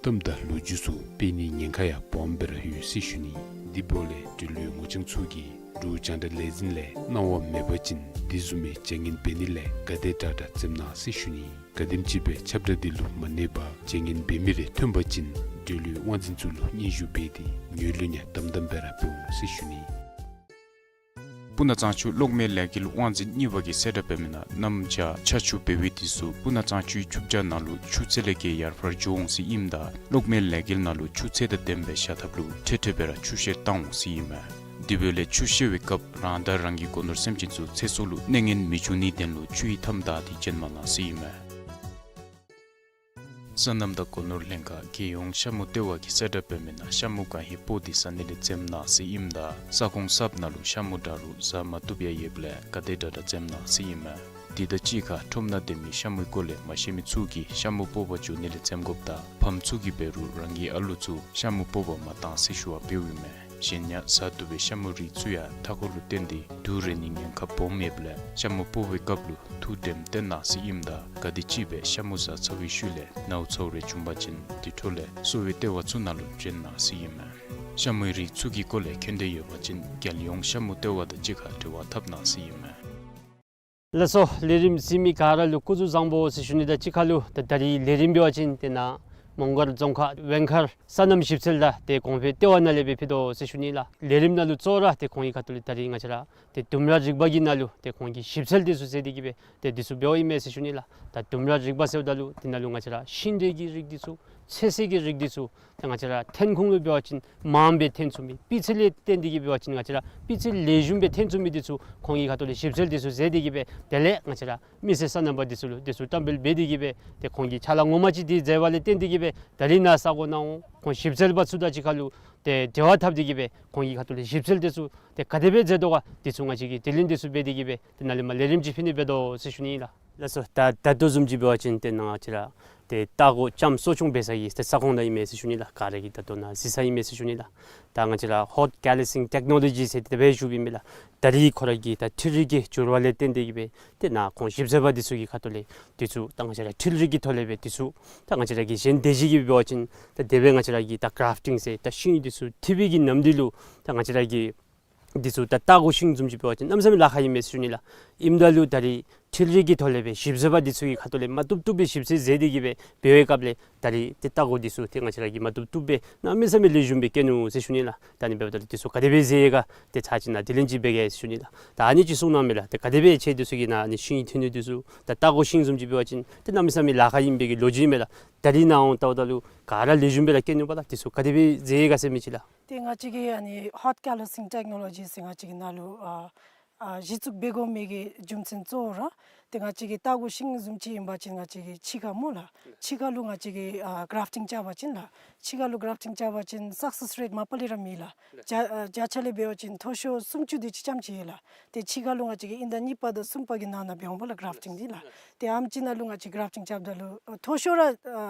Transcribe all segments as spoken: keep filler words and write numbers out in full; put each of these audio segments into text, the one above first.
རྩོམ་དང་ལོ་རྒྱུས་ཚུ་སྤེལ་ནིའི་ཉེན་ཁ་ཡང་སྦོམ་སྦེ་ར་ཡོད་ཟེར་ཞུ་ནི། དེ་འབདཝ་ལས་འབྲེལ་ཡོད་ངོ་རྐྱང་ཚུ་གིས་འབྲུག་རྒྱང་བསྒྲགས་ལས་འཛིན་ལས་གནང་བ་མེད་པ་ཅིན་དེ་བཟུམ་མའི་བྱ་ངན་འབད་ནི་ལས་ག་དེ་དྲག་དྲག་འཛེམ་གནང་ཟེར་ཞུ་ནི། ག་དེམ་ཅིག་སྦེ་ཁྱབ་བསྒྲགས་འདི་ལུ་མ་གནས་པར་བྱ་ངན་འབད་མི་རེ་ཐོན་པ་ཅིན་འབྲེལ་ཡོད་དབང་འཛིན་ཚུ་ལུ་སྙན་ཞུ་འབད་དེ་ངོས་ལེན་ཡང་དམ་དམ་སྦེ་ར་འབད་འོང་ཟེར་ཞུ་ནི། སྤུ་ན་གཙང་ཆུ་གློག་མེ་ལས་འགུལ་དབང་འཛིན་གཉིས་པ་གིས་གསལ་བསྒྲགས་འབད་མི་ནང་གནམ་བྱཱར་ཆར་ཆུ་འབེལ་བའི་དུས་སུ་སྤུ་ན་གཙང་ཆུའི་ཆུ་བྱ་ནང་ལུ་ཆུ་ཚད་ལས་བརྒལ་ཡར་འཕར་འགྱོ་འོང་ཟེར་ཨིནམ་ད་གློག་མེ་ལས་འགུལ་ནང་ལུ་ཆུ་ཚད་དང་ལྡནམ་སྦེ་བཞག་ཐབས་ལུ་འཕྲལ་འཕྲལ་སྦེ་ར་ཆུ་བཤལ་བཏང་འོང་ཟེར་ཨིན་མས། དེ་འབདཝ་ལས་ཆུ་བཤལ་བའི་སྐབས་རང་དང་རང་གི་སྒོ་ནོར་སེམས་ཅན་ཚུ་ཚེ་སྲོག་ལུ་གནོད་ངན་མི་འབྱུང་ནིའི་དོན་ལུ་ཆུ་ཡི་མཐའམ་བདའ་སྟེ་བྱོན་མ་གནང་ཟེར་ཨིན་མས། སོ་ནམ་དང་སྒོ་ནོར་ལྷན་ཁག་རྒྱལ་ཡོངས་ཤ་མུ་ལྟེ་བ་གིས་གསལ་བསྒྲགས་འབད་མི་ནང་ཤ་མུ་གང་ཧེ་སྤོག་སྟེ་ཟ་ནི་ལས་འཛེམ་གནང་ཟེར་ཨིནམ་ད་ས་ཁོངས་གསརཔ་ནང་ལུ་ཤ་མུ་འདྲ་རུང་ཟ་མ་བཏུབ་ཡང་ཡོདཔ་ལས་ག་དེ་དྲག་དྲག་འཛེམ་གནང་ཟེར་ཨིན་མས། དེ་དང་གཅིག་ཁར་ཁྲོམ་ནང་སྡོད་མི་ཤ་མུའི་སྐོར་ལས་མ་ཤེས་མི་ཚུ་གིས་ཤ་མུ་སྤོག་པར་འགྱོ་ནི་ལས་འཛེམ་དགོཔ་དང་ཕམ་ཚུ་གིས་འབད་རུང་རང་གི་ཨ་ལོ་ཚུ་ཤ་མུ་སྤོག་པར་མ་གཏང་ཟེར་ཞུ་བ་འབདཝ་ཨིན་མས། གཞན་ཡང་ཟ་བཏུབ་པའི་ཤ་མུའི་རིགས་ཚུ་ཡང་མཐའ་འཁོར་ལུ་བརྟེན་ཏེ་དུག་རེག་ནིའི་ཉེན་ཁ་སྦོམ་ཡོདཔ་ལས་ཤ་མུ་སྤོག་པའི་སྐབས་ལུ་ཐུགས་དྲནམ་བསྟེན་གནང་ཟེར་ཨིནམ་ད་ག་དེམ་ཅིག་སྦེ་ཤ་མུ་ཟ་ཚར་བའི་ཤུལ་ལས་ནཝ་ཚཝ་རེ་བྱུང་པ་ཅིན་དེ་འཕྲོ་ལས་གསོ་བའི་ལྟེ་བ་ཚུ་ནང་ལུ་བྱོན་གནང་ཟེར་ཨིན་མས། ཤ་མུའི་རིགས་ཚུ་གི་སྐོར་ལས་མཁྱེན་འདོད་ཡོད་པ་ཅིན་རྒྱལ་ཡོངས་ཤ་མུ་ལྟེ་བ་དང་གཅིག་ཁར་འབྲེལ་བ་འཐབ་གནང་ཟེར་ཨིན་མས། ལགས་སོ། ལས་རིམ་གཟིགས་མི་ག་ར་ལུ་སྐུ་གཟུགས་བཟང་པོ་ཟེར་ཞུ་ནི་དང་གཅིག་ཁར་ལུ་ད་ད་རིས་ལས་རིམ་འབད་བ་ཅིན་ཏེ་ནཱ་མོང་སྒར་རྫོང་ཁག་ཝེང་མཁར་སོ་ནམ་ཞིབ་འཚོལ་དང་ཏེ་གོང་འཕེལ་ལྟེ་བ་ནང་ལས་སྦེ་ཕུལ་དོ་ཟེར་ཞུ་ནི་ལགས། ལས་རིམ་ནང་ལུ་གཙོ་བོ་ར་ཏེ་ཁོང་གི་ཁ་ཐུག་ལས་ད་རིས་ང་བཅས་ར་ཏེ་ལྡུམ་ར་རིག་པ་གི་ནང་ལུ་ཏེ་ཁོང་གིས་ཞིབ་འཚོལ་འདི་ཚུ་མཛད་དེ་གི་སྦེ་ཏེ་འདི་ཚུ་འབདཝ་ཨིན་མས་ཟེར་ཞུ་ནི་ལགས། ད་ལྡུམ་ར་རིག་པ་ཟེརཝ་ད་ལུ་དེ་ནང་ལུ་ང་བཅས་ར་ཤིང་འབྲས་ཀྱི་རིགས་འདི་ཚུ་ཚོད་བསྲེ་གི་རིགས་འདི་ཚུ་ཏེ་ང་བཅས་ར་ཐོན་ཁུངས་ལུ་འབད་བ་ཅིན་མངམ་སྦེ་ཐོན་ཚུགས་མི་སྤུས་ཚད་ལས་བརྟེན་ཏེ་གི་འབད་བ་ཅིན་ང་བཅས་ར་སྤུས་ཚད་ལེགས་ཤོམ་སྦེ་ཐོན་ཚུགས་མི་འདི་ཚུ་ཁོང་གི་ཁ་ཐུག་ལས་ཞིབ་འཚོལ་འདི་ཚུ་མཛད་དེ་གི་སྦེ་དེ་ལས་ང་བཅས་ར་མི་སེར་སོ་ནམ་པ་འདི་ཚུ་ལུ་འདི་ཚུ་བཀྲམ་སྤེལ་འབད་དེ་གི་སྦེ་ཏེ་ཁོང་གིས་ཕྱག་ལཱ་ངོ་མ་ཅིག་འདི་མཛད་པ་ལས་བརྟེན་ཏེ་གི་སྦེ་ད་རིས་ནཱ་ས་གོ་ནང་འོང་ཁོང་ཞིབ་འཚོལ་པ་ཚུ་དང་གཅིག་ཁར་ལུ་ཏེ་འབྲེལ་བ་འཐབ་སྟེ་གི་སྦེ་ཁོང་གི་ཁ་ཐུག་ལས་ཞིབ་འཚོལ་འདི་ཚུ་ཏེ་ག་དེ་སྦེ་མཛད་དོ་ག་འདི་ཚུ་ང་བཅས་ཀྱིས་དྲི་ལན་འདི་ཚུ་འབད་དེ་གི་སྦེ་ཏེ་ནཱ་ལས་མར་ལས་རིམ་ཅིག་ཕུལ་ནི་འབད་དོ་ཟེར་ཞུ་ནི་ལགས། ལགས་སོ། ད་ད་ལྟོ་བཟུམ་ཅིག་འབད་བ་ཅིན་ཏེ་ནཱ་ང་བཅས་ར་ཏེ་ལྟ་སྒོ་ལྕངམ་གསོ་སྐྱོང་འབད་ས་གི་ཏེ་ས་ཁོངས་ནང་ཨིན་མས་ཟེར་ཞུ་ནི་ལགས། ག་ར་གིས་ད་ལྟོ་ནཱ་གཟིགས་ས་ཨིན་མས་ཟེར་ཞུ་ནི་ལགས། ད་ང་བཅས་ར་ཧོཊ་ཀེ་ལི་སིང་ཊེཀ་ནོ་ལོ་ཇི་ཟེར་དེ་སྦེ་ཞུཝ་ཨིན་མས་ལགས། ད་རིས་ཁོ་ར་གི་ད་འཕྲུལ་རིག་གི་འགྱུར་བ་ལས་བརྟེན་ཏེ་གི་སྦེ་ཏེ་ནཱ་ཁོང་ཞིབ་འཚོལ་པ་འདི་ཚུ་གི་ཁ་ཐུག་ལས་འདི་ཚུ་ད་ང་བཅས་ར་འཕྲུལ་རིག་གི་ཐོག་ལས་སྦེ་འདི་ཚུ་ད་ང་བཅས་ར་གི་གཞན་སྡེ་བཞི་གི་འབད་བ་ཅིན་ད་དེ་སྦེ་ང་བཅས་ར་གི་ད་གརཱཕ་ཊིང་ཟེར་ད་ཤིང་འདི་ཚུ་འཐུ་བའི་གི་ནམ་དུས་ལུ་ད་ང་བཅས་ར་གི་འདི་ཚུ་ད་ལྟ་སྒོ་ཤིང་བཟུམ་ཅིག་འབད་བ་ཅིན་གནམ་མེད་ས་མེད་ལཱ་ཁག་ཨིན་མས་ཟེར་ཞུ་ནི་ལགས། ཨིནམ་ད་ལུ་ད་རིས་འཕྲུལ་རིག་གི་ཐོག་ལས་སྦེ་ཞིབ་འཚོལ་པ་འདི་ཚུ་གི་ཁ་ཐུག་ལས་མ་བཏུབ་བཏུབ་སྦེ་ཞིབ་འཚོལ་མཛད་དེ་གི་སྦེ་འབད་བའི་སྐབས་ལས་ད་རིས་ཏེ་ལྟ་སྒོ་འདི་ཚུ་ཏེ་ང་བཅས་ར་གིས་མ་བཏུབ་བཏུབ་སྦེ་གནམ་མེད་ས་མེད་ལེགས་ཤོམ་སྦེ་བཀལ་ནུག་ཟེར་ཞུ་ནི་ལགས། ད་ཨ་ནི་འབདཝ་ད་ལུ་འདི་ཚུ་ག་དེ་སྦེ་མཛད་ཡི་ག་ཏེ་ཚར་ཅིག་ནཱ་དྲི་ལན་ཅིག་འབད་གེ་ཟེར་ཞུ་ནི་ལགས། ད་ཨ་ནི་ཅིག་གསུང་གནང་མས་ལགས། ཏེ་ག་དེ་སྦེ་ཁྱེད་འདི་ཚུ་གིས་ནཱ་ཨ་ནི་ཤིང་འཐུ་ནི་འདི་ཚུ་ད་ལྟ་སྒོ་ཤིང་བཟུམ་ཅིག་འབད་བ་ཅིན་ཏེ་གནམ་མེད་ས་མེད་ལཱ་ཁག་ཨིན་པའི་གི་ལོ་རྒྱུས་མས་ལགས། ད་རིས་ནཱ་འོང་ལྟཝ་ད་ལུ་ག་ར་ལེགས་ཤོམ་སྦེ་ར་བཀལ་ནུག་པ་ལགས། འདི་ཚུ་ག་དེ་སྦེ་མཛད་ཡི་ག་ཟེར་མི་ཅིག་ལགས། ཏེ་ང་བཅས་ཀྱི་ཨ་ནི་ཧོཊ་ཀེ་ལི་སིང་ཊེཀ་ནོ་ལོ་ཇི་ཟེར་ང་བཅས་ཀྱི་ནང་ལུ་ཨ་ཨ་གཞི་བཙུགས་འབད་དགོ་མི་གི་རྒྱུ་མཚན་གཙོ་བོ་ར་ཏེ་ང་བཅས་ཀྱི་ལྟ་སྒོ་ཤིང་བཟུམ་ཅིག་ཨིན་པ་ཅིན་ང་བཅས་ཀྱི་ཕྱི་ཁར་སྨོ་ལགས། ཕྱི་ཁར་ལུ་ང་བཅས་ཀྱིས་ཨ་གརཱཕ་ཊིང་རྐྱབ་པ་ཅིན་ལགས། ཕྱི་ཁར་ལུ་གརཱཕ་ཊིང་རྐྱབ་པ་ཅིན་སག་སེས་རེཊ་མ་པ་ལས་ར་མེད་ལགས། བརྒྱ་ཨ་བརྒྱ་ཆ་ལས་འབད་བ་ཅིན་མཐོ་ཤོས་སུམ་ཅུ་དེ་ཅིག་ཙམ་ཅིག་ཡོད་ལགས། ཏེ་ཕྱི་ཁར་ལུ་ང་བཅས་ཀྱིས་དབྱིན་ཟླ་གཉིས་པ་དང་གསུམ་པ་གི་ནང་ན་འབད་འོང་པ་ལགས་གརཱཕ་ཊིང་འདི་ལགས། ཏེ་ཨམ་ཅིག་ནང་ལུ་ང་བཅས་གརཱཕ་ཊིང་རྐྱབ་ད་ལུ་ཨ་མཐོ་ཤོས་ར་ཨ་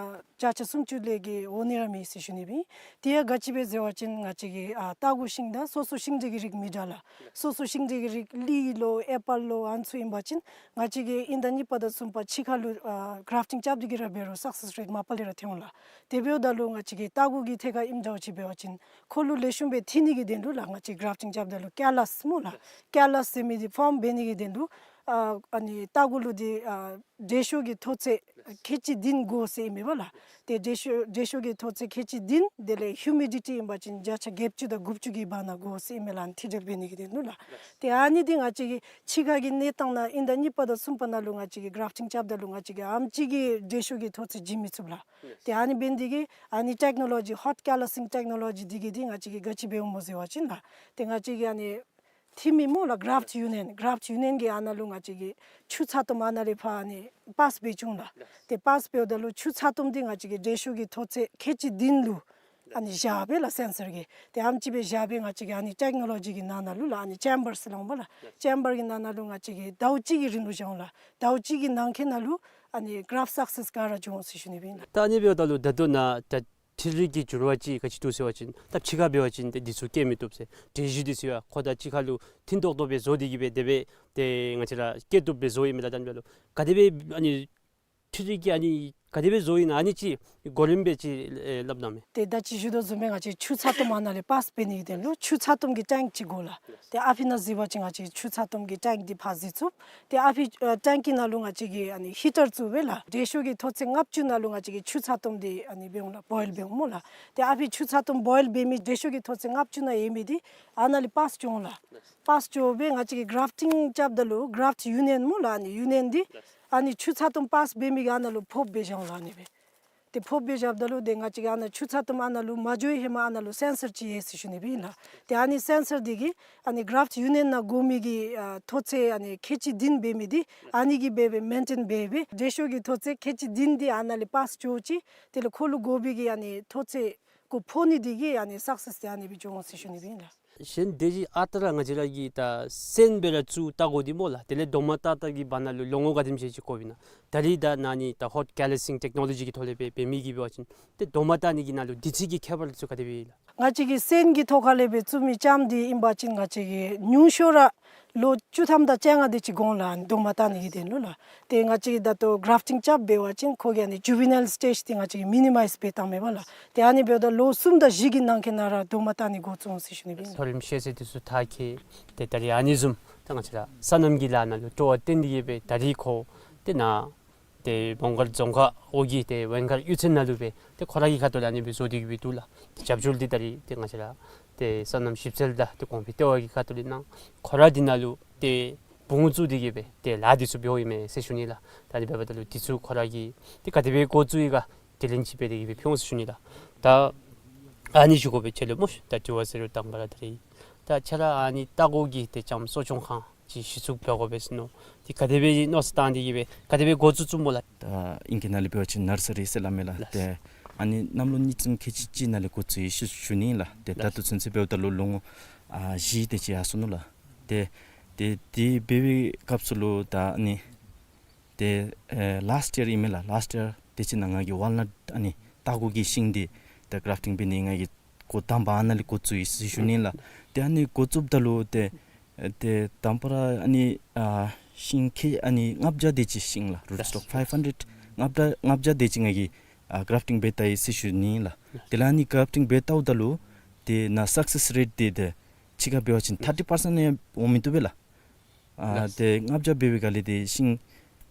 བརྒྱ་ཆ་སུམ་ཅུ་ལས་ཀྱི་འོག་ནི་ར་མེད་ཟེར་ཞུ་ནི་སྦེ། དེ་ཡང་ག་ཅི་སྦེ་ཟེར་བ་ཅིན་ང་བཅས་ཀྱི་ཨ་ལྟ་སྒོ་ཤིང་དང་སོ་སོ་ཤིང་འབྲས་ཀྱི་རིགས་མི་འདྲ་ལགས། སོ་སོ་ཤིང་འབྲས་ཀྱི་རིགས་ལི་ལོ་ཨེ་པཱལ་ལོ་ཨ་ནི་ཚུ་ཨིན་པ་ཅིན་ང་བཅས་ཀྱིས་དབྱིན་ཟླ་གཉིས་པ་དང་གསུམ་པ་ཕྱི་ཁར་ལུ་ཨ་གརཱཕ་ཊིང་རྐྱབ་སྟེ་གི་ར་འབད་རུང་སག་སེས་རེཊ་མ་པ་ལས་ར་ཐོན་འོང་ལགས། དེ་འབདཝ་ད་ལུ་ང་བཅས་ཀྱི་ལྟ་སྒོ་གི་ཐད་ཁར་ཨིནམ་འདྲཝ་ཅིག་འབད་བ་ཅིན་ཁོ་ལུ་ལེགས་ཤོམ་སྦེ་འཐུ་ནི་གི་དོན་ལུ་ལགས་ང་བཅས་གརཱཕ་ཊིང་རྐྱབ་ད་ལུ་ཀེ་ལཱས་སྨོ་ལགས། ཀེ་ལཱས་ཟེར་མི་འདི་ཕོརམ་འབད་ནི་གི་དོན་ལུ་ཨ་ཨ་ནི་ལྟ་སྒོ་ལུ་འདི་ཨ་དྲོད་ཤུགས་ཀྱི་མཐོ་ཚད་ཁལ་གཅིག་བདུན་དགོ་ཟེར་ཨིན་མས་པ་ལགས། ཏེ་དྲོད་ཤུགས་དྲོད་ཤུགས་ཀྱི་མཐོ་ཚད་ཁལ་གཅིག་བདུན་དེ་ལས་ཧིའུ་མི་ཌི་ཊི་ཨིན་པ་ཅིན་བརྒྱ་ཆ་བརྒྱད་ཅུ་དང་དགུ་བཅུ་གི་བར་ན་དགོ་ཟེར་ཨིན་མས་ལགས། ཨ་ནི་མཐིལ་སྒྲིལ་འབད་ནི་གི་དོན་ལུ་ལགས། ཏེ་ཨ་ནི་འདི་ང་བཅས་ཀྱི་ཕྱི་ཁ་གི་གནས་སྟངས་ནང་དབྱིན་ཟླ་གཉིས་པ་དང་གསུམ་པ་ནང་ལུ་ང་བཅས་ཀྱིས་གརཱཕ་ཊིང་རྐྱབ་ད་ལུ་ང་བཅས་ཀྱིས་ཨམ་ཅིག་གི་དྲོད་ཤུགས་ཀྱི་མཐོ་ཚད་བྱིན་མི་ཚུགས་ལགས། ཏེ་ཨ་ནི་འབད་ནི་འདི་གིས་ཨ་ནི་ཊེཀ་ནོ་ལོ་ཇི་ཧོཊ་ཀེ་ལཱ་སིང་ཊེཀ་ནོ་ལོ་ཇི་འདི་གིས་འདི་ང་བཅས་ཀྱིས་ག་ཅི་འབད་འོང་སྨོ་ཟེར་བ་ཅིན་ལགས། ཏེ་ང་བཅས་ཀྱིས་ཨ་ནི་འཐུ་མི་སྨོ་ལགས་གརཱཕཊ་ཡུ་ནི་ཡན་གརཱཕཊ་ཡུ་ནི་ཡན་གྱིས་ཨ་ནཱ་ལུ་ང་བཅས་ཀྱིས་ཆུ་ཚ་ཏོམ་ཨ་ནཱ་ལས་ཕར་ཨ་ནི་པཱས་འབད་བཅུག་ལགས། ཏེ་པཱས་འབདཝ་ད་ལུ་ཆུ་ཚ་ཏོམ་འདི་ང་བཅས་ཀྱི་དྲོད་ཤུགས་ཀྱི་མཐོ་ཚད་ཁལ་གཅིག་བདུན་ལུ་ཨ་ནི་བཞག་པས་ལགས་སེན་སར་གྱིས། ཏེ་ཨམ་ཅིག་སྦེ་བཞག་པས་ང་བཅས་ཀྱིས་ཨ་ནི་ཊེཀ་ནོ་ལོ་ཇི་གི་ནང་ན་ལུ་ལགས་ཨ་ནི་ཅེམ་བར་ཟེར་སླབ་འོང་པ་ལགས། ཅེམ་བར་གྱི་ནང་ན་ལུ་ང་བཅས་ཀྱིས་ཟླཝ་གཅིག་གི་རིང་ལུ་བཞག་འོང་ལགས། ཟླཝ་གཅིག་གི་ནང་འཁོད་ནང་ལུ་ཨ་ནི་གརཱཕཊ་སག་སེས་ག་ར་འབྱུང་འོང་ཟེར་ཞུ་ནི་སྦེ་ཨིན་ལགས། ད་ཨ་ནི་འབདཝ་ད་ལུ་ད་ལྟོ་ནཱ་ད་འཕྲུལ་རིག་གི་འགྱུར་བ་ཅིག་ག་ཅི་འདུག་ཟེར་བ་ཅིན་ད་ཕྱི་ཁར་འབད་བ་ཅིན་ཏེ་འདི་ཚུ་བཀལ་མི་བཏུབ་ཟེར། དྲོད་གཞི་འདི་ཚུ་ཡང་ཁོ་ད་ཕྱི་ཁར་ལུ་ཐིམ་ཏོག་ཏོ་སྦེ་བཟོ་སྟེ་གི་སྦེ་དེ་སྦེ་ཏེ་ང་བཅས་ར་བཀལ་བཏུབ་སྦེ་བཟོ་ཡི་མས་ལགས། ད་ཨ་ནི་འབདཝ་ད་ལུ་ག་དེ་སྦེ་ཨ་ནི་འཕྲུལ་རིག་གི་ཨ་ནི་ ག་དེ་སྦེ་བཟོཝ་ཨིན་ན་ཨ་ནི་ཅིག་གོ་རིམ་སྦེ་ཅིག་ཨེ་སླབ་གནང་མས། ཏེ་ད་ཅི་ཞུ་དོ་བཟུམ་སྦེ་ང་བཅས་ཆུ་ཚ་ཏོམ་ཨ་ནཱ་ལས་པཱསི་འབད་ནི་གི་དོན་ལུ་ཆུ་ཚ་ཏོམ་གྱི་ཊེངཀ་ཅིག་དགོ་ལགས། ཏེ་ཨ་ཕི་ནང་གཟིགས་པ་ཅིན་ང་བཅས་ཆུ་ཚ་ཏོམ་གྱི་ཊེངཀ་འདི་ཕར་གཟིགས་ཚུགས། ཏེ་ཨ་ཕི་ཨ་ཊེངཀ་གི་ནང་ལུ་ང་བཅས་ཀྱིས་ཨ་ནི་ཧི་ཊར་བཙུགས་སྦེ་ལགས། དྲོད་ཤུགས་ཀྱི་མཐོ་ཚད་ལྔ་བཅུ་ནང་ལུ་ང་བཅས་ཀྱིས་ཆུ་ཚ་ཏོམ་འདི་ཨ་ནི་འབད་འོང་ལགས། བོའིལ་འབད་འོང་སྨོ་ལགས། ཏེ་ཨ་ཕི་ཆུ་ཚ་ཏོམ་བོའིལ་འབད་མི་དྲོད་ཤུགས་ཀྱི་མཐོ་ཚད་ལྔ་བཅུ་ནང་ཡོད་མི་འདི་ཨ་ནཱ་ལས་པཱསི་འགྱོ་འོང་ལགས། པཱསི་འགྱོ་སྦེ་ང་བཅས་ཀྱིས་གྲཱཕ་ཊིང་རྐྱབ་ད་ལུ་གྲཱཕཊ་ཡུ་ནི་ཡན་སྨོ་ལགས། ཨ་ནི་ཡུ་ནི་ཡན་འདི་ཨ་ནི་ཆུ་ཚ་ཏོམ་པཱསི་འབད་མི་གི་ཨ་ནཱ་ལུ་ཕོགཔ་སྦེ་བཞག་འོང་ལགས། ཨ་ནི་སྦེ་ཏེ་ཕོགཔ་སྦེ་བཞགཔ་ད་ལུ་ཏེ་ང་བཅས་ཀྱིས་ཨ་ནཱ་ཆུ་ཚ་ཏོམ་ཨ་ནཱ་ལུ་མ་འགྱོ་བའི་ཧེ་མ་ཨ་ནཱ་ལུ་སེན་སར་ཅིག་ཡོད་ཟེར་ཞུ་ནི་སྦེ་ཨིན་ལགས། ཏེ་ཨ་ནི་སེན་སར་འདི་གིས་ཨ་ནི་གྲཱཕཊ་ཡུ་ནི་ཡན་ནང་དགོ་མི་གི་ཨ་མཐོ་ཚད་ཨ་ནི་ཁལ་གཅིག་བདུན་འབད་མི་འདི་ཨ་ནི་གིས་འབད་སྦེ་མེན་ཊེན་འབད་སྦེ་དྲོད་ཤུགས་ཀྱི་མཐོ་ཚད་ཁལ་གཅིག་བདུན་འདི་ཨ་ནཱ་ལས་པཱསི་འགྱོ་ཅི། དེ་ལས་ཁོ་ལུ་དགོ་པའི་གི་ཨ་ནི་མཐོ་ཚད་ཁོ་ཕོག་ནི་འདི་གིས་ཨ་ནི་སག་སེསི་འདི་ཨ་ནི་སྦེ་འགྱོ་འོང་ཟེར་ཞུ་ནི་སྦེ་ཨིན་ལགས། གཞན་དེ་ཅིག་ཨ་རྟག་ར་ང་བཅས་ར་གིས་ད་སོན་སྦེ་ར་བཙུགས་བལྟ་དགོ་འདི་སྨོ་ལགས། དེ་ལས་རྡོག་མ་བཏགས་བཏགས་ཀྱི་བར་ན་ལུ་ལོ་ངོ་ག་དེམ་ཅིག་ཅིག་འགོརཝ་ཨིན་ན། ད་རིས་ད་ཨ་ནི་ད་ཧོཊ་ཀེ་ལི་སིང་ཊེཀ་ནོ་ལོ་ཇི་གི་ཐོག་ལས་སྦེ་འབད་མི་གིས་འབད་བ་ཅིན་ཏེ་རྡོག་མ་བཏགས་ནི་གི་ནང་ལུ་དུས་ཚོད་ཀྱི་ཁྱད་པར་ཚུ་ག་དེ་སྦེ་ཨིན་ལགས། ང་བཅས་ཀྱིས་སོན་གྱི་ཐོག་ཁ་ལས་སྦེ་བཙུགས་མི་ལྕངམ་འདི་ཨིན་པ་ཅིན་ང་བཅས་ཀྱིས་ཉུང་ཤོས་ར་ལོ་བཅུ་ཐམ་དང་བཅོ་ལྔ་དེ་ཅིག་འགོར་འོང་ལགས། རྡོག་མ་བཏགས་ནི་གི་དོན་ལུ་ལགས། ཏེ་ང་བཅས་ཀྱིས་ད་ལྟོ་གྲཱཕ་ཊིང་རྐྱབ་འབད་བ་ཅིན་ཁོ་གི་ཨ་ནི་ཇུ་ཝི་ནཱའིལ་སི་ཊེཇ་འདི་ང་བཅས་ཀྱིས་མི་ནི་མའིཛ་འབད་བཏངམ་མས་པ་ལགས། ཏེ་ཨ་ནི་འབདཝ་ད་ལོ་གསུམ་དང་བཞི་གི་ནང་འཁོད་ནང་ར་རྡོག་མ་བཏགས་ནི་འགོ་བཙུགས་འོང་ཟེར་ཞུ་ནི་སྦེ་ཨིན། མཐོ་རིམ་ཤེས་ཚད་འདི་ཚུ་མཐར་འཁྱོལ། ཏེ་ད་རིས་ཨ་ནི་བཟུམ་ད་ང་བཅས་ར་སོ་ནམ་གྱི་ལཱ་ནང་ལུ་སྤྲོ་བ་བཏོན་ཏེ་གིས་སྦེ་ད་རིས་ཁོ་ཏེ་ནཱ་ཏེ་མོང་སྒར་རྫོང་ཁག་འོག་གི་ཏེ་ཝེང་མཁར་གཡུས་ཚན་ནང་ལུ་སྦེ་ཏེ་ཁོ་ར་གི་ཁ་ཐུག་ལས་ཨ་ནི་སྦེ་བཟོ་སྟེ་གིས་སྦེ་འདུག་ལགས། ཏེ་རྒྱབ་སྐྱོར་འདི་ད་རིས་ཏེ་ང་བཅས་ར་ཏེ་སོ་ནམ་ཞིབ་འཚོལ་དང་ཏེ་གོང་འཕེལ་ལྟེ་བ་གི་ཁ་ཐུག་ལས་གནང་། ཁོ་ར་འདི་ནང་ལུ་ཏེ་བུ་ངོ་བཙུགས་ཏེ་གིས་སྦེ་ཏེ་ལཱ་འདི་ཚུ་འབདཝ་ཨིན་མས་ཟེར་ཞུ་ནི་ལགས། ད་ཨ་ནི་འབདཝ་ད་ལུ་འདི་ཚུ་ཁོ་ར་གིས་ཏེ་ག་དེ་སྦེ་འགོ་བཙུགས་ཡི་ག་དྲི་ལན་ཅིག་འབད་དེ་གིས་སྦེ་ཕུལ་འོང་ཟེར་ཞུ་ནི་ལགས། ད་ཨ་ནི་ཞུ་དགོ་པའི་ཆེད་ལུ་སྨོ་ཤིག། ད་དྲི་བ་ཟེར་རུང་དང་པ་ར་ད་རིས་ད་ཁྱོད་ར་ཨ་ནི་རྟ་མགོ་གི་ཏེ་ལྕངམ་གསོ་སྐྱོང་ཁང་ཅིག་གཞི་བཙུགས་འབད་དགོ་པས་ཟེར་མནོ་སྟེ་ག་དེ་སྦེ་མནོ་བསམ་བཏང་སྟེ་གིས་སྦེ་ག་དེ་སྦེ་འགོ་བཙུགས་བཙུགསཔ་སྨོ་ལགས། ད་ཨིང་སྐད་ནང་ལས་འབད་བ་ཅིན་ནར་སི་རི་ཟེར་སླབ་མས་ལགས། ལགས། ཏེ་ཨ་ནི་གནམ་ལོ་གཉིས་ལྔ་ཁལ་གཅིག་གཅིག་ནང་ལས་འགོ་བཙུགས་ཡི་ཟེར་ཞུ་ནི་ལགས། ཏེ་ད་ལགས། ལྟོ་ཚུན་ཚོད་འབདཝ་ད་ལུ་ལོ་ངོ་ཨ་བཞི་དེ་ཅིག་ཡར་སོ་ནུག་ལགས། ཏེ་ཏེ་དེ་འབད་བའི་སྐབས་སུ་ལུ་ད་ཨ་ནི་ཏེ་ཨེ་ལཱསཊ་ཡར་ཨིན་མས་ལགས། ལཱསཊ་ཡར་དེ་ཅིག་ནང་ང་གིས་ཝཱལ་ནཊ་ཨ་ནི་རྟ་མགོ་གི་ཤིང་འདི་ད་གྲཱཕ་ཊིང་འབད་ནི་ང་གིས་འགོ་དང་པ་ཨ་ནཱ་ལས་འགོ་བཙུགས་ཡི་ཟེར་ཞུ་ནི་ལགས། ཏེ་ཨ་ནི་འགོ་བཙུགསཔ་ད་ལུ་ཏེ་ཨེ་ཏེ་དང་པ་ར་ཨ་ནི་ཨ་ཤིང་ཁལ་ཨ་ནི་ལྔ་བརྒྱ་དེ་ཅིག་ཤིང་ལགས། རུཊ་སི་ཊོག་ཕའིབ་ཧན་ཌེཌ་ལྔ་བརྒྱ་ལྔ་བརྒྱ་དེ་ཅིག་ང་གིས་ཨ་གྲཱཕ་ཊིང་འབད་བལྟ་ཡི་ཟེར་ཞུ་ནི་ལགས། དེ་ལས་ཨ་ནི་གྲཱཕ་ཊིང་འབད་བལྟཝ་ད་ལུ་ཏེ་ནཱ་སག་སེསི་རེཊ་འདི་ཏེ་ཕྱི་ཁར་འབད་བ་ཅིན་ཐར་ཊི་པར་སེནཊ་ཡང་འོང་མི་བཏུབ་པས་ལགས། ཨ་ལགས། ཏེ་ལྔ་བརྒྱ་འབད་བའི་སྒང་ལས་ཏེ་ཤིང་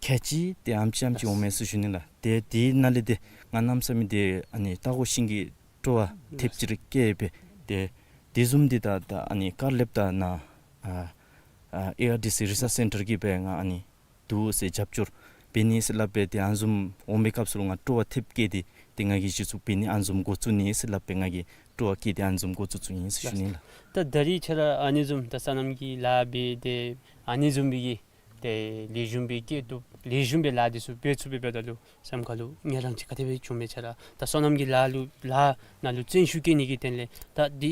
ཁལ་གཅིག་ཏེ་ཨ་ནེམ་ཅིག་ཨ་ནེམ་ཅིག་འོང་མས་ཟེར་ཞུ་ནི་ལགས། ཏེ་དེ་ནང་ལས་ཏེ་ང་གནམ་མེད་ས་མེད་ཏེ་ཨ་ནི་རྟ་མགོ་ཤིང་གི་སྤྲོ་བ་ཐེབས་ཅིག་ར་སྐྱེས་སྦེ་ཏེ་དེ་བཟུམ་འདི་ད་ད་ཨ་ནི་དཀར་ལེབ་ད་ནཱ་ཨ་ཨ་ཨེ་ཨར་ཌི་སི་རི་སརཆ་སེན་ཊར་གྱིས་སྦེ་ང་ཨ་ནི་འདུག་ཟེར་རྒྱབ་སྐྱོར་འབད་ནི་ཟེར་སླབ་སྦེ་ཏེ་ཨ་ནི་བཟུམ་འོང་པའི་སྐབས་སུ་ལུ་ང་སྤྲོ་བ་ཐེབས་སྐྱེས་ཏེ་ཏེ་ང་གིས་གཞི་བཙུགས་འབད་ནི་ཨ་ནི་བཟུམ་འགོ་བཙུགས་ནི་ཟེར་སླབ་སྦེ་ང་གིས་སྤྲོ་བ་བསྐྱེད་དེ་ཨ་ནི་བཟུམ་འགོ་བཙུགས་བཙུགས་ཡི་ཟེར་ཞུ་ནི་ལགས། ད་ད་རིས་ཁྱོད་ར་ཨ་ནི་བཟུམ་ད་སོ་ནམ་གྱི་ལཱ་འབད་དེ་ཨ་ནི་བཟུམ་སྦེ་གི་ཏེ་ལེགས་ཤོམ་སྦེ་སྐྱེ་བཏུབ་ལེགས་ཤོམ་སྦེ་ལཱ་འདི་ཚུ་འབད་ཚུགས་པའི་འབདཝ་ད་ལུ་སེམས་ཁ་ལུ་ངལ་རངས་ཅིག་ག་དེ་སྦེ་བྱུངམ་མས། ཁྱོད་ར་ད་སོ་ནམ་གྱི་ལཱ་ལུ་ལཱ་ནང་ལུ་བརྩོན་ཤུགས་བསྐྱེད་ནི་གི་དོན་ལས་ད་འདི་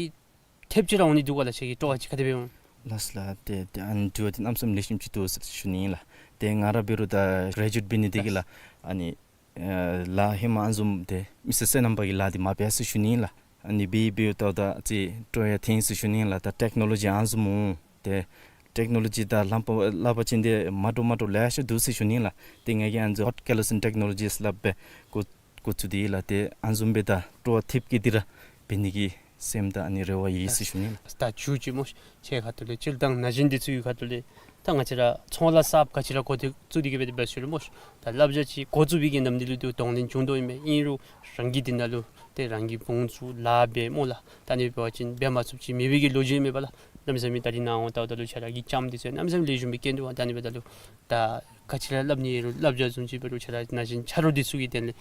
ཐེབས་ཅིག་ར་འོང་ནི་འདུག་ག་ལགས། ཁྱོད་ཀྱི་སྤྲོ་བ་ཅིག་ག་དེ་སྦེ་འོང་། ལགས་ལགས། ཏེ་ཏེ་ཨ་ནི་དྲི་བ་འདི་གནམ་མེད་ས་མེད་ལེགས་ཤོམ་ཅིག་འདུག་ཟེར་ཞུ་ནི་ཨིན་ལགས། ཏེ་ང་ར་འབད་རུང་ད་གྲེ་ཇུ་ཨེཊ་འབད་ནི་དེ་གིས་ལགས་ཨ་ནི་ཨེ་ལཱ་ཧེ་མ་ཨ་ནི་བཟུམ་ཏེ་མི་སེར་སོ་ནམ་པ་གི་ལཱ་འདི་མ་འབད་ཟེར་ཞུ་ནི་ཨིན་ལགས། ཨ་ནི་འབད་འབདཝ་ད་ད་ཅིག་སྤྲོ་ཡང་ཐོན་ཟེར་ཞུ་ནི་ཨིན་ལགས། ད་ཊེཀ་ནོ་ལོ་ཇི་ཨ་ནི་བཟུམ་འོང་ཏེ་ཊེཀ་ནོ་ལོ་ཇི་དང་ལྷམ་པ་སླབ་པ་ཅིན་ཏེ་མ་འདྲཝ་མ་འདྲཝ་ལེ་ཤ་འདུག་ཟེར་ཞུ་ནི་ཨིན་ལགས། ཏེ་ང་གིས་ཨ་ནི་ཛོ་ཧོཊ་ཀེ་ལི་སིང་ཊེཀ་ནོ་ལོ་ཇི་ཟེར་སླབ་སྦེ་འགོ་འགོ་བཙུགས་ཏེ་ལགས། ཏེ་ཨ་ནི་བཟུམ་སྦེ་ད་སྤྲོ་བ་ཐེབས་བསྐྱེད་དེ་ར་འབད་ནི་གི་སེམས་དང་ཨ་ནི་རེ་བ་ཡོད་ཟེར་ཞུ་ནི་ལགས། ད་མཇུག་ཅིག་སྨོ་ཤིག། ཁྱོད་ཁ་ཐུག་ལས་སྤྱིར་བཏང་ན་གཞོན་འདི་ཚུ་གི་ཁ་ཐུག་ལས་ད་ང་བཅས་ར་ཚོང་ལཱ་གསརཔ་ག་ཅི་ར་འགོ་འདི་བཙུགས་ཏེ་གིས་སྦེ་འབད་ཟེར་རུང་སྨོ་ཤིག། ད་བསླབ་བྱ་ཅིག་འགོ་བཙུགས་པའི་གི་ནམ་དུས་ལུ་ཏེ་གདོང་ལེན་བྱུང་དོ་ཨིན་མས། ཨིན་རུང་རང་གིས་འདི་ནང་ལུ་ཏེ་རང་གིས་བུ་ངོ་བཙུགས་ལཱ་འབད་སྨོ་ལགས། ད་ཨ་ནི་འབད་བ་ཅིན་འབད་མ་ཚུགསཔ་ཅིག་མེད་པའི་གི་ལོ་རྒྱུས་མེད་པ་ལགས། གནམ་མེད་ས་མེད་ད་རིས་ནཱ་འོང་ལྟཝ་ད་ལུ་ཁྱོད་ར་གི་ལྕངམ་འདི་ཚུ་གནམ་མེད་ས་མེད་ལེགས་ཤོམ་སྦེ་སྐྱེས་འདུག་པ། ད་ཨ་ནི་འབདཝ་ད་ལུ་ད་ག་ཅི་ར་སླབ་ནི་ཡོད་རུང་བསླབ་བྱ་བཟུམ་ཅིག་འབད་རུང་ཁྱོད་ར་ན་གཞོན་ཆ་རོགས་འདི་ཚུ་གི་དོན་ལས་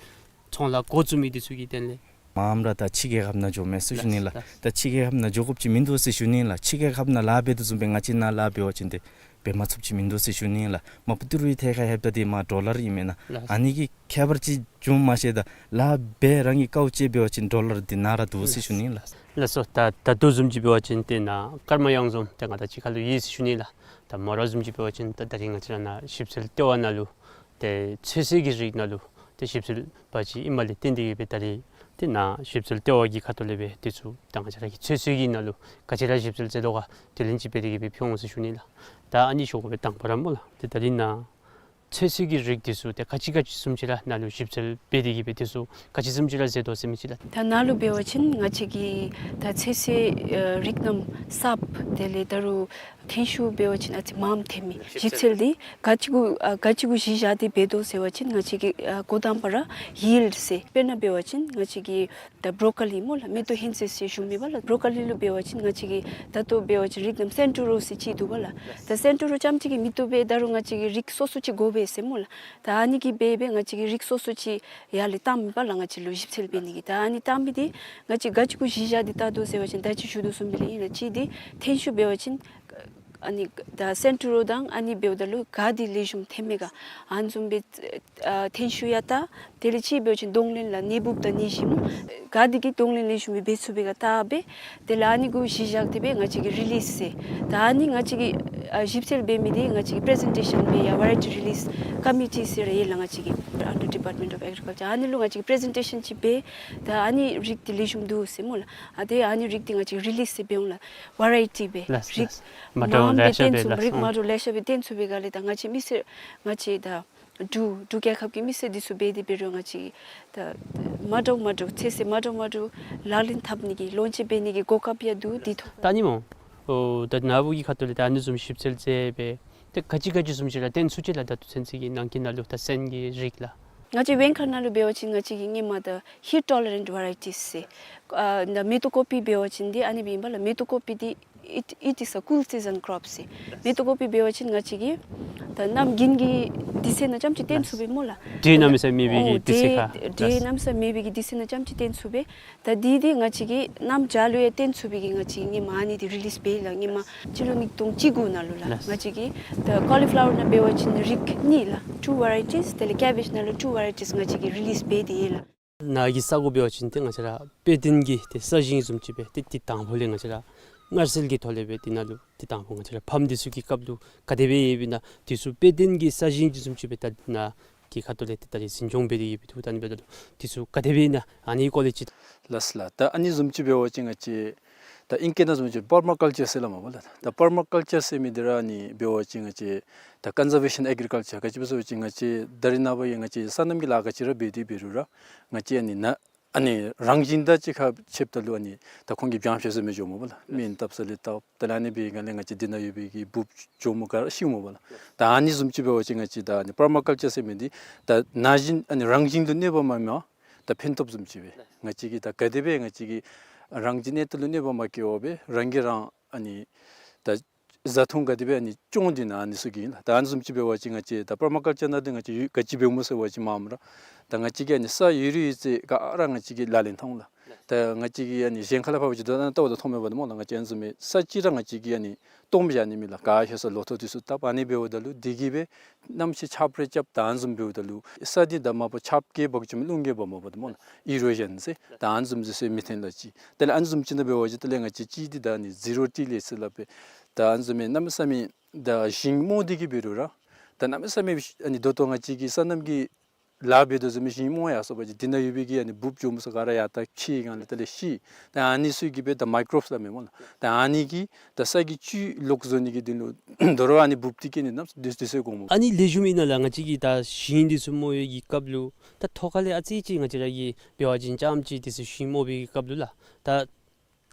ཚོང་ལཱ་འགོ་བཙུགས་མི་འདི་ཚུ་གི་དོན་ལས། མངམ་ར་ད་ཕྱི་རྒྱལ་ཁབ་ནང་འགྱོཝ་མས་ཟེར་ཞུ་ནི་ལགས། ལགས། ད་ཕྱི་རྒྱལ་ཁབ་ནང་འགྱོ་དགོཔ་ཅིག་མིན་འདུག་ཟེར་ཞུ་ནི་ལགས། ཕྱི་རྒྱལ་ཁབ་ནང་ལཱ་འབད་དོ་བཟུམ་སྦེ་ང་བཅས་ནཱ་ལཱ་འབད་བ་ཅིན་ཏེ་འབད་མ་ཚུགསཔ་ཅིག་མིན་འདུག་ཟེར་ཞུ་ནི་ལགས། མ་པ་ཏི་རུའི་ཐད་ཁར་ལྷོདཔ་ད་འདི་མ་ཌོ་ལར་ཨིན་མེན་ན། ལགས། ཨ་ནི་གི་ཁྱད་པར་ཅིག་བྱུངམ་མ་ཤེས། ད་ལཱ་འབད་རང་གིས་དཀའཝ་སྤྱད་འབད་བ་ཅིན་ཌོ་ལར་འདི་ནཱ་ར་འདུག་ཟེར་ཞུ་ནི་ལགས། ལགས་སོ། ད་ད་ལྟོ་བཟུམ་ཅིག་འབད་བ་ཅིན་ཏེ་ནཱ་ཀརྨ་གཡང་འཛོམས་ཏེ་ང་དང་གཅིག་ཁར་ལུ་ཡོད་ཟེར་ཞུ་ནི་ལགས། ད་མོ་ར་བཟུམ་ཅིག་འབད་བ་ཅིན་ད་ད་རིས་ང་བཅས་ར་ནཱ་ཞིབ་འཚོལ་ལྟེ་བ་ནང་ལུ་ཏེ་ཚོད་བསྲེ་གི་རིགས་ནང་ལུ་ཏེ་ཞིབ་འཚོལ་པ་ཅིག་ཨིནམ་ལས་བརྟེན་ཏེ་གིས་སྦེ་ད་རིས་ཏེ་ནཱ་ཞིབ་འཚོལ་ལྟེ་བ་གི་ཁ་ཐུག་ལས་སྦེ་འདི་ཚུ་ད་ང་བཅས་ར་གི་ཚོད་བསྲེ་གི་ནང་ལུ་ག་ཅི་ར་ཞིབ་འཚོལ་མཛད་དོ་ག་དེ་ལས་ཅིག་འབད་དེ་གིས་སྦེ་ཕུལ་འོང་ཟེར་ཞུ་ནི་ལགས། ད་ཨ་ནི་ཞུ་དགོ་པའི་དང་པ་ར་སྨོ་ལགས། ཏེ་ད་རིས་ནཱ་ ཚོད་བསྲེ་གི་རིགས་འདི་ཚུ་ཏེ་ག་ཅི་ག་ཅི་བཟུམ་ཅིག་ར་ནཱ་ལུ་ཞིབ་འཚོལ་འབད་དེ་གི་སྦེ་འདི་ཚུ་ག་ཅི་བཟུམ་ཅིག་ར་མཛད་དོ་ཟེར་མི་ཅིག་ལགས། ད་ནཱ་ལུ་འབད་བ་ཅིན་ང་བཅས་ཀྱིས་ད་ཚོད་བསྲེ་ཨ་རིགས་རྣམས་སྲབ་དེ་ལས་ད་རུང་ཐོན་ཤུགས་འབད་བ་ཅིན་ཨ་ཙི་མངམ་ཐོན་མི་ཞིབ་འཚོལ་འདི་ག་ཅི་གུ་ཨ་ག་ཅི་གུ་གཞི་བཞག་སྟེ་འབད་དོ་ཟེར་བ་ཅིན་ང་བཅས་ཀྱིས་ཨ་འགོ་དང་པ་ར་ཡིལཌ་ཟེར། དཔེར་ན་འབད་བ་ཅིན་ང་བཅས་ཀྱིས་ད་བོ་རོ་ཀོ་ལི་སྨོ་ལགས། མེ་ཏོག་ཧོན་ཚོད་ཟེར་ཞུ་མི་པ་ལགས། བོ་རོ་ཀོ་ལི་ལུ་འབད་བ་ཅིན་ང་བཅས་ཀྱིས་ད་ལྟོ་འབད་བ་ཅིན་རིགས་རྣམས་སེན་ཊོ་རོ་ཟེར་ཅིག་འདུག་པ་ལགས། ད་སེན་ཊོ་རོ་རྐྱངམ་གཅིག་གིས་མི་བཏུབ་པས། ད་རུང་ང་བཅས་ཀྱིས་རིགས་སོ་སོ་ཅིག་དགོ་པས་ཟེར་སྨོ་ལགས། ད་ཨ་ནི་གིས་འབད་འབད་ང་བཅས་ཀྱིས་རིགས་སོ་སོ་ཅིག་ཡར་ལས་བཏང་མི་པ་ལགས། ང་བཅས་ལུ་ཞིབ་འཚོལ་འབད་ནི་གི་ད་ཨ་ནི་བཏང་མི་འདི་ང་བཅས་ག་ཅི་གུ་གཞི་བཞག་སྟེ་བལྟ་དོ་ཟེར་བ་ཅིན་ད་ཅི་ཞུ་དོ་བཟུམ་སྦེ་ལགས་ཨིན་ལགས། གཅིག་འདི་ཐོན་ཤུགས་འབད་བ་ཅིན་ཨ་ནི་ད་སེན་ཊོ་རོ་དང་ཨ་ནི་འབདཝ་ད་ལུ་ག་འདི་ལེགས་ཤོམ་ཐོན་མས་ག་ཨ་ནི་བཟུམ་སྦེ་ཨ་ཐོན་ཤུགས་ཡང་བལྟ། དེ་ལས་གཅིག་འབད་བ་ཅིན་གདོང་ལེན་ལགས་ནད་འབུཔ་དང་ནད་གཞི་སྨོ། ག་འདི་གིས་གདོང་ལེན་ལེགས་ཤོམ་སྦེ་འབད་ཚུགས་པས་ག་བལྟ་སྦེ། དེ་ལས་ཨ་ནི་གུ་གཞི་བཞག་སྟེ་སྦེ་ང་བཅས་ཀྱིས་རི་ལིསི་ཟེར། ད་ཨ་ནི་ང་བཅས་ཀྱིས་ཨ་ཞིབ་འཚོལ་འབད་མི་འདི་ང་བཅས་ཀྱིས་པི་རི་ཛེན་ཊེ་ཤཱན་སྦེ་ཡང་ཝེ་རའི་ཊི་རི་ལིསི་ཀོ་མི་ཊི་ཟེར་ར་ཡོད་ལགས་ང་བཅས་ཀྱི་ཨན་ཌར་ཌི་པཱརཊ་མེནཊ་ཨོཕ་ཨེག་རི་ཀལ་ཅར། ཨ་ནི་ལུ་ང་བཅས་ཀྱིས་པི་རི་ཛེན་ཊེ་ཤཱན་ཅིག་འབད། ད་ཨ་ནི་རིགས་འདི་ལེགས་ཤོམ་འདུག་ཟེར་སྨོ་ལགས། ཨ་དེ་ཨ་ནི་རིགས་འདི་ང་བཅས་ཀྱིས་རི་ལིསི་ཟེར་འབད་འོང་ལགས། ཝེ་རའི་ཊི་སྦེ་ལགས། རིགས་ལགས། མ་འདྲཝ་མངམ་ལེ་སྦེ་ཤ་བཏོན་འབད་ཚུགས་པ་ལགས། རིགས་མ་འདྲཝ་ལེ་ཤ་སྦེ་བཏོན་ཚུགས་པའི་སྒང་ལས་ད་ང་བཅས་མི་སེར་ང་བཅས་ད་འབྲུག་འབྲུག་རྒྱལ་ཁབ་ཀྱི་མི་སེར་འདི་ཚུ་འབད་དེ་འབད་རུང་ང་བཅས་ད་མ་འདྲཝ་མ་འདྲཝ་ཚོད་བསྲེ་མ་འདྲཝ་མ་འདྲཝ་ལག་ལེན་འཐབ་ནི་གི་ལོན་ཅིག་འབད་ནི་གི་གོ་སྐབས་ཡང་འདུག། འདི་ཐོག་ད་ཨ་ནི་སྨོ། ཨོ་ད་ནཱ་བུ་གི་ཁ་ཐུག་ལས་ད་ཨ་ནི་བཟུམ་ཞིབ་འཚོལ་མཛད་སྦེ་ཏེ་ག་ཅི་ག་ཅི་བཟུམ་ཅིག་ར་བཏོན་ཚུགས་ཅི་ལགས། ད་ལྟོ་ཚུན་ཚོད་ཀྱི་ནང་འཁོད་ནང་ལུ་ད་སོན་གྱི་རིགས་ལགས། ང་བཅས་བེང་ཁ་ནང་ལུ་འབད་བ་ཅིན་ང་བཅས་ཀྱིས་སྔོན་མ་ད་ཧིཊ་ཊོ་ལེ་རེནཊ་ཝེ་རའི་ཊིསི་ཟེར། ཨ་ད་མེ་ཏོག་ཀོ་པི་འབད་བ་ཅིན་འདི་ཨ་ནི་སྦེ་ཨིན་པ་ལགས། མེ་ཏོག་ཀོ་པི་འདི་it, it is a cool season crop ཟེར། མེ་ཏོག་ཀོ་པི་འབད་བ་ཅིན་ང་བཅས་ཀྱིས་ད་གནམ་དགུན་གྱི་དུས་ཚོད་ནང་རྐྱངམ་ཅིག་བཏོན་ཚུགས་པས་སྨོ་ལགས། འདྲེ་གནམ་མེད་ས་མེད་མེད་པའི་གི་དུས་ཚོད་ཁར། འདྲེ་གནམ་མེད་ས་མེད་མེད་པའི་གི་དུས་ཚོད་ནང་རྐྱངམ་ཅིག་བཏོན་ཚུགས་པས། ད་འདི་འདི་ང་བཅས་ཀྱིས་གནམ་བྱཱར་ལུ་ཡང་བཏོན་ཚུགས་པའི་གི་ང་བཅས་ཀྱིས་སྔོན་མ་ཨ་ནི་འདི་རི་ལིསི་འབད་ལགས། སྔོན་མ་སྤྱི་ལོ་ཉིས་སྟོང་བཅུ་དགུ་ནང་ལུ་ལགས། ལགས། ང་བཅས་ཀྱིས་ད་ཀོ་ལི་ཕི་ལ་ཝར་ནང་འབད་བ་ཅིན་རིགས་གཉིས་ལགས། two varieties། དེ་ལས་ཀེ་བེཇ་ནང་ལུ་two varieties ང་བཅས་ཀྱིས་རི་ལིསི་འབད་དེ་ཡོད་ལགས། ནཱ་གི་ས་གོ་འབད་བ་ཅིན་ཏེ་ང་བཅས་ར་དཔེ་སྟོན་གྱི་ཏེ་ས་ཞིང་བཟུམ་ཅིག་སྦེ་ཏེ་ཏེ་དང་ཕུ་ལས་ང་བཅས་ར་མངར་གསིལ་གྱི་ཐོག་ལས་སྦེ་ཏེ་ནཱ་ལུ་ཏེ་དང་ཕུ་ང་བཅས་ར་ཕམ་འདི་ཚུ་གི་སྐབས་ལུ་ག་དེ་སྦེ་ཡོདཔ་ཨིན་ན་འདི་ཚུ་དཔེ་སྟོན་གྱི་ས་ཞིང་བཟུམ་ཅིག་སྦེ་ད་ནཱ་གི་ཁ་ཐུག་ལས་ཏེ་ད་རིས་འཛིན་སྐྱོང་འབད་དེ་ཡོདཔ་འདུག། ད་ཨ་ནི་འབདཝ་ད་ལུ་འདི་ཚུ་ག་དེ་སྦེ་ཨིན་ན་ཨ་ནི་སྐོར་ལས་ཅིག། ལགས་ལགས། ད་ཨ་ནི་བཟུམ་ཅིག་འབད་བ་ཅིན་ང་བཅས་ད་ཨིང་སྐད་ནང་བཟུམ་ཅིག་པར་མ་ཀལ་ཅར་ཟེར་སླབ་མས་པ་ལགས། ད་པར་མ་ཀལ་ཅར་ཟེར་མི་འདི་ར་ཨ་ནི་འབད་བ་ཅིན་ང་བཅས་ད་ཀོན་ཛར་ཝེ་ཤཱན་ཨེག་རི་ཀལ་ཅར། ག་ཅི་སྦེ་ཟེར་བ་ཅིན་ང་བཅས་ད་རིས་ནངས་པ་ཡང་ང་བཅས་སོ་ནམ་གྱི་ལཱ་ག་ཅི་ར་འབད་དེ་འབད་རུང་ར་ང་བཅས་ཨ་ནི་ནཱ་ཨ་ནི་རང་བཞིན་དང་གཅིག་ཁར་ཕྱདཔ་ད་ལུ་ཨ་ནི་ད་ཁོང་གིས་བྱང་ཤེས་ཟེར་མི་འགྱོཝ་མས་པ་ལགས། སྨན་བཏབ་ས་ལས་བཏབ། དེ་ལས་ཨ་ནི་འབད་བའི་སྒང་ལས་ང་བཅས་འདི་ནང་ཡོད་པའི་གི་འབུཔ་གྱོགམོ་ག་ར་ཤིཝ་མས་པ་ལགས། ད་ཨ་ནི་བཟུམ་ཅིག་འབད་བ་ཅིན་ང་བཅས་ད་ཨ་ནི་པར་མ་ཀལ་ཅར་ཟེར་མི་འདི་ད་ན་གཞོན་ཨ་ནི་རང་བཞིན་དུ་གནོད་པ་མ་མེད་པར་ད་ཕན་ཐོགས་བཟུམ་ཅིག་སྦེ་ང་བཅས་ཀྱིས་ད་ག་དེ་སྦེ་ང་བཅས་ཀྱིས་རང་གི་གནས་སྟངས་ལུ་གནོད་པ་མ་བཀལ་བར་སྦེ་རང་གིས་རང་ཨ་ནི་ད་བཟའ་འཐུང་ག་དེ་སྦེ་ཨ་ནི་སྐྱོང་སྟེ་ཨ་ནི་ཚུ་གི་ཨིན་ལགས། ད་ཨ་ནི་བཟུམ་ཅིག་འབད་བ་ཅིན་ང་བཅས་ད་པར་མ་ཀལ་ཅར་ནང་འདི་ང་བཅས་ཡོད་ག་ཅི་འབདཝ་སྨོ་ཟེར་བ་ཅིན་མངམ་ར་ད་ང་བཅས་ཀྱིས་ཨ་ནི་ས་ཡོད་རིགས་ཡོད་ཚད་ག་ར་ང་བཅས་ཀྱིས་ལག་ལེན་འཐབ་འོང་ལགས། ད་ང་བཅས་ཀྱིས་ཨ་ནི་གཞན་ཁ་ལས་ཕར་འབད་བ་ཅིན་ད་ལྟོ་ད་མཐོང་མས་པ་སྨོ་ལགས། ང་བཅས་ཨ་ནི་བཟུམ་མའི་ས་ཅིག་ར་ང་བཅས་ཀྱིས་ཨ་ནི་སྟོངམ་བཞག་ནི་མེད་ལགས། ག་ཤེས་ས་ལོ་ཐོག་འདི་ཚུ་བཏབ། ཨ་ནི་འབདཝ་ད་ལུ་འདི་གིས་སྦེ་གནམ་གཤིས་ཆརཔ་རེ་རྐྱབ་ད་ཨ་ནི་བཟུམ་འབདཝ་ད་ལུ་ས་འདི་ད་མ་པ་ཆརཔ་བཀལ་འབག་བཅུག་མི་རླུང་གིས་འབག་མ་པ་ད་སྨོ་ལགས། ཨི་རོ་ཞཱན་ཟེར། ད་ཨ་ནི་བཟུམ་ཅིག་ཟེར་མི་ཐོན་ལགས་ཅིག། དེ་ལས་ཨ་ནི་བཟུམ་ཅིག་ནང་འབད་བ་ཅིན་དེ་ལས་ང་བཅས་ཅིག་འདི་ད་ཨ་ནི་ཟི་རོ་ཊི་ལེཊ་ཟེར་སླབ་པས། ད་ཨ་ནི་བཟུམ་མའི་གནམ་མེད་ས་མེད་ད་ཞིང་རྨོ་སྟེ་གི་འབད་རུང་ར་ད་གནམ་མེད་ས་མེད་ཨ་ནི་ད་ལྟོ་ང་བཅས་ཀྱིས་སོ་ནམ་གྱི་ལཱ་འབད་དོ་བཟུམ་མའི་ཞིང་རྨོ་ཡར་སོང་པ་ཅིན་འདི་ནང་ཡོད་པའི་གི་ཨ་ནི་འབུཔ་གྱོགམོ་ཚུ་ག་ར་ཡར་ལྟ་ཕྱེ་སྒང་ལས་དེ་ལས་ཤི། ད་ཨ་ནི་ཚུ་གིས་སྦེ་ད་མའི་ཀོ་རོབསི་སླབ་མས་སྨོ་ལགས། ད་ཨ་ནི་གིས་ད་ས་གི་བཅུད་ལོག་བཟོ་ནི་གི་དོན་ལུ་དོ་རུང་ཨ་ནི་འབུཔ་འདི་བཀལ་ནི་གནམ་མེད་ས་མེད་དུས་ཚོད་འགོརཝ་མས། ཨ་ནི་ལེགས་ཤོམ་ཨིན་ན་ལགས། ང་བཅས་ཀྱིས་ད་ཞིང་འདི་ཚུ་རྨོ་བའི་གི་སྐབས་ལུ་ད་ཐོག་ཁ་ལས་ཨ་ཙི་ཅིག་ང་བཅས་ར་གིས་འབད་བ་ཅིན་རྐྱངམ་ཅིག་འདི་ཚུ་ཞིང་རྨོ་བའི་གི་སྐབས་ལུ་ལགས། ད་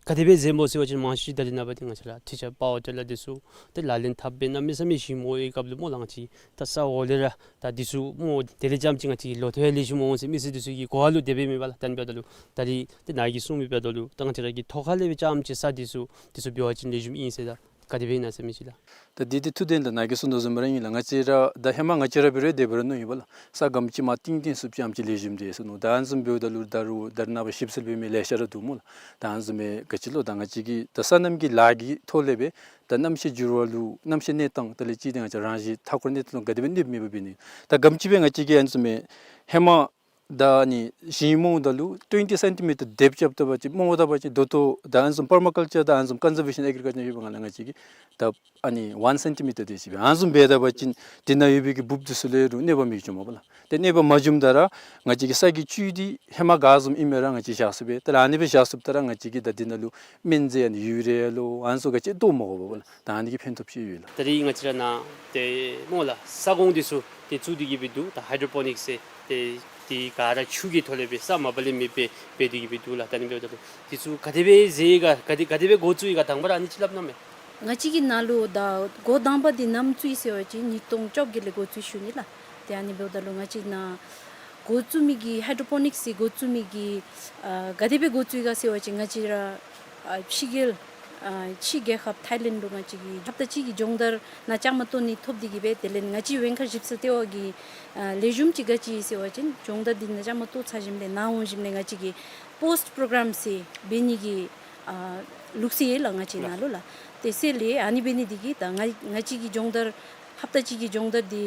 ག་དེ་སྦེ་མཛདཔ་སྨོ་ཟེར་བ་ཅིན་མང་ཤོས་ཅིག་ད་རིས་ནངས་པ་འདི་ང་བཅས་ར་ཊི་ཅར་པ་ཝར་ཊི་ལར་འདི་ཚུ་ཏེ་ལག་ལེན་འཐབ་སྦེ་གནམ་མེད་ས་མེད་ཞིང་རྨོ་བའི་སྐབས་ལུ་སྨོ་ལགས། ང་བཅས་ད་ས་འོག་ལས་ར་ད་འདི་ཚུ་རྨོ་དེ་ལས་རྐྱངམ་ཅིག་ང་བཅས་ལོ་ཐོག་ཡང་ལེགས་ཤོམ་འོང་ཟེར་མི་སེར་འདི་ཚུ་གི་གོ་བ་ལུ་དེ་སྦེ་མེད་པ་ལགས། ད་ཨ་ནི་འབདཝ་ད་ལུ་ད་རིས་ཏེ་ནཱ་གིས་གསུངས་མི་འབདཝ་ད་ལུ་ད་ང་བཅས་ར་གིས་ཐོག་ཁ་ལས་སྦེ་རྐྱངམ་ཅིག་ས་འདི་ཚུ་འདི་ཚུ་འབད་བ་ཅིན་ལེགས་ཤོམ་ཨིན་ཟེར་ད་ག་དེ་སྦེ་ཨིན་ན་ཟེར་མི་ཅིག་ལགས། ད་འདི་འདི་ཐུགས་བདེན་ལགས། ནཱ་གིས་གསུངས་དོ་བཟུམ་ར་ཨིན་ལགས། ང་བཅས་ར་ད་ཧེ་མ་ང་བཅས་ར་འབད་རུང་དེ་འབད་ར་མནོ་ཡི་པ་ལགས། ས་སྒམ་ཅིག་མར་བཏིང་བཏིང་ཚུགསཔ་ཅིག་ཨ་ནེམ་ཅིག་ལེགས་ཤོམ་འདུག་ཟེར་མནོ། ད་ཨ་ནི་བཟུམ་འབདཝ་ད་ལུ་ད་རུང་ད་རིས་ནངས་པ་ཞིབ་འཚོལ་འབད་མི་ལེ་ཤ་ར་འདུག་སྨོ་ལགས། ད་ཨ་ནི་བཟུམ་མའི་ག་ཅི་ལོ་ད་ང་བཅས་ཀྱིས་ད་སོ་ནམ་གྱི་ལཱ་གི་ཐོག་ལས་སྦེ་ད་གནམ་གཤིས་འགྱུར་བ་ལུ་གནམ་གཤིས་གནས་སྟངས་དེ་ལས་ཅིག་ཏེ་ང་བཅས་རང་བཞིན་མཐའ་འཁོར་གནས་སྟངས་ལུ་ག་དེ་སྦེ་གནོདཔ་མེད་པ་འབད་ནི། ད་སྒམ་ཅིག་སྦེ་ང་བཅས་ཀྱིས་ཨ་ནི་བཟུམ་མའི་ཧེ་མ་ ད་ཨ་ནི་ཞིང་རྨོཝ་ད་ལུ་ཊུ་ཝེན་ཊི་སེན་ཊི་མི་ཊར་དེབ་རྐྱབ་ད་པ་ཅིན་རྨོཝ་ད་པ་ཅིན་ད་ལྟོ་ད་ཨ་ནི་བཟུམ་པར་མ་ཀལ་ཅར་དང་ཨ་ནི་བཟུམ་ཀོན་ཟར་བེ་ཤཱན་ཨེག་རི་ཀལ་ཅར་ཡོད་པའི་སྒང་ལས་ང་བཅས་ཀྱིས་ད་ཨ་ནི་ཝན་སེན་ཊི་མི་ཊར་དེ་ཅིག་སྦེ་ཨ་ནི་བཟུམ་འབད་ད་པ་ཅིན་དེ་ནང་ཡོད་པའི་གི་འབུཔ་འདི་ཚུ་ལས་རུང་གནོད་པ་མི་འབྱུངམ་པ་ལགས། ཏེ་གནོད་པ་མ་འབྱུངམ་ད་ར་ང་བཅས་ཀྱི་ས་གི་བཅུད་འདི་ཧེ་མ་ག་བཟུམ་ཨིན་མས་ར་ང་བཅས་བཞག་ཚུགས་པས། ཏེ་ཨ་ནི་སྦེ་བཞག་ཚུགསཔ་ད་ར་ང་བཅས་ཀྱིས་ད་དེ་ནང་ལུ་སྨན་རྫས་ཨ་ནི་ཡུ་རི་ཡ་ལོ་ཨ་ནི་ཚུ་ག་ཅི་བཏོག་མ་དགོ་པས་ལགས། ད་ཨ་ནི་གི་ཕན་ཐོགས་ཅིག་ཡོད་ལགས། ད་རིས་ང་བཅས་ར་ནཱ་ཏེ་སྨོ་ལགས་ས་སྒོང་འདི་ཚུ་ཏེ་བཙུགས་ཏེ་གི་སྦེ་འདུག། ད་ཧའི་ཌྲོ་པོ་ནིཀསི་ཟེར་ཏེ་དེ་ག་ར་ཆུ་གི་ཐོག་ལས་སྦེ་ས་མ་པ་ལས་མེད་པར་འབད་དེ་གི་སྦེ་འདུག་ལགས། ད་ཨ་ནི་འབདཝ་ད་ལུ་འདི་ཚུ་ག་དེ་སྦེ་མཛད་ཡི་ག་ག་དེ་ག་དེ་སྦེ་འགོ་བཙུགས་ཡི་ག་དང་པ་ར་ཨ་ནི་ཅིག་སླབ་གནང་མས། ང་བཅས་ཀྱི་ནང་ལུ་ད་འགོ་དང་པ་འདི་ནམ་བཙུགས་ཡི་ཟེར་བ་ཅིན་ཉིས་སྟོང་བཅོ་བརྒྱད་ལས་འགོ་བཙུགས་ཞུ་ནི་ལགས། ཏེ་ཨ་ནི་འབདཝ་ད་ལུ་ང་བཅས་ནཱ་འགོ་བཙུགས་མི་གི་ཧའི་ཌྲོ་པོ་ནིཀསི་འགོ་བཙུགས་མི་གི་ཨ་ག་དེ་སྦེ་འགོ་བཙུགས་ཡི་ག་ཟེར་བ་ཅིན་ང་བཅས་ར་ཨ་ཕྱི་རྒྱལ་ཨ་ཕྱི་རྒྱལ་ཁབ་ཐའི་ལེནཌ་ལུ་ང་བཅས་ཀྱིས་ཧབ་ཏ་གཅིག་གི་སྦྱོང་བརྡར་ནང་བཅའ་མར་གཏོགས་ནི་ཐོབ་སྟེ་གི་སྦེ་དེ་ལས་ང་བཅས་ཝེང་ཁ་ཞིབ་འཚོལ་ལྟེ་བ་གི་ཨ་ལེགས་ཤོམ་ཅིག་ག་ཅི་ཨིན་ཟེར་བ་ཅིན་སྦྱོང་བརྡར་འདི་ནང་བཅའ་མར་གཏོགས་ཚར་ཞིནམ་ལས་ནཱ་འོང་ཞིནམ་ལས་ང་བཅས་ཀྱིས་པོསཊ་པོརོ་གརམ་ཟེར་འབད་ནི་གི་ཨ་ལུགས་སྲོལ་ཡོད་ལགས་ང་བཅས་ནང་ལུ་ལགས། ཏེ་ཟེར་ལས་ཨ་ནི་འབད་ནི་འདི་གིས་ད་ང་ང་བཅས་ཀྱིས་སྦྱོང་བརྡར་ཧབ་ཏ་གཅིག་གི་སྦྱོང་བརྡར་འདི་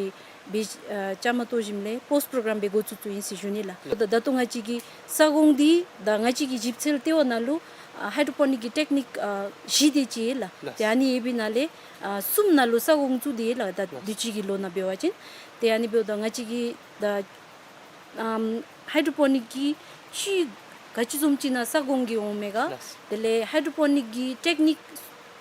སྦེ་ཨ་བཅའ་མར་གཏོགས་ཞིནམ་ལས་པོསཊ་པོརོ་གརམ་སྦེ་འགོ་བཙུགས་བཙུགས་ཨིན་ཟེར་ཞུ་ནི་ལགས། ད་ད་ལྟོ་ང་བཅས་ཀྱི་ས་སྒོང་འདི་ད་ང་བཅས་ཀྱི་ཞིབ་འཚོལ་ལྟེ་བ་ནང་ལུ་ཨ་ཧའི་ཌྲོ་པོ་ནིཀ་གི་ཊེཀ་ནིཀ་ཨ་བཞི་དེ་ཅིག་ཡོད་ལགས། ལགས། ཏེ་ཨ་ནི་ཡོད་པའི་ནང་ལས་ཨ་གསུམ་ནང་ལུ་ས་སྒོང་བཙུགས་ཏེ་ཡོད་ལགས། ད་ལགས། དུས་ཅི་གི་ལོ་ནང་འབད་བ་ཅིན་ཏེ་ཨ་ནི་འབདཝ་ད་ང་བཅས་ཀྱིས་ད་ཨམ་ཧའི་ཌྲོ་པོ་ནིཀ་གི་ཅིག་ག་ཅི་བཟུམ་ཅིག་ནང་ས་སྒོང་གི་འོང་མས་ག། ལགས། དེ་ལས་ཧའི་ཌྲོ་པོ་ནིཀ་གི་ཊེཀ་ནིཀ་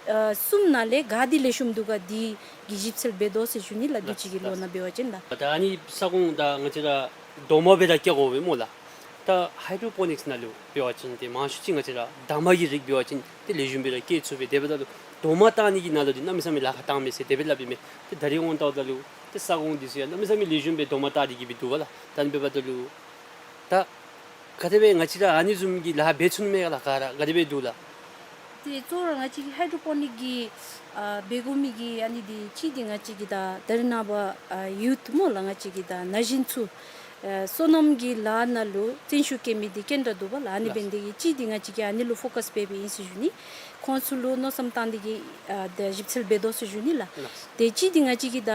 ཨ་གསུམ་ནང་ལས་ག་འདི་ལེགས་ཤོམ་འདུག་ག་འདི་གི་ཞིབ་འཚོལ་འབད་དོ་ཟེར་ཞུ་ནི་ལགས། དུས་ཅི་གི་ལོ་ནང་འབད་བ་ཅིན་ལགས། ད་ཨ་ནི་ས་སྒོང་ད་ང་བཅས་ར་རྡོག་མ་སྦེ་ར་བཀལ་དགོ་པས་སྨོ་ལགས། ད་ཧའི་ཌྲོ་པོ་ནིཀསི་ནང་ལུ་འབད་བ་ཅིན་ཏེ་མང་ཤོས་ཅིག་ང་བཅས་ར་འདབ་མ་གི་རིགས་འབད་བ་ཅིན་ཏེ་ལེགས་ཤོམ་སྦེ་ར་སྐྱེ་ཚུགས་པས། དེ་འབདཝ་ད་ལུ་རྡོག་མ་བཏགས་ནི་གི་ནང་ལུ་འདི་གནམ་མེད་ས་མེད་ལཱ་ཁག་བཏངམ་མས་ཟེར་དེ་སྦེ་སླབ་ཨིན་མས། ཏེ་ད་རིས་འོང་བལྟཝ་ད་ལུ་ཏེ་ས་སྒོང་འདི་ཚུ་ཡང་གནམ་མེད་ས་མེད་ལེགས་ཤོམ་སྦེ་རྡོག་མ་བཏགས་ཏེ་གི་སྦེ་འདུག་པ་ལགས། ད་ཨ་ནི་འབདཝ་ད་ལུ་ད་ག་དེ་སྦེ་ང་བཅས་ར་ཨ་ནི་བཟུམ་གྱི་ལཱ་འབད་ཚུགས་ནི་མས་ག་ལགས། ག་ར་ག་དེ་སྦེ་འདུག་ལགས། ཏེ་གཙོ་བོ་ར་ང་བཅས་ཀྱི་ཧའི་ཌྲོ་པོ་ནིཀ་གི་ཨ་འབད་དགོ་མི་གི་ཨ་ནི་འདི་གཅིག་འདི་ང་བཅས་ཀྱི་ད་ད་རིས་ནངས་པ་ཨ་ཡུཐ་སྨོ་ལགས། ང་བཅས་ཀྱི་ད་ན་གཞོན་ཚུ་ཨ་སོ་ནམ་གྱི་ལཱ་ནང་ལུ་བརྩོན་ཤུགས་བསྐྱེད་མི་འདི་ག་འདྲ་འདུག་པ་ལགས། ཨ་ནི་འབད་ནི་འདི་གིས་གཅིག་འདི་ང་བཅས་ཀྱིས་ཨ་ནི་ལུ་ཕོ་ཀསི་འབད་འབདཝ་ཨིན་ཟེར་ཞུ་ནི། ཁོང་ཚུ་ལུ་མནོ་བསམ་བཏང་སྟེ་གི་ཨ་ད་ཞིབ་འཚོལ་འབད་དོ་ཟེར་ཞུ་ནི་ལགས། ལགས། ཏེ་གཅིག་འདི་ང་བཅས་ཀྱི་ད་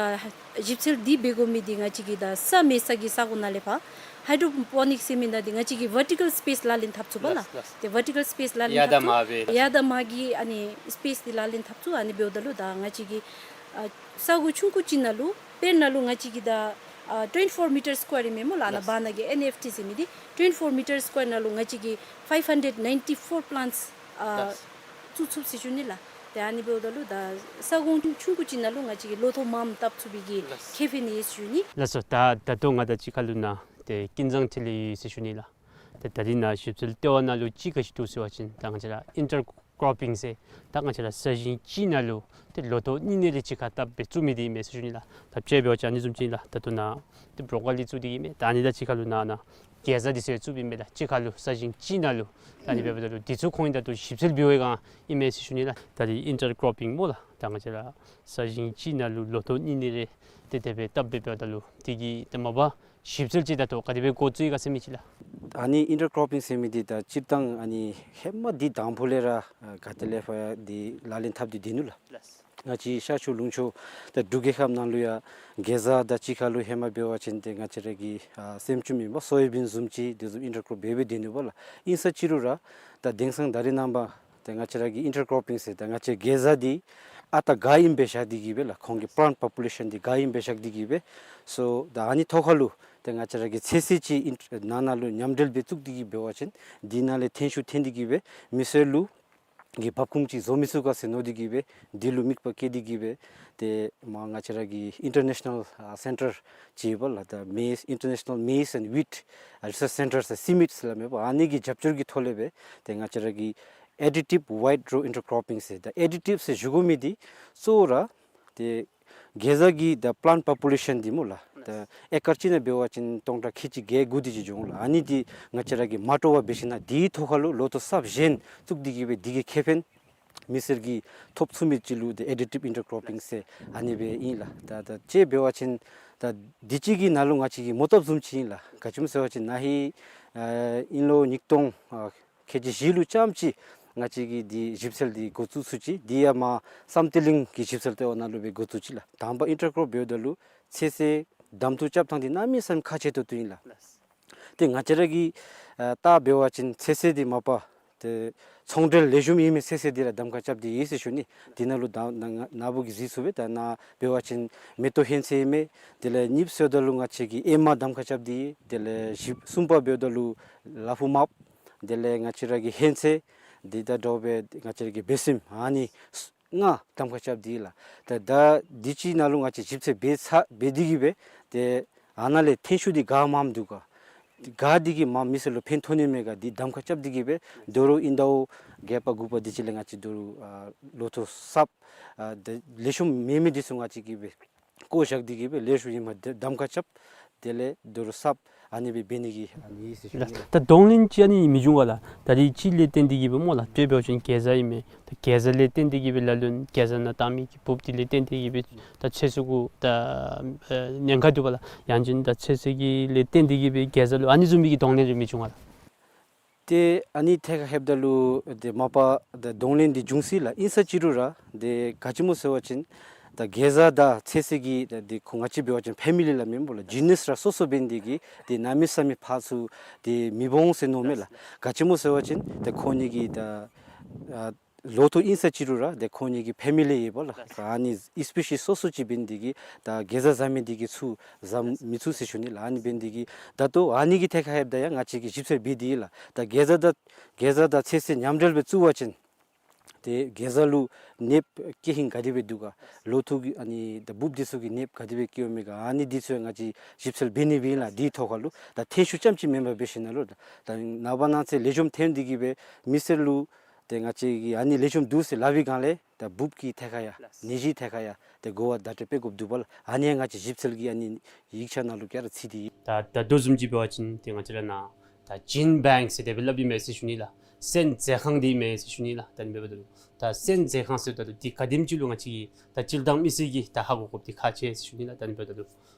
ཞིབ་འཚོལ་འདི་འབད་དགོ་མི་འདི་ང་བཅས་ཀྱི་ད་ས་མེད་ས་གི་ས་གོ་ནང་ལས་ཕར་ཧའི་ཌྲོ་པོ་ནིཀསི་ཟེར་མི་ནང་འདི་ང་བཅས་ཀྱིས་ཝར་ཊི་ཀལ་སི་པེསི་ལག་ལེན་འཐབ་ཚུགས་པ་ལགས། ལགས། ཏེ་ཝར་ཊི་ཀལ་སི་པེསི་ལག་ལེན་ཡར་དང་འཐབ་ཚུགས། མར་སྦེ་ཡར་དང་མར་གྱི་ཨ་ནི་སི་པེསི་འདི་ལག་ལེན་འཐབ་ཚུགས། ཨ་ནི་འབདཝ་ད་ལུ་ད་ང་བཅས་ཀྱི་ཨ་ས་གོ་ཆུང་ཀུ་ཅིག་ནང་ལུ་དཔེར་ན་ལུ་ང་བཅས་ཀྱི་ད་ཨ་ཊུ་ཝེན་ཊི་ཕོར་མི་ཊར་སི་ཀོ་ཡར་ཨིན་མས་སྨོ་ལགས། ཨ་ནཱ་ལགས། བར་ན་གི་ཨེན་ཨེཕ་ཊི་ཟེར་མི་འདི་ཊུ་ཝེན་ཊི་ཕོར་མི་ཊར་སི་ཀོ་ཡར་ནང་ལུ་ང་བཅས་ཀྱིས་ཕའིབ་ཧན་ཌེཌ་ནའིན་ཊི་ཕོར་པི་ལཱནཊསི་ཨ་ལགས། བཙུགས་ཚུགས་ཟེར་ཞུ་ནི་ལགས། ཏེ་ཨ་ནི་འབདཝ་ད་ལུ་ད་ས་གོ་ཆུང་ཀུ་ཅིག་ནང་ལུ་ང་བཅས་ཀྱིས་ལོ་ཐོག་མངམ་བཏབ་ཚུགས་པའི་གི་ལགས། ཁེ་ཕན་ཡོད་ཟེར་ཞུ་ནི། ལགས་སོ། ད་ད་ལྟོ་ང་དང་གཅིག་ཁར་ལུ་ནཱ་ཏེ་ཀུན་བཟང་འཕྲིན་ལས་ཡོད་ཟེར་ཞུ་ནི་ལགས། ཏེ་ད་རིས་ནཱ་ཞིབ་འཚོལ་ལྟེ་བ་ནང་ལུ་ཅིག་ག་ཅི་འདུག་ཟེར་བ་ཅིན་ད་ང་བཅས་ར་ཨིན་ཊར་ཀོར་པིང་ཟེར་ད་ང་བཅས་ར་ས་ཞིང་གཅིག་ནང་ལུ་ཏེ་ལོ་ཐོག་གཉིས་གཉིས་རེ་གཅིག་ཁར་བཏབ་སྦེ་བཙུགས་མི་འདི་ཨིན་མས་ཟེར་ཞུ་ནི་ལགས། ད་དཔྱེ་འབད་བ་ཅིན་ཨ་ནི་བཟུམ་ཅིག་ཨིན་ལགས། ད་ལྟོ་ནཱ་ཏེ་བོ་རོ་ཀོ་ལི་བཙུགས་ཏེ་ཨིན་མས། ད་ཨ་ནི་དང་གཅིག་ཁར་ལུ་ནཱ་ནཱ་གེ་ཟ་འདི་ཚུ་ཡང་བཙུགསཔ་ཨིན་མས་ལགས། གཅིག་ཁར་ལུ་ས་ཞིང་གཅིག་ནང་ལུ། ད་ཨ་ནི་འབདཝ་ད་ལུ་འདི་ཚུ་ཁོང་གིས་ད་ལྟོ་ཞིབ་འཚོལ་འབད་བའི་སྒང་ཨིན་མས་ཟེར་ཞུ་ནི་ལགས། ད་རིས་ཨིན་ཊར་ཀོར་པིང་སྨོ་ལགས། ད་ང་བཅས་ར་ས་ཞིང་གཅིག་ནང་ལུ་ལོ་ཐོག་གཉིས་གཉིས་རེ་ཏེ་དེ་སྦེ་བཏབ་སྦེ་འབདཝ་ད་ལུ་དེ་གི་ཏེ་མ་པ་ཞིབ་འཚོལ་ཅིག་ད་ལྟོ་ག་དེ་སྦེ་འགོ་བཙུགས་ཡི་ག་ཟེར་མི་ཅིག་ལགས། ཨ་ནི་ཨིན་ཊར་ཀོར་པིང་ཟེར་མི་འདི་ད་སྤྱིར་བཏང་ཨ་ནི་ཧེ་མ་འདི་དང་ཕུ་ལས་ར་ཨ་ག་ཏེ་ལས་ཕར་འདི་ལག་ལེན་འཐབ་སྟེ་སྡོད་ནུག་ལགས། ལགས། ང་བཅས་ཤར་ཕྱོགས་ལུང་ཕྱོགས་ད་འབྲུག་རྒྱལ་ཁབ་ནང་ལུ་ཡང་གེ་ཟ་དང་གཅིག་ཁར་ལུ་ཧེ་མ་འབད་བ་ཅིན་ཏེ་ང་བཅས་ར་གི་ཨ་སེམ་ཅུམ་ཨིན་པ་སོ་ཡ་བིན་བཟུམ་ཅིག་དེ་བཟུམ་ཨིན་ཊར་ཀོར་པིང་འབད་སྦེ་སྡོད་ནུག་པ་ལགས། ཨིན་ས་ཅི་རུང་ར་ད་དེང་སང་ད་རིས་ནངས་པ་ཏེ་ང་བཅས་ར་གི་ཨིན་ཊར་ཀོར་པིང་ཟེར་ད་ང་བཅས་གེ་ཟ་འདི་ཨ་རྟག་ག་ཨིནམ་སྦེ་བཞག་སྟེ་གི་སྦེ་ལགས། ཁོང་གི་པི་ལཱནཊ་པོ་པུ་ལེ་ཤཱན་འདི་ག་ཨིནམ་སྦེ་བཞག་སྟེ་གི་སྦེ། སོ་ད་ཨ་ནི་ཐོག་ཁར་ལུ་ཏེ་ང་བཅས་ར་གི་ཚོད་བསྲེ་ཅིག་ཨིན་ནང་ན་ལུ་མཉམ་འབྲེལ་སྦེ་བཙུགས་ཏེ་གི་འབད་བ་ཅིན་འདི་ནང་ལས་ཐོན་ཤུགས་ཐོན་ཏེ་གི་སྦེ་མི་སེར་ལུ་གི་འབབ་ཁུངས་ཅིག་བཟོ་མི་ཚུགས་ག་ཟེར་མནོ་སྟེ་གི་སྦེ་འདི་ལུ་དམིགས་པ་བསྐྱེད་དེ་གི་སྦེ་ཏེ་མར་ང་བཅས་ར་གི་ཨིན་ཊར་ནེ་ཤ་ནཱལ་ཨ་སེན་ཊར་ཅིག་ཡོད་པ་ལགས། ད་མེ་ཨིན་ཊར་ནེ་ཤ་ནཱལ་མེ་ཨེནཌ་ཝིཊ་ཨ་རི་སརཆ་སེན་ཊར་ཟེར་སི་མིཊ་ཟེར་སླབ་མས་པ། ཨ་ནི་གི་རྒྱབ་སྐྱོར་གྱི་ཐོག་ལས་སྦེ་ཏེ་ང་བཅས་ར་གི་ཨེ་ཌི་ཊིབ་ཝའིཊ་རོ་ཨིན་ཊར་ཀོར་པིང་ཟེར། ད་ཨེ་ཌི་ཊིབ་ཟེར་ཞུ་དགོ་མི་འདི་གཙོ་བོ་ར་ཏེ་གེ་ཟ་གི་ད་པི་ལཱནཊ་པོ་པུ་ལེ་ཤཱན་འདི་སྨོ་ལགས། ད་ཨེ་ཀར་གཅིག་ནང་འབད་བ་ཅིན་སྟོང་ཕྲག་ཁལ་གཅིག་བརྒྱད་དགུ་དེ་ཅིག་འབྱུང་ལགས། ཨ་ནི་འདི་ང་བཅས་ར་གིས་མ་སྤྲོ་བར་འབད་ཞིན་ན་དེའི་ཐོག་ཁར་ལུ་ལོ་ཐོག་གསརཔ་གཞན་བཙུགས་ཏེ་གི་སྦེ་དེ་གི་ཁེ་ཕན་མི་སེར་གྱིས་ཐོབ་ཚུགས་མི་ཅིག་ལུ་ཏེ་ཨེ་ཌི་ཊིབ་ཨིན་ཊར་ཀོར་པིང་ཟེར་ཨ་ནི་སྦེ་ཨིན་ལགས། ད་ད་དཔྱེ་འབད་བ་ཅིན་ད་འདི་ཅིག་གི་ནང་ལུ་ང་བཅས་ཀྱི་མོ་བཏབ་བཟུམ་ཅིག་ཨིན་ལགས། ག་ཅི་སྨོ་ཟེར་བ་ཅིན་ན་ཧིང་ཨ་དབྱིན་ལོ་ཉིས་སྟོང་ཨ་ཁལ་གཅིག་བཞི་ལུ་རྐྱངམ་ཅིག་ང་བཅས་ཀྱིས་འདི་ཞིབ་འཚོལ་འདི་འགོ་བཙུགས་ཚུགས་ཅི། འདི་ཡང་མར་བསམ་གཏན་གླིང་གི་ཞིབ་འཚོལ་ལྟེ་བ་ནང་ལུ་སྦེ་འགོ་བཙུགས་ཅི་ལགས། དང་པ་ཨིན་ཊར་ཀོར་འབདཝ་ད་ལུ་ཚོད་བསྲེ་གདམ་འཐུ་རྐྱབ་ཐངས་འདི་གནམ་མེད་ས་མེད་ཁག་ཆེ་ཏོག་ཏོ་ཨིན་ལགས། ལགས། ཏེ་ང་བཅས་ར་གིས་ཨ་ད་འབད་བ་ཅིན་ཚོད་བསྲེ་འདི་མ་པ་ཏེ་ཚོང་འབྲེལ་ལེགས་ཤོམ་ཨིན་མི་ཚོད་བསྲེ་འདི་ར་གདམ་ཁ་རྐྱབ་སྟེ་ཡོད་ཟེར་ཞུ་ནི། འདི་ནང་ལུ་ད་ན་ན་བུ་གིས་གཟིགས་ཚུགས་པས། ད་ནཱ་འབད་བ་ཅིན་མེ་ཏོག་ཧོན་ཚོད་ཨིན་མས། དེ་ལས་གཉིས་པ་ཟེརཝ་ད་ལུ་ང་བཅས་ཀྱིས་ཨེ་མ་གདམ་ཁ་རྐྱབ་སྟེ་ཡོད། དེ་ལས་བཞི་གསུམ་པ་འབདཝ་ད་ལུ་ལ་ཕུག་མརཔ། དེ་ལས་ང་བཅས་ར་གི་ཧོན་ཚོད་འདི་དང་འདྲཝ་སྦེ་ང་བཅས་ར་གི་སྦེ་སྲིནམ་ཨ་ནི་ལྔ་གདམ་ཁ་རྐྱབ་སྟེ་ཡོད་ལགས། ད་ད་འདི་ཅིག་ནང་ལུ་ང་བཅས་ཞིབ་འཚོལ་འབད་ཚར་འབད་དེ་གིས་སྦེ་ཏེ་ཨ་ནཱ་ལས་ཐོན་ཤུགས་འདི་ག་མངམ་འདུག་ག། ག་འདི་གིས་མ་མི་སེར་ལུ་ཕན་ཐོགས་ནི་མས་ག་འདི་གདམ་ཁ་རྐྱབ་སྟེ་གིས་སྦེ་དོ་རུང་ཨིན་ཟླཝ་བརྒྱད་པ་དགུ་པ་འདི་ཅིག་ལས་ང་བཅས་དོ་རུང་ཨ་ལོ་ཐོག་གསརཔ་ཨ་ཏེ་ལེགས་ཤོམ་མེད་མི་འདི་ཚུ་ང་བཅས་ཀྱིས་སྦེ་བཀོ་བཞག་སྟེ་གིས་སྦེ་ལེགས་ཤོམ་ཨིན་མས་གདམ་ཁ་རྐྱབ། དེ་ལས་དོ་རུང་གསརཔ་ཨ་ནི་སྦེ་འབད་ནི་གི་ཨ་ནི་ཨིན་ཟེར་ཞུ་ནི། ད་གདོང་ལེན་ཅིག་ཨ་ནི་མི་འབྱུང་ག་ལགས། ད་རིས་ཅིག་ལས་བརྟེན་ཏེ་གིས་སྦེ་སྨོ་ལགས། དཔེ་འབད་བ་ཅིན་གེ་ཛ་ཨིན་མས། ད་གེ་ཛ་ལས་བརྟེན་ཏེ་གིས་སྦེ་ལ་ལུ་གེ་ཛ་ནང་བཏང་མི་གི་འབུཔ་འདི་ལས་བརྟེན་ཏེ་གིས་སྦེ་ད་ཚོད་བསྲེ་གུ་ད་ཨེ་ཉེན་ཁ་འདུག་པ་ལགས། ཡང་ཅིན་ད་ཚོད་བསྲེ་གི་ལས་བརྟེན་ཏེ་གིས་སྦེ་གེ་ཛ་ལུ་ཨ་ནི་བཟུམ་མའི་གི་གདོང་ལེན་རེ་མི་འབྱུང་ག་ལགས། ཏེ་ཨ་ནི་ཐད་ཁར་ལྷོདཔ་ད་ལུ་ཏེ་མ་པ་ད་གདོང་ལེན་འདི་འབྱུང་སྲིད་ལགས། ཨིན་ས་ཅི་རུང་ར་ཏེ་ག་ཅི་སྨོ་ཟེར་བ་ཅིན་ད་གེ་ཛ་དང་ཚོད་བསྲེ་གི་ད་ཏེ་ཁོང་ང་བཅས་འབད་བ་ཅིན་ཕེ་མི་ལི་སླབ་མི་སྨོ་ལགས། ཇི་ནསི་ར་སོ་སོ་འབད་ནི་དེ་གིས་ཏེ་གནམ་མེད་ས་མེད་ཕར་ཚུར་ཏེ་མི་འོང་ཟེར་མནོཝ་མས་ལགས། ག་ཅི་སྨོ་ཟེར་བ་ཅིན་ད་ཁོང་གཉིས་ཀྱི་ད་ཨ་ལོ་ཐོག་ཨིན་ས་ཅི་རུང་ར་ཏེ་ཁོང་གཉིས་ཀྱི་ཕེ་མི་ལི་ཡོདཔ་ལགས། ཨ་ནི་སི་པེ་ཤིས་སོ་སོ་ཅིག་འབད་ནི་དེ་གིས་ད་གེ་ཛ་བཟའ་མི་དེ་གིས་ཚུར་བཟའ་མི་ཚུགས་ཟེར་ཞུ་ནི་ལགས། ཨ་ནི་འབད་ནི་དེ་གིས་ད་ལྟོ་ཨ་ནི་གི་ཐད་ཁར་ལྷོདཔ་ད་ཡང་ང་བཅས་ཀྱིས་ཞིབ་འཚོལ་འབད་དེ་ཡོད་ལགས། ད་གེ་ཛ་དང་གེ་ཛ་དང་ཚོད་བསྲེ་མཉམ་འབྲེལ་སྦེ་བཙུགས་པ་ཅིན་ཏེ་གེ་ཛ་ལུ་ནདཔ་སྐྱེ་ཧིང་ག་དེ་སྦེ་འདུག་ག། ལོ་ཐོག་གི་ཨ་ནི་ད་འབུཔ་འདི་ཚུ་གི་ནདཔ་ག་དེ་སྦེ་སྐྱེཝ་མས་ག། ཨ་ནི་འདི་ཚུ་ཡང་ང་བཅས་ཞིབ་འཚོལ་འབད་ནི་སྦེ་ཨིན་ལགས། དེའི་ཐོག་ཁར་ལུ་ད་ཐོན་ཤུགས་ཙམ་ཅིག་མེན་པར་འབད་ཞིནམ་ལས་ད་ནངས་པ་གནངས་ཚེ་ལེགས་ཤོམ་ཐོན་ཏེ་གིས་སྦེ་མི་སེར་ལུ་ཏེ་ང་བཅས་ཀྱིས་ཨ་ནི་ལེགས་ཤོམ་འདུག་ཟེར་སླབ་པའི་སྒང་ལས་ད་འབུཔ་གི་ཐད་ཁར་ཡང་ནད་གཞིའི་ཐད་ཁར་ཡང་ཏེ་གོ་བ་བརྡ་སྤྲོད་འབད་དགོཔ་འདུག་པ་ལགས། ཨ་ནི་ཡང་ང་བཅས་ཞིབ་འཚོལ་གྱི་ཨ་ནི་ཡིག་ཆ་ནང་ལུ་ག་ར་ཚུད་དེ་ཡོད། ད་ད་ལྟོ་བཟུམ་ཅིག་འབད་བ་ཅིན་ཏེ་ང་བཅས་ར་ནཱ་ད་ཇིན་བེངཀ་ཟེར་དེ་སྦེ་སླབ་ཨིན་མས་ཟེར་ཞུ་ནི་ལགས། སོན་མཛོད་ཁང་འདི་ཨིན་མས་ཟེར་ཞུ་ནི་ལགས། ད་ཨ་ནི་འབདཝ་ད་ལུ་ད་སོན་མཛོད་ཁང་ཟེརཝ་ད་ལུ་འདི་ག་དེམ་ཅིག་ལུ་ང་བཅས་ཀྱིས་ད་སྤྱིར་བཏང་མི་སེར་གྱིས་ད་ཧ་གོ་དགོཔ་འདི་ཁག་ཆེ་ཟེར་ཞུ་ནི་ལགས། ད་ཨ་ནི་འབདཝ་ད་ལུ་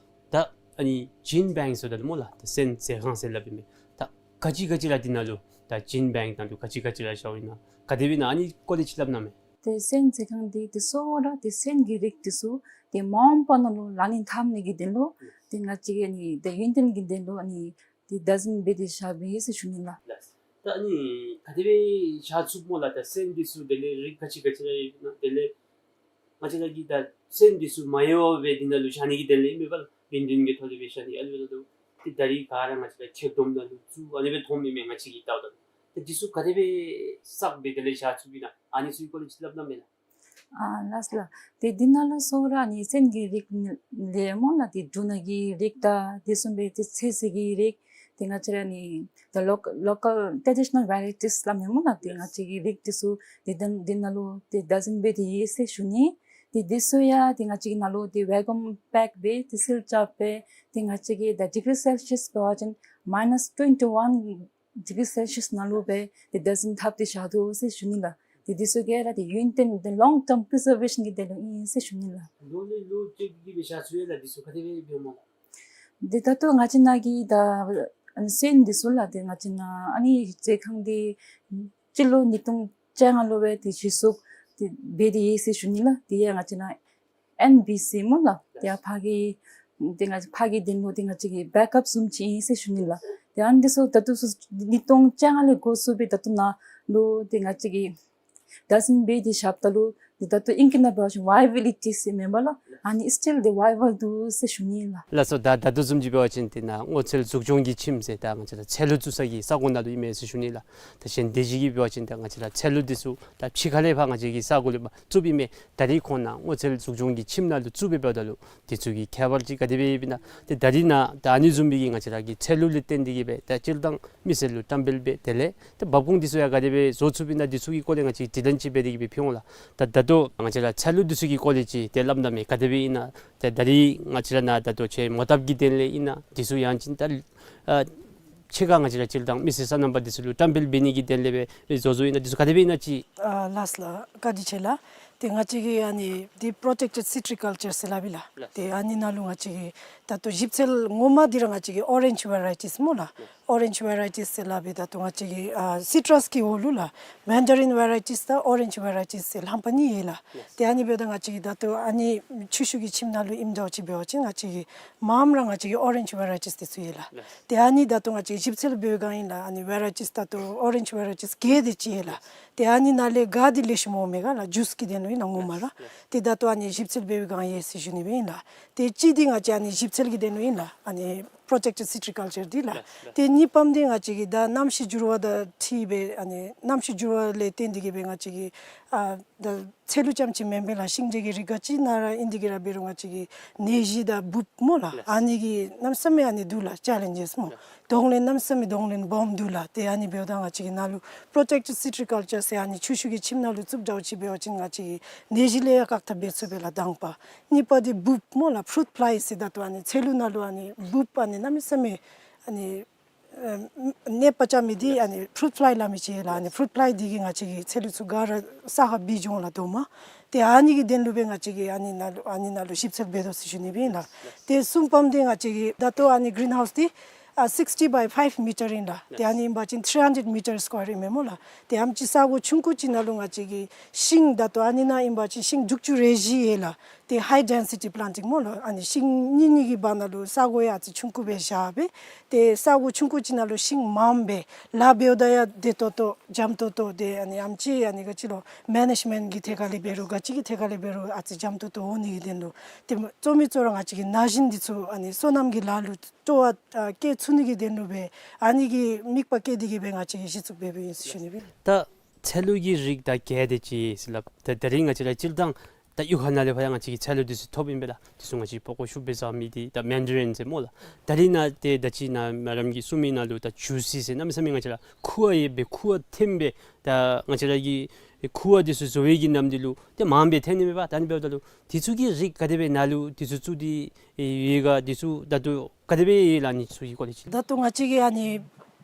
ད་ཨ་ནི་ཇིན་བེངཀ་ཟེརཝ་ད་ལུ་སྨོ་ལགས། ད་སོན་མཛོད་ཁང་ཟེར་སླབ་ཨིན་མས། ད་ག་ཅི་ག་ཅི་ར་འདི་ནང་ལུ་ད་ཇིན་བེངཀ་ནང་ལུ་ག་ཅི་ག་ཅི་ར་བཞགཔ་ཨིན་ན་ག་དེ་སྦེ་ཨིན་ན་ཨ་ནི་སྐོར་ལས་ཅིག་སླབ་གནང་མས། ཏེ་སོན་མཛོད་ཁང་འདི་ཏེ་གཙོ་བོ་ར་ཏེ་སོན་གྱི་རིགས་འདི་ཚུ་ཏེ་མ་འོངས་པ་ནང་ལུ་ལག་ལེན་འཐབ་ནི་གི་དོན་ལུ་ཏེ་ང་བཅས་ཀྱིས་ཨ་ནི་ཏེ་ཡུན་བརྟན་གྱི་དོན་ལུ་ཨ་ནི་ཏེ་བདག་འཛིན་འབད་དེ་བཞག་པས་ཟེར་ཞུ་ནི་ལགས། ད་ཨ་ནི་ག་དེ་སྦེ་བཞག་ཚུགས་སྨོ་ལགས། ད་སོན་འདི་ཚུ་དེ་ལས་རིགས་ག་ཅི་ག་ཅི་ར་ཡོད་ན་དེ་ལས་ང་བཅས་ར་གིས་ད་སོན་འདི་ཚུ་མ་ཡལ་བར་སྦེ་འདི་ནང་ལུ་བཞག་ནི་གི་དོན་ལས་ཨིན་མས་པ་ལགས། ཡུན་བརྟན་གྱི་ཐོག་ལས་སྦེ་བཞག་ནི། ཨ་ནི་འབདཝ་ད་ལུ་ཏེ་ད་རིས་ག་ར་ང་བཅས་ར་ཁྱེར་སྡོམ་ནང་ལུ་བཙུགས་ཨ་ནི་སྦེ་མཐོངམ་ཨིན་མས། ང་བཅས་ཀྱིས་བལྟཝ་ད་ལུ་ཏེ་འདི་ཚུ་ག་དེ་སྦེ་བསགས་སྦེ་དེ་ལས་བཞག་ཚུགསཔ་ཨིན་ན་ཨ་ནི་ཚུ་གི་སྐོར་ལས་ཅིག་སླབ་གནང་མས་ལགས། ཨ་ལགས་ལགས། ཏེ་འདི་ནང་ལུ་གཙོ་བོ་ར་ཨ་ནི་སོན་གྱི་རིགས་ལས་སྨོ་ལགས། ཏེ་འབྲུ་སྣ་གི་རིགས་དང་དེ་བཟུམ་སྦེ་ཏེ་ཚོད་བསྲེ་གི་རིགས་ཏེ་ང་བཅས་ར་ཨ་ནི་the local, local traditional varieties སླབ་མས་སྨོ་ལགས། ཏེ་ང་བཅས་ཀྱི་རིགས་འདི་ཚུ་ཏེ་ད་འདི་ནང་ལུ་ཏེ་བདག་འཛིན་འབད་དེ་ཡོད་ཟེར་ཞུ་ནི། ཏེ་འདི་ཚུ་ཡང་ཏེ་ང་བཅས་ཀྱི་ནང་ལུ་ཏེ་བེ་ཀུམ་པེཀ་སྦེ་ཏེ་སིལ་རྐྱབ་སྦེ་ཏེ་ང་བཅས་ཀྱིས་ད་ཌིག་རི་སེལ་སི་ཡས་འབད་བ་ཅིན་མའི་ནས་ཊུ་ཝེན་ཊི་ཝན་ཌིག་རི་སེལ་སི་ཡས་ནང་ལུ་སྦེ་ཏེ་བདག་འཛིན་འཐབ་སྟེ་བཞག་དོ་ཟེར་ཞུ་ནི་ལགས། ཏེ་འདི་ཚུ་ག་ར་ཏེ་ཡུན་བརྟན་ཏེ་ལོང་ཊརམ་པི་རི་ཛར་ཝེ་ཤཱན་གྱི་དོན་ལུ་ཨིན་ཟེར་ཞུ་ནི་ལགས། ལོ་ལས་ལོ་བཅད་དེ་སྦེ་བཞག་ཚུགས་ཡོད་ལགས། འདི་ཚུ་ག་དེ་སྦེ་འབདཝ་སྨོ་ལགས། ཏེ་ད་ལྟོ་ང་བཅས་ནཱ་གི་ད་ཨ་ནི་སོན་འདི་ཚུ་ལགས། ཏེ་ང་བཅས་ནཱ་ཨ་ནི་མཛོད་ཁང་འདི་སྤྱི་ལོ་ཉིས་སྟོང་བཅོ་ལྔ་ལུ་སྦེ་ཏེ་གཞི་བཙུགས་ཏེ་འབད་དེ་ཡོད་ཟེར་ཞུ་ནི་ལགས། དེ་ཡང་ང་བཅས་ནཱ་ཨེན་བི་སི་སྨོ་ལགས། ཏེ་ཡང་ཕར་གྱི་ཏེ་ང་ཕར་གྱི་དོན་ལུ་ཏེ་ང་བཅས་ཀྱི་བེཀ་ཨཔ་བཟུམ་ཅིག་ཨིན་ཟེར་ཞུ་ནི་ལགས། ཏེ་ཨ་ནི་འདི་ཚུ་ད་ལྟོ་ཚུ་ཉིས་སྟོང་བཅོ་ལྔ་ལས་འགོ་བཙུགས་སྦེ་ད་ལྟོ་ནཱ་ལུ་ཏེ་ང་བཅས་ཀྱིས་བདག་འཛིན་འབད་དེ་བཞགཔ་ད་ལུ་ཏེ་ད་ལྟོ་ཨིང་སྐད་ནང་འབད་བ་ཅིན་ཝའི་བི་ལི་ཊི་ཟེར་མེན་པ་ལགས། ཨ་ནི་སི་ཊིལ་ཏེ་ཝའི་བཱལ་འདུག་ཟེར་ཞུ་ནི་ལགས། ལགས་སོ། ད་ད་ལྟོ་བཟུམ་ཅིག་འབད་བ་ཅིན་ཏེ་ནཱ་སྔོ་ཚལ་འཛུགས་སྐྱོང་གི་ཁྱིམ་ཟེར་ད་ང་བཅས་ར་ཚལ་ལུ་བཙུགས་ས་གི་ས་གོ་ནང་ལུ་ཨིན་མས་ཟེར་ཞུ་ནི་ལགས། ད་གཞན་སྡེ་བཞི་གིས་འབད་བ་ཅིན་ད་ང་བཅས་ར་ཚལ་ལུ་འདི་ཚུ་ད་ཕྱི་ཁ་ལས་ཕར་ང་བཅས་ཀྱི་ས་གོ་ལས་ཕར་བཙུགསཔ་ཨིན་མས། ད་རིས་ཁོང་ནཱ་སྔོ་ཚལ་འཛུགས་སྐྱོང་གི་ཁྱིམ་ནང་ལུ་བཙུགས་སྦེ་འབདཝ་ད་ལུ་འདི་ཚུ་གི་ཁྱད་པར་ཅིག་ག་དེ་སྦེ་ཡོདཔ་ཨིན་ན། ཏེ་ད་རིས་ནཱ་ད་ཨ་ནི་བཟུམ་སྦེ་གི་ང་བཅས་ར་གི་ཚལ་ལུ་ལས་བརྟེན་ཏེ་གིས་སྦེ་ད་སྤྱིར་བཏང་མི་སེར་ལུ་བཀྲམ་སྤེལ་འབད་དེ་ལས་ཏེ་འབབ་ཁུངས་འདི་ཚུ་ཡང་ག་དེ་སྦེ་བཟོ་ཚུགསཔ་ཨིན་ན་འདི་ཚུ་གི་སྐོར་ལས་ང་བཅས་དྲི་ལན་ཅིག་འབད་དེ་གིས་སྦེ་ཕུལ་འོང་ལགས། ད་ད་ལྟོ་ང་བཅས་ར་ཚལ་ལུ་འདི་ཚུ་གི་སྐོར་ལས་ཅིག་ཏེ་སླབ་གནང་མས། ག་དེ་སྦེ་ཨིན་ན། ཏེ་ད་རིས་ང་བཅས་ར་ནཱ་ད་ལྟོ་ཁྱེད་མོ་བཏབ་ཀྱི་དོན་ལས་ཨིན་ན་འདི་ཚུ་ཡང་ཅིན་ད་ཨ་ཕྱི་ཁར་ང་བཅས་ར་སྤྱིར་བཏང་མི་སེར་སོ་ནམ་པ་འདི་ཚུ་ལུ་བཀྲམ་སྤེལ་འབད་ནི་གི་དོན་ལས་སྦེ་བཟོ་བཟོཝ་ཨིན་ན་འདི་ཚུ་ག་དེ་སྦེ་ཨིན་ན་ཅིག། ཨ་ལགས་ལགས། བཀའ་དྲིན་ཆེ་ལགས། ཏེ་ང་བཅས་ཀྱིས་ཨ་ནི་འདི་པྲོ་ཊེཀ་ཊེཌ་སི་ཊི་རི་ཀལ་ཅར་ཟེར་སླབ་ཨིན་ལགས། ལགས། ཏེ་ཨ་ནི་ནང་ལུ་ང་བཅས་ཀྱིས་ ད་ལྟོ་ཞིབ་འཚོལ་ངོ་མ་འདི་ར་ང་བཅས་ཀྱི་ཨོ་རེནཇ་ཝེ་རའི་ཊིས་སྨོ་ལགས། ཨོ་རེནཇ་ཝེ་རའི་ཊིས་ཟེར་སླབ་པའི་ད་ལྟོ་ང་བཅས་ཀྱི་ཨ་སི་ཊྲས་ཀྱི་འོག་ལུ་ལགས། མེན་ཌ་རིན་ཝེ་རའི་ཊིས་དང་ཨོ་རེནཇ་ཝེ་རའི་ཊིས་ཟེར་རྣམ་པ་གཉིས་ཡོད་ལགས། ཏེ་ཨ་ནི་འབདཝ་ད་ང་བཅས་ཀྱི་ད་ལྟོ་ཨ་ནི་ཆུ་ཤུགས་ཀྱི་ཁྱིམ་ནང་ལུ་ཨིནམ་འདྲཝ་ཅིག་འབད་བ་ཅིན་ང་བཅས་ཀྱི་མངམ་ར་ང་བཅས་ཀྱི་ཨོ་རེནཇ་ཝེ་རའི་ཊིས་འདི་ཚུ་ཡོད་ལགས། ཏེ་ཨ་ནི་ད་ལྟོ་ང་བཅས་ཀྱི་ཞིབ་འཚོལ་འབད་བའི་སྒང་ཨིན་ལགས། ཨ་ནི་ཝེ་རའི་ཊིས་ད་ལྟོ་ཨོ་རེནཇ་ཝེ་རའི་ཊིས་བརྒྱད་དེ་ཅིག་ཡོད་ལགས། ཏེ་ཨ་ནི་ནང་ལས་ག་འདི་ལེགས་ཤོམ་འོང་མས་ག་ལགས། ཇུས་ཀྱི་དོན་ལུ་ཨིན་ན་ངོ་མ་ར། ཏེ་ད་ལྟོ་ཨ་ནི་ཞིབ་འཚོལ་འབད་བའི་སྒང་ཡོད་ཟེར་ཞུ་ནི་སྦེ་ཨིན་ལགས། ཏེ་གཅིག་འདི་ང་བཅས་ཨ་ནི་ཞིབ་འཚོལ་གྱི་དོན་ལུ་ཨིན་ལགས། ཨ་ནི་པྲོ་ཊེཀ་ཊེཌ་སི་ཊི་རི་ཀལ་ཅར་འདི་ལགས། ཏེ་གཉིས་པམ་འདི་ང་བཅས་ཀྱི་ད་གནམ་གཤིས་འགྱུར་བ་དང་འཁྲིལ་སྦེ་ཨ་ནི་གནམ་གཤིས་འགྱུར་བ་ལས་བརྟེན་ཏེ་གིས་སྦེ་ང་བཅས་ཀྱི་ཨ་ད་ཚལ་ལུ་རྐྱངམ་ཅིག་མེན་པར་ལགས། ཤིང་འབྲས་ཀྱི་རིགས་ག་ཅི་ནང་ར་ཨིན་ཏེ་གིས་ར་འབད་རུང་ང་བཅས་ཀྱི་ནད་གཞི་དང་འབུཔ་སྨོ་ལགས། ཨ་ནི་གི་གནམ་མེད་ས་མེད་ཨ་ནི་འདུག་ལགས། ཅེ་ལེནཇེས་སྨོ། གདོང་ལེན་གནམ་མེད་ས་མེད་གདོང་ལེན་སྦོམ་འདུག་ལགས། ཏེ་ཨ་ནི་འབདཝ་ད་ང་བཅས་ཀྱི་ནཱ་ལུ་པྲོ་ཊེཀ་ཊེཌ་སི་ཊི་རི་ཀལ་ཅར་ཟེར་ཨ་ནི་ཆུ་ཤུགས་ཀྱི་ཁྱིམ་ནང་ལུ་བཙུགས་འདྲཝ་ཅིག་འབད་བ་ཅིན་ང་བཅས་ཀྱི་ནད་གཞི་ལས་ཡང་བཀག་ཐབས་འབད་ཚུགས་པས་ལགས་དང་པ། གཉིས་པ་འདི་འབུཔ་སྨོ་ལགས། ཕུ་རུཊ་ཕླའི་ཟེར་ད་ལྟོ་ཨ་ནི་ཚལ་ལུ་ནང་ལུ་ཨ་ནི་འབུཔ་ཨ་ནི་གནམ་མེད་ས་མེད་ཨ་ནི་ཨ་ནདཔ་རྐྱབ་མི་འདི་ཨ་ནི་ཕུ་རུཊ་ཕླའི་སླབ་མི་ཅིག་ཡོད་ལགས། ཨ་ནི་ཕུ་རུཊ་ཕླའི་འདི་གིས་ང་བཅས་ཀྱི་ཚལ་ལུ་ཚུ་ག་ར་ས་ཁར་སྦིས་འགྱོ་འོང་ལགས་དོ་མ། ཏེ་ཨ་ནི་གི་དོན་ལུ་སྦེ་ང་བཅས་ཀྱིས་ཨ་ནི་ནང་ལུ་ཨ་ནི་ནང་ལུ་ཞིབ་འཚོལ་འབད་དོ་ཟེར་ཞུ་ནི་སྦེ་ཨིན་ལགས། ཏེ་གསུམ་པམ་འདི་ང་བཅས་ཀྱི་ད་ལྟོ་ཨ་ནི་གི་རིན་ཧའུསི་འདི་ཨ་སིགསི་ཊི་བའི་ཕའིབ་མི་ཊར་ཨིན་ལགས། ཏེ་ཨ་ནི་ཨིན་པ་ཅིན་ཐིརི་ཧན་ཌེཌ་མི་ཊར་སི་ཀོ་ཡར་ཨིན་མས་སྨོ་ལགས། ཏེ་ཨ་ནེམ་ཅིག་ས་གོ་ཆུང་ཀུ་ཅིག་ནང་ལུ་ང་བཅས་ཀྱི་ཤིང་ད་ལྟོ་ཨ་ནི་ནང་ཨིན་པ་ཅིན་ཤིང་དྲུག་ཅུ་རེ་བཞི་ཡོད་ལགས། ཏེ་ཧའི་ཌེན་སི་ཊི་པི་ལེན་ཊིང་སྨོ་ལགས། ཨ་ནི་ཤིང་གཉིས་གཉིས་ཀྱི་བར་ན་ལུ་ས་གོ་ཡང་ཨ་ཙི་ཆུང་ཀུ་སྦེ་བཞག་སྦེ། ཏེ་ས་གོ་ཆུང་ཀུ་ཅིག་ནང་ལུ་ཤིང་མངམ་སྦེ་ལཱ་འབདཝ་ད་ཡང་བདེ་ཏོག་ཏོ་འཇམ་ཏོག་ཏོ། ཏེ་ཨ་ནི་ཨ་ནེམ་ཅིག་ཨ་ནི་ག་ཅི་ལོ་མེ་ནེཇ་མེནཊ་ཀྱི་ཐད་ཁར་ལས་འབད་རུང་ག་ཅི་གི་ཐད་ཁར་ལས་འབད་རུང་ཨ་ཙི་འཇམ་ཏོག་ཏོ་འོང་ནི་གི་དོན་ལུ། ཏེ་གཙོ་མི་གཙོ་ར་ང་བཅས་ཀྱི་ན་གཞོན་འདི་ཚུ་ཨ་ནི་སོ་ནམ་གྱི་ལཱ་ལུ་སྤྲོ་བ་ཨ་བསྐྱེད་ཚུགས་ནི་གི་དོན་ལུ་སྦེ་ཨ་ནི་གི་དམིགས་པ་བསྐྱེད་དེ་གིས་སྦེ་ང་བཅས་ཀྱིས་གཞི་བཙུགས་འབད་འབདཝ་ཨིན་ཟེར་ཞུ་ནི་སྦེ། ད་ཚལ་ལུ་གི་རིགས་ད་བརྒྱད་དེ་ཅིག་ཟེར་སླབ། ད་ད་རིས་ང་བཅས་ར་སྤྱིར་བཏང་ད་གཡུས་ཁ་ནང་ལས་ཕར་ཡང་ང་བཅས་ཀྱིས་ཚལ་ལུ་འདི་ཚུ་ཐོབ་ཨིན་པས་ལགས། འདི་ཚུ་ང་བཅས་པགས་ཀོ་ཤུགས་སྦེ་བཟའ་མི་འདི་ད་མེན་ཌ་རིན་ཟེར་སྨོ་ལགས། ད་རིས་ནཱ་ཏེ་ད་ཅི་ནཱ་མེ་ཌམ་གྱིས་གསུངས་མི་ནང་ལུ་ད་ཇུ་སི་ཟེར་གནམ་མེད་ས་མེད་ང་བཅས་ར་ཁུ་བ་ཡོད་པའི་ཁུ་བ་ཐོན་པའི་ད་ང་བཅས་ར་གི་ཁུ་བ་འདི་ཚུ་བཟོ་བའི་གི་ནམ་འདི་ལུ་ཏེ་མངམ་སྦེ་ཐོན་ནི་མས་པ། ད་ཨ་ནི་འབདཝ་ད་ལུ་འདི་ཚུ་གི་རིགས་ག་དེ་སྦེ་ནཱ་ལུ་འདི་ཚུ་བཙུགས་ཏེ་ཡོད་ག། འདི་ཚུ་ད་ལྟོ་ག་དེ་སྦེ་ཡོད་ལགས། ཨ་ནི་ཚུ་གི་སྐོར་ལས་ཅིག། ད་ལྟོ་ང་བཅས་ཀྱི་ཨ་ནི་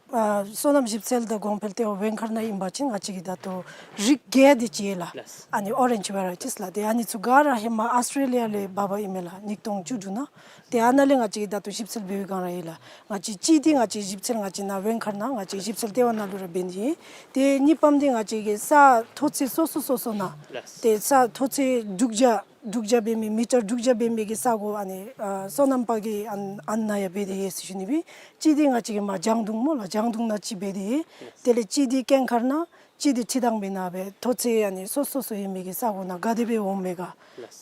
ཨ་སོ་ནམ་ཞིབ་འཚོལ་དང་གོང་འཕེལ་ལྟེ་བ་ཝེང་མཁར་ནང་ཨིན་པ་ཅིན་ང་བཅས་ཀྱི་ད་ལྟོ་རིགས་བརྒྱད་དེ་ཅིག་ཡོད་ལགས། ཨ་ནི་ཨོ་རེནཇ་ཝེ་རའི་ཊིས་ལགས། ཏེ་ཨ་ནི་ཚུ་ག་ར་ཧེ་མ་ཨཱོས་ཊྲེ་ལི་ཡ་ལས་འབག་འབག་ཨིན་མས་ལགས། ཉིས་སྟོང་བཅུ་དྲུག་ནང་། ཏེ་ཨ་ནཱ་ལས་ང་བཅས་ཀྱིས་ད་ལྟོ་ཞིབ་འཚོལ་འབད་བའི་སྒང་ར་ཡོད་ལགས། ང་བཅས་གཅིག་འདི་ང་བཅས་ཞིབ་འཚོལ་ང་བཅས་ནཱ་ཝེང་མཁར་ནང་ང་བཅས་ཞིབ་འཚོལ་ལྟེ་བ་ནང་ལུ་ར་འབད་ནི་ཨིན། ཏེ་གཉིས་པམ་འདི་ང་བཅས་ཀྱི་ས་མཐོ་ཚད་སོ་སོ་སོ་སོ་ནང་ཏེ་ས་མཐོ་ཚད་དྲུག་བརྒྱ་དྲུག་བརྒྱ་འབད་མི་མི་ཊར་དྲུག་བརྒྱ་འབད་མི་གི་ས་གོ་ཨ་ནི་ཨ་སོ་ནམ་པ་གི་ཨ་ཨ་ནཱ་ཡང་འབད་དེ་ཡོད་ཟེར་ཞུ་ནི་སྦེ། གཅིག་འདི་ང་བཅས་ཀྱི་མར་ལྗང་དུང་སྨོ་ལགས། ལྗང་དུང་ནང་གཅིག་འབད་དེ་ཡོད། དེ་ལས་གཅིག་འདི་སྐྱེངས་མཁར་ནང་གཅིག་འདི་ཁྲི་ཐང་པའི་ནང་སྦེ་མཐོ་ཚད་ཨ་ནི་སོ་སོ་སོ་ཡོད་མི་གི་ས་གོ་ནང་ག་དེ་སྦེ་འོང་མས་ག།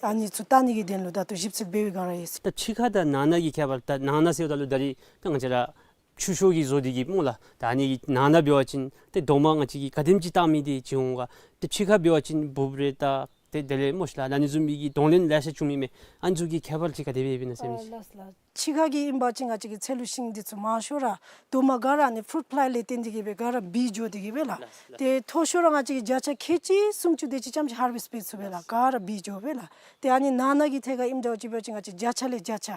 ཨ་ནི་ཚུ་བལྟ་ནི་གི་དོན་ལུ་ད་ལྟོ་ཞིབ་འཚོལ་འབད་བའི་སྒང་ར་ཡོད་ཟེར། ད་ཕྱི་ཁ་དང་ནང་ན་གི་ཁྱད་པར། ད་ནང་ན་ཟེརཝ་ད་ལུ་ད་རིས་ད་ང་བཅས་ར་ཆུ་ཤོག་གི་བཟོ་སྟེ་གི་སྨོ་ལགས། ད་ཨ་ནི་གི་ནང་ན་འབད་བ་ཅིན་ཏེ་རྡོག་མ་ང་བཅས་ཀྱིས་ག་དེམ་ཅིག་བཏགས་མི་འདི་ཅིག་འོང་ག། ཏེ་ཕྱི་ཁ་འབད་བ་ཅིན་འབུཔ་རེ་ད་ཏེ་དེ་ལས་སྨོ་ཤིག་ལགས་ཨ་ནི་བཟུམ་མའི་གི་གདོང་ལེན་ལེ་ཤ་བྱུང་མི་མས། ཨ་ནི་ཚུ་གི་ཁྱད་པར་ཅིག་ག་དེ་སྦེ་ཡོདཔ་ཨིན་ན་ཟེར་མི་ཅིག། ཨ་ལགས་ལགས། ཕྱི་ཁ་གི་ཨིན་པ་ཅིན་ང་བཅས་ཀྱི་ཚལ་ལུ་ཤིང་འདི་ཚུ་མང་ཤོས་ར་རྡོག་མ་ག་ར་ཨ་ནི་ཕུ་རུཊ་ཕླའི་ལས་བརྟེན་ཏེ་གི་སྦེ་ག་ར་བིད་འགྱོ་སྟེ་གི་སྦེ་ལགས། ཏེ་མཐོ་ཤོས་ར་ང་བཅས་ཀྱིས་བརྒྱ་ཆ་ཁལ་གཅིག་སུམ་ཅུ་དེ་ཅིག་ཙམ་ཅིག་ཧར་ཝེསཊ་འབད་ཚུགས་པས་ལགས། ག་ར་བིད་འགྱོ་སྦེ་ལགས། ཏེ་ཨ་ནི་ནང་ན་གི་ཐད་ཁར་ཨིནམ་འདྲཝ་ཅིག་འབད་བ་ཅིན་ང་བཅས་བརྒྱ་ཆ་ལས་བརྒྱ་ཆ་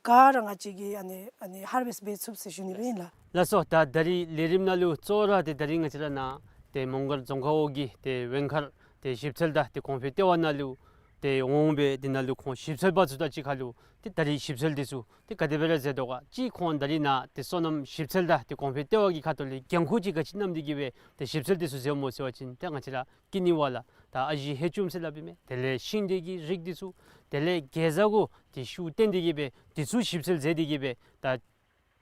ག་ར་ང་བཅས་ཀྱིས་ཨ་ནི་ཨ་ནི་ཧར་ཝེསཊ་འབད་ཚུགས་ཟེར་ཞུ་ནི་སྦེ་ཨིན་ལགས། ལགས་སོ། ད་ད་རིས་ལས་རིམ་ནང་ལུ་གཙོ་བོ་ར་ཏེ་ད་རིས་ང་བཅས་ར་ནཱ་ཏེ་མོང་སྒར་རྫོང་ཁག་འོག་གི་ཏེ་ཝེང་མཁར་ཏེ་ཞིབ་འཚོལ་དང་ཏེ་གོང་འཕེལ་ལྟེ་བ་ནང་ལུ་ཏེ་འོང་སྦེ་དེ་ནང་ལུ་ཁོང་ཞིབ་འཚོལ་པ་ཚུ་དང་གཅིག་ཁར་ལུ་ཏེ་ད་རིས་ཞིབ་འཚོལ་འདི་ཚུ་ཏེ་ག་དེ་སྦེ་ར་མཛད་དོ་ག། གཅིག་ཁོང་ད་རིས་ནཱ་ཏེ་སོ་ནམ་ཞིབ་འཚོལ་དང་ཏེ་གོང་འཕེལ་ལྟེ་བ་གི་ཁ་ཐུག་ལས་འགན་ཁུར་ཅིག་ག་ཅི་བསྣམས་ཏེ་གི་སྦེ་ཏེ་ཞིབ་འཚོལ་འདི་ཚུ་མཛདཔ་སྨོ་ཟེར་བ་ཅིན་ཏེ་ང་བཅས་ར་ཀི་ནི་ཝ་ལ་ད་ཨ་ཞེ་ཧེ་ཅུམ་ཟེར་སླབ་ཨིན་མས། དེ་ལས་ཤིང་འབྲས་ཀྱི་རིགས་འདི་ཚུ་དེ་ལས་གེ་ཛ་གུ་ཏེ་ཤུགས་བཏོན་ཏེ་གི་སྦེ་འདི་ཚུ་ཞིབ་འཚོལ་མཛད་དེ་གི་སྦེ་ད་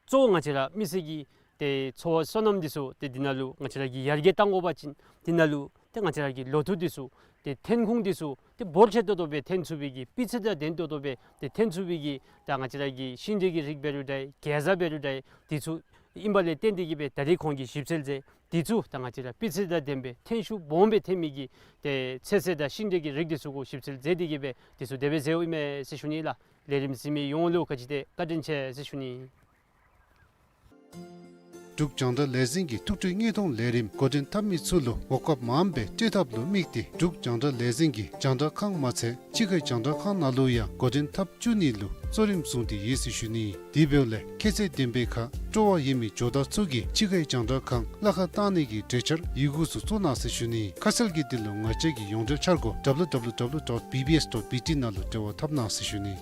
གཙོ་བོ་ང་བཅས་ར་མི་སེར་གྱི་ཏེ་འཚོ་བ་སོ་ནམ་འདི་ཚུ་ཏེ་འདི་ནང་ལུ་ང་བཅས་ར་གིས་ཡར་རྒྱས་གཏང་དགོ་པ་ཅིན་འདི་ནང་ལུ་ཏེ་ང་བཅས་ར་གི་ལོ་ཐོག་འདི་ཚུ་ཏེ་ཐོན་ཁུངས་འདི་ཚུ་ཏེ་འབོར་ཆེ་ཏོག་ཏོ་སྦེ་ཐོན་ཚུགས་པའི་གི་སྤུས་ཚད་དང་ལྡན་ཏོག་ཏོ་སྦེ་ཏེ་ཐོན་ཚུགས་པའི་གི་ད་ང་བཅས་ར་གི་ཤིང་འབྲས་ཀྱི་རིགས་འབད་རུང་འདྲ་གེ་ཛ་འབད་རུང་འདྲ་འདི་ཚུ་ཨིན་པ་ལས་བརྟེན་ཏེ་གི་སྦེ་ད་རིས་ཁོང་གིས་ཞིབ་འཚོལ་མཛད། འདི་ཚུ་ད་ང་བཅས་ར་སྤུས་ཚད་དང་ལྡན་པའི་ཐོན་ཤུགས་སྦོམ་སྦེ་ཐོན་མི་གི་ཏེ་ཚོད་བསྲེ་དང་ཤིང་འབྲས་ཀྱི་རིགས་འདི་ཚུ་གུ་ཞིབ་འཚོལ་མཛད་དེ་གི་སྦེ་འདི་ཚུ་དེ་སྦེ་མཛདཔ་ཨིན་མས་ཟེར་ཞུ་ནི་ལགས། ལས་རིམ་གཟིགས་མི་ཡོངས་ལུ་ག་ཅི་དེ་བཀའ་དྲིན་ཆེ་ཟེར་ཞུ་ནི། འབྲུག་རྒྱང་བསྒྲགས་ལས་འཛིན་གྱི་ཐུགས་སྤྲོའི་དངོས་མཐོང་ལས་རིམ་འགོ་འདྲེན་འཐབ་མི་ཚུ་ལུ་གོ་སྐབས་མངམ་སྦེ་སྤྲོད་ཐབས་ལུ་དམིགས་ཏེ་འབྲུག་རྒྱང་བསྒྲགས་ལས་འཛིན་གྱི་རྒྱང་བསྒྲགས་ཁང་མ་ཚད་ཕྱི་ཁའི་རྒྱང་བསྒྲགས་ཁང་ནང་ལུ་ཡང་འགོ་འདྲེན་འཐབ་བཅུག་ནི་ལུ་གཙོ་རིམ་བཟུང་སྟེ་ཡོད་ཟེར་ཞུ་ནི། དེ་འབདཝ་ལས་ཁྱད་ཚད་ལྡན་པའི་ཁར་སྤྲོ་བ་ཡོད་མི་ཇོ་བདག་ཚུ་གིས་ཕྱི་ཁའི་རྒྱང་བསྒྲགས་ཁང་གླ་ཁར་བཏང་ནི་གི་གྲོས་འཆར་ཡི་གུ་ཚུ་བཙུགས་གནང་ཟེར་ཞུ་ནི། ཁ་གསལ་གྱི་དོན་ལུ་ང་བཅས་ཀྱི་ཡོངས་འབྲེལ་འཆར་སྒོ་W W W dot B B S dot B T ནང་ལུ་འབྲེལ་བ་འཐབ་གནང་ཟེར་ཞུ་ནི།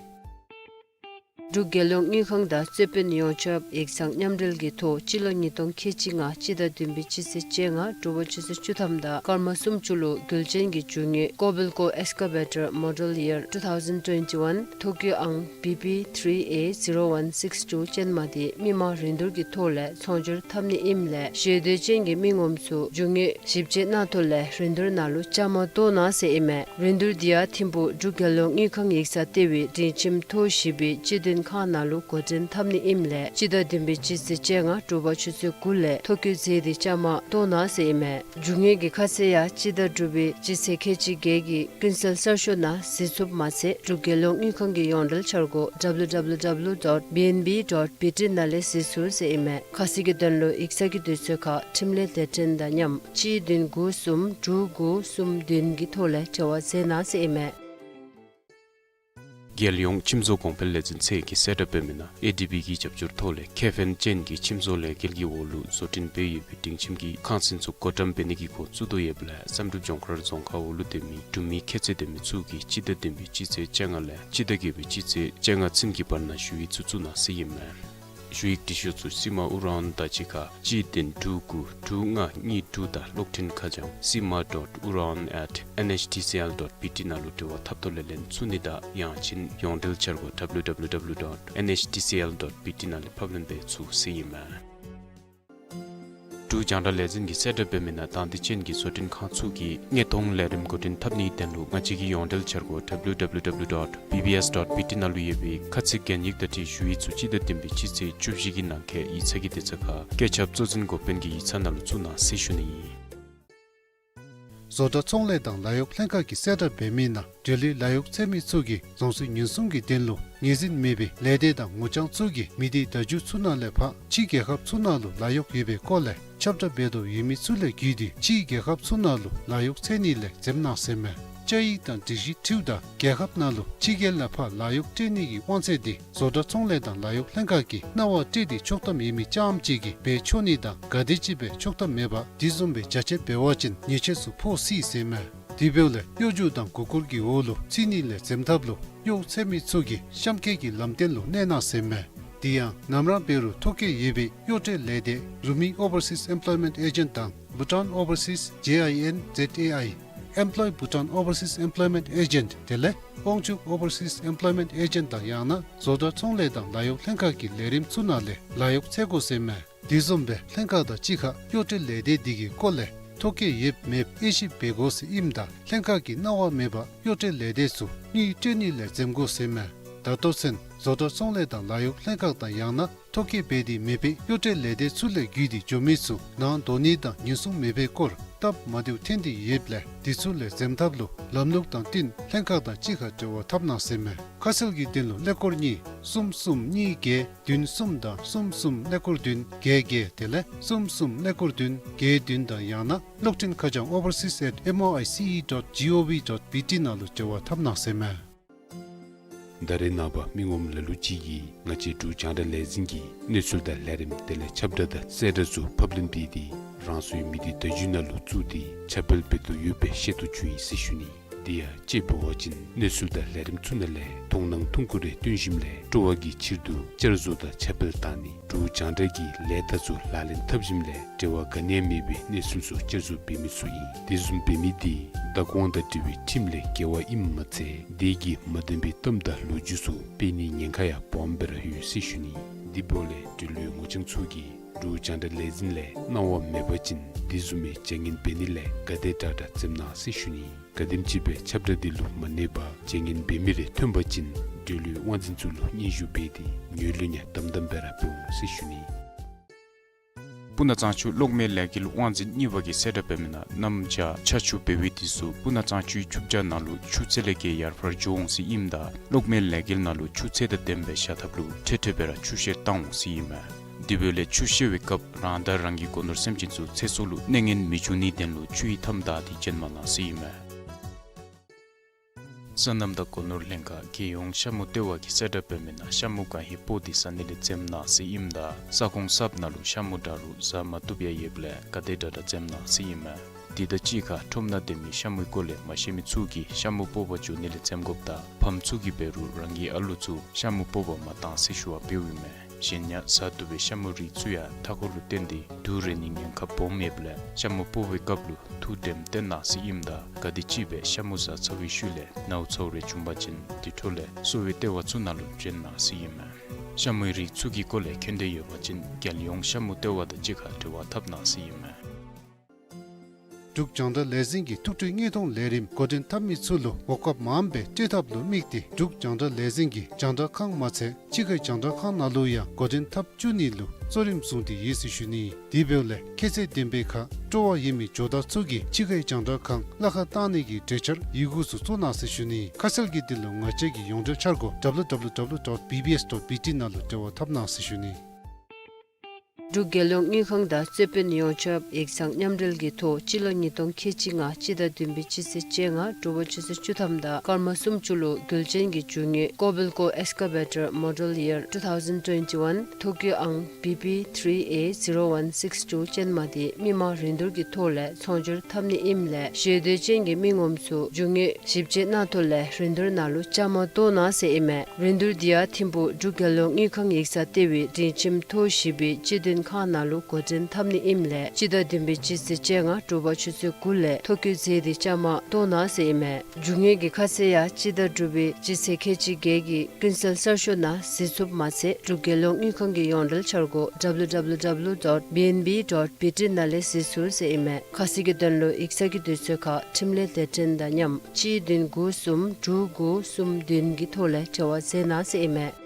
འབྲུག་རྒྱལ་ཡོངས་དངུལ་ཁང་དང་རྩོད་དཔོན་ཡོངས་ཁྱབ་ཡིག་ཚང་མཉམ་འབྲེལ་གྱི་ཐོག་སྤྱི་ལོ་ཉིས་སྟོང་ཁལ་གཅིག་ལྔ་སྤྱི་ཟླ་བདུན་པའི་སྤྱི་ཚེས་བཅོ་ལྔ་དྲོ་པ་ཆུ་ཚོད་བཅུ་ཐམ་དང་སྐར་མ་སུམ་ཅུ་ལུ་རྒྱུ་ལྗན་གྱི་རྒྱུ་དངོས་ཀོ་བེལ་ཀོ་ཨེགསི་ཀ་བེ་ཊར་མོ་ཌེལ་ཡར་ཊུ་ཐའུ་ཟེན་ཊུ་ཝེན་ཊི་ཝན་ཐོ་ཀྱོ་ཨང་བི་པི་ཐིརི་ཨེ་ཟི་རོ་ཝན་སིགསི་ཊུ་ཅན་མ་དེ་མི་མང་རིན་བསྡུར་གྱི་ཐོག་ལས་ཚོང་སྒྱུར་འཐབ་ནི་ཨིནམ་ལས་ཞེ་འདོད་ཅན་གྱི་མི་ངོམ་ཚུ་རྒྱུ་དངོས་ཞིབ་དཔྱད་གནང་ཐོག་ལས་རིན་བསྡུར་ནང་ལུ་བཅའ་མར་གཏོགས་གནང་ཟེར་ཨིན་མས། རིན་བསྡུར་དེ་ཡང་ཐིམ་ཕུག་འབྲུག་རྒྱལ་ཡོངས་དངུལ་ཁང་ཡིག་ཚང་ལྟེ་བའི་སྒྲིང་ཁྱིམ་ཐོག་བཞི་པའི་སྤྱི་མཐུན་ཁང་ནང་ལུ་འགོ་འདྲེན་འཐབ་ནི་ཨིནམ་ལས་སྤྱི་ཟླ་བདུན་པའི་སྤྱི་ཚེས་བཅོ་ལྔ་དྲོ་པ་ཆུ་ཚོད་དགུ་ལས་ཐོ་ཀྱོ་མཛད་དེ་བཅའ་མར་གཏོགས་གནང་ཟེར་ཨིན་མས། རྒྱུ་དངོས་ཀྱི་ཁ་གསལ་ཡང་སྤྱི་ཟླ་དྲུག་པའི་སྤྱི་ཚེས་ཁལ་གཅིག་བརྒྱད་ཀྱི་ཀུན་གསལ་གསར་ཤོག་ནང་གཟིགས་ཚུགསཔ་མ་ཚད་འབྲུག་རྒྱལ་ཡོངས་དངུལ་ཁང་གི་ཡོངས་འབྲེལ་འཆར་སྒོ་W W W dot B N B dot B T ནང་ལས་གཟིགས་ཚུགས་ཟེར་ཨིན་མས། ཁ་གསལ་གྱི་དོན་ལུ་ཡིག་ཚང་གི་དུས་ཚོད་ཁར་འཕྲིན་ལས་སྡེ་ཚན་དང་མཉམ་གཅིག་བདུན་དགུ་གསུམ་དྲུག་དགུ་གསུམ་བདུན་གྱི་ཐོག་ལས་འབྲེལ་བ་མཛད་གནང་ཟེར་ཨིན་མས། རྒྱལ་ཡོངས་ཁྱིམ་བཟོ་གོང་འཕེལ་ལས་འཛིན་ཚད་ཀྱིས་གསལ་བསྒྲགས་འབད་མི་ནང་ཨེ་ཌི་བི་གི་རྒྱབ་སྐྱོར་ཐོག་ལས་ཁེ་ཕན་ཅན་གྱི་ཁྱིམ་བཟོ་ལས་འགུལ་གྱི་འོག་ལུ་བཟོ་སྐྲུན་འབད་ཡོད་པའི་སྒྲིང་ཁྱིམ་གྱི་ཁང་ཚན་ཚུ་བགོ་བཀྲམ་འབད་ནི་གི་འགོ་བཙུགས་དོ་ཡོདཔ་ལས་བསམ་གྲུབ་ལྗོངས་མཁར་རྫོང་ཁག་འོག་ལུ་སྡོད་མི་འབྲུག་མི་ཁྱད་ཚད་ལྡན་མི་ཚུ་གིས་སྤྱི་ཟླ་བདུན་པའི་སྤྱི་ཚེས་བཅོ་ལྔ་ལས་སྤྱི་ཟླ་བརྒྱད་པའི་སྤྱི་ཚེས་བཅོ་ལྔ་ཚུན་གྱི་བར་ན་ཞུ་ཡིག་ཚུ་བཙུགས་གནང་ཟེར་ཨིན་མས། ཞུ་ཡིག་འབྲི་ཤོག་ཚུ་སི་མ་ཨུ་ར་ཨན་དང་གཅིག་ཁར་གཅིག་བདུན་དྲུག་དགུ་དྲུག་ལྔ་གཉིས་དྲུག་དང་གློག་འཕྲིན་ཁ་བྱང་sima dot uran at N H T C L dot B T ནང་ལུ་འབྲེལ་བ་འཐབ་ཐོག་ལས་ལེན་ཚུགས་ནི་དང་ཡང་ཅིན་ཡོངས་འབྲེལ་འཆར་སྒོ་W W W dot N H T C L dot B T ནང་ལས་ཕབ་ལེན་འབད་ཚུགས་ཟེར་ཨིན་མས། འབྲུག་རྒྱང་བསྒྲགས་ལས་འཛིན་གྱིས་གསལ་བསྒྲགས་འབད་མི་ནང་དང་འདོད་ཅན་གྱི་བཟོ་སྐྲུན་ཁང་ཚུ་གིས་དངོས་མཐོང་ལས་རིམ་འགོ་འདྲེན་འཐབ་ནིའི་དོན་ལུ་ང་བཅས་ཀྱི་ཡོངས་འབྲེལ་འཆར་སྒོ་W W W dot B B S dot B T ནང་ལུ་ཡོད་པའི་ཁ་ཚིག་གན་ཡིག་དང་འཁྲིལ་ཞུ་ཡིག་ཚུ་སྤྱི་ཟླ་བདུན་པའི་སྤྱི་ཚེས་བཅུ་བཞི་གི་ནང་འཁོད་ཡིག་ཚང་གི་དེ་ཚུ་ཁར་བཀོད་ཁྱབ་གཙོ་འཛིན་འགོ་དཔོན་གྱི་ཡིག་ཚང་ནང་ལུ་བཙུགས་གནང་ཟེར་ཞུ་ནི་ཨིན། བཟོ་གྲྭ་ཚོང་ལས་དང་ལཱ་གཡོག་ལྷན་ཁག་གིས་གསལ་བསྒྲགས་འབད་མི་ནང་འབྲེལ་ཡོད་ལཱ་གཡོག་འཚོལ་མི་ཚུ་གིས་རྫོང་སྲིད་ཉེན་སྲུང་གི་དོན་ལུ་ངོས་འཛིན་མེད་པའི་ལས་སྡེ་དང་ངོ་རྐྱང་ཚུ་གིས་མི་སྡེ་བརྡ་བརྒྱུད་ཚུ་ནང་ལས་ཕར་ཕྱི་རྒྱལ་ཁབ་ཚུ་ནང་ལུ་ལཱ་གཡོག་ཡོད་པའི་སྐོར་ལས་ཁྱབ་བསྒྲགས་འབད་དོ་ཡོད་མི་ཚུ་ལས་བརྒྱུད་དེ་ཕྱི་རྒྱལ་ཁབ་ཚུ་ནང་ལུ་ལཱ་གཡོག་འཚོལ་ནི་ལས་འཛེམ་གནང་ཟེར་མས། བཅའ་ཡིག་དང་སྒྲིག་གཞི་འཁྲིལཝ་ད་རྒྱལ་ཁབ་ནང་ལུ་ཕྱི་རྒྱལ་ལས་ཕར་ལཱ་གཡོག་སྤྲོད་ནི་གི་དབང་ཚད་དེ་བཟོ་གྲྭ་ཚོང་ལས་དང་ལཱ་གཡོག་ལྷན་ཁག་གིས་གནང་བ་སྤྲོད་དེ་ཆོག་ཐམ་ཡོད་མི་རྐྱངམ་ཅིག་གིས་འབད་ཆོག་ནི་དང་ག་དེ་ཅིག་སྦེ་ཆོག་ཐམ་མེད་པར་དེ་བཟུམ་སྦེ་བྱ་སྤྱོད་འབད་བ་ཅིན་ཉེས་ཆད་ཚུ་ཕོག་སྲིད་ཟེར་མས། དེ་འབདཝ་ལས་གཡོ་སྒྱུ་དང་མགུ་སྐོར་གྱི་འོག་ལུ་ཚུད་ནི་ལས་འཛེམ་ཐབས་ལུ་གཡོག་འཚོལ་མི་ཚུ་གིས་གཤམ་འཁོད་ཀྱི་ལམ་སྟོན་ལུ་གནས་གནང་ཟེར་མས། དེ་ཡང་ནམ་ར་འབད་རུང་ཐོ་བཀོད་ཡོད་པའི་གཡོག་སྤྲོད་ལས་སྡེ་Rumi Overseas Employment Agent དང་Bhutan Overseas J I N Z A I Employ Bhutan Overseas Employment Agent དེ་ལས་དབང་ཕྱུག་Overseas Employment Agent དང་ཡང་ན་བཟོ་གྲྭ་ཚོང་ལས་དང་ལཱ་གཡོག་ལྷན་ཁག་གི་ལས་རིམ་ཚུ་ནང་ལས་ལཱ་གཡོག་འཚོལ་དགོ་ཟེར་མས། དེ་བཟུམ་སྦེ་ལྷན་ཁག་དང་གཅིག་ཁར་གཡོག་སྤྲོད་ལས་སྡེ་དེ་གི་སྐོར་ལས་ཐོ་བཀོད་ཡོདཔ་མེདཔ་དབྱེ་ཞིབ་འབད་དགོ་ཟེར་ཨིནམ་ད་ལྷན་ཁག་གིས་གནང་བ་མེད་པར་གཡོག་སྤྲོད་ལས་སྡེ་ཚུ་དངུལ་སྤྲོད་ནི་ལས་འཛེམ་དགོ་ཟེར་མས། ད་ལྟོ་ཚུན་བཟོ་གྲྭ་ཚོང་ལས་དང་ལཱ་གཡོག་ལྷན་ཁག་དང་ཡང་ན་ཐོ་བཀོད་འབད་དེ་མེད་པའི་གཡོག་སྤྲོད་ལས་སྡེ་ཚུ་ལས་བརྒྱུད་དེ་འགྱོ་མི་ཚུ་ནང་འགྲོ་ནི་དང་ཉེན་སྲུང་མེད་པའི་སྐོར་སྟབས་མ་བདེཝ་ཐོན་ཏེ་ཡོདཔ་ལས་དེ་ཚུ་ལས་འཛེམ་ཐབས་ལུ་ལམ་ལུགས་དང་བསྟུན་ལྷན་ཁག་དང་གཅིག་ཁར་འབྲེལ་བ་འཐབ་གནང་ཟེར་མས། ཁ་གསལ་གྱི་དོན་ལུ་ཀླད་ཀོར་གཉིས་གསུམ་གསུམ་གཉིས་བརྒྱད་བདུན་གསུམ་དང་གསུམ་གསུམ་ཀླད་ཀོར་བདུན་བརྒྱད་བརྒྱད་དེ་ལས་གསུམ་གསུམ་ཀླད་ཀོར་བདུན་བརྒྱད་བདུན་དང་ཡང་ན་གློག་འཕྲིན་ཁ་བྱང་overseas at M O I C E dot G O V dot B T ནང་ལུ་འབྲེལ་བ་འཐབ་གནང་ཟེར་མས། ད་རེས་ནངས་པ་མི་ངོམ་ལ་ལུ་ཅིག་གིས་ང་བཅས་འབྲུག་རྒྱང་བསྒྲགས་ལས་འཛིན་གྱི་གནས་ཚུལ་དང་ལས་རིམ་དེ་ལས་ཁྱབ་བསྒྲགས་དང་གསལ་བསྒྲགས་ཚུ་ཕབ་ལེན་འབད་དེ་རང་སོའི་མི་སྡེ་བརྡ་བརྒྱུད་ནང་ལུ་བཙུགས་ཏེ་ཁྱབ་སྤེལ་འབད་དོ་ཡོདཔ་སྦེ་ཤེས་རྟོགས་བྱུང་ཡི་ཟེར་ཞུ་ནི། དེ་ཡང་དཔྱེ་འབད་བ་ཅིན་གནས་ཚུལ་དང་ལས་རིམ་ཚུ་ནང་ལས་མཐོང་སྣང་ཐུང་ཀུ་རེ་སྟོན་ཞིནམ་ལས་སྤྲོ་བ་གི་ཕྱིར་དུ་བསྐྱར་བཟོ་དང་ཁྱབ་སྤེལ་བཏང་ནི། འབྲུག་རྒྱང་བསྒྲགས་ཀྱི་ལས་རྟགས་ཚུ་ལག་ལེན་འཐབ་ཞིནམ་ལས་འབྲེལ་བ་ག་ནི་ཡང་མེད་པའི་གནས་ཚུལ་ཚུ་བསྐྱར་བཟོ་འབད་མི་ཚུ་ཨིན། དེ་བཟུམ་འབད་མི་དེ་བདག་དབང་དང་འབྲེལ་བའི་ཁྲིམས་ལས་འགལ་བ་ཨིནམ་མ་ཚད་དེ་གིས་མ་བདེན་པའི་གཏམ་དང་ལོ་རྒྱུས་ཚུ་སྤེལ་ནིའི་ཉེན་ཁ་ཡང་སྦོམ་སྦེ་ར་ཡོད་ཟེར་ཞུ་ནི། དེ་འབདཝ་ལས་འབྲེལ་ཡོད་ངོ་རྐྱང་ཚུ་གིས་འབྲུག་རྒྱང་བསྒྲགས་ལས་འཛིན་ལས་གནང་བ་མེད་པ་ཅིན་དེ་བཟུམ་མའི་བྱ་ངན་འབད་ནི་ལས་ག་དེ་དྲག་དྲག་འཛེམ་གནང་ཟེར་ཞུ་ནི། ག་དེམ་ཅིག་སྦེ་ཁྱབ་བསྒྲགས་དེ་ལུ་མ་གནས་པར་བྱ་ངན་འབད་མི་རེ་ཐོན་པ་ཅིན་འབྲེལ་ཡོད་དབང་འཛིན་ཚུ་ལུ་སྙན་ཞུ་འབད་དེ་ངོས་ལེན་ཡང་དམ་དམ་སྦེ་ར་འབད་འོང་ཟེར་ཞུ་ནི། སྤུ་ན་གཙང་ཆུ་གློག་མེ་ལས་འགུལ་དབང་འཛིན་གཉིས་པ་གིས་གསལ་བསྒྲགས་འབད་མི་ནང་གནམ་བྱཱར་ཆར་ཆུ་འབེལ་བའི་དུས་སུ་སྤུ་ན་གཙང་ཆུའི་ཆུ་བྱཱར་ནང་ལུ་ཆུ་ཚད་ལས་བརྒལ་ཡར་འཕར་འགྱོ་འོང་ཟེར་ཨིནམ་ད་གློག་མེ་ལས་འགུལ་ནང་ལུ་ཆུ་ཚད་དང་ལྡནམ་སྦེ་བཞག་ཐབས་ལུ་འཕྲལ་འཕྲལ་སྦེ་ར་ཆུ་བཤལ་བཏང་འོང་ཟེར་ཨིན་མས། དེ་འབདཝ་ལས་ཆུ་བཤལ་བའི་སྐབས་རང་དང་རང་གི་སྒོ་ནོར་སེམས་ཅན་ཚུ་ཚེ་སྲོག་ལུ་གནོད་ངན་མི་འབྱུང་ནིའི་དོན་ལུ་ཆུ་ཡི་མཐའམ་བདའ་སྟེ་བྱོན་མ་གནང་ཟེར་ཨིན་མས། སོ་ནམ་དང་སྒོ་ནོར་ལྷན་ཁག་རྒྱལ་ཡོངས་ཤ་མུ་ལྟེ་བ་གིས་གསལ་བསྒྲགས་འབད་མི་ནང་ཤ་མུ་གང་ཧེ་སྤོག་སྟེ་ཟ་ནི་ལས་འཛེམ་གནང་ཟེར་ཨིནམ་ད་ས་ཁོངས་གསརཔ་ནང་ལུ་ཤ་མུ་དྲག་རུང་ཟ་མ་བཏུབ་ཡང་ཡོདཔ་ལས་ག་དེ་དྲག་དྲག་འཛེམ་གནང་ཟེར་ཨིན་མས། དེ་དང་གཅིག་ཁར་ཁྲོམ་ནང་སྡོད་མི་ཤ་མུའི་སྐོར་ལས་མ་ཤེས་མི་ཚུ་གིས་ཤ་མུ་སྤོག་པར་འགྱོ་ནི་ལས་འཛེམ་དགོཔ་དང་ཕམ་ཚུ་གིས་འབད་རུང་རང་གི་ཨ་ལུ་ཚུ་ཤ་མུ་སྤོག་པར་མ་གཏང་ཟེར་ཞུ་བ་འབདཝ་ཨིན་མས། གཞན་ཡང་བཟའ་བཏུབ་པའི་ཤ་མུ་རིགས་ཚུ་ཡང་མཐའ་འཁོར་ལུ་བརྟེན་ཏེ་དུག་རེག་ནིའི་ཉེན་ཁ་སྦོམ་ཡོདཔ་ལས་ཤ་མུ་སྤོག་པའི་སྐབས་ལུ་ཐུགས་དྲནམ་བཏོན་གནང་ཟེར་ཨིནམ་ད་ག་དེམ་ཅིག་སྦེ་ཤ་མུ་བཟའ་ཚར་བའི་ཤུལ་ལས་ནཝ་ཚཝ་རེ་བྱུང་པ་ཅིན་དེ་འཕྲོ་ལས་གསོ་བའི་ལྟེ་བ་ཚུ་ནང་ལུ་བྱོན་གནང་ཟེར་ཨིན་མས། ཤ་མུའི་རིགས་ཚུ་གི་སྐོར་ལས་མཁྱེན་འདོད་ཡོད་པ་ཅིན་རྒྱལ་ཡོངས་ཤ་མུ་ལྟེ་བ་དང་གཅིག་ཁར་འབྲེལ་བ་འཐབ་གནང་ཟེར་ཨིན་མས། འབྲུག་རྒྱང་བསྒྲགས་ལས་འཛིན་གྱིས་ཐུགས་སྤྲོའི་དངོས་མཐོང་ལས་རིམ་འགོ་འདྲེན་འཐབ་མི་ཚུ་ལུ་འོང་སྐབས་མངམ་སྦེ་སྤྲོད་ཐབས་ལུ་དམིགས་ཏེ་འབྲུག་རྒྱང་བསྒྲགས་ལས་འཛིན་གྱི་རྒྱང་བསྒྲགས་ཁང་མ་ཚད་ཕྱི་ཁའི་རྒྱང་བསྒྲགས་ཁང་ནང་ལུ་ཡང་འགོ་འདྲེན་འཐབ་བཅུག་ནི་ལུ་གཙོ་རིམ་བཟུང་སྟེ་ཡོད་ཟེར་ཞུ་ནི། དེ་འབདཝ་ལས་ཁྱད་ཚད་ལྡན་པའི་ཁར་སྤྲོ་བ་ཡོད་མི་ཇོ་བདག་ཚུ་གིས་ཕྱི་ཁའི་རྒྱང་བསྒྲགས་ཁང་གླ་ཁར་བཏང་ནི་གི་གྲོས་འཆར་ཡི་གུ་ཚུ་བཙུགས་གནང་ཟེར་ཞུ་ནི། ཁ་གསལ་གྱི་དོན་ལུ་ང་བཅས་ཀྱི་ཡོངས་འབྲེལ་འཆར་སྒོ་W W W dot B B S dot B T ནང་ལུ་འབྲེལ་བ་འཐབ་གནང་ཟེར་ཞུ་ནི། འབྲུག་རྒྱལ་ཡོངས་དངུལ་ཁང་དང་རྩོད་དཔོན་ཡོངས་ཁྱབ་ཡིག་ཚང་མཉམ་འབྲེལ་གྱི་ཐོག་སྤྱི་ལོ་ཉིས་སྟོང་ཁལ་གཅིག་ལྔ་སྤྱི་ཟླ་བདུན་པའི་སྤྱི་ཚེས་བཅོ་ལྔ་དྲོ་པ་ཆུ་ཚོད་བཅུ་ཐམ་དང་སྐར་མ་སུམ་ཅུ་ལུ་རྒྱུན་ལས་ཀྱི་རྒྱུ་དངོས་Kobelco Excavator Model Year two thousand twenty-one ཐོ་བཀོད་ཨང་B P three A zero one six two ཅན་མ་དེ་མི་མང་རིན་བསྡུར་གྱི་ཐོག་ལས་ཚོང་སྒྱུར་འཐབ་ནི་ཨིནམ་ལས་ཞེ་འདོད་ཅན་གྱི་མི་ངོམ་ཚུ་རྒྱུ་དངོས་ཞིབ་དཔྱད་གནང་ཐོག་ལས་རིན་བསྡུར་ནང་ལུ་བཅའ་མར་གཏོགས་གནང་ཟེར་ཨིན་མས། རིན་བསྡུར་དེ་ཡང་ཐིམ་ཕུག་འབྲུག་རྒྱལ་ཡོངས་དངུལ་ཁང་ཡིག་ཚང་ལྟེ་བའི་སྒྲིང་ཁྱིམ་ཐོག་བཞི་པའི་སྤྱི་དོན་ཁང་ནང་ལུ་འགོ་འདྲེན་འཐབ་ནི་ཨིནམ་ལས་སྤྱི་ཟླ་བདུན་པའི་སྤྱི་ཚེས་བཅོ་ལྔ་དྲོ་པ་ཆུ་ཚོད་དགུ་ལས་ཐོ་བཀོད་མཛད་དེ་བཅའ་མར་གཏོགས་གནང་ཟེར་ཨིན་མས། རྒྱུ་དངོས་ཀྱི་ཁ་གསལ་ཡང་སྤྱི་ཟླ་དྲུག་པའི་སྤྱི་ཚེས་ཁལ་གཅིག་བརྒྱད་ཀྱི་ཀུན་གསལ་གསར་ཤོག་ནང་གཟིགས་ཚུགསཔ་མ་ཚད་འབྲུག་རྒྱལ་ཡོངས་དངུལ་ཁང་གི་ཡོངས་འབྲེལ་འཆར་སྒོ W W W dot B N B dot B T ནང་ལས་གཟིགས་ཚུགས་ཟེར་ཨིན་མས། ཁ་གསལ་གྱི་དོན་ལུ་ཡིག་ཚང་གི་དུས་ཚོད་ཁར་འཕྲིན་ལས་སྡེ་ཚན་དང་མཉམ་གཅིག་བདུན་དགུ་གསུམ་དྲུག་དགུ་གསུམ་བདུན་གྱི་ཐོག་ལས་འབྲེལ་བ་མཛད་གནང་ཟེར་ཨིན་མས།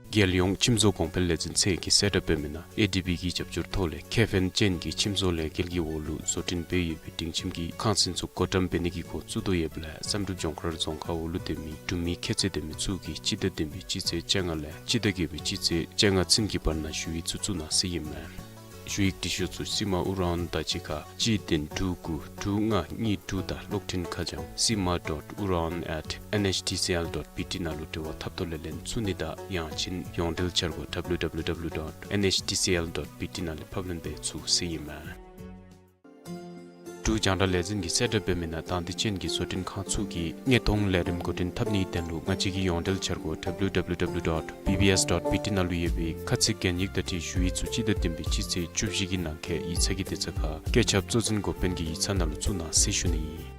རྒྱལ་ཡོངས་ཁྱིམ་བཟོ་གོང་འཕེལ་ལས་འཛིན་ཚད་ཀྱིས་གསལ་བསྒྲགས་འབད་མི་ནང་ཨེ་ཌི་བི་གི་རྒྱབ་སྐྱོར་ཐོག་ལས་ཁེ་ཕན་ཅན་གྱི་ཁྱིམ་བཟོ་ལས་འགུལ་གྱི་འོག་ལུ་བཟོ་སྐྲུན་འབད་ཡོད་པའི་སྒྲིང་ཁྱིམ་གྱི་ཁང་ཚན་ཚུ་བགོ་བཀྲམ་འབད་ནི་གི་འགོ་བཙུགས་དོ་ཡོདཔ་ལས་བསམ་གྲུབ་ལྗོངས་མཁར་རྫོང་ཁག་འོག་ལུ་སྡོད་མི་འབྲུག་མི་ཁྱད་ཚད་ལྡན་མི་ཚུ་གིས་སྤྱི་ཟླ་བདུན་པའི་སྤྱི་ཚེས་བཅོ་ལྔ་ལས་སྤྱི་ཟླ་བརྒྱད་པའི་སྤྱི་ཚེས་བཅོ་ལྔ་ཚུན་གྱི་བར་ན་ཞུ་ཡིག་ཚུ་བཙུགས་གནང་ཟེར་ཨིན་མས། ཞུ་ཡིག་འབྲི་ཤོག་ཚུ་སི་མ་ཨུ་ར་ཨན་དང་གཅིག་ཁར་གཅིག་བདུན་དྲུག་དགུ་དྲུག་ལྔ་གཉིས་དྲུག་དང་གློག་འཕྲིན་ཁ་བྱང་སི་མ་dot uran at N H T C L dot B T ནང་ལུ་འབྲེལ་བ་འཐབ་ཐོག་ལས་ལེན་ཚུགས་ནི་དང་ཡང་ཅིན་ཡོངས་འབྲེལ་འཆར་སྒོ་W W W dot N H T C L dot B T ནང་ལས་ཕབ་ལེན་འབད་ཚུགས་ཟེར་ཨིན་མས། འབྲུག་རྒྱང་བསྒྲགས་ལས་འཛིན་གྱིས་གསལ་བསྒྲགས་འབད་མི་ནང་དང་འདོད་ཅན་གྱི་བཟོ་སྐྲུན་ཁང་ཚུ་གིས་དངོས་མཐོང་ལས་རིམ་འགོ་འདྲེན་འཐབ་ནིའི་དོན་ལུ་ང་བཅས་ཀྱི་ཡོངས་འབྲེལ་འཆར་སྒོ་W W W dot B B S dot B T ནང་ལུ་ཡོད་པའི་ཁ་ཚིག་གན་ཡིག་དང་འཁྲིལ་ཞུ་ཡིག་ཚུ་སྤྱི་ཟླ་བདུན་པའི་སྤྱི་ཚེས་བཅུ་བཞི་གི་ནང་འཁོད་ཡིག་ཚང་གི་དེ་ཚ་ཁར་བཀོད་ཁྱབ་གཙོ་འཛིན་འགོ་དཔོན་གྱི་ཡིག་ཚང་ནང་ལུ་བཙུགས་གནང་ཟེར་ཞུ་ནི་ཨིན།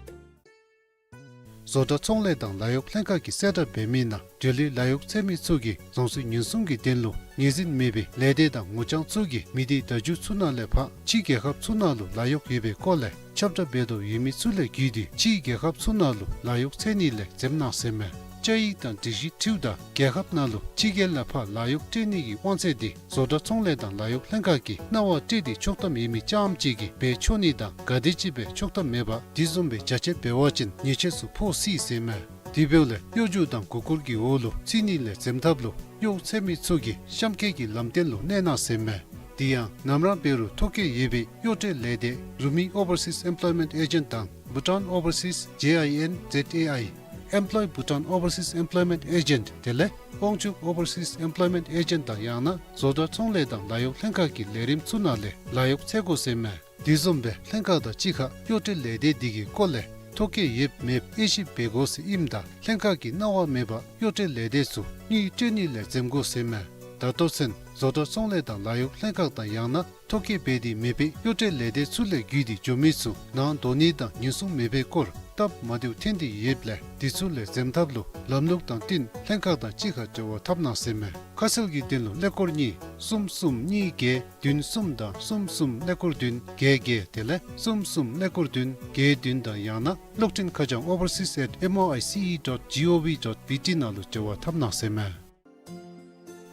བཟོ་གྲྭ་ཚོང་ལས་དང་ལཱ་གཡོག་ལྷན་ཁག་གིས་གསལ་བསྒྲགས་འབད་མི་ནང་འབྲེལ་ཡོད་ལཱ་གཡོག་འཚོལ་མི་ཚུ་གིས་རང་སོའི་ཉེན་སྲུང་གི་དོན་ལུ་ངོས་འཛིན་མེད་པའི་ལས་སྡེ་དང་ངོ་རྐྱང་ཚུ་གིས་མི་སྡེ་བརྡ་བརྒྱུད་ཚུ་ནང་ལས་ཕར་ཕྱིའི་རྒྱལ་ཁབ་ཚུ་ནང་ལུ་ལཱ་གཡོག་ཡོད་པའི་སྐོར་ལས་ཁྱབ་བསྒྲགས་འབད་དོ་ཡོད་མི་ཚུ་ལས་བརྒྱུད་དེ་ཕྱིའི་རྒྱལ་ཁབ་ཚུ་ནང་ལུ་ལཱ་གཡོག་འཚོལ་ནི་ལས་འཛེམ་གནང་ཟེར་མས། བཅའ་ཡིག་དང་སྒྲིག་གཞི་འཁྲིལཝ་ད་རྒྱལ་ཁབ་ནང་ལུ་ཕྱི་རྒྱལ་ལས་ཕར་ལཱ་གཡོག་སྤྲོད་ནི་གི་དབང་ཚད་དེ་བཟོ་གྲྭ་ཚོང་ལས་དང་ལཱ་གཡོག་ལྷན་ཁག་གིས་གནང་བ་སྤྲོད་དེ་ཆོག་ཐམ་ཡོད་མི་རྐྱངམ་གཅིག་གིས་འབད་ཆོག་ནི་དང་ག་དེམ་ཅིག་སྦེ་ཆོག་ཐམ་མེད་པར་དེ་བཟུམ་སྦེ་བྱ་སྤྱོད་འབད་བ་ཅིན་ཉེས་ཆད་ཚུ་ཕོག་སྲིད་ཟེར་མས། དེ་འབདཝ་ལས་གཡོ་སྒྱུ་དང་མགུ་སྐོར་གྱི་འོག་ལུ་ཚུད་ནི་ལས་འཛེམ་ཐབས་ལུ་གཡོག་འཚོལ་མི་ཚུ་གིས་གཤམ་འཁོད་ཀྱི་ལམ་སྟོན་ལུ་གནས་གནང་ཟེར་མས། དེ་ཡང་ནམ་ར་འབད་རུང་ཐོ་བཀོད་ཡོད་པའི་གཡོག་སྤྲོད་ལས་སྡེ་རུ་མི་Overseas Employment Agent དང་Bhutan Overseas J I N Z A I Employ Bhutan Overseas Employment Agent དེ་ལས་དབང་ཕྱུག་Overseas Employment Agent དང་ཡང་ན་བཟོ་གྲྭ་ཚོང་ལས་དང་ལཱ་གཡོག་ལྷན་ཁག་གི་ལས་རིམ་ཚུ་ནང་ལས་ལཱ་གཡོག་འཚོལ་དགོ་ཟེར་མས། དེ་བཟུམ་སྦེ་ལྷན་ཁག་དང་གཅིག་ཁར་གཡོག་སྤྲོད་ལས་སྡེ་དེ་གི་སྐོར་ལས་ཐོ་བཀོད་ཡོདཔ་མེདཔ་དབྱེ་ཞིབ་འབད་དགོ་ཟེར་ཨིནམ་ད་ལྷན་ཁག་གིས་གནང་བ་མེད་པར་གཡོག་སྤྲོད་ལས་སྡེ་ཚུ་དངུལ་སྤྲོད་ནི་ལས་འཛེམ་དགོ་ཟེར་མས། ད་ལྟོ་ཚུན་བཟོ་གྲྭ་ཚོང་ལས་དང་ལཱ་གཡོག་ལྷན་ཁག་དང་ཡང་ན་ཐོ་བཀོད་འབད་དེ་མེད་པའི་གཡོག་སྤྲོད་ལས་སྡེ་ཚུ་ལས་བརྒྱུད་དེ་འགྱོ་མི་ཚུ་ནང་འདོགས་ནི་དང་ཉེན་སྲུང་མེད་པའི་སྐོར་སྟབས་མ་བདེཝ་ཐོན་ཏེ་ཡོདཔ་ལས་དེ་ཚུ་ལས་འཛེམ་ཐབས་ལུ་ལམ་ལུགས་དང་བསྟུན་ལྷན་ཁག་དང་གཅིག་ཁར་འབྲེལ་བ་འཐབ་གནང་ཟེར་མས། ཁ་གསལ་གྱི་དོན་ལུ་ཀླད་ཀོར་གཉིས་གསུམ་གསུམ་གཉིས་བརྒྱད་བདུན་གསུམ་དང་གསུམ་གསུམ་ཀླད་ཀོར་བདུན་བརྒྱད་བརྒྱད་དེ་ལས་གསུམ་གསུམ་ཀླད་ཀོར་བདུན་བརྒྱད་བདུན་དང་ཡང་ན་གློག་འཕྲིན་ཁ་བྱང་overseas at M O I C E dot G O V dot B T ནང་ལུ་འབྲེལ་བ་འཐབ་གནང་ཟེར་མས།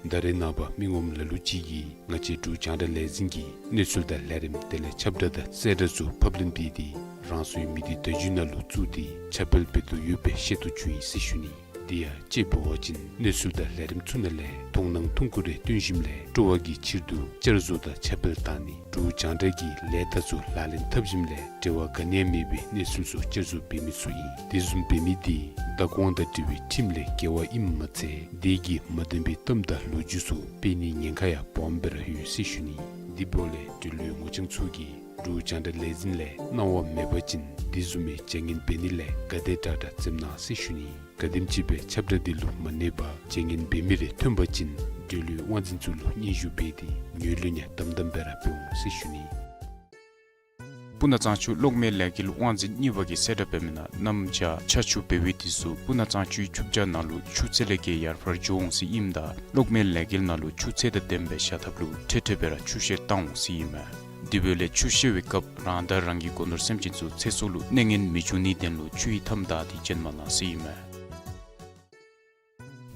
ད་རེས་ནངས་པ་མི་ངོམ་ལ་ལུ་ཅིག་གིས་ང་བཅས་འབྲུག་རྒྱང་བསྒྲགས་ལས་འཛིན་གྱི་གནས་ཚུལ་དང་ལས་རིམ་དེ་ལས་ཁྱབ་བསྒྲགས་དང་གསལ་བསྒྲགས་ཚུ་ཕབ་ལེན་འབད་དེ་རང་སོའི་མི་སྡེ་བརྡ་བརྒྱུད་ནང་ལུ་བཙུགས་ཏེ་ཁྱབ་སྤེལ་འབད་དོ་ཡོདཔ་སྦེ་ཤེས་རྟོགས་བྱུང་ཡི་ཟེར་ཞུ་ནི། དེ་ཡང་དཔྱེ་འབད་བ་ཅིན་གནས་ཚུལ་དང་ལས་རིམ་ཚུ་ནང་ལས་མཐོང་སྣང་ཐུང་ཀུ་རེ་བཏོན་ཞིནམ་ལས་སྤྲོ་བ་གི་ཕྱིར་དུ་བསྐྱར་བཟོ་དང་ཁྱབ་སྤེལ་བཏང་ནི་འབྲུག་རྒྱང་བསྒྲགས་ཀྱི་ལས་རྟགས་ཚུ་ལག་ལེན་འཐབ་ཞིནམ་ལས་འབྲེལ་བ་ག་ནི་ཡང་མེད་པའི་གནས་ཚུལ་ཚུ་བསྐྱར་བཟོ་འབད་མི་ཚུ་ཨིན། དེ་བཟུམ་འབད་མི་དེ་བདག་དབང་དང་འབྲེལ་བའི་ཁྲིམས་ལས་འགལ་བ་ཨིནམ་མ་ཚད་དེ་གིས་མ་བདེན་པའི་གཏམ་དང་ལོ་རྒྱུས་ཚུ་སྤེལ་ནིའི་ཉེན་ཁ་ཡང་སྦོམ་སྦེ་ར་ཡོད་ཟེར་ཞུ་ནི། དེ་འབདཝ་ལས་འབྲེལ་ཡོད་ངོ་རྐྱང་ཚུ་གིས་ འབྲུག་རྒྱང་བསྒྲགས་ལས་འཛིན་ལས་གནང་བ་མེད་པ་ཅིན་འདི་བཟུམ་མའི་བྱ་ངན་འབད་ནི་ལས་ག་དེ་དྲག་དྲག་འཛེམ་གནང་ཟེར་ཞུ་ནི། ག་དེམ་ཅིག་སྦེ་ཁྱབ་བསྒྲགས་འདི་ལུ་མ་གནས་པར་བྱ་ངན་འབད་མི་རེ་ཐོན་པ་ཅིན་འབྲེལ་ཡོད་དབང་འཛིན་ཚུ་ལུ་སྙན་ཞུ་འབད་དེ་ངོས་ལེན་ཡང་དམ་དམ་སྦེ་ར་འབད་འོང་ཟེར་ཞུ་ནི། སྤུ་ན་གཙང་ཆུ་གློག་མེ་ལས་འགུལ་དབང་འཛིན་གཉིས་པ་གིས་གསལ་བསྒྲགས་འབད་མི་ནང་གནམ་བྱཱར་ཆར་ཆུ་འབེལ་བའི་དུས་སུ་སྤུ་ན་གཙང་ཆུའི་ཆུ་བྱ་ནང་ལུ་ཆུ་ཚད་ལས་བརྒལ་ཡར་འཕར་འགྱོ་འོང་ཟེར་ཨིནམ་ད་གློག་མེ་ལས་འགུལ་ནང་ལུ་ཆུ་ཚད་དང་ལྡནམ་སྦེ་བཞག་ཐབས་ལུ་འཕྲལ་འཕྲལ་སྦེ་ར་ཆུ་བཤལ་བཏང་འོང་ཟེར་ཨིན་མས། དེ་འབདཝ་ལས་ཆུ་བཤལ་བའི་སྐབས་རང་དང་རང་གི་སྒོ་ནོར་སེམས་ཅན་ཚུ་ཚེ་སྲོག་ལུ་གནོད་ངན་མི་འབྱུང་ནིའི་དོན་ལུ་ཆུ་ཡི་མཐའམ་བདའ་སྟེ་བྱོན་མ་གནང་ཟེར་ཨིན་མས།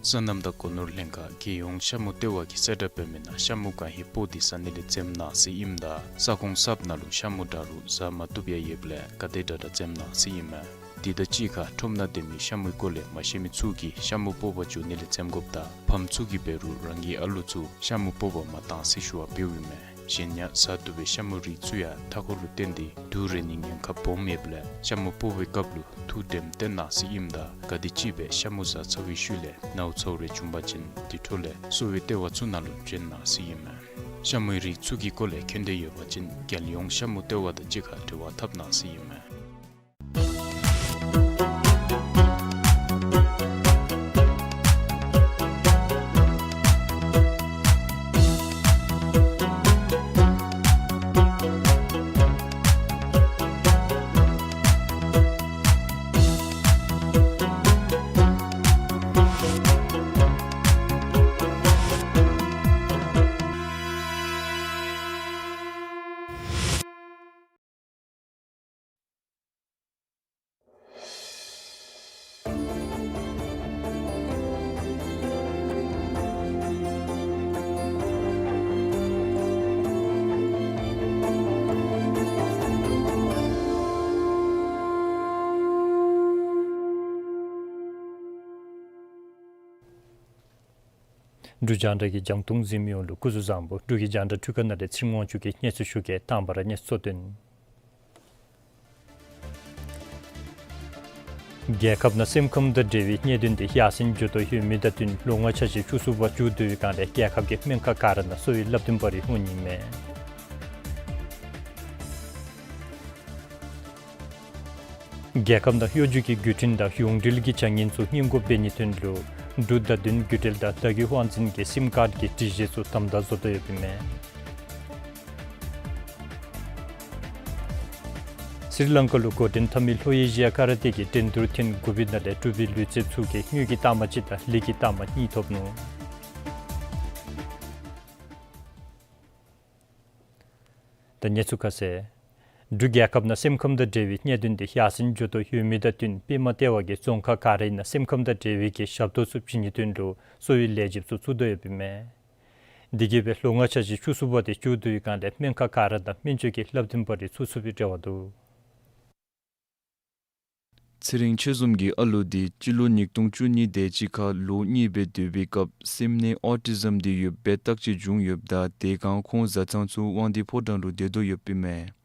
སོ་ནམ་དང་སྒོ་ནོར་ལྷན་ཁག་རྒྱལ་ཡོངས་ཤ་མུ་ལྟེ་བ་གིས་གསལ་བསྒྲགས་འབད་མི་ནང་ཤ་མུ་གང་ཧེ་སྤོ་སྟེ་ཟ་ནི་ལས་འཛེམ་གནང་ཟེར་ཨིནམ་ད་ས་ཁོངས་གསརཔ་ནང་ལུ་ཤ་མུ་འདྲ་རུང་ཟ་མ་བཏུབ་ཡང་ཡོདཔ་ལས་ག་དེ་དྲག་དྲག་འཛེམ་གནང་ཟེར་ཨིན་མས། དེ་དང་གཅིག་ཁར་ཁྲོམ་ནང་སྡོད་མི་ཤ་མུའི་སྐོར་ལས་མ་ཤེས་མི་ཚུ་གིས་ཤ་མུ་སྤོ་བར་འགྱོ་ནི་ལས་འཛེམ་དགོཔ་དང་ཕམ་ཚུ་གིས་འབད་རུང་རང་གི་ཨ་ལུ་ཚུ་ཤ་མུ་སྤོ་བར་མ་གཏང་ཟེར་ཞུ་བ་འབདཝ་ཨིན་མས། གཞན་ཡང་ཟ་བཏུབ་པའི་ཤ་མུའི་རིགས་ཚུ་ཡང་མཐའ་འཁོར་ལུ་བརྟེན་ཏེ་དུག་རེག་ནིའི་ཉེན་ཁ་སྦོམ་ཡོདཔ་ལས་ཤ་མུ་སྤོ་བའི་སྐབས་ལུ་ཐུགས་དྲནམ་བཏོན་གནང་ཟེར་ཨིནམ་ད་ག་དེམ་ཅིག་སྦེ་ཤ་མུ་ཟ་ཚར་བའི་ཤུལ་ལས་ནཝ་ཚཝ་རེ་བྱུང་པ་ཅིན་དེ་འཕྲོ་ལས་གསོ་བའི་ལྟེ་བ་ཚུ་ནང་ལུ་བྱོན་གནང་ཟེར་ཨིན་མས། ཤ་མུའི་རིགས་ཚུ་གི་སྐོར་ལས་མཁྱེན་འདོད་ཡོད་པ་ཅིན་རྒྱལ་ཡོངས་ཤ་མུ་ལྟེ་བ་དང་གཅིག་ཁར་འབྲེལ་བ་འཐབ་གནང་ཟེར་ཨིན་མས། འབྲུག་རྒྱང་བསྒྲགས་ཀྱི་རྒྱང་མཐོང་གཟིགས་མི་ཡོངས་ལུ་སྐུ་གཟུགས་བཟང་པོ། འབྲུག་གི་རྒྱང་བསྒྲགས་འཕྲུལ་ཁང་ནང་ལས་ཚེ་རིང་དབང་ཕྱུག་གིས་གནས་ཚུལ་ཞུ་གེ། དང་པ་ར་གནས་ཚུལ་གཙོ་དོན། རྒྱལ་ཁབ་ནང་སེམས་ཁམས་དང་འབྲེལ་བའི་གནད་དོན་འདི་ཡར་སེང་འགྱོ་དོ་ཡོད་མི་དང་བསྟུན་ལོ་ལྔ་འཆར་གཞི་བཅུ་གསུམ་པ་མཇུག་བསྡུ་བའི་སྒང་ལས་རྒྱལ་ཁབ་ཀྱི་སྨན་ཁང་ག་ར་ནང་གསོ་བའི་བསླབ་སྟོན་པ་རེ་འོང་ནི་མས། རྒྱལ་ཁབ་ནང་གཡོ་སྒྱུ་གི་བརྒྱུད་འཕྲིན་དང་ཡོངས་འབྲེལ་གྱི་བྱ་ངན་ཚུ་སྔོན་འགོག་འབད་ནིའི་དོན་ལུ་འབྲུག་བརྡ་དོན་བརྒྱུད་འབྲེལ་དང་བརྡ་བརྒྱུད་དབང་འཛིན་གྱིས་སིམ་ཀཱརཌ་ཀྱི་སྒྲིག་གཞི་ཚུ་དམ་དྲག་བཟོ་དོ་ཡོདཔ་ཨིན་མས། སི་རི་ལང་ཀ་ལུ་འགོ་འདྲེན་འཐབ་མི་ལྷོ་ཨེ་ཤི་ཡ་ཁ་ར་ཏེ་གི་འགྲན་བསྡུར་ཐེངས་དགུ་པའི་ནང་ལས་གྲུབ་པའི་ལུས་རྩལཔ་ཚུ་གིས་དངུལ་གྱི་རྟགས་མ་གཅིག་དང་ལི་གི་རྟགས་མ་གཉིས་ཐོབ་ནུག། ད་གནས་ཚུལ་ཁ་གསལ། འབྲུག་རྒྱལ་ཁབ་ནང་སེམས་ཁམས་དང་འབྲེལ་བའི་གནད་དོན་འདི་ཡར་སེང་འགྱོ་དོ་ཡོད་མི་དང་བསྟུན་པདྨ་ལྟེ་བ་གིས་རྫོང་ཁག་ག་རའི་ནང་སེམས་ཁམས་དང་འབྲེལ་བའི་གི་ཞབས་ཏོག་ཚུ་བྱིན་ནིའི་དོན་ལུ་གསོ་བའི་ལས་བྱེདཔ་ཚུ་བཙུགས་དོ་ཡོདཔ་ཨིན་མས། དེ་གིས་སྦེ་ལོ་ལྔ་འཆར་གཞི་བཅུ་གསུམ་པ་དེ་མཇུག་བསྡུ་བའི་སྒང་ལས་སྨན་ཁང་ག་ར་ནང་སྨན་བཅོས་ཀྱི་བསླབ་སྟོན་པ་རེ་བཙུགས་ཚུགས་པའི་རེ་བ་འདུག། ཚེ་རིང་ཆོས་འཛོམས་ཀྱི་ཨ་ལུ་དེ་སྤྱི་ལོ་ཉིས་སྟོང་བཅུ་གཉིས་དེ་ཅིག་ཁར་ལོ་གཉིས་སྦེ་སྡོད་པའི་སྐབས་སེམས་ནད་ཨོ་ཊི་ཛམ་དེ་ཡོདཔ་སྦེ་བརྟག་དཔྱད་བྱུང་ཡོདཔ་ད་དེ་སྒང་ཁོང་བཟའ་ཚང་ཚུ་དབང་འདུས་ཕོ་བྲང་ལུ་སྡོད་དོ་ཡོདཔ་ཨིན་མས།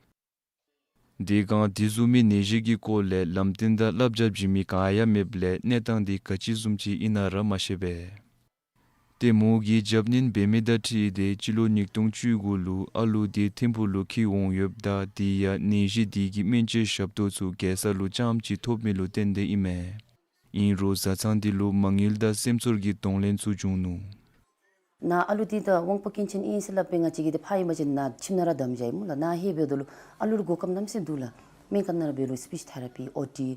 དེ་སྒང་དེ་བཟུམ་མའི་ནད་གཞི་གི་སྐོར་ལས་ལམ་སྟོན་དང་བསླབ་བྱ་བྱིན་མི་ག་ཡང་མེདཔ་ལས་གནས་སྟངས་དེ་ག་ཅི་བཟུམ་ཅིག་ཨིན་ན་ར་མ་ཤེས་པས། ཏེ་མོ་གིས་རྒྱབ་སྣོན་འབད་མི་དང་འཁྲིལ་ཏེ་སྤྱི་ལོ་ཉིས་སྟོང་བཅུ་དགུ་ལུ་ཨ་ལུ་དེ་ཐིམ་ཕུག་ལུ་འཁྱིད་འོང་ཡོདཔ་ད་དེ་ཡང་ནད་གཞི་དེ་གི་སྨན་བཅོས་ཞབས་ཏོག་ཚུ་གེ་སར་ལུ་རྐྱངམ་ཅིག་ཐོབ་མི་ལུ་བརྟེན་ཏེ་ཨིན་མས། ཨིན་རུང་བཟའ་ཚང་དེ་ལུ་མ་དངུལ་དང་སེམས་ཚོར་གྱི་གདོང་ལེན་ཚུ་བྱུང་ནུག། ནཱ་ཨ་ལུ་དེ་ད་དབང་པོ་སྐྱོན་ཅན་ཨིན་ཟེར་སླབ་སྦེ་ང་བཅས་ཀྱིས་དེ་ཕར་ཨིན་པ་ཅིན་ནཱ་ཁྱིམ་ནང་ར་བསྡམ་བཞག་ཡི་སྨོ་ལགས། ནཱ་ལྷོདཔ་ད་ལུ་ཨ་ལུ་ལུ་གོ་སྐབས་གནམ་མེད་ས་མེད་འདུག་ལགས། སྨན་ཁང་ནང་ར་འབད་རུང་སི་པིཆ་ཐེ་ར་པི་ཨོ་ཊི་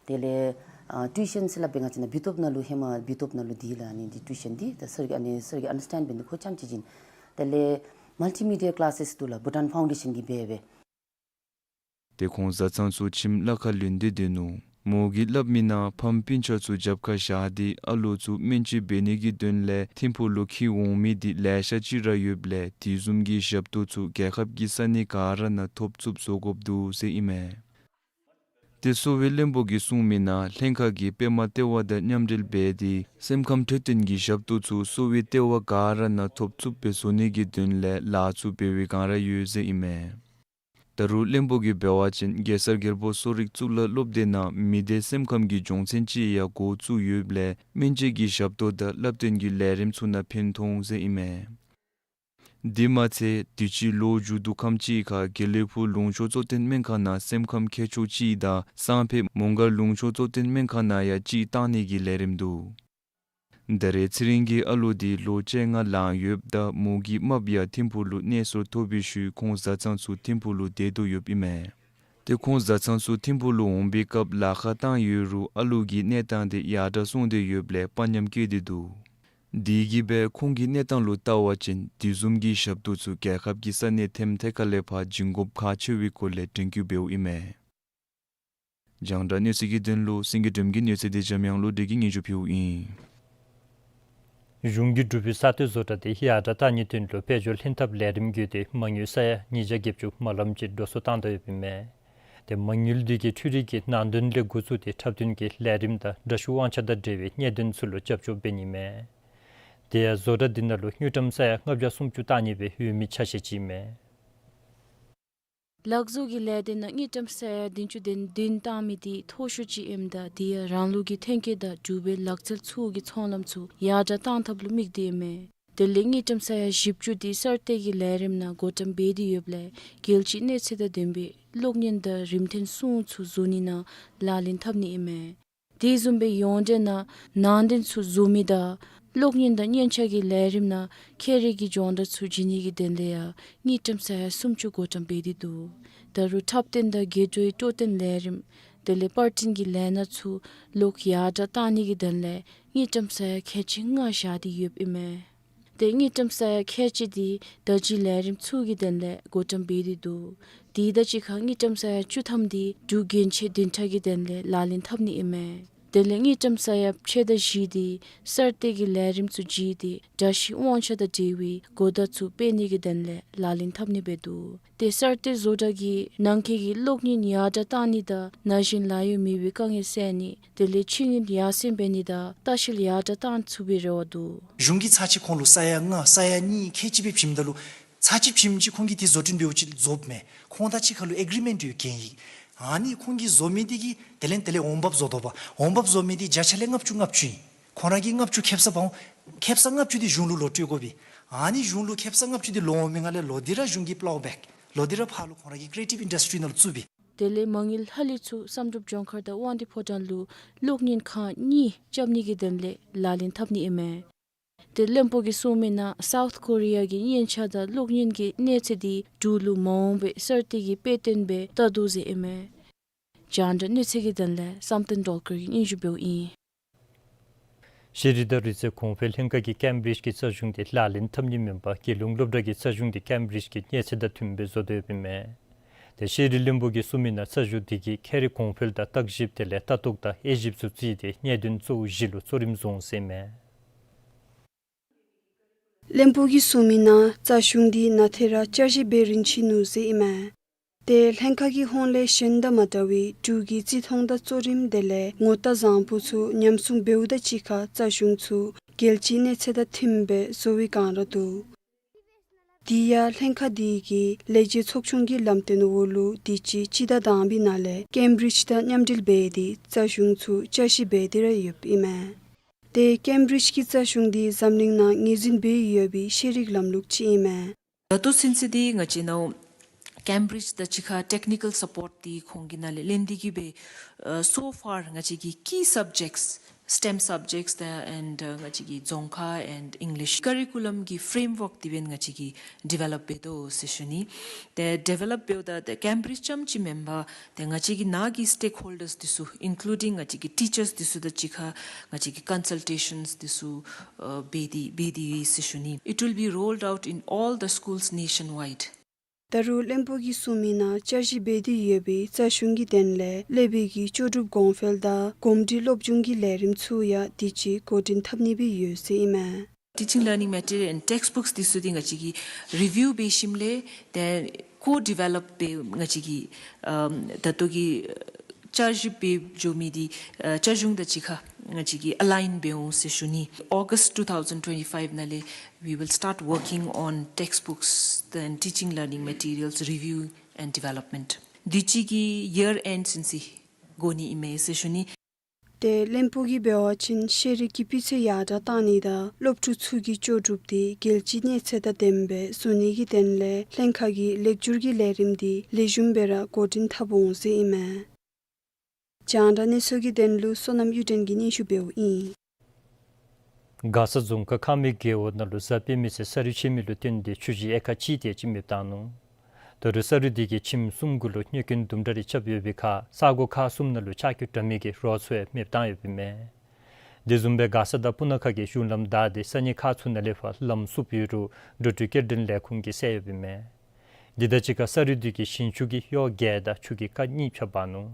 དེ་ལས་ཨ་ཊིའུ་ཤན་ཟེར་སླབ་སྦེ་ང་བཅས་ནཱ་བི་ཊོབ་ནང་ལུ་ཧེ་མ་བི་ཊོབ་ནང་ལུ་དེ་ལགས། ཨ་ནི་དེ་ཊིའུ་ཤན་དེ་ད་སར་གྱིས་ཨ་ནི་སར་གྱིས་ཨན་ཌར་སི་ཊེནཌ་འབད་ནི་ཁོ་རྐྱངམ་ཅིག་བྱིན། དེ་ལས་མལ་ཊི་མི་ཌི་ཡ་ཀི་ལཱ་སེས་འདུག་ལགས། བྷུ་ཊཱན་ཕའུན་ཌེ་ཤན་གྱིས་འབད་སྦེ། ཏེ་ཁོང་བཟའ་ཚང་ཚུ་ཁྱིམ་ལཱ་ཁག་ལུ་སྡོད་སྡོད་ནུག། མོ་གིས་སླབ་མི་ནང་ཕམ་སྤུན་ཆ་ཚུ་རྒྱབ་ཁར་བཞག་སྟེ་ཨ་ལུ་ཚུ་སྨན་བཅོས་འབད་ནི་གི་དོན་ལས་ཐིམ་ཕུག་ལུ་འཁྱིད་འོང་མི་དེ་ལེ་ཤ་ཅིག་ར་ཡོདཔ་ལས་དེ་བཟུམ་གྱི་ཞབས་ཏོག་ཚུ་རྒྱལ་ཁབ་ཀྱི་ས་གནས་ག་ར་ནང་ཐོབ་ཚུགསཔ་བཟོ་དགོཔ་འདུག་ཟེར་ཨིན་མས། ཏེ་གསོ་བའི་བློན་པོ་གིས་གསུངས་མི་ནང་ལྷན་ཁག་གིས་པདྨ་ལྟེ་བ་དང་མཉམ་འབྲེལ་འབད་དེ་སེམས་ཁམས་འཕྲོད་བསྟེན་གྱི་ཞབས་ཏོག་ཚུ་གསོ་བའི་ལྟེ་བ་ག་ར་ནང་ཐོབ་ཚུགསཔ་སྦེ་བཟོ་ནི་གི་དོན་ལས་ལཱ་ཚུ་འབད་བའི་བསྒང་ར་ཡོད་ཟེར་ཨིན་མས། ད་རུང་བློན་པོ་གིས་འབད་བ་ཅིན་གེ་སར་རྒྱལ་པོ་གསོ་རིག་གཙུག་ལག་སློབ་སྡེ་ནང་མི་སྡེ་སེམས་ཁམས་ཀྱི་སྦྱོང་ཚན་ཅིག་ཡང་འགོ་བཙུགས་ཡོདཔ་ལས་སྨན་བཅོས་ཀྱི་ཞབས་ཏོག་དང་བསླབ་སྟོན་གྱི་ལས་རིམ་ཚུ་ནང་ཕན་ཐོགས་འོང་ཟེར་ཨིན་མས། དེ་མ་ཚད་དུས་ཅི་ལོ་མཇུག་བསྡུ་ཁམས་ཅིག་ཁར་དགེ་ལེགས་ཕུག་ལུང་ཕྱོགས་གཙོ་བསྟེན་སྨན་ཁང་ནང་སེམས་ཁམས་མཁས་མཆོག་ཅིག་དང་སང་ཕོད་མོང་སྒར་ལུང་ཕྱོགས་གཙོ་བསྟེན་སྨན་ཁང་ནང་ཡང་ཅིག་བཏང་ནི་གི་ལས་རིམ་འདུག། ད་རེས་ཚེ་རིང་གི་ཨ་ལུ་དེ་ལོ་བཅོ་ལྔ་ལང་ཡོདཔ་ད་མོ་གི་རྨགཔ་ཡང་ཐིམ་ཕུག་ལུ་གནས་སོར་ཐོབ་པའི་ཤུལ་ཁོང་བཟའ་ཚང་ཚུ་ཐིམ་ཕུག་ལུ་བསྡད་དོ་ཡོདཔ་ཨིན་མས། ཏེ་ཁོང་བཟའ་ཚང་ཚུ་ཐིམ་ཕུག་ལུ་འོང་པའི་སྐབས་ལཱ་ཁག་བཏང་ཡོད་རུང་ཨ་ལུ་གི་གནས་སྟངས་དེ་ཡར་དྲག་སོང་སྟེ་ཡོདཔ་ལས་དཔའ་ཉམས་བསྐྱེད་དེ་འདུག། དེ་གིས་སྦེ་ཁོང་གི་གནས་སྟངས་ལུ་བལྟ་བ་ཅིན་དེ་བཟུམ་གྱི་ཞབས་ཏོག་ཚུ་རྒྱལ་ཁབ་ཀྱི་ས་གནས་ཐེམ་ཐེ་ཁ་ལས་ཕར་བྱིན་དགོཔ་ཁག་ཆེ་བའི་སྐོར་ལས་དྲན་སྐུལ་འབདཝ་ཨིན་མས། རྒྱང་བསྒྲགས་གནས་ཚུལ་གྱི་དོན་ལུ་སེང་གེ་སྒྲོལམ་གྱི་གནས་ཚུལ་དེ་འཇམ་དབྱངས་བློ་གྲོས་ཀྱིས་སྙན་ཞུ་ཕུལཝ་ཨིན། གཞུང་གིས་འབྲུག་པའི་ས་སྟོད་བཟོ་གྲྭ་དེ་ཡར་དྲག་བཏང་ནིའི་དོན་ལུ་དཔལ་འབྱོར་ལྷན་ཐབས་ལས་རིམ་བརྒྱུད་དེ་མ་དངུལ་ས་ཡ་ཉིས་བརྒྱ་བརྒྱད་ཅུ་མ་ལམ་ཅིག་འགྲོ་སོང་བཏང་དོ་ཡོདཔ་ཨིན་མས། ཏེ་མ་དངུལ་དེ་གིས་འཕྲུལ་རིག་གི་ནང་དོན་ལས་འགོ་བཙུགས་ཏེ་འཁྲབ་སྟོན་གྱི་ལས་རིམ་དང་འདྲ་བཤུས་དབང་ཆ་དང་འབྲེལ་བའི་གནད་དོན་ཚུ་ལུ་རྒྱབ་སྐྱོར་འབད་ནི་ཨིན་མས། དེ་ཡང་བཟོ་གྲྭ་དེ་ནང་ལུ་དངུལ་ཀྲམ་ས་ཡ་ལྔ་བརྒྱ་སུམ་ཅུ་བཏང་ནི་སྦེ་ཡོད་མི་ཆ་ཤས་ཅིག་ཨིན་མས། ལག་བཟོ་གི་ལས་སྡེ་ནང་དངུལ་ཀྲམ་ས་ཡ་བདུན་ཅུ་དོན་བདུན་བཏང་མི་དེ་མཐོ་ཤོས་ཅིག་ཨིནམ་ད་དེ་ཡང་རང་ལུགས་ཀྱི་ཐོན་སྐྱེད་དང་འབྲུག་པའི་ལག་རྩལ་ཚུ་གི་ཚོང་ལམ་ཚུ་ཡར་དྲག་བཏང་ཐབས་ལུ་དམིགས་ཏེ་ཨིན་མས། དེ་ལས་དངུལ་ཀྲམ་ས་ཡ་བཞི་བཅུ་དེ་གསར་གཏོད་ཀྱི་ལས་རིམ་ནང་བགོ་བཀྲམ་འབད་དེ་ཡོདཔ་ལས་རྒྱལ་སྤྱིའི་གནས་ཚད་དང་ལྡན་པའི་གློག་བརྙན་དང་རིམ་མཐོང་སྲུང་ཚུ་བཟོ་ནི་ནང་ལག་ལེན་འཐབ་ནི་ཨིན་མས། དེ་བཟུམ་སྦེ་ཡོངས་འབྲེལ་ནང་ནང་དོན་ཚུ་བཟོ་མི་དང་གློག་བརྙན་དང་སྙན་ཆ་གི་ལས་རིམ་ནང་ཁྱད་རིག་གི་སྦྱོང་བརྡར་ཚུ་བྱིན་ནི་གི་དོན་ལས་ཡང་དངུལ་ཀྲམ་ས་ཡ་སུམ་ཅུ་བགོ་བཀྲམ་འབད་དེ་འདུག། ད་རུང་འཁྲབ་སྟོན་དང་རྒྱས་སྤྲོས་སྤྲོ་སྟོན་ལས་རིམ་དེ་ལས་པར་འཕྲིན་གྱི་ལས་སྣ་ཚུ་ལོག་ཡར་དྲག་བཏང་ནི་གི་དོན་ལས་དངུལ་ཀྲམ་ས་ཡ་ཁལ་གཅིག་ལྔ་བཞག་སྟེ་ཡོདཔ་ཨིན་མས། ཏེ་དངུལ་ཀྲམ་ས་ཡ་ཁལ་གཅིག་དེ་ད་ཅི་ལས་རིམ་ཚུ་གི་དོན་ལས་བགོ་བཀྲམ་འབད་དེ་འདུག། དེ་དང་གཅིག་ཁར་དངུལ་ཀྲམ་ས་ཡ་བཅུ་ཐམ་དེ་འབྲུག་རྒྱན་ཆས་བདུན་ཕྲག་གི་དོན་ལས་ལག་ལེན་འཐབ་ནི་ཨིན་མས། དེ་ལས་དངུལ་ཀྲམ་ས་ཡ་ཕྱེད་དང་བཞི་དེ་གསར་གཏོད་ཀྱི་ལས་རིམ་ཚུ་བརྒྱུད་དེ་འདྲ་བཤུས་དབང་ཆ་དང་འབྲེལ་བའི་གོ་བརྡ་ཚུ་སྤེལ་ནི་གི་དོན་ལས་ལག་ལེན་འཐབ་ནི་སྦེ་འདུག། ཏེ་གསར་གཏོད་བཟོ་གྲྭ་གིས་ནང་འཁོད་ཀྱི་གློག་བརྙན་ཡར་དྲག་བཏང་ནི་དང་ན་གཞོན་ལཱ་གཡོག་མེད་པའི་དཀའ་ངལ་སེལ་ནི་དེ་ལས་ཕྱི་དངུལ་ཡར་སེང་འབད་ནི་དང་ལྟ་བཤལ་ཡར་དྲག་བཏང་ཚུགས་པའི་རེ་བ་འདུག། གཞུང་གིས་ཚར་གཅིག་ཁོང་ལུ་ས་ཡ་ལྔ་ས་ཡ་གཉིས་ཁལ་གཅིག་སྦེ་བྱིནམ་ད་ལུ་ཚར་གཅིག་བྱིནམ་ཅིག་ཁོང་གིས་དེ་བཟོ་སྐྲུན་འབདཝ་ཅིག་རྫོགསཔ་མས། ཁོང་དང་གཅིག་ཁར་ལུ་ཨེག་རི་མེནཊ་ཡོད་གན་ཡིག། ཨ་ནི་ཁོང་གིས་བཟོ་མི་དེ་གིས་དེ་ལས་དེ་ལས་འོང་འབབ་བཟོ་དོ་བ། འོང་འབབ་བཟོ་མི་དེ་བརྒྱ་ཆ་ལས་ལྔ་བཅུ་ལྔ་བཅུ་ཨིན། ཁོང་ར་གིས་ལྔ་བཅུ་ཁེབ་ས་འབག་འོང་། ཁེབ་ས་ལྔ་བཅུ་དེ་གཞུང་ལུ་ལོག་སྤྲོད་དགོ་པས། ཨ་ནི་གཞུང་ལུ་ཁེབ་ས་ལྔ་བཅུ་དེ་ལོག་འོང་མི་ནང་ལས་ལོག་སྟེ་ར་གཞུང་གིས་པླའོ་བེཀ་ལོག་སྟེ་ར་ཕར་ལུ་ཁོང་ར་གི་ཀྲི་ཨེ་ཊིབ་ཨིན་ཌསི་ཊི་རི་ནང་ལུ་བཙུགས་པས། དེ་ལས་མ་དངུལ་ལྷག་ལུས་ཚུ་བསམ་གྲུབ་ལྗོངས་མཁར་དང་དབང་འདུས་ཕོ་བྲང་ལུ་གློག་བརྙན་ཁང་གཉིས་རྐྱབ་ནི་གི་དོན་ལས་ལག་ལེན་འཐབ་ནི་ཨིན་མས། ཏེ་བློན་པོ་གིས་གསུངས་མི་ནང་སའུཐ་ཀོ་རི་ཡ་གི་སྙན་ཆ་དང་གློག་བརྙན་གྱི་གནས་ཚད་དེ་འབྲུག་ལུ་མ་འོངས་པའི་གསར་གཏོད་ཀྱི་དཔེ་སྟོན་སྦེ་བལྟ་དོ་ཟེར་ཨིན་མས། རྒྱང་བསྒྲགས་གནས་ཚུལ་གྱི་དོན་ལས་བསམ་གཏན་སྒྲོལ་དཀར་གྱིས་སྙན་ཞུ་འབདཝ་ཨིན། ཤེས་རིག་དང་རིག་རྩལ་གོང་འཕེལ་ལྷན་ཁག་གིས་ཀེམ་བི་རིཇ་གྱི་རྩ་གཞུང་དེ་ལག་ལེན་འཐབ་ནི་མེན་པར་རྒྱལ་ཡོངས་སློབ་གྲྭ་གི་རྩ་གཞུང་དེ་ཀེམ་བི་རིཇ་གྱི་གནས་ཚད་དང་མཐུནམ་སྦེ་བཟོ་དོ་ཡོདཔ་ཨིན་མས། ཏེ་ཤེས་རིག་བློན་པོ་གིས་གསུངས་མི་ནང་རྩ་གཞུང་དེ་གིས་ཁྱད་རིག་གོང་འཕེལ་དང་བརྟག་ཞིབ་དེ་ལས་ལྟ་རྟོག་དང་དབྱེ་ཞིབ་ཚུ་བརྩིས་ཏེ་གནད་དོན་གཙོ་བོ་བཞི་ལུ་གཙོ་རིམ་བཟུང་ཟེར་ཨིན་མས། བློན་པོ་གིས་གསུངས་མི་ནང་རྩ་གཞུང་དེ་ནང་ཐད་ར་བསྐྱར་ཞིབ་འབད་རིན་ཆི་ནུག་ཟེར་ཨིན་མས། ཏེ་ལྷན་ཁག་གི་ཧོངས་ལས་གཞན་དང་མ་འདྲ་བའི་འབྲུག་གི་བརྩི་མཐོང་དང་གཙོ་རིམ་དེ་ལས་ངོ་རྟགས་བཟང་པོ་ཚུ་ཉམས་སྲུང་འབདཝ་དང་གཅིག་ཁར་རྩ་གཞུང་ཚུ་རྒྱལ་སྤྱིའི་གནས་ཚད་དང་མཐུནམ་སྦེ་བཟོ་བའི་བསྒང་ར་འདུག། དེ་ཡང་ལྷན་ཁག་དེ་གིས་ལས་བྱེད་ཚོགས་ཆུང་གི་ལམ་སྟོན་འོག་ལུ་དུས་ཅི་སྤྱི་ཟླ་དང་པའི་ནང་ལས་ཀེམ་བི་རིཇ་དང་མཉམ་འབྲེལ་འབད་དེ་རྩ་གཞུང་ཚུ་བསྐྱར་ཞིབ་འབད་དེ་ར་ཡོདཔ་ཨིན་མས། ཏེ་ཀེམ་བི་རིཇ་གྱི་རྩ་གཞུང་དེ་འཛམ་གླིང་ནང་ངོས་འཛིན་འབད་ཡོད་པའི་ཤེས་རིག་ལམ་ལུགས་ཅིག་ཨིན་མས། ད་ལྟོ་ཚུན་ཚོད་འདི་ང་བཅས་ནཱ་ཀེམ་བི་རིཇ་དང་གཅིག་ཁར་ཊེཀ་ནི་ཀལ་སཔོརཊ་འདི་ཁོང་གི་ནང་ལས་ལེན་ཏེ་གིས་སྦེ་ཨ་སོ་ཕར་ང་བཅས་ཀྱི་ཀི་སབ་ཇེཀཊསི་སི་ཊེམ་སབ་ཇེཀཊསི་དང་ཨེནཌ་ང་བཅས་ཀྱི་རྫོང་ཁ་ཨེནཌ་ཨིང་ལིཤ་ཀ་རི་ཀུ་ལམ་གྱི་ཕྲེམ་ཝརཀ་འདི་འབདན་ང་བཅས་ཀྱིས་ཌི་ཝེ་ལོཔ་འབད་དོ་ཟེར་ཞུ་ནི། ཏེ་ཌི་ཝེ་ལོཔ་འབདཝ་ད་ཏེ་ཀེམ་བི་རིཇ་རྐྱངམ་ཅིག་མེན་པར་ཏེ་ང་བཅས་ཀྱི་ནཱ་གི་སི་ཊེཀ་ཧོལ་ཌརསི་འདི་ཚུ་ཨིན་ཀུ་ལུ་ཌིང་ང་བཅས་ཀྱི་ཊི་ཅརསི་འདི་ཚུ་དང་གཅིག་ཁར་ང་བཅས་ཀྱིས་ཀོན་སལ་ཊེ་ཤཱནསི་འདི་ཚུ་ཨ་འབད་དེ་འབད་དེ་ཡོད་ཟེར་ཞུ་ནི། It will be rolled out in all the schools nationwide. ད་རུང་བློན་པོ་གིས་གསུངས་མི་ནང་བསྐྱར་ཞིབ་འབད་དེ་ཡོད་པའི་རྩ་གཞུང་གི་དོན་ལས་སློབ་དཔོན་གྱི་ལྕོགས་གྲུབ་གོང་འཕེལ་དང་གོམས་འདྲིས་སློབ་སྦྱོང་གི་ལས་རིམ་ཚུ་ཡང་དུས་ཅི་འགོ་འདྲེན་འཐབ་ནི་སྦེ་ཡོད་ཟེར་ཨིན་མས། Teaching learning material and textbooks འདི་ཚུ་འདི་ང་བཅས་ཀྱིས་རི་བིའུ་འབད་ཞིནམ་ལས་ཏེ་ཀོ་ཌི་ཝེ་ལོཔ་འབད་ང་བཅས་ཀྱིས་ཨམ་ད་ལྟོ་གི་བསྐྱར་ཞིབ་འབད་འགྱོ་མི་འདི་ཨ་རྩ་གཞུང་དང་གཅིག་ཁར་ང་བཅས་ཀྱིས་ཨ་ལའིན་འབད་འོང་ཟེར་ཞུ་ནི། August two thousand twenty-five ནང་ལས་we will start working on textbooks and teaching learning materials review and development. དུས་ཅི་གི་ཡར་ཨེནཌ་ཚུན་ཚོད་འགོར་ནི་ཨིན་མས་ཟེར་ཞུ་ནི། ཏེ་བློན་པོ་གིས་འབད་བ་ཅིན་ཤེས་རིག་གི་སྤུས་ཚད་ཡར་དྲག་གཏང་ནི་དང་སློབ་ཕྲུག་ཚུ་གི་ལྕོགས་གྲུབ་འདི་རྒྱལ་སྤྱིའི་གནས་ཚད་དང་ལྡནམ་སྦེ་བཟོ་ནི་གི་དོན་ལས་ལྷན་ཁག་གིས་ལེགས་བསྒྱུར་གྱི་ལས་རིམ་འདི་ལེགས་ཤོམ་སྦེ་ར་འགོ་འདྲེན་འཐབ་འོང་ཟེར་ཨིན་མས། རྒྱང་བསྒྲགས་གནས་ཚུལ་གྱི་དོན་ལུ་བསོད་ནམས་གཡུ་སྒྲོན་གྱིས་སྙན་ཞུ་འབདཝ་ཨིན། མགར་ས་རྫོང་ཁག་ཁ་མིག་རྒེད་འོག་ནང་ལུ་གཟའ་སྤེན་པའི་ཚེ་ས་རུད་ཆད་མི་ལུ་བརྟེན་ཏེ་ཆུ་ཞིང་ཨེ་ཀར་གཅིག་དེ་ཅིག་མེདཔ་བཏང་ནུག། ད་རུང་ས་རུད་འདི་གིས་ཁྱིམ་གསུམ་གུ་ལུ་རྨས་སྐྱོན་དུམ་གྲ་རེ་རྐྱབ་ཡོད་པའི་ཁར་ས་གོ་ཁག་གསུམ་ནང་ལུ་ལྕགས་ཀྱུ་འདྲ་མི་གི་རོ་ཚུ་ཡང་མེདཔ་བཏང་ཡོདཔ་ཨིན་མས། དེ་བཟུམ་སྦེ་མགར་ས་དང་སྤུ་ན་ཁ་གི་གཞུང་ལམ་བདའ་སྟེ་ས་གནས་ཁག་ཚུ་ནང་ལས་ཕར་ལམ་བསུབ་ཡོད་རུང་འགྲོ་འགྲུལ་སྐྱེལ་འདྲེན་ལས་ཁུངས་ཀྱིས་བསལ་ཡོདཔ་ཨིན་མས། འདི་དང་གཅིག་ཁར་ས་རུད་འདི་གིས་ཞིང་ཆུ་གི་གཡོག་བརྒྱད་དང་ཆུ་གི་རྐ་གཉིས་འཕྱགས་འབག་ནུག།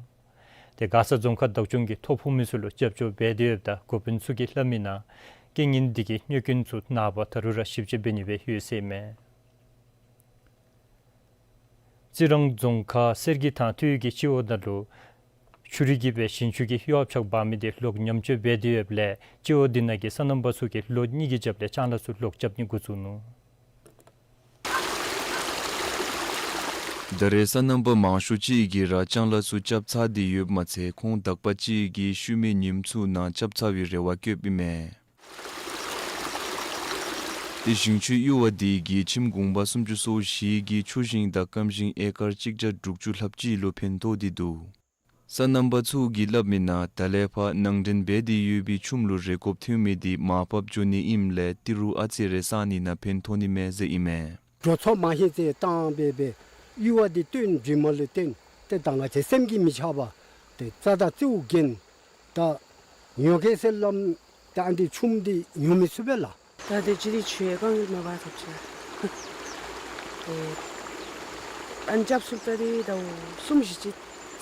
ཏེ་མགར་ས་རྫོང་ཁག་བདག་སྐྱོང་གིས་ཐོ་ཕོག་མི་ཚུ་ལུ་རྒྱབ་སྐྱོར་འབད་དེ་ཡོདཔ་ད་འགོ་དཔོན་ཚུ་གིས་སླབ་མི་ནང་རྐྱེན་ངན་འདི་གིས་རྨས་སྐྱོན་ཚུ་ནངས་པ་ད་རུང་ར་ཞིབ་དཔྱད་འབད་ནི་སྦེ་ཡོད་ཟེར་ཨིན་མས། རྩི་རང་རྫོང་ཁག་གསེར་གྱི་ཐང་སྟོད་ཀྱི་སྤྱི་འོག་ནང་ལུ་ཆུ་རུད་ཀྱིས་སྦེ་ཞིང་ཆུ་གི་གཡོག་འཕྱགས་འབག་མི་འདི་ལོག་ཉམས་བཅོས་འབད་དེ་ཡོདཔ་ལས་སྤྱི་འོག་འདི་ནང་གི་སོ་ནམ་པ་ཚུ་གིས་ལོ་གཉིས་ཀྱི་རྒྱབ་ལས་ལྕང་ལཱ་ཚུ་ལོག་རྐྱབ་ནི་འགོ་བཙུགས་ནུག། ད་རེས་སོ་ནམ་པ་མང་ཤོས་ཅིག་གིས་ར་ལྕང་ལཱ་ཚུ་རྐྱབ་ཚར་ཏེ་ཡོདཔ་མ་ཚད་ཁོང་དག་པ་ཅིག་གིས་ཤུལ་མའི་ཉིནམ་ཚུ་ནང་རྐྱབ་ཚར་བའི་རེ་བ་བསྐྱེདཔ་ཨིན་མས། ཏེ་ཞིང་ཆུའི་གཡུར་བ་འདི་གིས་ཁྱིམ་གུང་པ་སུམ་ཅུ་སོ་བཞི་གི་ཆུ་ཞིང་དང་སྐམ་ཞིང་ཨེ་ཀར་གཅིག་བརྒྱ་དྲུག་ཅུ་ལྷགཔ་ཅིག་ལུ་ཕན་ཐོགས་ཏེ་འདུག། སོ་ནམ་པ་ཚུ་གིས་སླབ་མི་ནང་ད་ལས་ཕར་ནང་འདྲེན་འབད་དེ་ཡོད་པའི་ཆུམ་ལུ་རེ་དགོཔ་ཐོན་མི་འདི་མར་ཕབ་འགྱོ་ནི་ཨིནམ་ལས་ཏི་རུ་ཨ་ཙི་རེ་བསག་ནི་ནང་ཕན་ཐོགས་ནི་མས་ཟེར་ཨིན་མས། འགྲོ་ཚོགས་མང་ཤོས་ཅིག་བཏང་སྦེ་སྦེ་གཡུར་བ་འདི་བཏོན་འགྱོ་མི་ལུ་བརྟེན་ཏེ་ད་ང་བཅས་སེམས་ཀྱིས་མི་ཆགས་པར་ཏེ་རྩྭ་དང་རྩེའུ་རྒན་ད་ཉོ་གེ་ཟེར་སླབ་ད་ཨ་ནི་ཆུམ་འདི་ཉོ་མི་ཚུགས་པས་ལགས། ད་དེ་ཅི་རིགས་ཆུ་ཡང་དཀའ་ངལ་མ་པ་ཐོབ་ཅི། ཨེ་ཨ་ནི་རྐྱབ་ཚུགསཔ་ད་དེ་ཟླཝ་གསུམ་བཞི་ཅིག་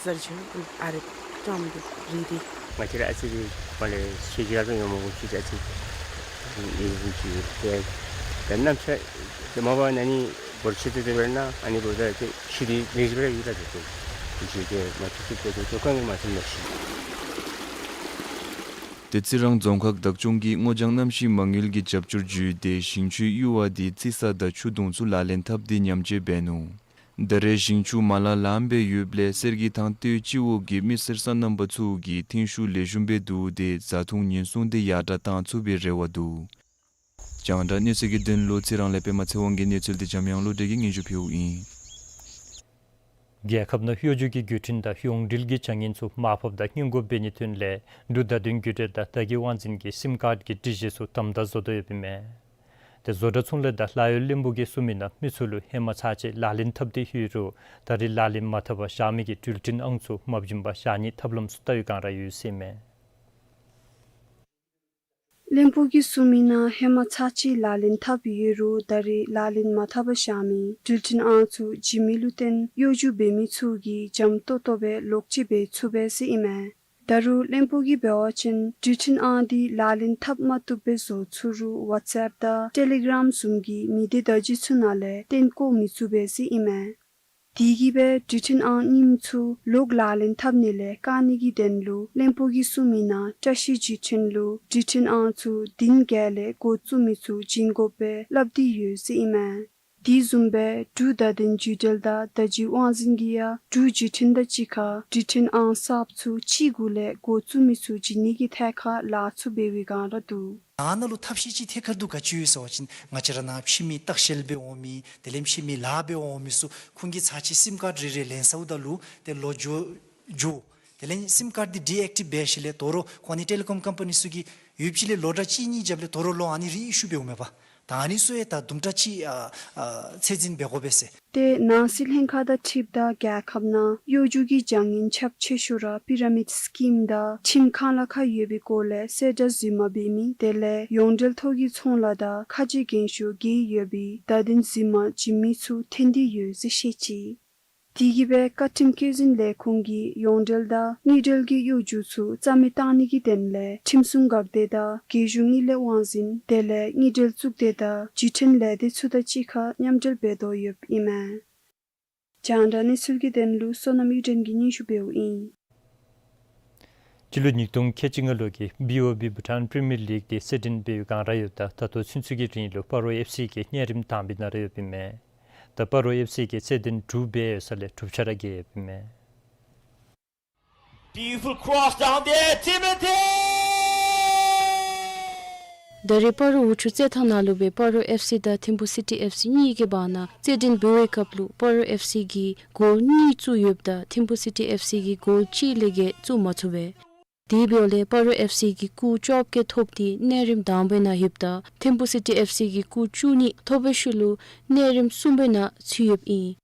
ཟེར་ཅི་ཨ་རེ་ཀྲམ་དེ་རེད་དེ། ང་བཅས་ར་ཨ་ཙི་རེ་མ་ལས་ཤེས་རྒྱ་ལ་ཡོང་མ་གོ་ཅི་ཨ་ཙི་ཨེ་ཨེ་ཅི་ཏེ་ད་གནམ་ས་དེ་མ་པ་ན་ནི་འབོར་ཆེ་ཏོག་ཏོ་འབད་ན་ཨ་ནི་འབདཝ་ད་ཏེ་ཤི་དེ་མི་ཤི་བར་ཡོད་ད་ཏེ་ཏེ་ཤི་དེ་མ་ཤི་ཤི་ཏེ་ཏེ་དཀའ་ངལ་མ་ཐོན་ན་ཤི། ཏེ་རྩི་རང་རྫོང་ཁག་བདག་སྐྱོང་གིས་སྔོ་ལྗང་གནམ་གཤིས་མ་དངུལ་གྱི་རྒྱབ་སྐྱོར་བརྒྱུད་དེ་ཞིང་ཆུའི་གཡུར་བ་འདི་རྩི་ས་དང་ཆུ་དུང་ཚུ་ལག་ལེན་འཐབ་སྟེ་ཉམས་བཅོས་འབད་ནུག། ད་རེས་ཞིང་ཆུ་མ་ལང་ལངམ་སྦེ་ཡོདཔ་ལས་གསེར་གྱི་ཐང་སྟོད་སྤྱི་འོག་གི་མི་སེར་སོ་ནམ་པ་ཚུ་གིས་ཐོན་ཤུགས་ལེགས་ཤོམ་སྦེ་བསྡུ་སྟེ་བཟའ་འཐུང་ཉེན་སྲུང་འདི་ཡར་དྲག་གཏང་ཚུགས་པའི་རེ་བ་འདུག། རྒྱང་བསྒྲགས་གནས་ཚུལ་གྱི་དོན་ལུ་རྩི་རང་ལས་པདྨ་ཚེ་དབང་གི་གནས་ཚུལ་འདི་འཇམ་དབྱངས་བློ་གྲོས་ཀྱིས་སྙན་ཞུ་ཕུལཝ་ཨིན། རྒྱལ་ཁབ་ནང་གཡོ་སྒྱུ་གི་བརྒྱུད་འཕྲིན་དང་ཡོངས་འབྲེལ་གྱི་བྱ་ངན་ཚུ་མར་ཕབ་དང་སྔོན་འགོག་འབད་ནིའི་དོན་ལས་འབྲུག་བརྡ་དོན་བརྒྱུད་འབྲེལ་དང་བརྡ་གི་དབང་འཛིན་གྱིས་སིམ་ཀཱརཌ་ཀྱི་སྒྲིག་གཞི་ཚུ་དམ་དྲག་བཟོ་དོ་ཡོདཔ་ཨིན་མས། ཏེ་བཟོ་གྲྭ་ཚོང་ལས་དང་ལཱ་གཡོག་བློན་པོ་གིས་གསུངས་མི་ནང་མི་ཚུ་ལུ་ཧེ་མ་ཚར་གཅིག་ལག་ལེན་འཐབ་སྟེ་ཡོད་རུང་ད་རེས་ལག་ལེན་མ་འཐབ་པར་བཞག་མི་གི་འགྲུལ་འཕྲིན་ཨང་ཚུ་མ་བྱིན་པར་བཞག་ནིའི་ཐབས་ལམ་ཚུ་བལྟ་བའི་བསྒང་ར་ཡོད་ཟེར་ཨིན་མས། བློན་པོ་གིས་གསུངས་མི་ནང་ཧེ་མ་ཚར་གཅིག་ལག་ལེན་འཐབ་ཡོད་རུང་ད་རེས་ལག་ལེན་མ་འཐབ་པར་བཞག་མི་འགྲུལ་འཕྲིན་ཨང་ཚུ་བྱིན་མི་ལུ་བརྟེན་གཡོ་སྒྱུ་འབད་མི་ཚུ་གིས་འཇམ་ཏོང་ཏོ་སྦེ་ལོག་སྤྱོད་འབད་ཚུགས་པས་ཟེར་ཨིན་མས། ད་རུང་བློན་པོ་གིས་འབད་བ་ཅིན་འགྲུལ་འཕྲིན་ཨང་འདི་ལག་ལེན་འཐབ་མ་བཏུབ་པར་བཟོ་ཚུགས་རུང་ཝཊས་ཨེཔ་དང་ཊེ་ལི་གརམ་བཟུམ་གྱི་མི་སྡེ་བརྡ་བརྒྱུད་ཚུ་ནང་ལས་བཏོན་བཀོ་མི་ཚུགས་པས་ཟེར་ཨིན་མས། དེ་གིས་སྦེ་འགྲུལ་འཕྲིན་ཨང་རྙིངམ་ཚུ་ལོག་ལག་ལེན་འཐབ་ནི་ལས་བཀག་ནི་གི་དོན་ལུ་བློན་པོ་གིས་གསུངས་མི་ནང་བཀྲ་ཤིས་བརྒྱུད་འཕྲིན་ལུ་འགྲུལ་འཕྲིན་ཨང་ཚུ་བདུན་བརྒྱད་ལས་འགོ་བཙུགས་མི་ཚུ་བྱིན་དགོ་པའི་སླབ་སྟེ་ཡོད་ཟེར་ཨིན་མས། དེ་བཟུམ་སྦེ་འབྲུག་བརྡ་དོན་བརྒྱུད་འབྲེལ་དང་བརྡ་བརྒྱུད་དབང་འཛིན་གྱིས་ཡང་འབྲུག་བརྒྱུད་འཕྲིན་དང་གཅིག་ཁར་འགྲུལ་འཕྲིན་ཨང་གསརཔ་ཚུ་གཅིག་གུ་ལས་འགོ་བཙུགས་མི་ཚུ་བྱིན་ནི་གི་ཐད་ཁར་ལཱ་ཚུ་འབད་བའི་བསྒང་ར་འདུག། ཨ་ནཱ་ལུ་ཐབས་ཤེས་ཅིག་ཐད་ཀར་དུ་ག་ཅི་ཡོད་ཟེར་བ་ཅིན་ང་བཅས་ར་ནཱ་ཕྱི་མི་ལྟ་བཤལ་འབད་འོང་མི་དེ་ལས་ཕྱི་མི་ལཱ་འབད་འོང་མི་ཚུ་ཁོང་གིས་ཚར་གཅིག་སིམ་ཀཱརཌ་རེ་རེ་ལེན་ཚརཝ་ད་ལུ་ཏེ་ལོག་འགྱོ་འགྱོ། དེ་ལས་སིམ་ཀཱརཌ་འདི་ཌི་ཨེག་ཊིབ་འབད་ཞིནམ་ལས་དོ་རུང་ཁོང་ནི་ཊེ་ལི་ཀོམ་ཀམ་པ་ནི་ཚུ་གིས་ཡོདཔ་ཅིག་ལས་ལོ་གྲངས་གཅིག་གཉིས་རྒྱབ་ལས་དོ་རུང་ལོག་ཨ་ནི་རི་ཨི་ཤུ་འབདཝ་མས་པ། ད་ཨ་ནི་ཚུ་ཡང་ད་དུམ་གྲ་ཅིག་ཨ་ཨ་ཚད་འཛིན་འབད་དགོ་པས་ཟེར། ཏེ་ནང་སྲིད་ལྷན་ཁག་དང་འཁྲིལཝ་ད་རྒྱལ་ཁབ་ནང་གཡོ་སྒྱུ་གི་བྱ་ངན་ཁྱབ་ཆེ་ཤོས་ར་པི་ར་མིཌ་སི་ཀིམ་དང་ཁྱིམ་ཁང་ལཱ་ཁག་ཡོད་པའི་སྐོར་ལས་གསལ་བསྒྲགས་རྫུན་མ་འབད་མི་དེ་ལས་ཡོངས་འབྲེལ་ཐོག་གི་ཚོང་ལཱ་དང་ཁ་རྗེ་འགན་ཤོར་གྱི་ཡོད་པའི་བརྡ་དོན་རྫུན་མ་བྱིན་མི་ཚུ་ཐོན་ཏེ་ཡོད་ཟེར་བཤད་ཅི། དེ་གིས་སྦེ་བཀའ་ཁྲིམས་བཀོད་འཛིན་ལས་ཁུངས་ཀྱིས་ཡོངས་འབྲེལ་དང་དངུལ་འབྲེལ་གྱི་གཡོ་སྒྱུ་ཚུ་རྩ་མེད་བཏང་ནི་གི་དོན་ལས་ཁྲིམས་སྲུང་འགག་སྡེ་དང་རྒྱལ་གཞུང་དངུལ་ལས་དབང་འཛིན་དེ་ལས་དངུལ་འབྲེལ་གཙུག་སྡེ་དང་བརྒྱུད་འཕྲིན་ལས་སྡེ་ཚུ་དང་གཅིག་ཁར་མཉམ་འབྲེལ་འབད་དོ་ཡོདཔ་ཨིན་མས། རྒྱང་བསྒྲགས་གནས་ཚུལ་གྱི་དོན་ལུ་བསོད་ནམས་གཡུ་སྒྲོན་གྱིས་སྙན་ཞུ་འབདཝ་ཨིན། སྤྱི་ལོ་ཉིས་སྟོང་ཁལ་གཅིག་ལྔ་ལོ་གི་བི་ཨོ་བི་བྷུ་ཊཱན་པི་རི་མི་ཡར་ལིག་འདི་རྩེད་འགྲན་འབད་བའི་བསྒང་ར་ཡོདཔ་ད་ད་ལྟོ་ཚུན་ཚོད་ཀྱི་རིང་ལུ་སྤ་རོ་ཨེཕ་སི་གིས་གཉའ་རིམ་དང་པའི་ནང་ར་ཡོདཔ་ཨིན་མས། ད་སྤ་རོ་ཨེཕ་སི་གིས་རྩེད་འགྲན་དྲུག་འབད་ཡོད་ས་ལས་དྲུག་ཆ་ར་རྒྱལ་ཡོདཔ་ཨིན་མས། Beautiful cross down there, Timothy! ད་རེས་སྤ་རོ་འུ་ཚོ་རྩེད་ཐང་ནང་ལུ་སྦེ་སྤ་རོ་ཨེཕ་སི་དང་ཐིམ་ཕུ་སི་ཊི་ཨེཕ་སི་གཉིས་ཀྱི་བར་ན་རྩེད་འགྲན་འབད་བའི་སྐབས་ལུ་སྤ་རོ་ཨེཕ་སི་གིས་གོལ་གཉིས་བཙུགས་ཡོདཔ་ད་ཐིམ་ཕུ་སི་ཊི་ཨེཕ་སི་གིས་གོལ་གཅིག་ལས་བརྒལ་བཙུགས་མ་ཚུགས་པས། དེ་འབདཝ་ལས་སྤ་རོ་ཨེཕ་སི་གིས་སྐུགས་བཅོ་བརྒྱད་ཐོབ་སྟེ་གནས་རིམ་དང་པའི་ནང་ཡོདཔ་ད་ཐིམ་ཕུ་སི་ཊི་ཨེཕ་སི་གིས་སྐུགས་བཅུ་གཉིས་ཐོབ་པའི་ཤུལ་ལུ་གནས་རིམ་གསུམ་པའི་ནང་ཚུད་ཡོདཔ་ཨིན།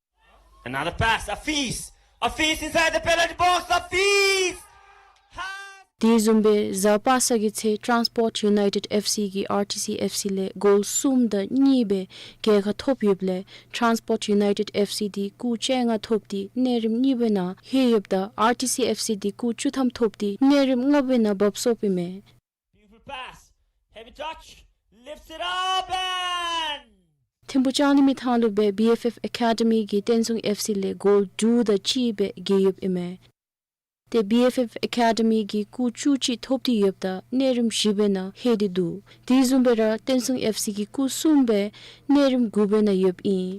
Another pass, Afeez. Afeez inside the penalty box, Afeez! དེ་བཟུམ་སྦེ་གཟའ་པ་སངས་ཀྱི་ཚེ་ཊཱནསི་པོརཊ་ཡུ་ནའི་ཊེཌ་ཨེཕ་སི་གིས་ཨར་ཊི་སི་ཨེཕ་སི་ལས་གོལ་གསུམ་དང་གཉིས་སྦེ་རྒྱལ་ཁ་ཐོབ་ཡོདཔ་ལས་ཊཱནསི་པོརཊ་ཡུ་ནའི་ཊེཌ་ཨེཕ་སི་འདི་སྐུགས་བཅོ་ལྔ་ཐོབ་སྟེ་གནས་རིམ་གཉིས་པའི་ནང་ལྷོད་ཡོདཔ་ད་ཨར་ཊི་སི་ཨེཕ་སི་འདི་སྐུགས་བཅུ་ཐམ་ཐོབ་སྟེ་གནས་རིམ་ལྔ་པའི་ནང་འབབ་སོཔ་ཨིན་མས། Beautiful pass. Heavy touch. Lifts it up and ཐིམ་ཕུ་ལྕང་གླིང་མི་ཐང་ལུ་སྦེ་བི་ཨེཕ་ཨེཕ་ཨེ་ཀ་ཌི་མི་གིས་བསྟན་སྲུང་ཨེཕ་སི་ལས་གོལ་དྲུག་དང་གཅིག་སྦེ་རྒྱལ་ཡོདཔ་ཨིན་མས། ཏེ་བི་ཨེཕ་ཨེཕ་ཨེ་ཀ་ཌི་མི་གིས་སྐུགས་བཅུ་གཅིག་ཐོབ་སྟེ་ཡོདཔ་ད་གནས་རིམ་བཞི་པའི་ནང་ལྷོད་དེ་འདུག། དེ་བཟུམ་སྦེ་ར་བསྟན་སྲུང་ཨེཕ་སི་གིས་སྐུགས་གསུམ་སྦེ་གནས་རིམ་དགུ་པའི་ནང་ཡོདཔ་ཨིན།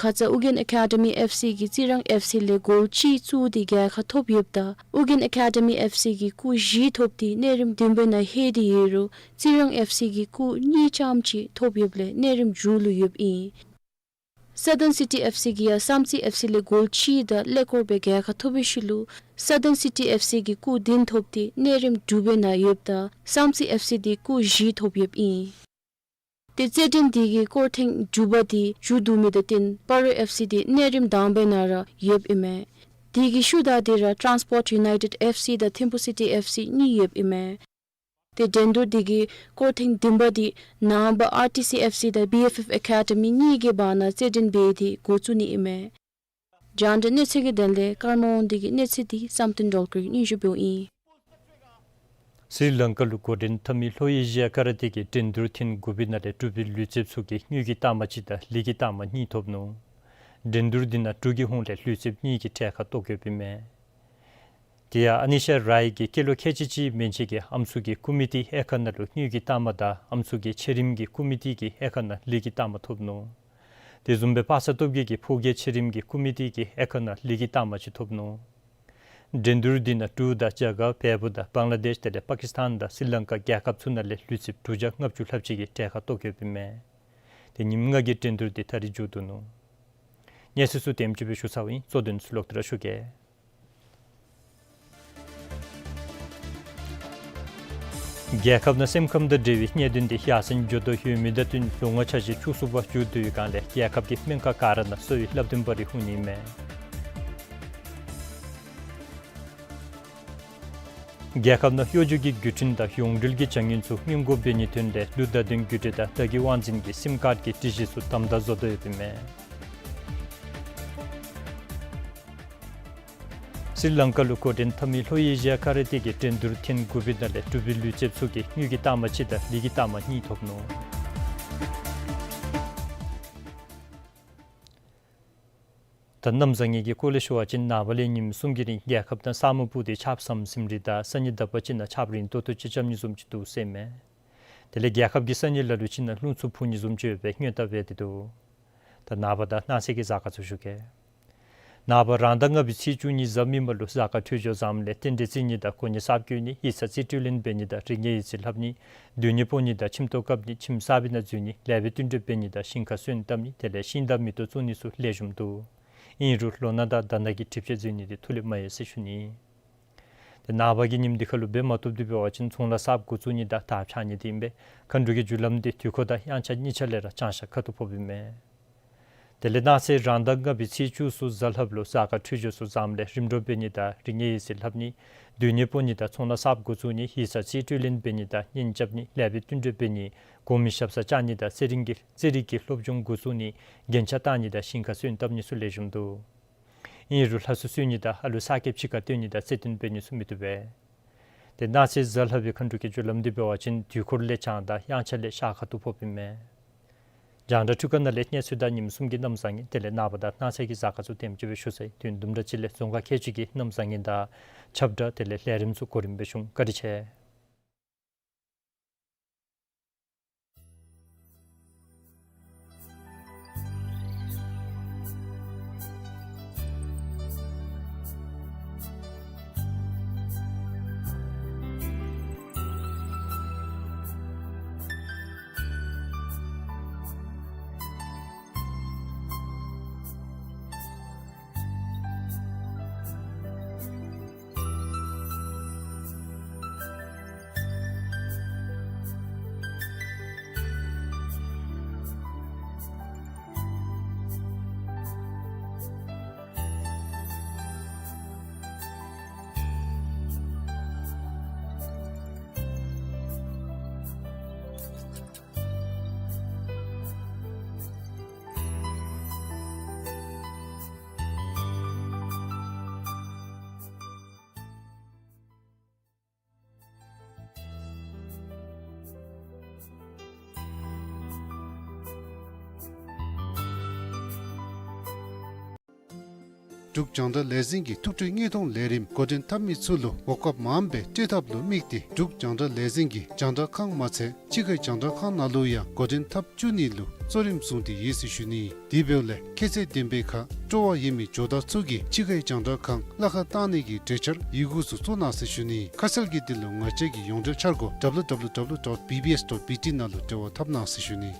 ཁ་ཙ་ཨོ་རྒྱན་ཨེ་ཀ་ཌི་མི་ཨེཕ་སི་གིས་རྩི་རང་ཨེཕ་སི་ལས་གོལ་གཅིག་བཙུགས་ཏེ་རྒྱལ་ཁ་ཐོབ་ཡོདཔ་ད་ཨོ་རྒྱན་ཨེ་ཀ་ཌི་མི་ཨེཕ་སི་གིས་སྐུགས་བཞི་ཐོབ་སྟེ་གནས་རིམ་བདུན་པའི་ནང་ལྷོད་དེ་ཡོད་རུང་རྩི་རང་ཨེཕ་སི་གིས་སྐུགས་གཉིས་ཙམ་ཅིག་ཐོབ་ཡོདཔ་ལས་གནས་རིམ་མཇུག་ལུ་ཡོདཔ་ཨིན། སཱ་ཐརན་སི་ཊི་ཨེཕ་སི་གིས་ཡང་བསམ་རྩེ་ཨེཕ་སི་ལས་གོལ་གཅིག་དང་ཀླད་ཀོར་སྦེ་རྒྱལ་ཁ་ཐོབ་པའི་ཤུལ་ལུ་སཱ་ཐརན་སི་ཊི་ཨེཕ་སི་གིས་སྐུགས་བདུན་ཐོབ་སྟེ་གནས་རིམ་དྲུག་པའི་ནང་ཡོདཔ་ད་བསམ་རྩེ་ཨེཕ་སི་འདི་སྐུགས་བཞི་ཐོབ་ཡོདཔ་ཨིན། ཏེ་རྩེད་འགྲན་འདི་གི་སྐོར་ཐེངས་དྲུག་པ་འདི་མཇུག་བསྡུ་མི་དང་བསྟུན་སྤ་རོ་ཨེཕ་སི་འདི་གནས་རིམ་དང་པའི་ནང་ར་ཡོདཔ་ཨིན་མས། དེ་གི་ཤུལ་ད་འདི་ར་ཊཱནསི་པོརཊ་ཡུ་ནའི་ཊེཌ་ཨེཕ་སི་དང་ཐིམ་ཕུ་སི་ཊི་ཨེཕ་སི་གཉིས་ཡོདཔ་ཨིན་མས། ཏེ་འགྲན་བསྡུར་འདི་གི་སྐོར་ཐེངས་བདུན་པ་འདི་ནངས་པ་ཨར་ཊི་སི་ཨེཕ་སི་དང་བི་ཨེཕ་ཨེཕ་ཨེ་ཀ་ཌི་མི་གཉིས་ཀྱི་བར་ན་རྩེད་འགྲན་འབད་དེ་འགོ་བཙུགས་ནི་ཨིན་མས། རྒྱང་བསྒྲགས་གནས་ཚུལ་གྱི་དོན་ལས་ཀརྨ་དབང་འདུས་ཀྱི་གནས་ཚུལ་འདི་བསམ་གཏན་སྒྲོལ་གྱིས་སྙན་ཞུ་འབདཝ་ཨིན། སི་རི་ལང་ཀ་ལུ་འགོ་འདྲེན་འཐབ་མི་ལྷོ་ཨེ་ཤི་ཡ་ཀ་ར་ཏེ་གི་འགྲན་བསྡུར་ཐེངས་དགུ་པའི་ནང་ལས་གྲུབ་པའི་ལུས་རྩལཔ་ཚུ་གིས་དངུལ་གྱི་རྟགས་མ་གཅིག་དང་ལི་གི་རྟགས་མ་གཉིས་ཐོབ་ནུག། འགྲན་བསྡུར་འདི་ནང་འབྲུག་གི་ཧོངས་ལས་ལུས་རྩལཔ་གཉིས་ཀྱིས་གྲལ་ཁར་གཏོགས་ཡོདཔ་ཨིན་མས། དེ་ཡང་ཨ་ནི་ཤ་རའི་གི་སྐྱེས་ལོ་ཁལ་གཅིག་གཅིག་མན་ཆད་ཀྱི་ཨམ་སྲུ་གི་སྐུ་མི་འདི་དབྱེ་ཁག་ནང་ལུ་དངུལ་གྱི་རྟགས་མ་དང་ཨམ་སྲུ་གི་ཆེ་རིམ་གྱི་སྐུ་མི་འདི་གིས་དབྱེ་ཁག་ནང་ལི་གི་རྟགས་མ་ཐོབ་ནུག། དེ་བཟུམ་སྦེ་པ་སངས་སྟོབས་རྒྱས་ཀྱིས་ཕོ་སྐྱེས་ཆེ་རིམ་གྱི་སྐུ་མི་འདི་གིས་དབྱེ་ཁག་ནང་ལི་གི་རྟགས་མ་གཅིག་ཐོབ་ནུག། འགྲན་བསྡུར་འདི་ནང་འབྲུག་དང་རྒྱ་གར་བལ་པོ་དང་བང་ལ་དེཤ་དེ་ལས་པ་ཀིས་ཐཱན་དང་སི་རི་ལང་ཀ་རྒྱལ་ཁབ་ཚུ་ནང་ལས་ལུས་རྩལཔ་དྲུག་བརྒྱ་ལྔ་བཅུ་ལྷགཔ་ཅིག་གིས་གྲལ་ཁར་གཏོགས་ཡོདཔ་ཨིན་མས། ཏེ་ཉིནམ་ལྔ་གི་འགྲན་བསྡུར་འདི་ད་རིས་མཇུག་བསྡུ་ནུག། གནས་ཚུལ་ཚུ་དེམ་ཅིག་སྦེ་ཞུ་ཚརཝ་ཨིན། གཙོ་དོན་ཚུ་ལོག་སྟེ་ར་ཞུ་གེ། རྒྱལ་ཁབ་ནང་སེམས་ཁམས་དང་འབྲེལ་བའི་གནད་དོན་འདི་ཡར་སེང་འགྱོ་དོ་ཡོད་མི་དང་བསྟུན་ལོ་ངོ་ཆ་བཞི་བཅུ་གསུམ་པ་མཇུག་བསྡུ་བའི་སྒང་ལས་རྒྱལ་ཁབ་ཀྱི་སྨན་ཁང་ག་ར་ནང་གསོ་བའི་བསླབ་སྟོན་པ་རེ་འོང་ནི་མས། རྒྱལ་ཁབ་ནང་གཡོ་སྒྱུ་གི་བརྒྱུད་འཕྲིན་དང་ཡོངས་འབྲེལ་གྱི་བྱ་ངན་ཚུ་སྔོན་འགོག་འབད་ནིའི་དོན་ལས་ཀླུ་བརྡ་དོན་བརྒྱུད་འབྲེལ་དང་བདག་གི་དབང་འཛིན་གྱི་སིམ་ཀཱརཌ་ཀྱི་སྒྲིག་གཞི་ཚུ་དམ་དྲག་བཟོ་དོ་ཡོདཔ་ཨིན་མས། སི་རི་ལང་ཀ་ལུ་འགོ་འདྲེན་འཐབ་མི་ལྷོ་ཨེ་ཤི་ཡ་ཀ་ར་ཏེ་གི་འགྲན་བསྡུར་ཐེངས་དགུ་པའི་ནང་ལས་གྲུབ་པའི་ལུས་རྩལཔ་ཚུ་གིས་དངུལ་གྱི་རྟགས་མ་གཅིག་དང་ལི་གི་རྟགས་མ་གཉིས་ཐོབ་ནུག། ད་གནམ་བཟང་ངན་གྱི་སྐོར་ལས་ཞུ་བ་ཅིན་ནངས་པ་ལས་ཉིནམ་གསུམ་གྱི་རིང་རྒྱལ་ཁབ་ནང་ས་སྨུག་སྤུབས་ཏེ་ཆརཔ་ཟམ་ཟིམ་རེ་དང་གསར་ཉིན་དག་པ་ཅིག་ནང་ཆརཔ་རིང་ཏོག་ཏོ་ཅིག་རྐྱབ་ནི་བཟུམ་ཅིག་འདུག་ཟེར་མས། དེ་ལས་རྒྱལ་ཁབ་ཀྱི་ས་གནས་ལ་ལུ་ཅིག་ནང་རླུང་འཚུབ་འཕུ་ནི་བཟུམ་ཅིག་ཡོད་པའི་སྔོན་བརྡ་འབད་དེ་འདུག། ད་ནངས་པ་དང་གནངས་ཚེ་གི་གཟའ་སྐར་ཚུ་ཞུ་གེ། ནངས་པ་རང་ཟླ་ལྔ་པའི་ཚེས་བཅུ་གཉིས་གཟའ་མིག་དམར་ལུ་གཟའ་སྐར་འཕྲོད་སྦྱོར་བཟངམ་ལས་རྟེན་འབྲེལ་བརྩི་ནི་དང་གོ་གནས་གསརཔ་བསྐོ་ནི་ཡིག་ཚང་རྩིས་སྤྲོད་ལེན་འབད་ནི་དང་རིག་གནས་ཡིག་རྩིས་ལྷབ་ནི་སྡོད་གནས་སྤོ་ནི་དང་ཁྱིམ་ཐོག་བཀབ་ནི་ཁྱིམ་གསར་པའི་ནང་འཛུལ་ནི་ལེགས་པའི་བསྟུན་གྲོས་འབད་ནི་དང་ཞིང་ཁ་སོན་བཏབ་ནི་དེ་ལས་ཤིང་དང་མེ་ཏོག་བཙུགས་ནི་ཚུ་ལེགས་ཤོམ་འདུག། ཨིན་རུང་ལོ་ན་དང་ཟླ་ན་གི་གྲིབ་བྱེད་འཛུལ་ནི་འདི་ཐུགས་ལས་མ་ཡལ་ཟེར་ཞུ་ནི། ཏེ་ནངས་པ་གི་ཉིནམ་འདི་ཁར་ལུ་འབད་མ་བཏུབ་སྟེ་འབད་བ་ཅིན་ཚོང་ལཱ་གསརཔ་འགོ་བཙུགས་ནི་དང་དར་འཕྱར་ནི་འདི་ཨིན་པས། མཁའ་འགྲོ་གི་རྒྱུ་ལམ་འདི་དུས་འཁོར་དང་དབྱངས་འཆར་གཉིས་ཆ་ལས་ར་བྱང་ཤར་ཁ་ཐུག་ཕོགཔ་ཨིན་མས། དེ་ལས་གནངས་ཚེ་རང་ཟླ་ལྔ་པའི་ཚེས་བཅུ་གསུམ་གཟའ་ལྷགཔ་ལུ་གཟའ་སྐར་འཕྲོད་སྦྱོར་ཚུ་བཟངམ་ལས་རིམ་གྲོ་འབད་ནི་དང་རིག་གནས་ཡིག་རྩིས་ལྷབ་ནི་སྡོད་གནས་སྤོ་ནི་དང་ཚོང་ལཱ་གསརཔ་འགོ་བཙུགས་ནི་ཡིག་ཚང་རྩིས་སྤྲོད་ལེན་འབད་ནི་དང་གཉེན་རྐྱབ་ནི་ལེགས་པའི་བསྟུན་གྲོས་འབད་ནི་གོང་མའི་ཞབས་སར་བཅར་ནི་དང་རྩེད་རིགས་ཀྱི་རྩེད་རིགས་ཀྱི་སློབ་སྦྱོང་འགོ་བཙུགས་ནི་རྒྱན་ཆ་བཏགས་ནི་དང་ཞིང་ཁ་སོན་བཏབ་ནི་ཚུ་ལེགས་ཤོམ་འདུག། ཨིན་རུང་ལྷ་གསོལ་གསོལ་ནི་དང་ཨ་ལུ་གསར་སྐྱེསཔ་ཕྱི་ཁར་བཏོན་ནི་དང་རྩེད་འགྲན་འབད་ནི་ཚུ་མི་བཏུབ་པས། ཏེ་གནངས་ཚེ་གཟའ་ལྷག་པའི་མཁའ་འགྲོ་གི་རྒྱུ་ལམ་འདི་འབད་བ་ཅིན་དུས་འཁོར་ལས་བྱང་དང་དབྱངས་འཆར་ལས་ཤར་ཁ་ཐུག་ཕོགཔ་ཨིན་མས། རྒྱང་བསྒྲགས་འཕྲུལ་ཁང་ནང་ལས་གནས་ཚུལ་དང་ཉིནམ་གསུམ་གྱི་གནམ་བཟང་ངན་དེ་ལས་ནངས་པ་དང་གནངས་ཚེ་གི་གཟའ་སྐར་ཚུ་དེམ་ཅིག་སྦེ་ཞུ་ཚར་ཡི། དུས་དུམ་གྲ་ཅིག་ལས་རྫོང་ཁག་ཁལ་གཅིག་གི་གནམ་བཟང་ངན་དང་ཁྱབ་བསྒྲགས་དེ་ལས་ལས་རིམ་ཚུ་གོ་རིམ་སྦེ་ཞུ་འོང་། བཀའ་དྲིན་ཆེ། འབྲུག་རྒྱང་བསྒྲགས་ལས་འཛིན་གྱིས་ཐུགས་སྤྲོའི་དངོས་མཐོང་ལས་རིམ་འགོ་འདྲེན་འཐབ་མི་ཚུ་ལུ་གོ་སྐབས་མངམ་སྦེ་སྤྲོད་ཐབས་ལུ་དམིགས་ཏེ་འབྲུག་རྒྱང་བསྒྲགས་ལས་འཛིན་གྱིས་རྒྱང་བསྒྲགས་ཁང་མ་ཚད་ཕྱི་ཁའི་རྒྱང་བསྒྲགས་ཁང་ནང་ལུ་ཡང་འགོ་འདྲེན་འཐབ་བཅུག་ནི་ལུ་གཙོ་རིམ་བཟུང་སྟེ་ཡོད་ཟེར་ཞུ་ནི། དེ་འབདཝ་ལས་ཁྱད་ཚད་ལྡན་པའི་ཁར་སྤྲོ་བ་ཡོད་མི་ཇོ་བདག་ཚུ་གིས་ཕྱི་ཁའི་རྒྱང་བསྒྲགས་ཁང་གླ་ཁར་བཏང་ནི་གི་གྲོས་འཆར་ཡི་གུ་ཚུ་བཙུགས་གནང་ཟེར་ཞུ་ནི། ཁ་གསལ་གྱི་དོན་ལུ་ང་བཅས་ཀྱི་ཡོངས་འབྲེལ་འཆར་སྒོ་W W W dot B B S dot B T ནང་ལུ་འབྲེལ་བ་འཐབ་གནང་ཟེར་ཞུ་ནི།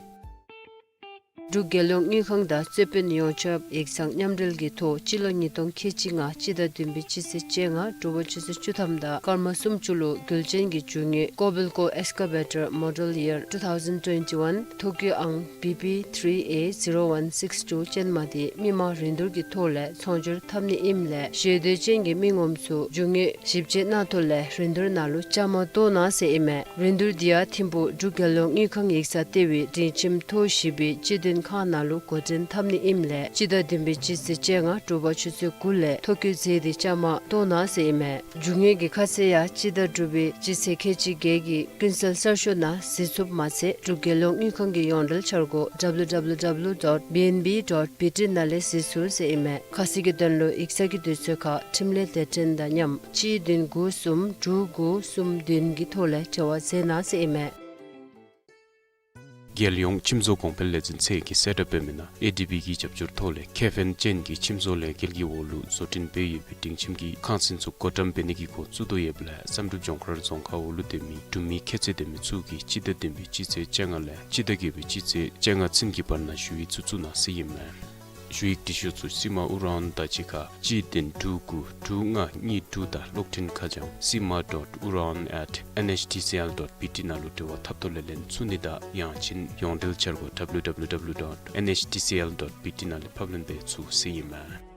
འབྲུག་རྒྱལ་ཡོངས་དངུལ་ཁང་དང་རྩོད་དཔོན་ཡོངས་ཁྱབ་ཡིག་ཚང་མཉམ་འབྲེལ་གྱི་ཐོག་སྤྱི་ལོ་ཉིས་སྟོང་ཁལ་གཅིག་ལྔ་སྤྱི་ཟླ་བདུན་པའི་སྤྱི་ཚེས་བཅོ་ལྔ་དྲོ་པ་ཆུ་ཚོད་བཅུ་ཐམ་དང་སྐར་མ་སུམ་ཅུ་ལུ་རྒྱུན་ལྡན་གྱི་རྒྱུ་དངོས་Kobelco Excavator Model Year two thousand twenty-one ཐོ་བཀོད་ཨང་B P three A zero one six two ཅན་མ་དེ་མི་མང་རིན་བསྡུར་གྱི་ཐོག་ལས་ཚོང་སྒྱུར་འཐབ་ནི་ཨིནམ་ལས་ཞེ་འདོད་ཅན་གྱི་མི་ངོམ་ཚུ་རྒྱུ་དངོས་ཞིབ་དཔྱད་གནང་ཐོག་ལས་རིན་བསྡུར་ནང་ལུ་བཅའ་མར་གཏོགས་གནང་ཟེར་ཨིན་མས། རིན་བསྡུར་འདི་ཡང་ཐིམ་ཕུག་འབྲུག་རྒྱལ་ཡོངས་དངུལ་ཁང་ཡིག་ཚང་ལྟེ་བའི་སྒྲིང་ཁྱིམ་ཐོག་བཞི་པའི་སྤྱི་དོན་ཁང་ནང་ལུ་འགོ་འདྲེན་འཐབ་ནི་ཨིནམ་ལས་སྤྱི་ཟླ་བདུན་པའི་སྤྱི་ཚེས་བཅོ་ལྔ་དྲོ་པ་ཆུ་ཚོད་དགུ་ལས་ཐོ་བཀོད་མཛད་དེ་བཅའ་མར་གཏོགས་གནང་ཟེར་ཨིན་མས། རྒྱུ་དངོས་ཀྱི་ཁ་གསལ་ཡང་སྤྱི་ཟླ་དྲུག་པའི་སྤྱི་ཚེས་ཁལ་གཅིག་བརྒྱད་ཀྱི་ཀུན་གསལ་གསར་ཤོག་ནང་གཟིགས་ཚུགསཔ་མ་ཚད་འབྲུག་རྒྱལ་ཡོངས་དངུལ་ཁང་གི་ཡོངས་འབྲེལ་འཆར་སྒོ W W W dot B N B dot B T ནང་ལས་གཟིགས་ཚུགས་ཟེར་ཨིན་མས། ཁ་གསལ་གྱི་དོན་ལུ་ཡིག་ཚང་གི་དུས་ཚོད་ཁར་འཕྲིན་ལས་སྡེ་ཚན་དང་མཉམ་གཅིག་བདུན་དགུ་གསུམ་དྲུག་དགུ་གསུམ་བདུན་གྱི་ཐོག་ལས་འབྲེལ་བ་མཛད་གནང་ཟེར་ཨིན་མས། རྒྱལ་ཡོངས་ཁྱིམ་བཟོ་གོང་འཕེལ་ལས་འཛིན་ཚད་ཀྱིས་གསལ་བསྒྲགས་འབད་མི་ནང་ཨེ་ཌི་བི་གི་རྒྱབ་སྐྱོར་ཐོག་ལས་ཁེ་ཕན་ཅན་གྱི་ཁྱིམ་བཟོ་ལས་འགུལ་གྱི་འོག་ལུ་བཟོ་སྐྲུན་འབད་ཡོད་པའི་སྒྲིང་ཁྱིམ་གྱི་ཁང་ཚན་ཚུ་བགོ་བཀྲམ་འབད་ནི་གི་འགོ་བཙུགས་དོ་ཡོདཔ་ལས་བསམ་གྲུབ་ལྗོངས་མཁར་རྫོང་ཁག་འོག་ལུ་སྡོད་མི་འབྲུག་མི་ཁྱད་ཚད་ལྡན་མི་ཚུ་གིས་སྤྱི་ཟླ་བདུན་པའི་སྤྱི་ཚེས་བཅོ་ལྔ་ལས་སྤྱི་ཟླ་བརྒྱད་པའི་སྤྱི་ཚེས་བཅོ་ལྔ་ཚུན་གྱི་བར་ན་ཞུ་ཡིག་ཚུ་བཙུགས་གནང་ཟེར་ཨིན་མས། ཞུ་ཡིག་འབྲི་ཤོག་ཚུ་སི་མ་ཨུ་རན་དང་གཅིག་ཁར་གཅིག་བདུན་དྲུག་དགུ་དྲུག་ལྔ་གཉིས་དྲུག་དང་གློག་འཕྲིན་ཁ་བྱང་སི་མ་dot uran at N H T C L dot B T ནང་ལུ་འབྲེལ་བ་འཐབ་ཐོག་ལས་ལེན་ཚུགས་ནི་དང་ཡང་ཅིན་ཡོངས་འབྲེལ་འཆར་སྒོ་W W W dot N H T C L dot B T ནང་ལས་ཕབ་ལེན་འབད་ཚུགས་ཟེར་ཨིན་མས།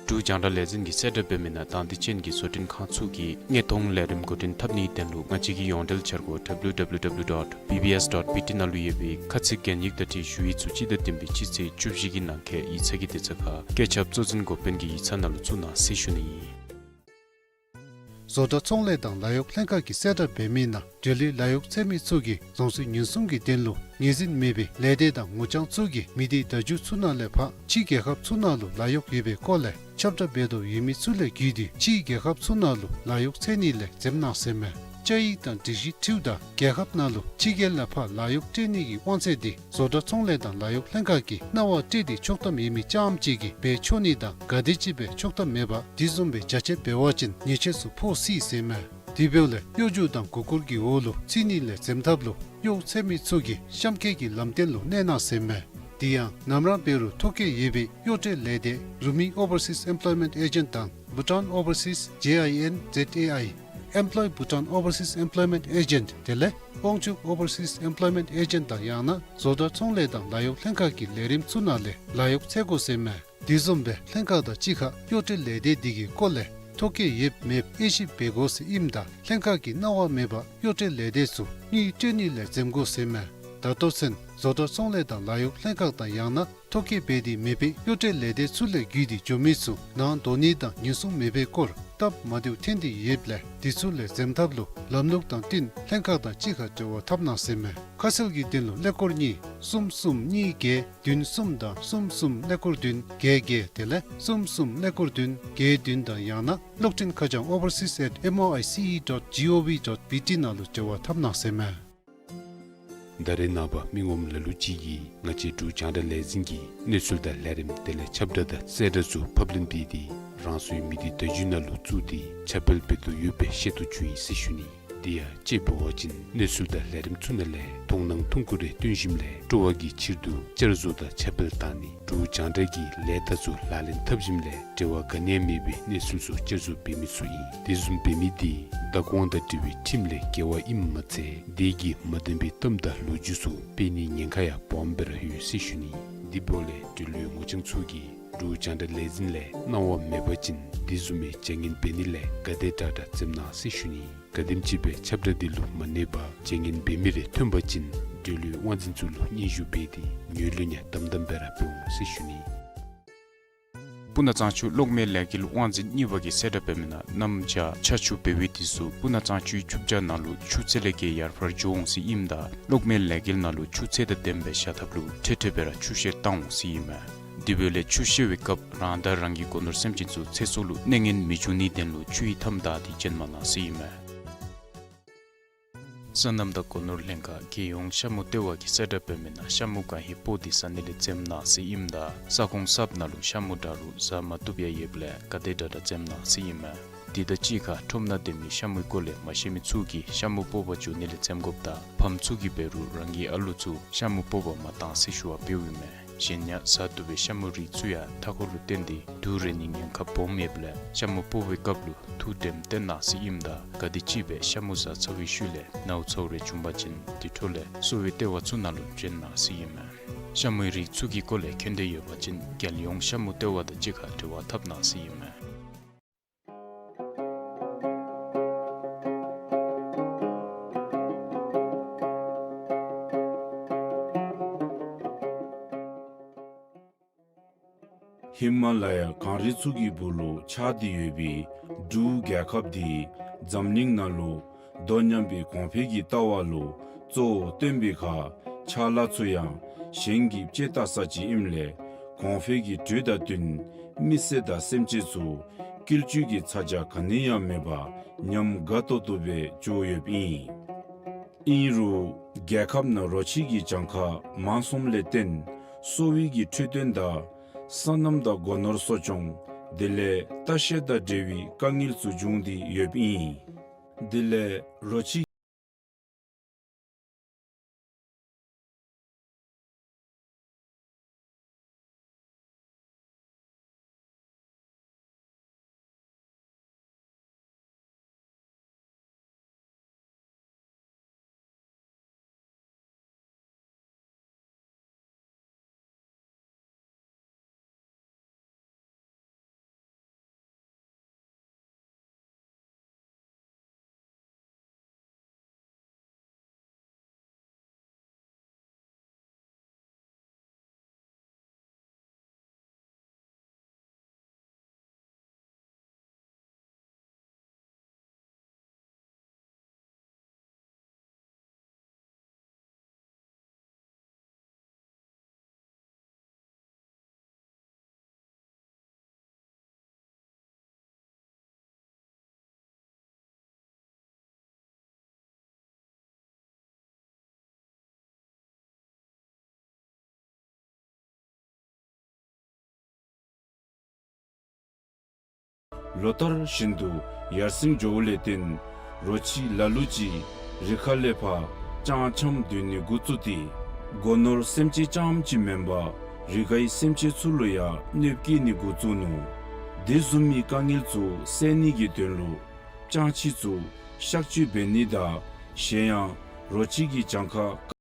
འབྲུག་རྒྱང་བསྒྲགས་ལས་འཛིན་གྱིས་གསལ་བསྒྲགས་འབད་མི་ནང་དང་འདོད་ཅན་གྱི་བཟོ་སྐྲུན་ཁང་ཚུ་གིས་དངོས་མཐོང་ལས་རིམ་འགོ་འདྲེན་འཐབ་ནིའི་དོན་ལུ་ང་བཅས་ཀྱི་ཡོངས་འབྲེལ་འཆར་སྒོ་W W W dot B B S dot B T ནང་ལུ་ཡོད་པའི་ཁ་ཚིག་གན་ཡིག་དང་འཁྲིལ་ཞུ་ཡིག་ཚུ་སྤྱི་ཟླ་བདུན་པའི་སྤྱི་ཚེས་བཅུ་བཞི་གི་ནང་འཁོད་ཡིག་ཚང་གི་དུས་ཚོད་ཁར་བཀོད་ཁྱབ་གཙོ་འཛིན་འགོ་དཔོན་གྱི་ཡིག་ཚང་ནང་ལུ་བཙུགས་གནང་ཟེར་ཞུ་ནི་ཨིན། བཟོ་གྲྭ་ཚོང་ལས་དང་ལཱ་གཡོག་ལྷན་ཁག་གིས་གསལ་བསྒྲགས་འབད་མི་ནང་འབྲེལ་ཡོད་ལཱ་གཡོག་འཚོལ་མི་ཚུ་གིས་རྫོང་སྲིད་ཉེན་སྲུང་གི་དོན་ལུ་ངོས་འཛིན་མེད་པའི་ལས་སྡེ་དང་ངོ་རྐྱང་ཚུ་གིས་མི་སྡེ་བརྡ་བརྒྱུད་ཚུ་ནང་ལས་ཕར་ཕྱི་རྒྱལ་ཁབ་ཚུ་ནང་ལུ་ལཱ་གཡོག་ཡོད་པའི་སྐོར་ལས་ཁྱབ་བསྒྲགས་འབད་དོ་ཡོད་མི་ཚུ་ལས་བརྒྱུད་དེ་ཕྱི་རྒྱལ་ཁབ་ཚུ་ནང་ལུ་ལཱ་གཡོག་འཚོལ་ནི་ལས་འཛེམ་གནང་ཟེར་མས། བཅའ་ཡིག་དང་སྒྲིག་གཞི་འཁྲིལཝ་ད་རྒྱལ་ཁབ་ནང་ལུ་ཕྱི་རྒྱལ་ལས་ཕར་ལཱ་གཡོག་སྤྲོད་ནི་གི་དབང་ཚད་དེ་བཟོ་གྲྭ་ཚོང་ལས་དང་ལཱ་གཡོག་ལྷན་ཁག་གིས་གནང་བ་སྤྲོད་དེ་ཆོག་ཐམ་ཡོད་མི་རྐྱངམ་གཅིག་གིས་འབད་ཆོག་ནི་དང་ག་དེམ་ཅིག་སྦེ་ཆོག་ཐམ་མེད་པར་དེ་བཟུམ་སྦེ་བྱ་སྤྱོད་འབད་བ་ཅིན་ཉེས་ཆད་ཚུ་ཕོག་སྲིད་ཟེར་མས། དེ་འབདཝ་ལས་གཡོ་སྒྱུ་དང་མགུ་སྐོར་གྱི་འོག་ལུ་ཚུད་ནི་ལས་འཛེམ་ཐབས་ལུ་གཡོག་འཚོལ་མི་ཚུ་གིས་གཤམ་འཁོད་ཀྱི་ལམ་སྟོན་ལུ་གནས་གནང་ཟེར་མས། དེ་ཡང་ནམ་ར་འབད་རུང་ཐོ་བཀོད་ཡོད་པའི་གཡོག་སྤྲོད་ལས་སྡེ་རུ་མི་Overseas Employment Agent དང་Bhutan Overseas J I N Z A I Employ Bhutan Overseas Employment Agent དེ་ལས་དབང་ཕྱུག་Overseas Employment Agent དང་ཡང་ན་བཟོ་གྲྭ་ཚོང་ལས་དང་ལཱ་གཡོག་ལྷན་ཁག་གི་ལས་རིམ་ཚུ་ནང་ལས་ལཱ་གཡོག་འཚོལ་དགོ་ཟེར་མས། དེ་བཟུམ་སྦེ་ལྷན་ཁག་དང་གཅིག་ཁར་གཡོག་སྤྲོད་ལས་སྡེ་དེ་གི་སྐོར་ལས་ཐོ་བཀོད་ཡོདཔ་མེདཔ་དབྱེ་ཞིབ་འབད་དགོ་ཟེར་ཨིནམ་ད་ལྷན་ཁག་གིས་གནང་བ་མེད་པར་གཡོག་སྤྲོད་ལས་སྡེ་ཚུ་དངུལ་སྤྲོད་ནི་ལས་འཛེམ་དགོ་ཟེར་མས། ད་ལྟོ་ཚུན་བཟོ་གྲྭ་ཚོང་ལས་དང་ལཱ་གཡོག་ལྷན་ཁག་དང་ཡང་ན་ཐོ་བཀོད་འབད་དེ་མེད་པའི་གཡོག་སྤྲོད་ལས་སྡེ་ཚུ་ལས་བརྒྱུད་དེ་འགྱོ་མི་ཚུ་ནང་འགྲོ་ནི་དང་ཉེན་སྲུང་མེད་པའི་སྐོར་སྟབས་མ་བདེཝ་ཐོན་ཏེ་ཡོདཔ་ལས་དེ་ཚུ་ལས་འཛེམ་ཐབས་ལུ་ལམ་ལུགས་དང་བསྟུན་ལྷན་ཁག་དང་གཅིག་ཁར་འབྲེལ་བ་འཐབ་གནང་ཟེར་མས། ཁ་གསལ་གྱི་དོན་ལུ་ཀླད་ཀོར་གཉིས་གསུམ་གསུམ་གཉིས་བརྒྱད་བདུན་གསུམ་དང་གསུམ་གསུམ་ཀླད་ཀོར་བདུན་བརྒྱད་བརྒྱད་དེ་ལས་གསུམ་གསུམ་ཀླད་ཀོར་བདུན་བརྒྱད་བདུན་དང་ཡང་ན་གློག་འཕྲིན་ཁ་བྱང་overseas at M O I C E dot G O V dot B T ནང་ལུ་འབྲེལ་བ་འཐབ་གནང་ཟེར་མས། ད་རེས་ནངས་པ་མི་ངོམ་ལ་ལུ་ཅིག་གིས་ང་བཅས་འབྲུག་རྒྱང་བསྒྲགས་ལས་འཛིན་གྱི་གནས་ཚུལ་དང་ལས་རིམ་དེ་ལས་ཁྱབ་བསྒྲགས་དང་གསལ་བསྒྲགས་ཚུ་ཕབ་ལེན་འབད་དེ་རང་སོའི་མི་སྡེ་བརྡ་བརྒྱུད་ནང་ལུ་བཙུགས་ཏེ་ཁྱབ་སྤེལ་འབད་དོ་ཡོདཔ་སྦེ་ཤེས་རྟོགས་བྱུང་ཡི་ཟེར་ཞུ་ནི། དེ་ཡང་དཔྱེ་འབད་བ་ཅིན་གནས་ཚུལ་དང་ལས་རིམ་ཚུ་ནང་ལས་མཐོང་སྣང་ཐུང་ཀུ་རེ་བཏོན་ཞིནམ་ལས་སྤྲོ་བ་གི་ཕྱིར་དུ་བསྐྱར་བཟོ་དང་ཁྱབ་སྤེལ་བཏང་ནི་འབྲུག་རྒྱང་བསྒྲགས་ཀྱི་ལས་རྟགས་ཚུ་ལག་ལེན་འཐབ་ཞིནམ་ལས་འབྲེལ་བ་ག་ནི་ཡང་མེད་པའི་གནས་ཚུལ་ཚུ་བསྐྱར་བཟོ་འབད་མི་ཚུ་ཨིན། དེ་བཟུམ་འབད་མི་དེ་བདག་དབང་དང་འབྲེལ་བའི་ཁྲིམས་ལས་འགལ་བ་ཨིནམ་མ་ཚད་དེ་གིས་མ་བདེན་པའི་གཏམ་དང་ལོ་རྒྱུས་ཚུ་སྤེལ་ནིའི་ཉེན་ཁ་ཡང་སྦོམ་སྦེ་ར་ཡོད་ཟེར་ཞུ་ནི། དེ་འབདཝ་ལས་འབྲེལ་ཡོད་ངོ་རྐྱང་ཚུ་གིས་འབྲུག་རྒྱང་བསྒྲགས་ལས་འཛིན་ལས་གནང་བ་མེད་པ་ཅིན་དེ་བཟུམ་མའི་བྱ་ངན་འབད་ནི་ལས་ག་དེ་དྲག་དྲག་འཛེམ་གནང་ཟེར་ཞུ་ནི། ག་དེམ་ཅིག་སྦེ་ཁྱབ་བསྒྲགས་འདི་ལུ་མ་གནས་པར་བྱ་ངན་འབད་མི་རེ་ཐོན་པ་ཅིན་འབྲེལ་ཡོད་དབང་འཛིན་ཚུ་ལུ་སྙན་ཞུ་འབད་དེ་ངོས་ལེན་ཡང་དམ་དམ་སྦེ་ར་འབད་འོང་ཟེར་ཞུ་ནི། སྤུ་ན་གཙང་ཆུ་གློག་མེ་ལས་འགུལ་དབང་འཛིན་གཉིས་པ་གིས་གསལ་བསྒྲགས་འབད་མི་ནང་གནམ་བྱཱར་ཆར་ཆུ་འབེལ་བའི་དུས་སུ་སྤུ་ན་གཙང་ཆུའི་ཆུ་བྱ་ནང་ལུ་ཆུ་ཚད་ལས་བརྒལ་ཡར་འཕར་འགྱོ་འོང་ཟེར་ཨིནམ་ད་གློག་མེ་ལས་འགུལ་ནང་ལུ་ཆུ་ཚད་དང་ལྡནམ་སྦེ་བཞག་ཐབས་ལུ་འཕྲལ་འཕྲལ་སྦེ་ར་ཆུ་བཤེར་བཏང་འོང་ཟེར་ཨིན་མས། དེ་འབདཝ་ལས་ཆུ་བཤལ་བའི་སྐབས་རང་དང་རང་གི་སྒོ་ནོར་སེམས་ཅན་ཚུ་ཚེ་སྲོག་ལུ་གནོད་ངན་མི་འབྱུང་ནིའི་དོན་ལུ་ཆུ་ཡི་མཐའམ་བདའ་སྟེ་བྱོན་མ་གནང་ཟེར་ཨིན་མས། སོ་ནམ་དང་སྒོ་ནོར་ལྷན་ཁག་རྒྱལ་ཡོངས་ཤ་མུ་ལྟེ་བ་གིས་གསལ་བསྒྲགས་འབད་མི་ནང་ཤ་མུ་གང་ཧེ་སྤོ་སྟེ་ཟ་ནི་ལས་འཛེམ་གནང་ཟེར་ཨིནམ་ད་ས་ཁོངས་གསརཔ་ནང་ལུ་ཤ་མུ་འདྲ་རུང་ཟ་མ་བཏུབ་ཡང་ཡོདཔ་ལས་ག་དེ་དྲག་དྲག་འཛེམ་གནང་ཟེར་ཨིན་མས། དེ་དང་གཅིག་ཁར་ཁྲོམ་ནང་སྡོད་མི་ཤ་མུའི་སྐོར་ལས་མ་ཤེས་མི་ཚུ་གིས་ཤ་མུ་སྤོ་བར་འགྱོ་ནི་ལས་འཛེམ་དགོཔ་དང་ཕམ་ཚུ་གིས་འབད་རུང་རང་གི་ཨ་ལུ་ཚུ་ཤ་མུ་སྤོ་བར་མ་གཏང་ཟེར་ཞུ་བ་འབདཝ་ཨིན་མས། གཞན་ཡང་ཟ་བཏུབ་པའི་ཤ་མུ་རིགས་ཚུ་ཡང་མཐའ་འཁོར་ལུ་བརྟེན་ཏེ་དུག་རེག་ནིའི་ཉེན་ཁ་སྦོམ་ཡོདཔ་ལས་ཤ་མུ་སྤོ་བའི་སྐབས་ལུ་ཐུགས་དྲནམ་བཏོན་གནང་ཟེར་ཨིནམ་ད་ག་དེམ་ཅིག་སྦེ་ཤ་མུ་ཟ་ཚར་བའི་ཤུལ་ལས་ནཝ་ཚཝ་རེ་བྱུང་པ་ཅིན་དེ་འཕྲོ་ལས་གསོ་བའི་ལྟེ་བ་ཚུ་ནང་ལུ་བྱོན་གནང་ཟེར་ཨིན་མས། ཤ་མུའི་རིགས་ཚུ་གི་སྐོར་ལས་མཁྱེན་འདོད་ཡོད་པ་ཅིན་རྒྱལ་ཡོངས་ཤ་མུ་ལྟེ་བ་དང་གཅིག་ཁར་འབྲེལ་བ་འཐབ་གནང་ཟེར་ཨིན་མས། ཧི་མ་ལ་ཡ་གངས་རི་ཚུ་གི་སྦུག་ལུ་ཆགས་ཏེ་ཡོད་པའི་འབྲུག་རྒྱལ་ཁབ་འདི་འཛམ་གླིང་ནང་ལུ་དོ་མཉམ་པའི་གོང་འཕེལ་གྱི་ལྟ་བ་ལུ་གཙོ་བོ་བཏོན་པའི་ཁར་ཕྱག་ལཱ་ཚུ་ཡང་གཞན་གྱིས་དཔྱད་བལྟ་ས་ཅིག་ཨིནམ་ལས་གོང་འཕེལ་གྱི་དྲོད་དང་བསྟུན་མི་སེར་དང་སེམས་ཅན་ཚུ་བསྐྱིལ་བཅོས་ཀྱི་ཚ་གྱང་ག་ནི་ཡང་མེད་པར་ཉམས་དགའ་ཏོག་ཏོ་སྦེ་འགྱོ་ཡོདཔ་ཨིན། ཨིན་རུང་རྒྱལ་ཁབ་ནང་རོ་ཁྱི་གི་གྱངས་ཁ་མང་སོངམ་ལས་བརྟེན་གསོ་བའི་གི་འཕྲོད་བསྟེན་དང་སོ་ནམ་དང་སྒོ་ནོར་གསོ་སྐྱོང་དེ་ལས་ལྟ་བཤལ་དང་འབྲེལ་བའི་དཀའ་ངལ་ཚུ་འབྱུང་སྟེ་ཡོདཔ་ཨིན། དེ་ལས་རོ་ཁྱི་ལོ་ལྟར་བཞིན་དུ་ཡར་སེང་འགྱོཝ་ལས་བརྟེན་རོ་ཁྱི་ལ་ལུ་ཅིག་རི་ཁ་ལས་ཕར་རྐྱངམ་རྐྱངམ་སྡོད་ནི་འགོ་བཙུགས་ཏེ་སྒོ་ནོར་སེམས་ཅན་རྐྱངམ་ཅིག་མེན་པར་རི་ཁའི་སེམས་ཅན་ཚུ་ལུ་ཡང་གནོདཔ་བཀལ་ནི་འགོ་བཙུགས་ནུག། དེ་བཟུམ་མའི་དཀའ་ངལ་ཚུ་སེལ་ནི་གི་དོན་ལུ་རྐྱང་ཁྱི་ཚུ་གཤག་བཅོས་འབད་ནི་དང་གཞན་ཡང་རོ་ཁྱི་གི་གྱངས་ཁ་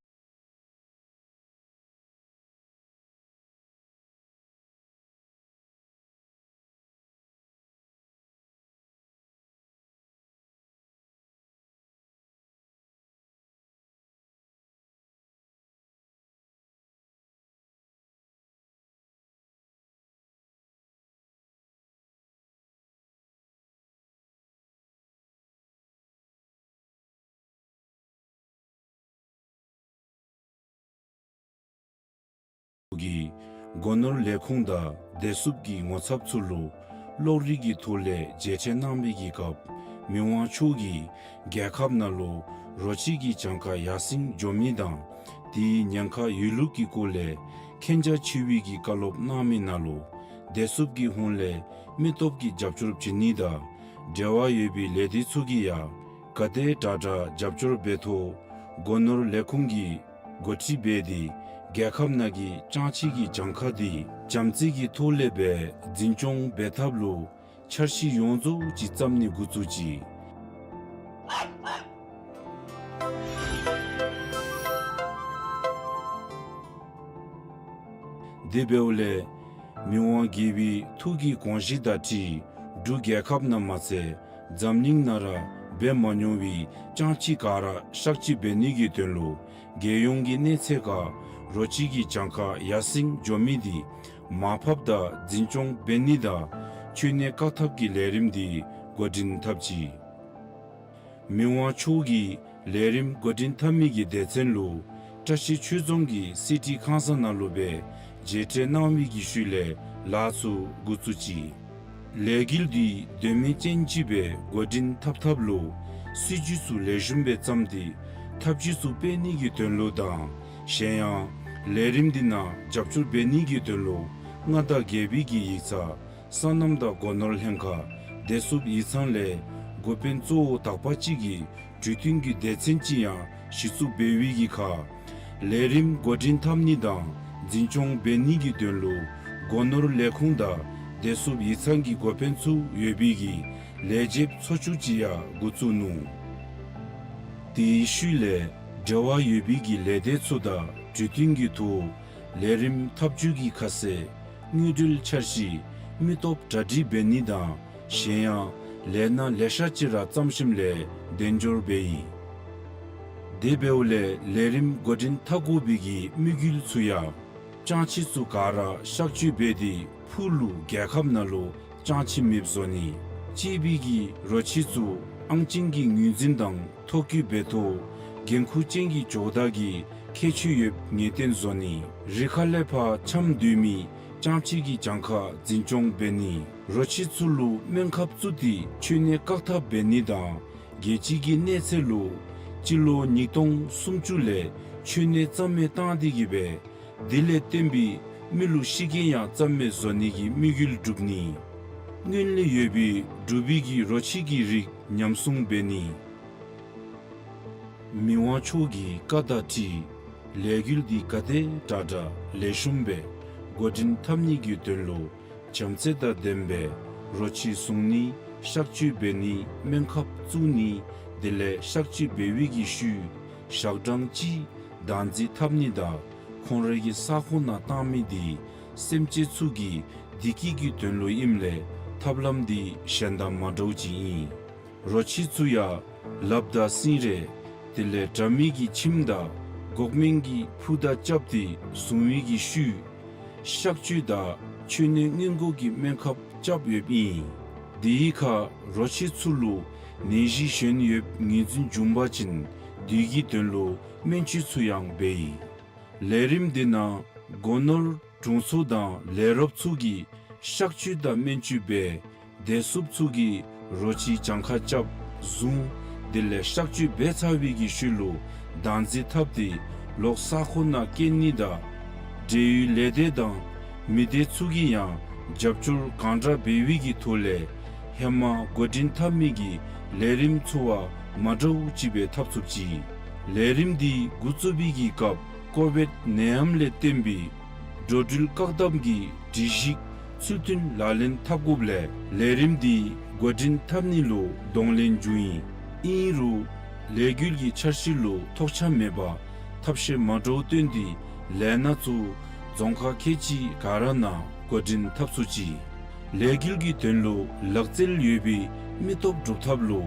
གིས་སྒོ་ནོར་ལས་ཁུངས་དང་བདེ་སྲུངཔ་གི་ངོ་ཚབ་ཚུ་ལུ་གློག་རིག་གི་ཐོག་ལས་མཇལ་འཕྲད་གནང་བའི་གི་སྐབས་མི་དབང་མཆོག་གིས་རྒྱལ་ཁབ་ནང་ལུ་རོ་ཁྱི་གི་གྱངས་ཁ་ཡར་སེང་འགྱོ་མི་དང་དེའི་ཉེན་ཁ་ཡོད་ལུགས་ཀྱི་སྐོར་ལས་མཁྱེན་རྒྱ་ཆེ་བའི་གི་བཀའ་སློབ་གནང་མི་ནང་ལུ་བདེ་སྲུངཔ་གི་ཧོངས་ལས་མི་སྟོབས་ཀྱི་རྒྱབ་སྐྱོར་བྱིན་ནི་དང་འབྲེལ་བ་ཡོད་པའི་ལས་སྡེ་ཚུ་གིས་ཡང་ག་དེ་དྲག་དྲག་རྒྱབ་སྐྱོར་འབད་ཐོག་སྒོ་ནོར་ལས་ཁུངས་ཀྱིས་འགོ་ཁྲིད་འབད་དེ་རྒྱལ་ཁབ་ནང་གི་རྐྱང་ཁྱི་གི་གྱངས་ཁ་དེ་བྱམས་བརྩེ་གི་ཐོག་ལས་སྦེ་འཛིན་སྐྱོང་འབད་ཐབས་ལུ་འཆར་གཞི་ཡོངས་རྫོགས་ཅིག་བརྩམ་ནི་འགོ་བཙུགས་ཅི། དེ་འབདཝ་ལས་མི་དབང་རྒྱལ་པོའི་ཐུགས་ཀྱི་དགོངས་གཞི་དང་འཁྲིལ་འབྲུག་རྒྱལ་ཁབ་ནང་མ་ཚད་འཛམ་གླིང་ནང་ར་འབད་མ་མྱོང་བའི་རྐྱང་ཁྱི་ག་ར་གཤག་བཅོས་འབད་ནི་གི་དོན་ལུ་རྒྱལ་ཡོངས་ཀྱི་གནས་ཚད་ཁར་རོ་ཁྱི་གི་གྱངས་ཁ་ཡར་སེང་འགྱོ་མི་དེ་མར་ཕབ་དང་འཛིན་སྐྱོང་འབད་ནི་དང་འཆོལ་ནད་བཀག་ཐབས་ཀྱི་ལས་རིམ་དེ་འགོ་འདྲེན་འཐབ་ཅི། མི་དབང་མཆོག་གིས་ལས་རིམ་འགོ་འདྲེན་འཐབ་མི་གི་སྡེ་ཚན་ལུ་བཀྲ་ཤིས་ཆོས་རྫོང་གི་སི་ཊི་ཁང་གསར་ནང་ལུ་སྦེ་ མཇལ་འཕྲད་གནང་བའི་གི་ཤུལ་ལས་ལཱ་ཚུ་འགོ་བཙུགས་ཅི། ལས་འགུལ་འདི་དོན་སྨིན་ཅན་ཅིག་སྦེ་འགོ་འདྲེན་འཐབ་འཐབ་ལུ་སྲིད་བྱུས་ཚུ་ལེགས་ཤོམ་སྦེ་བརྩམས་ཏེ་ཐབས་ཇུས་ཚུ་སྤེལ་ནི་གི་དོན་ལུ་དང་གཞན་ཡང་ལས་རིམ་འདི་ནང་རྒྱབ་སྐྱོར་འབད་ནི་གི་དོན་ལུ་མངའ་བདག་རྒྱལ་པོའི་གི་ཡིག་ཚང་སོ་ནམ་དང་སྒོ་ནོར་ལྷན་ཁག་བདེ་སྲུངཔ་ཡིག་ཚང་ལས་འགོ་དཔོན་གཙོ་བོ་དག་པ་ཅིག་གིས་གྲོས་བསྟུན་གྱི་སྡེ་ཚན་ཅིག་ཡང་གཞི་བཙུགས་འབད་བའི་གི་ཁར་ལས་རིམ་འགོ་འདྲེན་འཐབ་ནི་དང་འཛིན་སྐྱོང་འབད་ནི་གི་དོན་ལུ་སྒོ་ནོར་ལས་ཁུངས་དང་བདེ་སྲུངཔ་ཡིག་ཚང་གི་འགོ་དཔོན་ཚུ་ཡོད་པའི་གི་ལས་བྱེདཔ་ཚོ་ཅུང་ཅིག་ཡང་འགོ་བཙུགས་ནུག། དེའི་ཤུལ་ལས་འབྲེལ་བ་ཡོད་པའི་གི་ལས་སྡེ་ཚུ་དང་གྲོས་བསྟུན་གྱི་ཐོག་ལས་རིམ་འཐབ་ཇུས་ཀྱི་ཁ་གསལ་དངུལ་འབྲེལ་འཆར་གཞི་མི་སྟོབས་གྲ་སྒྲིག་འབད་ནི་དང་གཞན་ཡང་ལས་སྣ་ལེ་ཤ་ཅིག་ར་བརྩམས་ཞིནམ་ལས་གདན་འབྱོར་འབད་ཡི། དེ་འབདཝ་ལས་ལས་རིམ་འགོ་འདྲེན་འཐབ་དགོ་པའི་གི་དམིགས་ཡུལ་ཚུ་ཡང་ཅང་ཕྱི་ཚུ་ག་ར་གཤག་བཅོས་འབད་དེ་ཕུགས་ལུ་རྒྱལ་ཁབ་ནང་ལུ་ཅང་ཕྱི་མེདཔ་བཟོ་ནི། གཅིག་པའི་གི་རོ་ཁྱི་ཚུ་ཨང་ཅིན་གྱི་ངོས་འཛིན་དང་ཐོ་བཀོད་འབད་ཐོག་འགན་ཁུར་ཅན་གྱི་ཇོ་བདག་གི་ཁྱད་ཆོས་ཡོདཔ་ངེས་གཏན་བཟོ་ནི། རི་ཁ་ལས་ཕར་འཁྱམས་སྡོད་མི་ཅང་ཕྱི་གི་གྱངས་ཁ་འཛིན་སྐྱོང་འབད་ནི། རོ་ཁྱི་ཚུ་ལུ་སྨན་ཁབ་བཙུགས་ཏེ་འཆོལ་ནད་བཀག་ཐབས་འབད་ནི་དང་རྒྱལ་སྤྱི་གི་གནས་ཚད་ལུ་སྤྱི་ལོ་ཉིས་སྟོང་སུམ་ཅུ་ལས་འཆོལ་ནད་རྩ་མེད་བཏང་སྟེ་གི་སྦེ་དེ་ལས་བརྟེན་པའི་མི་ལུ་ཤི་རྐྱེན་ཡང་རྩ་མེད་བཟོ་ནི་གི་དམིགས་ཡུལ་བསྒྲུབ་ནི། སྔོན་ལས་ཡོད་པའི་འབྲུག་པའི་གི་རོ་ཁྱི་གི་རིགས་ཉམས་སྲུང་འབད་ནི། མི་དབང་མཆོག་གི་བཀའ་དང་འཁྲིལ་ལས་འགུལ་འདི་ག་དེ་དྲག་དྲག་ལེགས་ཤོམ་སྦེ་འགོ་འདྲེན་འཐབ་ནི་གི་དོན་ལུ་བྱམས་བརྩེ་དང་ལྡན་པའི་རོ་ཁྱི་བཟུང་ནི་གཤག་བཅོས་འབད་ནི་སྨན་ཁབ་བཙུགས་ནི་དེ་ལས་གཤག་བཅོས་འབད་བའི་གི་ཤུལ་ཞག་གྲངས་གཅིག་བདག་འཛིན་འཐབ་ནི་དང་ཁོང་རའི་གི་ས་ཁོངས་ནང་བཏང་མི་འདི་སེམས་ཅན་ཚུ་གི་བདེ་སྐྱིད་ཀྱི་དོན་ལུ་ཨིནམ་ལས་ཐབས་ལམ་འདི་གཞན་དང་མ་འདྲཝ་ཅིག་ཨིན། རོ་ཁྱི་ཚུ་ཡང་ལགཔ་དང་སིང་རེ་དེ་ལས་དགྲ་མི་གི་ཁྱིམ་དང་འགོག་སྨན་གྱི་ཕུད་དང་རྐྱབ་སྟེ་བཟུང་བའི་གི་ཤུལ་གཤག་བཅོས་དང་འཆོལ་ནད་སྔོན་འགོག་གི་སྨན་ཁབ་རྐྱབ་ཡོདཔ་ཨིན། དེའི་ཁར་རོ་ཁྱི་ཚུ་ལུ་ནད་གཞི་གཞན་ཡོདཔ་ངོས་འཛིན་བྱུང་པ་ཅིན་དེ་གི་དོན་ལུ་སྨན་བཅོས་ཚུ་ཡང་འབད་ཡི། ལས་རིམ་འདི་ནང་སྒོ་ནོར་དྲུང་འཚོ་དང་ལས་རོགསཔ་ཚུ་གིས་གཤག་བཅོས་དང་སྨན་བཅོས་འབད་བདེ་སྲུངཔ་ཚུ་གིས་རོ་ཁྱི་གྱངས་ཁ་རྐྱབ་བཟུང་དེ་ལས་གཤག་བཅོས་འབད་ཚར་བའི་གི་ཤུལ་ལུ་བདག་འཛིན་འཐབ་སྟེ་ལོག་ས་ཁོངས་ནང་བསྐྱལ་ནི་དང་འབྲེལ་ཡོད་ལས་སྡེ་དང་མི་སྡེ་ཚུ་གིས་ཡང་རྒྱབ་སྐྱོར་གང་དྲག་འབད་བའི་གི་ཐོག་ལས་ཧེ་མ་འགོ་འདྲེན་འཐབ་མི་གི་ལས་རིམ་ཚུ་བ་མ་འདྲཝ་ཅིག་སྦེ་འཐབ་ཚུགས་ཅི། ལས་རིམ་འདི་འགོ་བཙུགས་པའི་གི་སྐབས་ཀོ་བིཌ་ནད་ཡམས་ལས་བརྟེན་པའི་འགྲོ་འགྲུལ་བཀག་དམ་གྱི་སྒྲིག་གཞི་ཚུལ་མཐུན་ལག་ལེན་འཐབ་དགོཔ་ལས་ལས་རིམ་འདི་འགོ་འདྲེན་འཐབ་ནི་ལུ་གདོང་ལེན་བྱུང་ཡི། ཨིན་རུང་ལས་འགུལ་གྱི་འཆར་གཞི་ལུ་ཐོགས་ཆགས་མེད་པར་ཐབས་ཤེས་མ་འདྲཝ་བཏོན་ཏེ་ལས་སྣ་ཚུ་རྫོང་ཁག་ཁལ་གཅིག་ག་ར་ནང་འགོ་འདྲེན་འཐབ་ཚུགས་ཅི། ལས་འགུལ་གྱི་དོན་ལུ་ལག་རྩལ་ཡོད་པའི་མི་སྟོབས་སྒྲུབ་ཐབས་ལུ་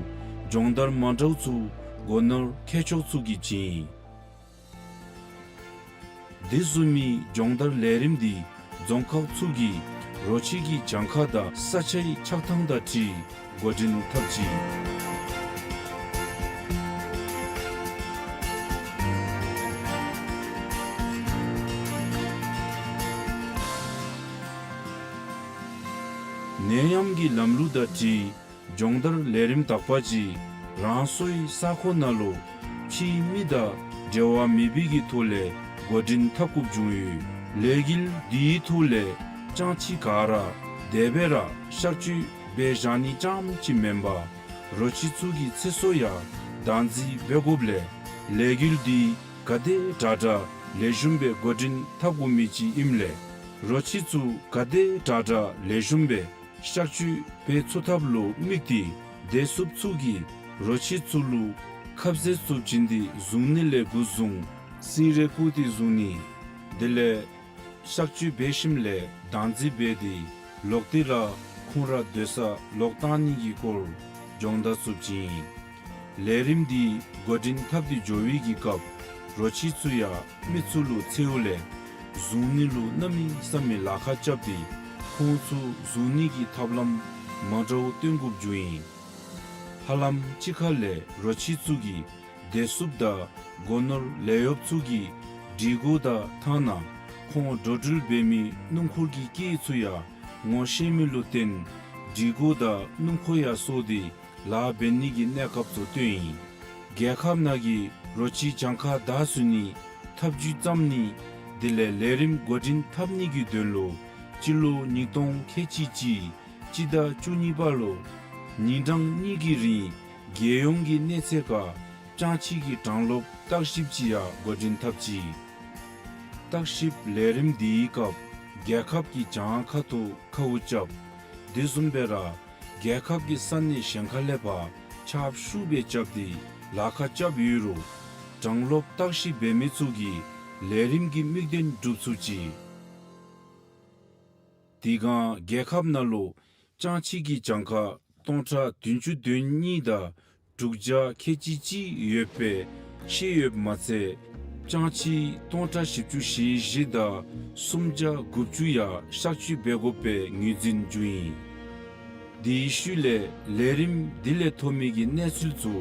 སྦྱོང་བརྡར་མ་འདྲཝ་ཚུ་སྒོ་ནོར་མཁས་མཆོག་ཚུ་གིས་བྱིན་ཡི། དེ་བཟུམ་མའི་སྦྱོང་བརྡར་ལས་རིམ་འདི་རྫོང་ཁག་ཚུ་གི་རོ་ཁྱི་གི་གྱངས་ཁ་དང་ས་ཆའི་ཆགས་ཐངས་དང་འཁྲིལ་འགོ་འདྲེན་འཐབ་ཅི། ནད་ཡམས་ཀྱི་ལམ་ལུགས་དང་འཁྲིལ་སྦྱོང་བརྡར་ལས་རིམ་དག་པ་ཅིག་རང་སོའི་ས་ཁོངས་ནང་ལུ་ཕྱིའི་མི་དང་འབྲེལ་བ་མེད་པའི་གི་ཐོག་ལས་འགོ་འདྲེན་འཐབ་དགོཔ་བྱུང་ཡོད། ལས་འགུལ་འདིའི་ཐོག་ལས་ཅང་ཕྱི་ག་ར་དེ་སྦེ་ར་གཤག་བཅོས་འབད་བཞག་ནི་རྐྱངམ་ཅིག་མེན་པར་རོ་ཁྱི་ཚུ་གི་ཚེ་སྲོག་ཡང་བདག་འཛིན་འབད་དགོཔ་ལས་ལས་འགུལ་འདི་ག་དེ་དྲག་དྲག་ལེགས་ཤོམ་སྦེ་འགོ་འདྲེན་འཐབ་དགོ་མི་ཅིག་ཨིནམ་ལས་རོ་ཁྱི་ཚུ་ག་དེ་དྲག་དྲག་ལེགས་ཤོམ་སྦེ་གཤག་བཅོས་འབད་ཚུགས་ཐབས་ལུ་དམིགས་ཏེ་བདེ་སྲུངཔ་ཚུ་གིས་རོ་ཁྱི་ཚུ་ལུ་ཁབ་ཟས་ཚུ་བྱིན་ཏེ་བཟུང་ནི་ལས་འགོ་བཟུང་སིང་རེ་བཀུག་སྟེ་བཟུང་ནི་དེ་ལས་གཤག་བཅོས་འབད་ཞིནམ་ལས་བདག་འཛིན་འབད་དེ་ལོག་སྟེ་ར་ཁོང་ར་སྡོད་ས་ལོག་བཏང་ནི་གི་སྐོར་སྦྱོང་བརྡར་ཚུ་བྱིན། ལས་རིམ་འདི་འགོ་འདྲེན་འཐབ་སྟེ་འགྱོ་བའི་གི་སྐབས་རོ་ཁྱི་ཚུ་ཡང་མི་ཚུ་ལུ་འཚེརཝ་ལས་བཟུང་ནི་ལུ་གནམ་མེད་ས་མེད་ལཱ་ཁག་རྐྱབ་སྟེ་ཁོང་ཚུ་བཟུང་ནི་གི་ཐབས་ལམ་མ་འདྲཝ་སྟོན་དགོཔ་བྱུང་ཡི། ཧ་ལམ་གཅིག་ཁར་ལས་རོ་ཁྱི་ཚུ་གིས་བདེ་སྲུངཔ་དང་སྒོ་ནོར་ལས་གཡོགཔ་ཚུ་གི་སྒྲིག་གོ་དང་ཐ་ན་ ཁོང་འགྲོ་འགྲུལ་འབད་མི་སྣུམ་འཁོར་གྱི་སྐད་ཚུ་ཡང་ངོ་ཤེས་མི་ལུ་བརྟེན་སྒྲིག་གོ་དང་སྣུམ་འཁོར་ཡང་སོར་ཏེ་ལཱ་འབད་ནི་གི་གནས་སྐབས་ཚུ་སྟོན་ཡི། རྒྱལ་ཁབ་ནང་གི་རོ་ཁྱི་གྱངས་ཁ་བདའ་ཚུགས་ནི་ཐབས་བྱུས་བརྩམ་ནི་དེ་ལས་ལས་རིམ་འགོ་འདྲེན་འཐབ་ནི་གི་དོན་ལུ་སྤྱི་ལོ་ཉིས་སྟོང་ཁལ་གཅིག་གཅིག་སྤྱི་ཟླ་བཅུ་གཉིས་པ་ལུ་ཉིན་གྲངས་གཉིས་ཀྱི་རིང་རྒྱལ་ཡོངས་ཀྱི་གནས་ཚད་ཁར་སྤྱང་ཁྱི་གི་གྲངས་ལོབ་བརྟག་ཞིབ་ཅིག་ཡང་འགོ་འདྲེན་འཐབ་ཅི། བརྟག་ཞིབ་ལས་རིམ་འདིའི་སྐབས་རྒྱལ་ཁབ་ཀྱི་གྱངས་ཁ་ཐུག་ཁཝ་རྐྱབ། དེ་བཟུམ་སྦེ་ར་རྒྱལ་ཁབ་ཀྱི་ས་གནས་གཞན་ཁ་ལས་ཕར་ཁྱབ་ཤུགས་སྦེ་རྐྱབ་སྟེ་ལཱ་ཁག་རྐྱབ་ཡོད་རུང་གྲངས་ལོབ་བརྟག་ཞིབ་འབད་མི་ཚུ་གིས་ལས་རིམ་གྱི་དམིགས་དོན་འགྲུབ་ཚུགས་ཅི། དེ་སྒང་རྒྱལ་ཁབ་ནང་ལུ་སྤྱང་ཁྱི་གི་གྱངས་ཁ་སྟོང་ཕྲག་བདུན་ཅུ་དོན་གཉིས་དང་དྲུག་བརྒྱ་ཁལ་གཅིག་གཅིག་ཡོད་པའི་ཤེས་ཡོདཔ་མ་ཚད་སྤྱང་ཁྱི་སྟོང་ཕྲག་བཞི་བཅུ་ཞེ་བཞི་དང་སུམ་བརྒྱ་དགུ་བཅུ་ཡང་གཤག་བཅོས་འབད་དགོ་པའི་ངོས་འཛིན་བྱུང་ཡི། དེའི་ཤུལ་ལས་ལས་རིམ་དེ་ལས་ཐོབ་མི་གི་གནས་ཚུལ་ཚུ་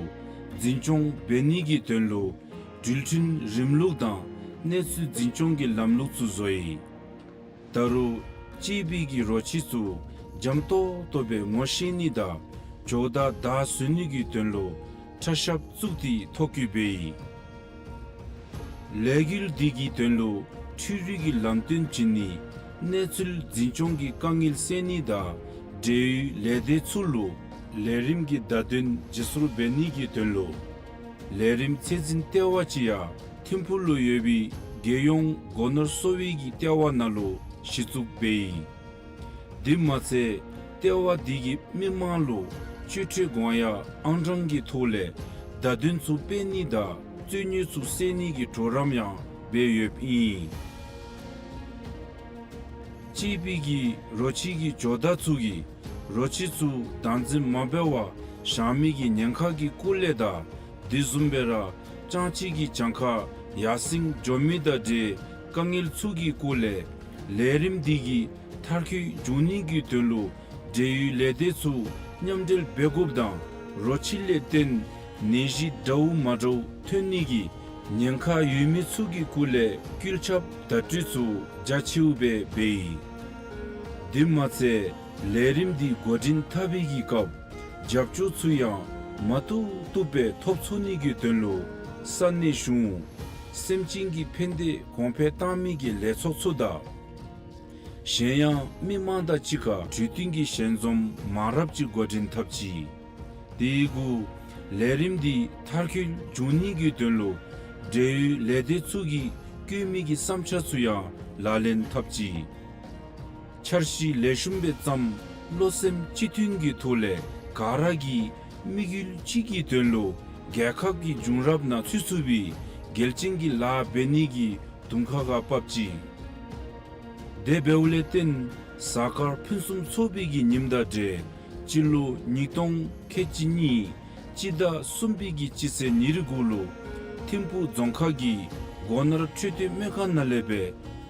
འཛིན་སྐྱོང་འབད་ནི་གི་དོན་ལུ་འགྲུལ་འཕྲིན་རིམ་ལུགས་དང་གནས་ཚུལ་འཛིན་སྐྱོང་གི་ལམ་ལུགས་ཚུ་བཟོ་ཡི། ད་རུང་གཅེས་པའི་གི་རོ་ཁྱི་ཚུ་འཇམ་ཏོག་ཏོ་སྦེ་ངོ་ཤེས་ནི་དང་ཇོ་བདག་བདའ་ཟུན་ནི་གི་དོན་ལུ་ཁྲ་ཤབ་བཙུགས་ཏེ་ཐོ་བཀོད་འབད་ཡི། ལས་འགུལ་འདི་གི་དོན་ལུ་འཕྲུལ་རིག་གི་ལམ་སྟོན་བྱིན་ནི་གནས་ཚུལ་འཛིན་སྐྱོང་གི་དཀའ་ངལ་སེལ་ནི་དང་འབྲེལ་ཡོད་ལས་སྡེ་ཚུ་ལུ་ལས་རིམ་གྱི་བརྡ་དོན་བརྗེ་སོར་འབད་ནི་གི་དོན་ལུ་ལས་རིམ་ཚད་འཛིན་ལྟེ་བ་ཅིག་ཡང་ཐིམ་ཕུག་ལུ་ཡོད་པའི་རྒྱལ་ཡོངས་སྒོ་ནོར་གསོ་བའི་གི་ལྟེ་བ་ནང་ལུ་གཞི་བཙུགས་འབད་ཡི། དེ་མ་ཚད་ལྟེ་བ་འདི་གིས་མི་མང་ལུ་སྤྱོད་ཁྲལ་དགོངས་ཡངས་ཨང་གྲངས་ཀྱི་ཐོག་ལས་བརྡ་དོན་ཚུ་སྤེལ་ནི་དང་རྩོད་རྙོགས་ཚུ་སེལ་ནི་གི་གྲོགས་རམ་ཡང་འབད་ཡོདཔ་ཨིན། གཅེས་པའི་གི་རོ་ཁྱི་གི་ཇོ་བདག་ཚུ་གིས་རོ་ཁྱི་ཚུ་བདག་འཛིན་མ་འབད་བར་བཞག་མི་གི་ཉེན་ཁ་གི་སྐོར་ལས་དང་དེ་བཟུམ་སྦེ་ར་སྤྱང་ཁྱི་གི་གྱངས་ཁ་ཡར་སེང་འགྱོ་མི་དང་འབྲེལ་དཀའ་ངལ་ཚུ་གི་སྐོར་ལས་ལས་རིམ་འདི་གིས་མཐར་འཁྱོལ་འབྱུང་ནི་གི་དོན་ལུ་འབྲེལ་ཡོད་ལས་སྡེ་ཚུ་མཉམ་འབྲེལ་འབད་དགོཔ་དང་རོ་ཁྱི་ལས་བརྟེན་ནད་གཞི་འདྲཝ་མ་འདྲཝ་ཐོན་ནི་གི་ཉེན་ཁ་ཡོད་མི་ཚུ་གི་སྐོར་ལས་བཀོད་ཁྱབ་བརྡ་སྤྲོད་ཚུ་རྒྱ་ཆེཝ་སྦེ་འབད་ཡི། དེ་མ་ཚད་ལས་རིམ་འདི་འགོ་འདྲེན་འཐབ་པའི་གི་སྐབས་རྒྱབ་སྐྱོར་ཚུ་ཡང་མ་བཏུབ་བཏུབ་སྦེ་ཐོབ་ཚུགས་ནི་གི་དོན་ལུ་ས་གནས་གཞུང་སེམས་ཅན་གྱི་ཕན་བདེ་གོང་འཕེལ་བཏང་མི་གི་ལས་ཚོགས་ཚུ་དང་གཞན་ཡང་མི་མང་དང་གཅིག་ཁར་གྲོས་བསྟུན་གྱི་ཞལ་འཛོམས་མང་རབས་ཅིག་འགོ་འདྲེན་འཐབ་ཅི། དེ་གུ་ལས་རིམ་འདི་མཐར་འཁྱོལ་འབྱུང་ནི་གི་དོན་ལུ་འབྲེལ་ཡོད་ལས་སྡེ་ཚུ་གིས་བཀོད་མི་གི་བསམ་འཆར་ཚུ་ཡང་ལག་ལེན་འཐབ་ཅི། འཆར་གཞི་ལེགས་ཤོམ་སྦེ་བརྩམས་བློ་སེམས་གཅིག་མཐུན་གྱི་ཐོག་ལས་ག་ར་གིས་དམིགས་ཡུལ་གཅིག་གི་དོན་ལུ་རྒྱལ་ཁབ་ཀྱི་འབྱུང་རབས་ནང་ཚུད་ཚུགས་པའི་གལ་ཅན་གྱི་ལཱ་འབད་ནི་གི་དུང་ཁ་ཁར་བབས་ཅི། དེ་འབདཝ་ལས་བརྟེན་གཟའ་སྐར་ཕུན་སུམ་ཚོགས་པའི་གི་ཉིནམ་དང་འབྲེལ་སྤྱི་ལོ་ཉིས་སྟོང་ཁལ་གཅིག་གཉིས་སྤྱི་ཟླ་གསུམ་པའི་གི་སྤྱི་ཚེས་ཉེར་དགུ་ལུ་ཐིམ་ཕུག་རྫོང་ཁག་གི་སྒོ་ནོར་འཕྲོད་བསྟེན་སྨན་ཁང་ནང་ལས་སྦེ་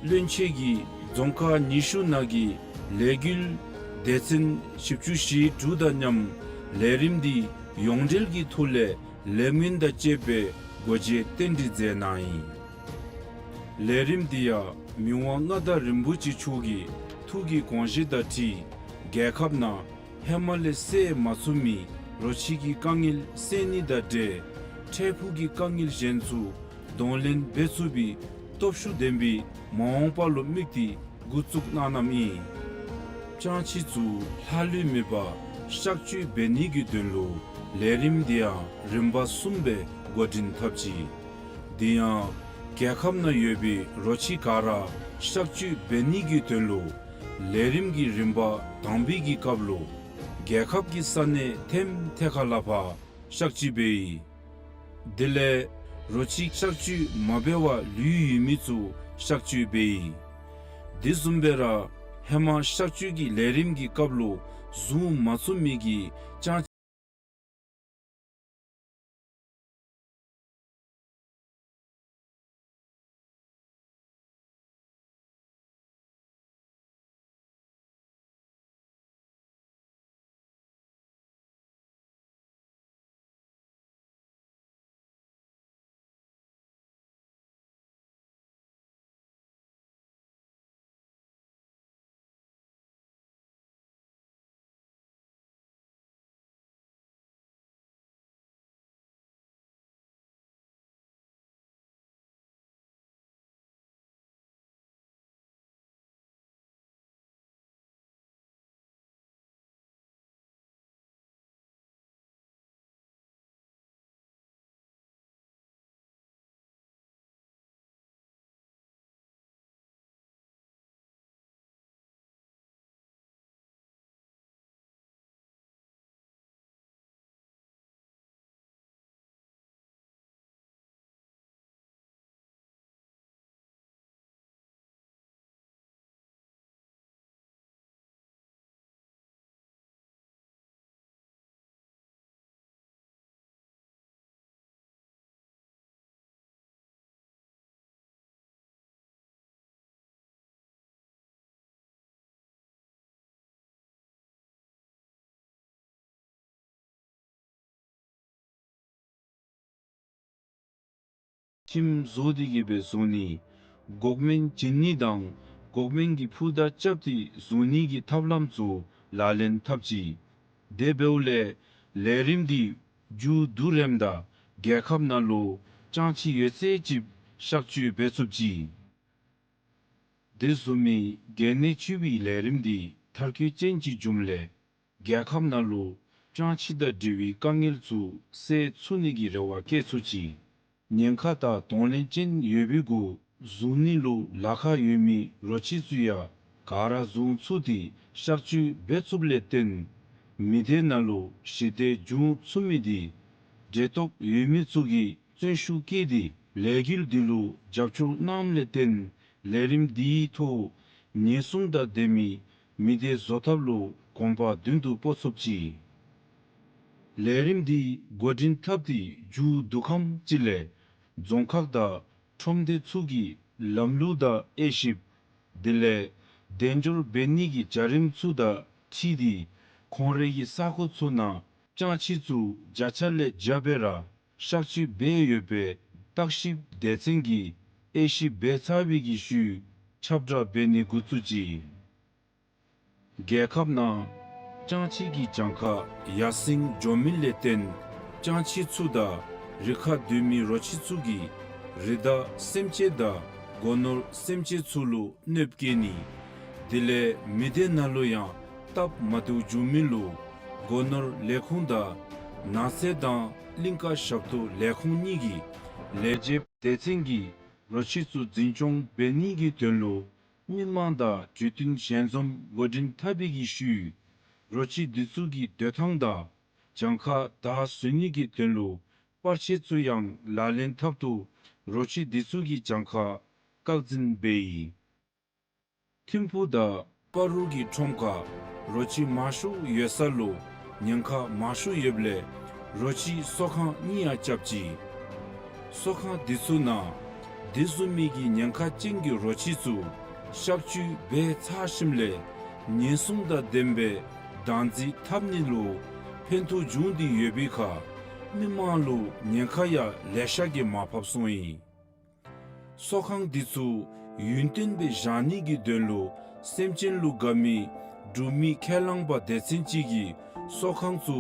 བློན་ཆེན་གྱིས་རྫོང་ཁག་ཉི་ཤུ་ནང་གི་ལས་འགུལ་སྡེ་ཚན་བཞི་བཅུ་ཞེ་དྲུག་དང་མཉམ་ལས་རིམ་འདི་ཡོངས་འབྲེལ་གྱི་ཐོག་ལས་ལས་སྨོན་དང་བཅས་པའི་སྒོ་འབྱེད་རྟེན་འབྲེལ་མཛད་གནང་ཡི། ལས་རིམ་འདི་ཡང་མི་དབང་མངའ་བདག་རིན་པོ་ཆེ་མཆོག་གི་ཐུགས་ཀྱི་དགོངས་བཞེད་དང་འཁྲིལ་རྒྱལ་ཁབ་ནང་ཧེ་མ་ལས་སེལ་མ་ཚུགས་མི་རོ་ཁྱི་གི་དཀའ་ངལ་སེལ་ནི་དང་འབྲེལ་འཕྲལ་ཕུགས་ཀྱི་དཀའ་ངལ་གཞན་ཚུ་གདོང་ལེན་འབད་ཚུགས་པའི་སྟོབས་ཤུགས་ལྡན་པའི་མ་འོངས་པ་ལུ་དམིགས་ཏེ་འགོ་བཙུགས་གནང་གནངམ་ཨིན། སྤྱང་ཁྱི་ཚུ་ལྷག་ལུས་མེད་པར་གཤག་བཅོས་འབད་ནི་གི་དོན་ལུ་ལས་རིམ་འདི་ཡང་རིམ་པ་གསུམ་སྦེ་འགོ་འདྲེན་འཐབ་ཅི། དེ་ཡང་རྒྱལ་ཁབ་ནང་ཡོད་པའི་རོ་ཁྱི་ག་ར་གཤག་བཅོས་འབད་ནི་གི་དོན་ལུ་ལས་རིམ་གྱི་རིམ་པ་དང་པའི་གི་སྐབས་ལུ་རྒྱལ་ཁབ་ཀྱི་ས་གནས་ཐེམ་ཐེ་ཁ་ལ་ཕར་གཤག་བཅོས་འབད་ཡི། དེ་ལས་རོ་ཁྱི་གཤག་བཅོས་མ་འབད་བར་ལུས་ཡོད་མི་ཚུ་གཤག་བཅོས་འབད་ཡི། དེ་བཟུམ་སྦེ་ར་ཧེ་མ་གཤག་བཅོས་ཀྱི་ལས་རིམ་གྱི་སྐབས་ལུ་བཟུང་མ་ཚུགས་མི་གི་སྤྱང་ ཁྲིམས་བཟོ་སྟེ་གི་སྦེ་བཟུང་ནི། འགོག་སྨན་བྱིན་ནི་དང་འགོག་སྨན་གྱི་ཕུད་དང་རྐྱབ་སྟེ་བཟུང་ནི་གི་ཐབས་ལམ་ཚུ་ལག་ལེན་འཐབ་ཅི། དེ་འབདཝ་ལས་ལས་རིམ་འདི་མཇུག་བསྡུ་རནམ་ད་རྒྱལ་ཁབ་ནང་ལུ་ཅང་ཆི་ཡོད་ཚད་ཅིག་གཤག་བཅོས་འབད་ཚུགས་ཅི། དེ་བཟུམ་མའི་གལ་གནད་ཆེ་བའི་ལས་རིམ་འདི་མཐར་འཁྱོལ་ཅན་ཅིག་འབྱུངམ་ལས་རྒྱལ་ཁབ་ནང་ལུ་ཅང་ཆི་དང་འབྲེལ་བའི་དཀའ་ངལ་ཚུ་སེལ་ཚུགས་ནི་གི་རེ་བ་བསྐྱེད་ཚུགས་ཅི། ཉེན་ཁ་དང་གདོང་ལེན་ཅན་ཡོད་པའི་གུ་བཟུང་ནི་ལུ་ལཱ་ཁག་ཡོད་མི་རོ་ཁྱི་ཚུ་ཡང་ག་ར་བཟུང་ཚུགས་ཏེ་གཤག་བཅོས་འབད་ཚུགསཔ་ལས་བརྟེན་མི་སྡེ་ནང་ལུ་ཞི་བདེ་འབྱུང་ཚུགས་མི་འདི་འབྲེལ་གཏོགས་ཡོད་མི་ཚུ་གིས་བརྩོན་ཤུགས་བསྐྱེད་དེ་ལས་འགུལ་འདི་ལུ་རྒྱབ་སྐྱོར་གནངམ་ལས་བརྟེན་ལས་རིམ་འདིའི་ཐོག་ཉེན་སྲུང་དང་ལྡན་མི་མི་སྡེ་བཟོ་ཐབས་ལུ་གོམ་པ་མདུན་དུ་སྤོ་ཚུགས་ཅི། ལས་རིམ་འདི་འགོ་འདྲེན་འཐབ་སྟེ་མཇུག་བསྡུ་ཁམས་ཅིག་ལས་རྫོང་ཁག་དང་ཁྲོམ་སྡེ་ཚུ་གིས་ལམ་ལུགས་དང་དབྱེ་ཞིབ་དེ་ལས་དལ་འབྱོར་འབད་ནི་གི་བྱ་རིམ་ཚུ་དང་འཁྲིལ་ཏེ་ཁོང་རའི་གི་ས་ཁོངས་ཚུ་ནང་ཅང་ཆི་ཚུ་བརྒྱ་ཆ་ལས་བརྒྱ་སྦེ་ར་གཤག་བཅོས་འབད་ཡོདཔ་སྦེ་བརྟག་ཞིབ་སྡེ་ཚན་གྱིས་དབྱེ་ཞིབ་འབད་ཚར་བའི་གི་ཤུལ་ཁྱབ་བསྒྲགས་འབད་ནི་འགོ་བཙུགས་ཅི། རྒྱལ་ཁབ་ནང་ཅང་ཆི་གི་གྱངས་ཁ་ཡར་སེང་འགྱོ་མི་ལས་བརྟེན་ཅང་ཆི་ཚུ་དང་རི་ཁར་སྡོད་མི་རོ་ཁྱི་ཚུ་གིས་རི་དྭགས་སེམས་ཅན་དང་སྒོ་ནོར་སེམས་ཅན་ཚུ་ལུ་གནོདཔ་བཀལ་ནི། དེ་ལས་མི་སྡེ་ནང་ལུ་ཡང་སྟབས་མ་བདེཝ་འབྱུང་མི་ལུ་སྒོ་ནོར་ལས་ཁུངས་དང་ནགས་ཚལ་དང་གླིང་ཀ་ཞབས་ཏོག་ལས་ཁུངས་གཉིས་ཀྱི་ལས་བྱེདཔ་སྡེ་ཚན་གྱིས་རོ་ཁྱི་ཚུ་འཛིན་སྐྱོང་འབད་ནི་གི་དོན་ལུ་མི་མང་དང་གྲོས་བསྟུན་ཞལ་འཛོམས་འགོ་འདྲེན་འཐབ་པའི་གི་ཤུལ་རོ་ཁྱི་འདི་ཚུ་གི་སྡོད་ཐངས་དང་གྱངས་ཁ་དག་བཟོ་ནི་གི་དོན་ལུ་པར་ཆས་ཚུ་ཡང་ལག་ལེན་འཐབ་སྟེ་རོ་ཁྱི་འདི་ཚུ་གི་གྱངས་ཁ་བཀག་འཛིན་འབད་ཡི། ཐིམ་ཕུག་དང་སྤ་རོ་གི་ཁྲོམ་ཁར་རོ་ཁྱི་མང་ཤོས་ཡོད་ས་ལུ་ཉེན་ཁ་མང་ཤོས་ཡོདཔ་ལས་རོ་ཁྱི་གསོ་ཁང་གཉིས་ཡང་རྐྱབ་ཅི། གསོ་ཁང་འདི་ཚུ་ནང་དེ་བཟུམ་མའི་གི་ཉེན་ཁ་ཅན་གྱི་རོ་ཁྱི་ཚུ་གཤག་བཅོས་འབད་ཚར་ཞིནམ་ལས་ཉེན་སྲུང་དང་ལྡནམ་སྦེ་བདག་འཛིན་འཐབ་ནི་ལུ་ཕན་ཐོགས་འབྱུང་སྟེ་ཡོད་པའི་ཁར་མི་མང་ལུ་ཉེན་ཁ་ཡང་ལེ་ཤ་གིས་མར་ཕབ་སོང་ཡི། གསོ་ཁང་འདི་ཚུ་ཡུན་བརྟན་སྦེ་བཞག་ནི་གི་དོན་ལུ་སེམས་ཅན་ལུ་དགའ་མི་འབྲུག་མི་ཁས་བླངས་པ་སྡེ་ཚན་ཅིག་གིས་གསོ་ཁང་ཚུ་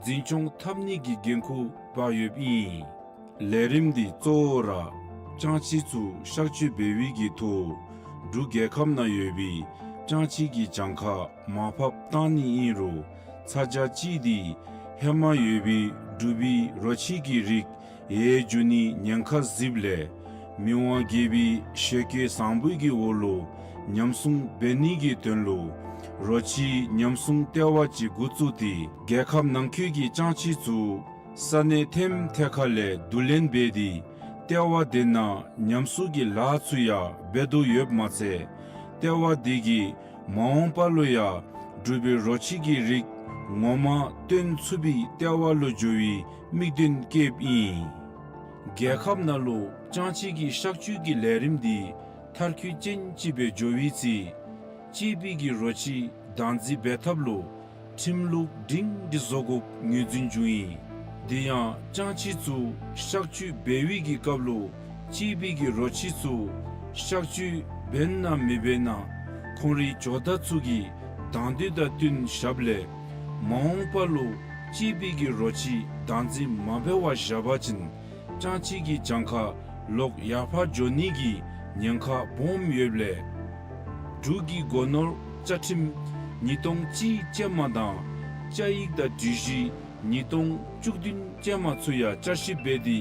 འཛིན་སྐྱོང་འཐབ་ནི་གི་འགན་ཁུར་འབག་ཡོདཔ་ཨིན། ལས་རིམ་འདི་གཙོ་བོ་ར་ཅང་ཆི་ཚུ་གཤག་བཅོས་འབད་བའི་གི་ཐོག་འབྲུག་རྒྱལ་ཁབ་ནང་ཡོད་པའི་ཅང་ཆི་གི་གྱངས་ཁ་མར་ཕབ་བཏང་ནི་ཨིན་རུང་ཚ་གྱང་ཅིག་འདི་ཧེ་མ་ཡོད་པའི་འབྲུག་པའི་རོ་ཁྱི་གི་རིགས་ཡལ་འགྱོ་ནི་ཉེན་ཁ་གཟིགསཔ་ལས་མི་དབང་རྒྱལ་པོའི་ཞལ་བཀོད་བཟང་པོའི་གི་འོག་ལུ་ཉམས་སྲུང་འབད་ནི་གི་དོན་ལུ་རོ་ཁྱི་ཉམས་སྲུང་ལྟེ་བ་ཅིག་འགོ་བཙུགས་ཏེ་རྒྱལ་ཁབ་ནང་འཁོད་ཀྱི་ཅང་ཆི་ཚུ་ས་གནས་ཐེམ་ཐེ་ཁ་ལས་བསྡུ་ལེན་འབད་དེ་ལྟེ་བ་དེ་ནང་ཉམས་གསོ་གི་ལཱ་ཚུ་ཡང་འབད་དོ་ཡོདཔ་མ་ཚད་ལྟེ་བ་དེ་གིས་མ་འོངས་པ་ལུ་ཡང་འབྲུག་པའི་རོ་ཁྱི་གི་རིགས་ངོ་མ་སྟོན་ཚུགས་པའི་ལྟེ་བ་ལུ་འགྱུར་བའི་དམིགས་དོན་བསྐྱེདཔ་ཨིན། རྒྱལ་ཁབ་ནང་ལུ་ཅང་ཆི་གི་གཤག་བཅོས་ཀྱི་ལས་རིམ་འདི་མཐར་འཁྱོལ་ཅན་ཅིག་སྦེ་འགྱོ་བའི་ཚེ་གཅེས་པའི་གི་རོ་ཁྱི་བདག་འཛིན་འབད་ཐབས་ལུ་ཁྲིམས་ལུགས་སྒྲིང་སྒྲི་བཟོ་དགོཔ་ངོས་འཛིན་འབྱུང་ཡི། དེ་ཡང་ཅང་ཆི་ཚུ་གཤག་བཅོས་འབད་བའི་གི་སྐབས་ལུ་གཅེས་པའི་གི་རོ་ཁྱི་ཚུ་གཤག་བཅོས་འབད་ན་མི་འབད་ན་ཁོང་རའི་ཇོ་བདག་ཚུ་གིས་དང་འདོད་དང་བསྟུན་བཞགཔ་ལས་མ་འོངས་པ་ལུ་གཅེས་པའི་གི་རོ་ཁྱི་བདག་འཛིན་མ་འབད་བར་བཞག་པ་ཅིན་ཅང་ཆི་གི་གྱངས་ཁ་ལོག་ཡར་འཕར་འགྱོ་ནི་གི་ཉེན་ཁ་སྦོམ་ཡོདཔ་ལས་འབྲུག་གི་སྒོ་ནོར་བཅའ་ཁྲིམས་ཉིས་སྟོང་གཅིག་ཅན་མ་དང་བཅའ་ཡིག་དང་སྒྲིག་གཞི་ཉིས་སྟོང་བཅུ་བདུན་ཅན་མ་ཚུ་ཡང་བསྐྱར་ཞིབ་འབད་དེ་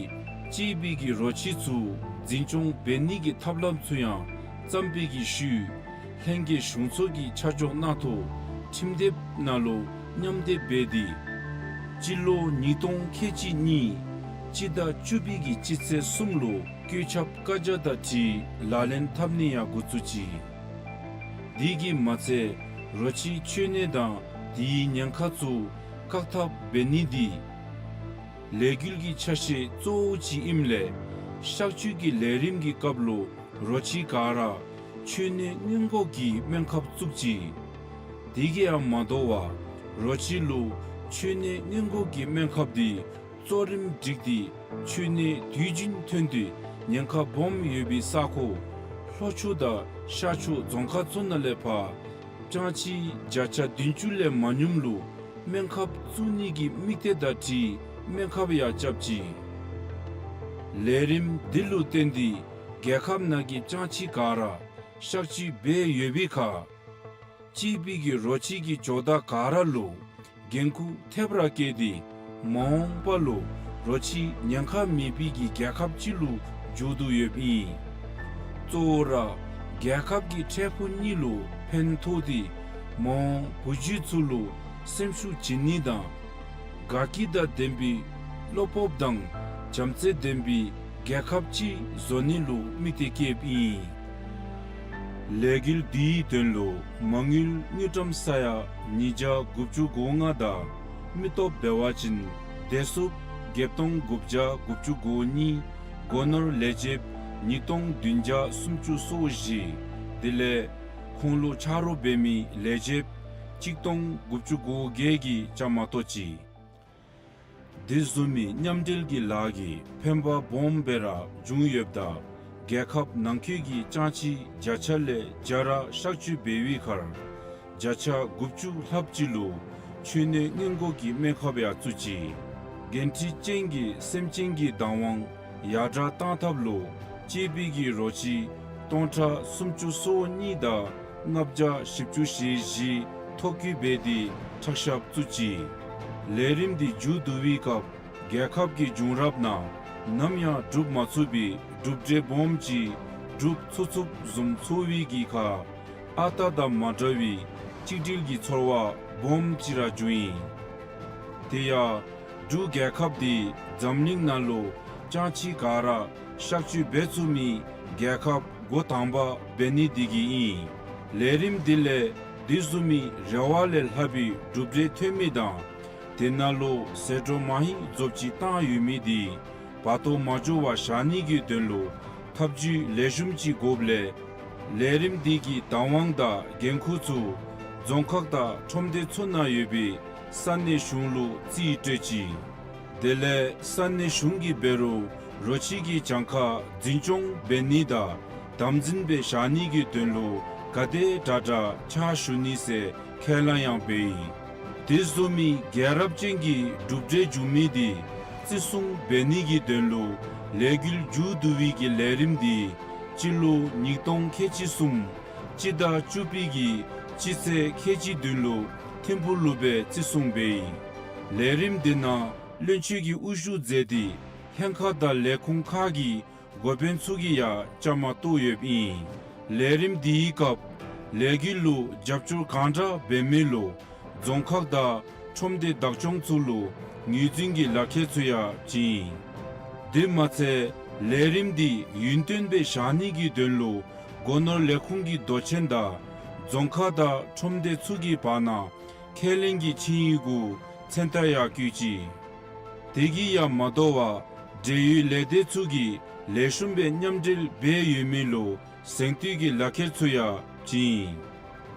གཅེས་པའི་གི་རོ་ཁྱི་ཚུ་འཛིན་སྐྱོང་འབད་ནི་གི་ཐབས་ལམ་ཚུ་ཡང་བརྩམས་པའི་གི་ཤུལ་ལྷན་རྒྱས་གཞུང་ཚོགས་ཀྱི་ཆ་འཇོག་གནང་ཐོག་ཁྲིམས་དེབ་ནང་ལུ་མཉམ་སྡེབ་འབད་དེ་སྤྱི་ལོ་ཉིས་སྟོང་ཁལ་གཅིག་གཉིས་སྤྱི་ཟླ་བཅུ་པའི་གི་སྤྱི་ཚེས་གསུམ་ལུ་བཀོད་ཁྱབ་བཀའ་རྒྱ་དང་འཁྲིལ་ལག་ལེན་འཐབ་ནི་ཡང་འགོ་བཙུགས་ཅི། དེ་གིས་མ་ཚད་རོ་ཁྱི་འཆོལ་ནད་དང་དེའི་ཉེན་ཁ་ཚུ་བཀག་ཐབས་འབད་ནི་འདི་ལས་འགུལ་གྱི་ཆ་ཤས་གཙོ་བོ་ཅིག་ཨིནམ་ལས་གཤག་བཅོས་ཀྱི་ལས་རིམ་གྱི་སྐབས་ལུ་རོ་ཁྱི་ག་ར་འཆོལ་ནད་སྔོན་འགོག་གི་སྨན་ཁབ་བཙུགས་ཅི། དེ་གིས་ཡང་མ་དོ་བར་རོ་ཁྱི་ལུ་འཆོལ་ནད་སྔོན་འགོག་གི་སྨན་ཁབ་འདི་གཙོ་རིམ་སྒྲིག་སྟེ་འཆོལ་ནད་དུས་རྒྱུན་ཐོན་ཏེ་ ཉེན་ཁ་སྦོམ་ཡོད་པའི་ས་ཁོངས་ལྷོ་ཕྱོགས་དང་ཤར་ཕྱོགས་རྫོང་ཁག་ཚུ་ནང་ལས་ཕར་ཅང་ཆི་བརྒྱ་ཆ་བདུན་ཅུ་ལས་མ་ཉུངམ་ལུ་སྨན་ཁབ་བཙུགས་ནི་གི་དམིགས་གཏད་དང་འཁྲིལ་སྨན་ཁབ་ཡང་རྐྱབ་ཅི། ལས་རིམ་འདི་ལུ་བརྟེན་ཏེ་རྒྱལ་ཁབ་ནང་གི་ཅང་ཆི་ག་ར་གཤག་བཅོས་འབད་ཡོད་པའི་ཁར་གཅེས་པའི་གི་རོ་ཁྱི་གི་ཇོ་བདག་ག་ར་ལུ་འགན་ཁུར་ཐེབས་ར་བཀལ་ཏེ་མ་འོངས་པ་ལུ་རོ་ཁྱི་ཉེན་ཁ་མེད་པའི་གི་རྒྱལ་ཁབ་ཅིག་ལུ་འགྱུར་དོ་ཡོདཔ་ཨིན། གཙོ་བོ་ར་རྒྱལ་ཁབ་ཀྱི་འཕྲལ་ཕུགས་གཉིས་ལུ་ཕན་ཐོགས་ཏེ་མ་འོངས་བུ་རྒྱུད་ཚུ་ལུ་སེམས་ཤུགས་བྱིན་ནི་དང་དགའ་སྐྱིད་དང་ལྡན་པའི་བློ་སྤོབས་དང་བྱམས་བརྩེ་ལྡན་པའི་རྒྱལ་ཁབ་ཅིག་བཟོ་ནི་ལུ་དམིགས་ཏེ་བསྐྱེདཔ་ཨིན། ལས་འགུལ་འདིའི་དོན་ལུ་མ་དངུལ་དངུལ་ཀྲམ་ས་ཡ་ཉིས་བརྒྱ་དགུ་བཅུ་གོ་ལྔ་དང་མི་སྟོབས་འབད་བ་ཅིན་བདེ་སྲུངཔ་བརྒྱད་སྟོང་དགུ་བརྒྱ་དགུ་བཅུ་གོ་གཉིས། སྒོ་ནོར་ལས་བྱེདཔ་ཉིས་སྟོང་བདུན་བརྒྱ་སུམ་ཅུ་སོ་བཞི། དེ་ལས་ཁོང་ལུ་ཆ་རོགས་འབད་མི་ལས་བྱེདཔ་གཅིག་སྟོང་དགུ་བཅུ་གོ་བརྒྱད་ཀྱིས་བཅའ་མར་གཏོགས་ཅི། དེ་བཟུམ་མའི་མཉམ་འབྲེལ་གྱི་ལཱ་གིས་ཕན་པ་སྦོམ་སྦེ་ར་བྱུང་ཡོདཔ་ད་རྒྱལ་ཁབ་ནང་འཁོད་ཀྱི་ཅང་ཆི་བརྒྱ་ཆ་ལས་བརྒྱ་ར་གཤག་བཅོས་འབད་བའི་ཁར་བརྒྱ་ཆ་དགུ་བཅུ་ལྷགཔ་ཅིག་ལུ་ཆུ་ནད་སྔོན་འགོག་གི་སྨན་ཁབ་ཡང་བཙུགས་ཅི། འགན་འཁྲི་ཅན་གྱི་སེམས་ཅན་གྱི་བདག་དབང་ཡར་དྲག་གཏང་ཐབས་ལུ་གཅེས་པའི་གི་རོ་ཁྱི་སྟོང་ཕྲག་སུམ་ཅུ་སོ་གཉིས་དང་ལྔ་བརྒྱ་བཞི་བཅུ་ཞེ་བཞི་ཐོ་བཀོད་འབད་དེ་ཁྲག་ཤབ་བཙུགས་ཅི། ལས་རིམ་འདི་མཇུག་བསྡུ་བའི་སྐབས་རྒྱལ་ཁབ་ཀྱི་བྱུང་རབས་ནང་ནམ་ཡང་གྲུབ་མ་ཚུགས་པའི་གྲུབ་འབྲས་སྦོམ་ཅིག་གྲུབ་ཚུགས་ཚུགསཔ་བཟུམ་ཚོར་བའི་གི་ཁར་ཨ་རྟག་དང་མ་འདྲ་བའི་གཅིག་སྒྲིལ་གྱི་ཚོར་བ་སྦོམ་ཅིག་ར་བྱུང་ཡི། དེ་ཡང་འབྲུག་རྒྱལ་ཁབ་འདི་འཛམ་གླིང་ནང་ལུ་ཅང་ཆི་ག་ར་གཤག་བཅོས་འབད་ཚུགས་མི་རྒྱལ་ཁབ་འགོ་དང་པ་འབད་ནི་འདི་གིས་ཨིན། ལས་རིམ་འདི་ལས་དེ་བཟུམ་མའི་རེ་བ་ལས་ལྷག་པའི་གྲུབ་འབྲས་ཐོན་མི་དང་དེ་ནང་ལུ་ཟད་འགྲོ་མ་ཧེ་རྫོབ་ཅིག་བཏང་ཡོད་མི་འདི་བར་སྟོང་མ་འགྱོ་བར་བཞག་ནི་གི་དོན་ལུ་ཐབས་བྱུས་ལེགས་ཤོམ་ཅིག་དགོཔ་ལས་ལས་རིམ་འདི་གི་བདག་དབང་དང་འགན་ཁུར་ཚུ་རྫོང་ཁག་དང་ཁྲོམ་སྡེ་ཚུ་ནང་ཡོད་པའི་ས་གནས་གཞུང་ལུ་རྩིས་སྤྲོད་ཅི། དེ་ལས་ས་གནས་གཞུང་གིས་འབད་རུང་རོ་ཁྱི་གི་གྱངས་ཁ་འཛིན་སྐྱོང་འབད་ནི་དང་དམ་འཛིན་སྦེ་བཞག་ནི་གི་དོན་ལུ་ག་དེ་དྲག་དྲག་ཕྱག་ཞུ་ནི་ཟེར་ཁས་ལེན་ཡང་འབད་ཡི། དེ་བཟུམ་མའི་རྒྱལ་རབས་ཅན་གྱི་གྲུབ་འབྲས་བྱུང་མི་འདི་བརྩི་སྲུང་འབད་ནི་གི་དོན་ལུ་ལས་འགུལ་མཇུག་བསྡུ་བའི་གི་ལས་རིམ་འདི་སྤྱི་ལོ་ཉིས་སྟོང་ཁལ་གཅིག་གསུམ་སྤྱི་ཟླ་བཅུ་པའི་གི་སྤྱི་ཚེས་ཁལ་གཅིག་བདུན་ལུ་ཐིམ་ཕུག་ལུ་སྦེ་བརྩི་སྲུང་འབད་ཡི། ལས་རིམ་འདི་ནང་བློན་ཆེན་གྱིས་དབུ་བཞུགས་མཛད་དེ་ལྷན་ཁག་དང་ལས་ཁུངས་ཁག་གི་འགོ་དཔོན་ཚུ་གིས་ཡང་བཅའ་མར་གཏོགས་ཡོདཔ་ཨིན། ལས་རིམ་འདིའི་སྐབས་ལས་འགུལ་ལུ་རྒྱབ་སྐྱོར་གང་དྲག་འབད་མི་ལུ་རྫོང་ཁག་དང་ཁྲོམ་སྡེ་བདག་སྐྱོང་ཚུ་ལུ་ངོས་འཛིན་གྱི་ལག་ཁྱེར་ཚུ་ཡང་བྱིན་ཡི། དེ་མ་ཚད་ལས་རིམ་འདི་ཡུན་བརྟན་སྦེ་བཞག་ནི་གི་དོན་ལུ་སྒོ་ནོར་ལས་ཁུངས་ཀྱི་མདོ་ཆེན་དང་རྫོང་ཁག་དང་ཁྲོམ་སྡེ་ཚུ་གི་བར་ན་ཁས་ལེན་གྱི་ཆིངས་ཡིག་གུ་མཚན་རྟགས་ཡང་བཀོད་ཅི། དེ་གིས་ཡང་མ་དོ་བར་འབྲེལ་ཡོད་ལས་སྡེ་ཚུ་གིས་ལེགས་ཤོམ་སྦེ་མཉམ་འབྲེལ་འབད་ཡོད་མི་ལུ་གཟེངས་བསྟོད་ཀྱི་ལག་ཁྱེར་ཚུ་ཡང་བྱིན་ཡི།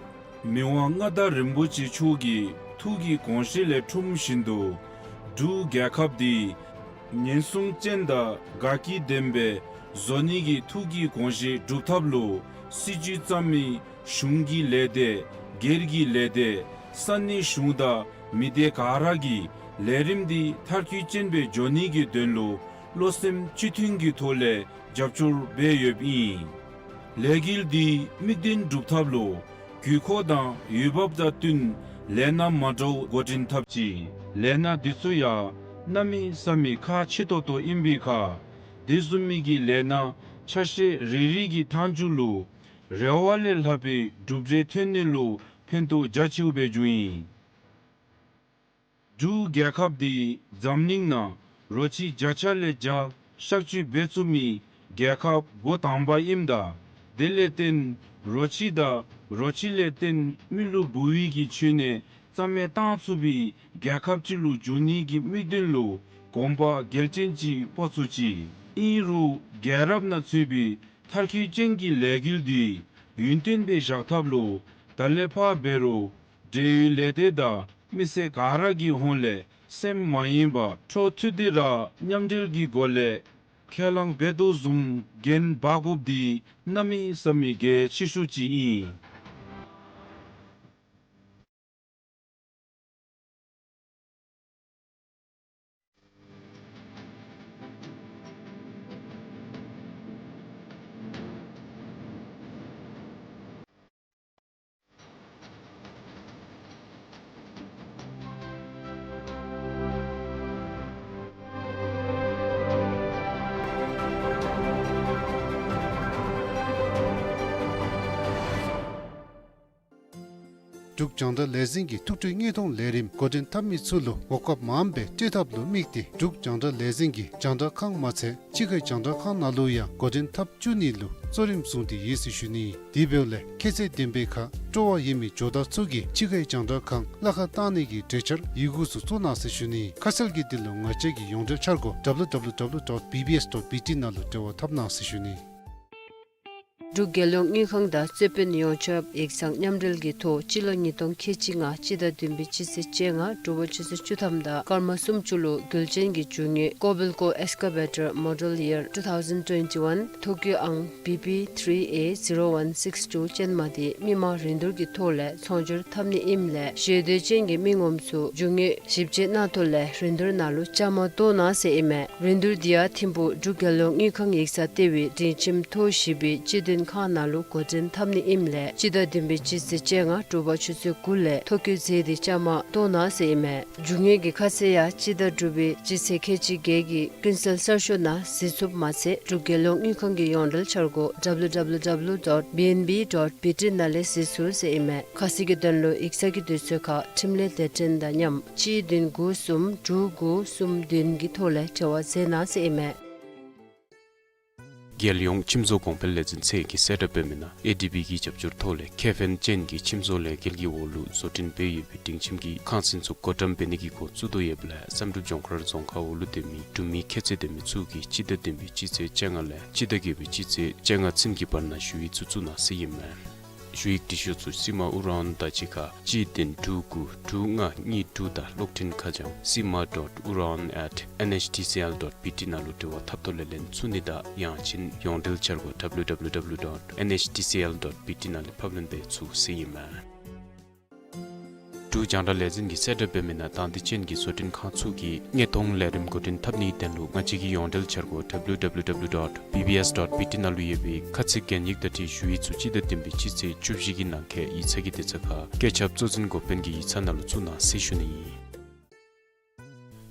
མི་དབང་མངའ་བདག་རིན་པོ་ཆེ་མཆོག་གི་ཐུགས་ཀྱི་དགོངས་བཞེད་ལས་འཁྲུངས་བཞིན་དུ་འབྲུག་རྒྱལ་ཁབ་འདི་ཉེན་སྲུང་ཅན་དང་དགའ་སྐྱིད་ལྡན་པའི་བཟོ་ནི་གི་ཐུགས་ཀྱི་དགོངས་བཞེད་སྒྲུབ་ཐབས་ལུ་སྲིད་བྱུས་བརྩམ་མི་གཞུང་གི་ལས་སྡེ་སྒེར་གྱི་ལས་སྡེ་ས་གནས་གཞུང་དང་མི་སྡེ་ག་ར་གིས་ལས་རིམ་འདི་མཐར་འཁྱོལ་ཅན་སྦེ་འགྱོ་ནི་གི་དོན་ལུ་བློ་སེམས་གཅིག་མཐུན་གྱི་ཐོག་ལས་རྒྱབ་སྐྱོར་འབད་ཡོདཔ་ཨིན། ལས་འགུལ་འདི་དམིགས་དོན་སྒྲུབ་ཐབས་ལུ་དགོས་མཁོ་དང་འོས་འབབ་དང་བསྟུན་ལས་སྣ་མ་འདྲཝ་འགོ་འདྲེན་འཐབ་ཅི། ལས་སྣ་འདི་ཚུ་ཡང་གནམ་མེད་ས་མེད་ཁག་ཆེ་ཏོག་ཏོ་ཨིན་པའི་ཁར་དེ་བཟུམ་མའི་གི་ལས་སྣ་ཆ་ཤས་རེ་རེ་གི་མཐའ་མཇུག་ལུ་རེ་བ་ལས་ལྷག་པའི་གྲུབ་འབྲས་ཐོན་ནི་ལུ་ཕན་ཐོགས་རྒྱ་ཆེཝ་སྦེ་འབྱུང་ཡི། འབྲུག་རྒྱལ་ཁབ་འདི་འཛམ་གླིང་ནང་རོ་ཁྱི་བརྒྱ་ཆ་ལས་བརྒྱ་གཤག་བཅོས་འབད་ཚུགས་མི་རྒྱལ་ཁབ་འགོ་དང་པ་ཨིནམ་ད་དེ་ལས་བརྟེན་རོ་ཁྱི་དང་རོ་ཁྱི་ལས་བརྟེན་མི་ལུ་འབུ་བའི་གི་མཆོད་གནས་རྩ་མེད་བཏང་ཚུགས་པའི་རྒྱལ་ཁབ་ཅིག་ལུ་འགྱུར་ནི་གི་དམིགས་དོན་ལུ་གོམ་པ་འགལ་ཅན་ཅིག་སྤོ་ཚུགས་ཅི། ཨིན་རུང་རྒྱལ་རབས་ནང་ཚུད་པའི་མཐར་འཁྱོལ་ཅན་གྱི་ལས་འགུལ་འདི་ཡུན་བརྟན་སྦེ་བཞག་ཐབས་ལུ་ད་ལས་ཕར་འབད་རུང་འབྲེལ་ཡོད་ལས་སྡེ་དང་མི་སེར་ག་ར་གི་ཧོངས་ལས་སེམས་མ་ཡེངས་པར་འཕྲོ་མཐུད་དེ་ར་མཉམ་འབྲེལ་གྱི་སྒོ་ལས་ ཁས་བླངས་འབད་དོ་བཟུམ་འགན་འབག་དགོཔ་འདི་གནམ་མེད་ས་མེད་གལ་ཆེ་ཤོས་ཅིག་ཨིན། འབྲུག་རྒྱང་བསྒྲགས་ལས་འཛིན་གྱིས་ཐུགས་སྤྲོའི་དངོས་མཐོང་ལས་རིམ་འགོ་འདྲེན་འཐབ་མི་ཚུ་ལུ་གོ་སྐབས་མངམ་སྦེ་སྤྲོད་ཐབས་ལུ་དམིགས་ཏེ་འབྲུག་རྒྱང་བསྒྲགས་ལས་འཛིན་གྱིས་རྒྱང་བསྒྲགས་ཁང་མ་ཚད་ཕྱི་ཁའི་རྒྱང་བསྒྲགས་ཁང་ནང་ལུ་ཡང་འགོ་འདྲེན་འཐབ་བཅུག་ནི་ལུ་གཙོ་རིམ་བཟུང་སྟེ་ཡོད་ཟེར་ཞུ་ནི། དེ་འབདཝ་ལས་ཁྱད་ཚད་ལྡན་པའི་ཁར་སྤྲོ་བ་ཡོད་མི་ཇོ་བདག་ཚུ་གིས་ཕྱི་ཁའི་རྒྱང་བསྒྲགས་ཁང་གླ་ཁར་བཏང་ནི་གི་གྲོས་འཆར་ཡི་གུ་ཚུ་བཙུགས་གནང་ཟེར་ཞུ་ནི། ཁ་གསལ་གྱི་དོན་ལུ་ང་བཅས་ཀྱི་ཡོངས་འབྲེལ་འཆར་སྒོ་W W W dot B B S dot B T ནང་ལུ་འབྲེལ་བ་འཐབ་གནང་ཟེར་ཞུ་ནི། འབྲུག་རྒྱལ་ཡོངས་དངུལ་ཁང་དང་རྩོད་དཔོན་ཡོངས་ཁྱབ་ཡིག་ཚང་མཉམ་འབྲེལ་གྱི་ཐོག་སྤྱི་ལོ་ཉིས་སྟོང་ཁལ་གཅིག་ལྔ་སྤྱི་ཟླ་བདུན་པའི་སྤྱི་ཚེས་བཅོ་ལྔ་དྲོ་པ་ཆུ་ཚོད་བཅུ་ཐམ་དང་སྐར་མ་སུམ་ཅུ་ལུ་རྒྱུད་ཆེན་གྱི་རྒྱུ་དངོས་Kobelco Excavator Model Year two thousand twenty-one ཐོ་བཀོད་ཨང་B P three A zero one six two ཅན་མ་དེ་མི་མང་རིན་བསྡུར་གྱི་ཐོག་ལས་ཚོང་སྒྱུར་འཐབ་ནི་ཨིནམ་ལས་ཞེ་འདོད་ཅན་གྱི་མི་ངོམ་ཚུ་རྒྱུ་དངོས་ཞིབ་དཔྱད་གནང་ཐོག་ལས་རིན་བསྡུར་ནང་ལུ་བཅའ་མར་གཏོགས་གནང་ཟེར་ཨིན་མས། རིན་བསྡུར་འདི་ཡང་ཐིམ་ཕུག་འབྲུག་རྒྱལ་ཡོངས་དངུལ་ཁང་ཡིག་ཚང་ལྟེ་བའི་སྒྲིང་ཁྱིམ་ཐོག་བཞི་པའི་སྤྱི་དོན་ཁང་ནང་ལུ་འགོ་འདྲེན་འཐབ་ནི་ཨིནམ་ལས་སྤྱི་ཟླ་བདུན་པའི་སྤྱི་ཚེས་བཅོ་ལྔ་དྲོ་པ་ཆུ་ཚོད་དགུ་ལས་ཐོ་བཀོད་མཛད་དེ་བཅའ་མར་གཏོགས་གནང་ཟེར་ཨིན་མས། རྒྱུ་དངོས་ཀྱི་ཁ་གསལ་ཡང་སྤྱི་ཟླ་དྲུག་པའི་སྤྱི་ཚེས་ཁལ་གཅིག་བརྒྱད་ཀྱི་ཀུན་གསལ་གསར་ཤོག་ནང་གཟིགས་ཚུགསཔ་མ་ཚད་འབྲུག་རྒྱལ་ཡོངས་དངུལ་ཁང་གི་ཡོངས་འབྲེལ་འཆར་སྒོ W W W dot B N B dot B T ནང་ལས་གཟིགས་ཚུགས་ཟེར་ཨིན་མས། ཁ་གསལ་གྱི་དོན་ལུ་ཡིག་ཚང་གི་དུས་ཚོད་ཁར་འཕྲིན་ལས་སྡེ་ཚན་དང་མཉམ་གཅིག་བདུན་དགུ་གསུམ་དྲུག་དགུ་གསུམ་བདུན་གྱི་ཐོག་ལས་འབྲེལ་བ་མཛད་གནང་ཟེར་ཨིན་མས། རྒྱལ་ཡོངས་ཁྱིམ་བཟོ་གོང་འཕེལ་ལས་འཛིན་ཚད་ཀྱིས་གསལ་བསྒྲགས་འབད་མི་ནང་ཨེ་ཌི་བི་གི་རྒྱབ་སྐྱོར་ཐོག་ལས་ཁེ་ཕན་ཅན་གྱི་ཁྱིམ་བཟོ་ལས་འགུལ་གྱི་འོག་ལུ་བཟོ་སྐྲུན་འབད་ཡོད་པའི་སྒྲིང་ཁྱིམ་གྱི་ཁང་ཚན་ཚུ་བགོ་བཀྲམ་འབད་ནི་གི་འགོ་བཙུགས་དོ་ཡོདཔ་ལས་བསམ་གྲུབ་ལྗོངས་མཁར་རྫོང་ཁག་འོག་ལུ་སྡོད་མི་འབྲུག་མི་ཁྱད་ཚད་ལྡན་མི་ཚུ་གིས་སྤྱི་ཟླ་བདུན་པའི་སྤྱི་ཚེས་བཅོ་ལྔ་ལས་སྤྱི་ཟླ་བརྒྱད་པའི་སྤྱི་ཚེས་བཅོ་ལྔ་ཚུན་གྱི་བར་ན་ཞུ་ཡིག་ཚུ་བཙུགས་གནང་ཟེར་ཨིན་མས། ཞུ་ཡིག་འབྲི་ཤོག་ཚུ་སི་མ་ཨུ་ར་ཨན་དང་གཅིག་ཁར་གཅིག་བདུན་དྲུག་དགུ་དྲུག་ལྔ་གཉིས་དྲུག་དང་གློག་འཕྲིན་ཁ་བྱང་སི་མ་dot uraon at N H T C L dot B T ནང་ལུ་འབྲེལ་བ་འཐབ་ཐོག་ལས་ལེན་ཚུགས་ནི་དང་ཡང་ཅིན་ཡོངས་འབྲེལ་འཆར་སྒོ་W W W dot N H T C L dot B T ནང་ལས་ཕབ་ལེན་འབད་ཚུགས་ཟེར་ཨིན་མས། འབྲུག་རྒྱང་བསྒྲགས་ལས་འཛིན་གྱིས་གསལ་བསྒྲགས་འབད་མི་ནང་དང་འདོད་ཅན་གྱི་བཟོ་སྐྲུན་ཁང་ཚུ་གིས་དངོས་མཐོང་ལས་རིམ་འགོ་འདྲེན་འཐབ་ནིའི་དོན་ལུ་ང་བཅས་ཀྱི་ཡོངས་འབྲེལ་འཆར་སྒོ་W W W dot B B S dot B T ནང་ལུ་ཡོད་པའི་ཁ་ཚིག་གན་ཡིག་དང་འཁྲིལ་ཞུ་ཡིག་ཚུ་སྤྱི་ཟླ་བདུན་པའི་སྤྱི་ཚེས་བཅུ་བཞི་གི་ནང་འཁོད་ཡིག་ཚང་གི་དུས་ཚོད་ཁར་བཀོད་ཁྱབ་གཙོ་འཛིན་འགོ་དཔོན་གྱི་ཡིག་ཚང་ནང་ལུ་བཙུགས་གནང་ཟེར་ཞུ་ནི་ཨིན།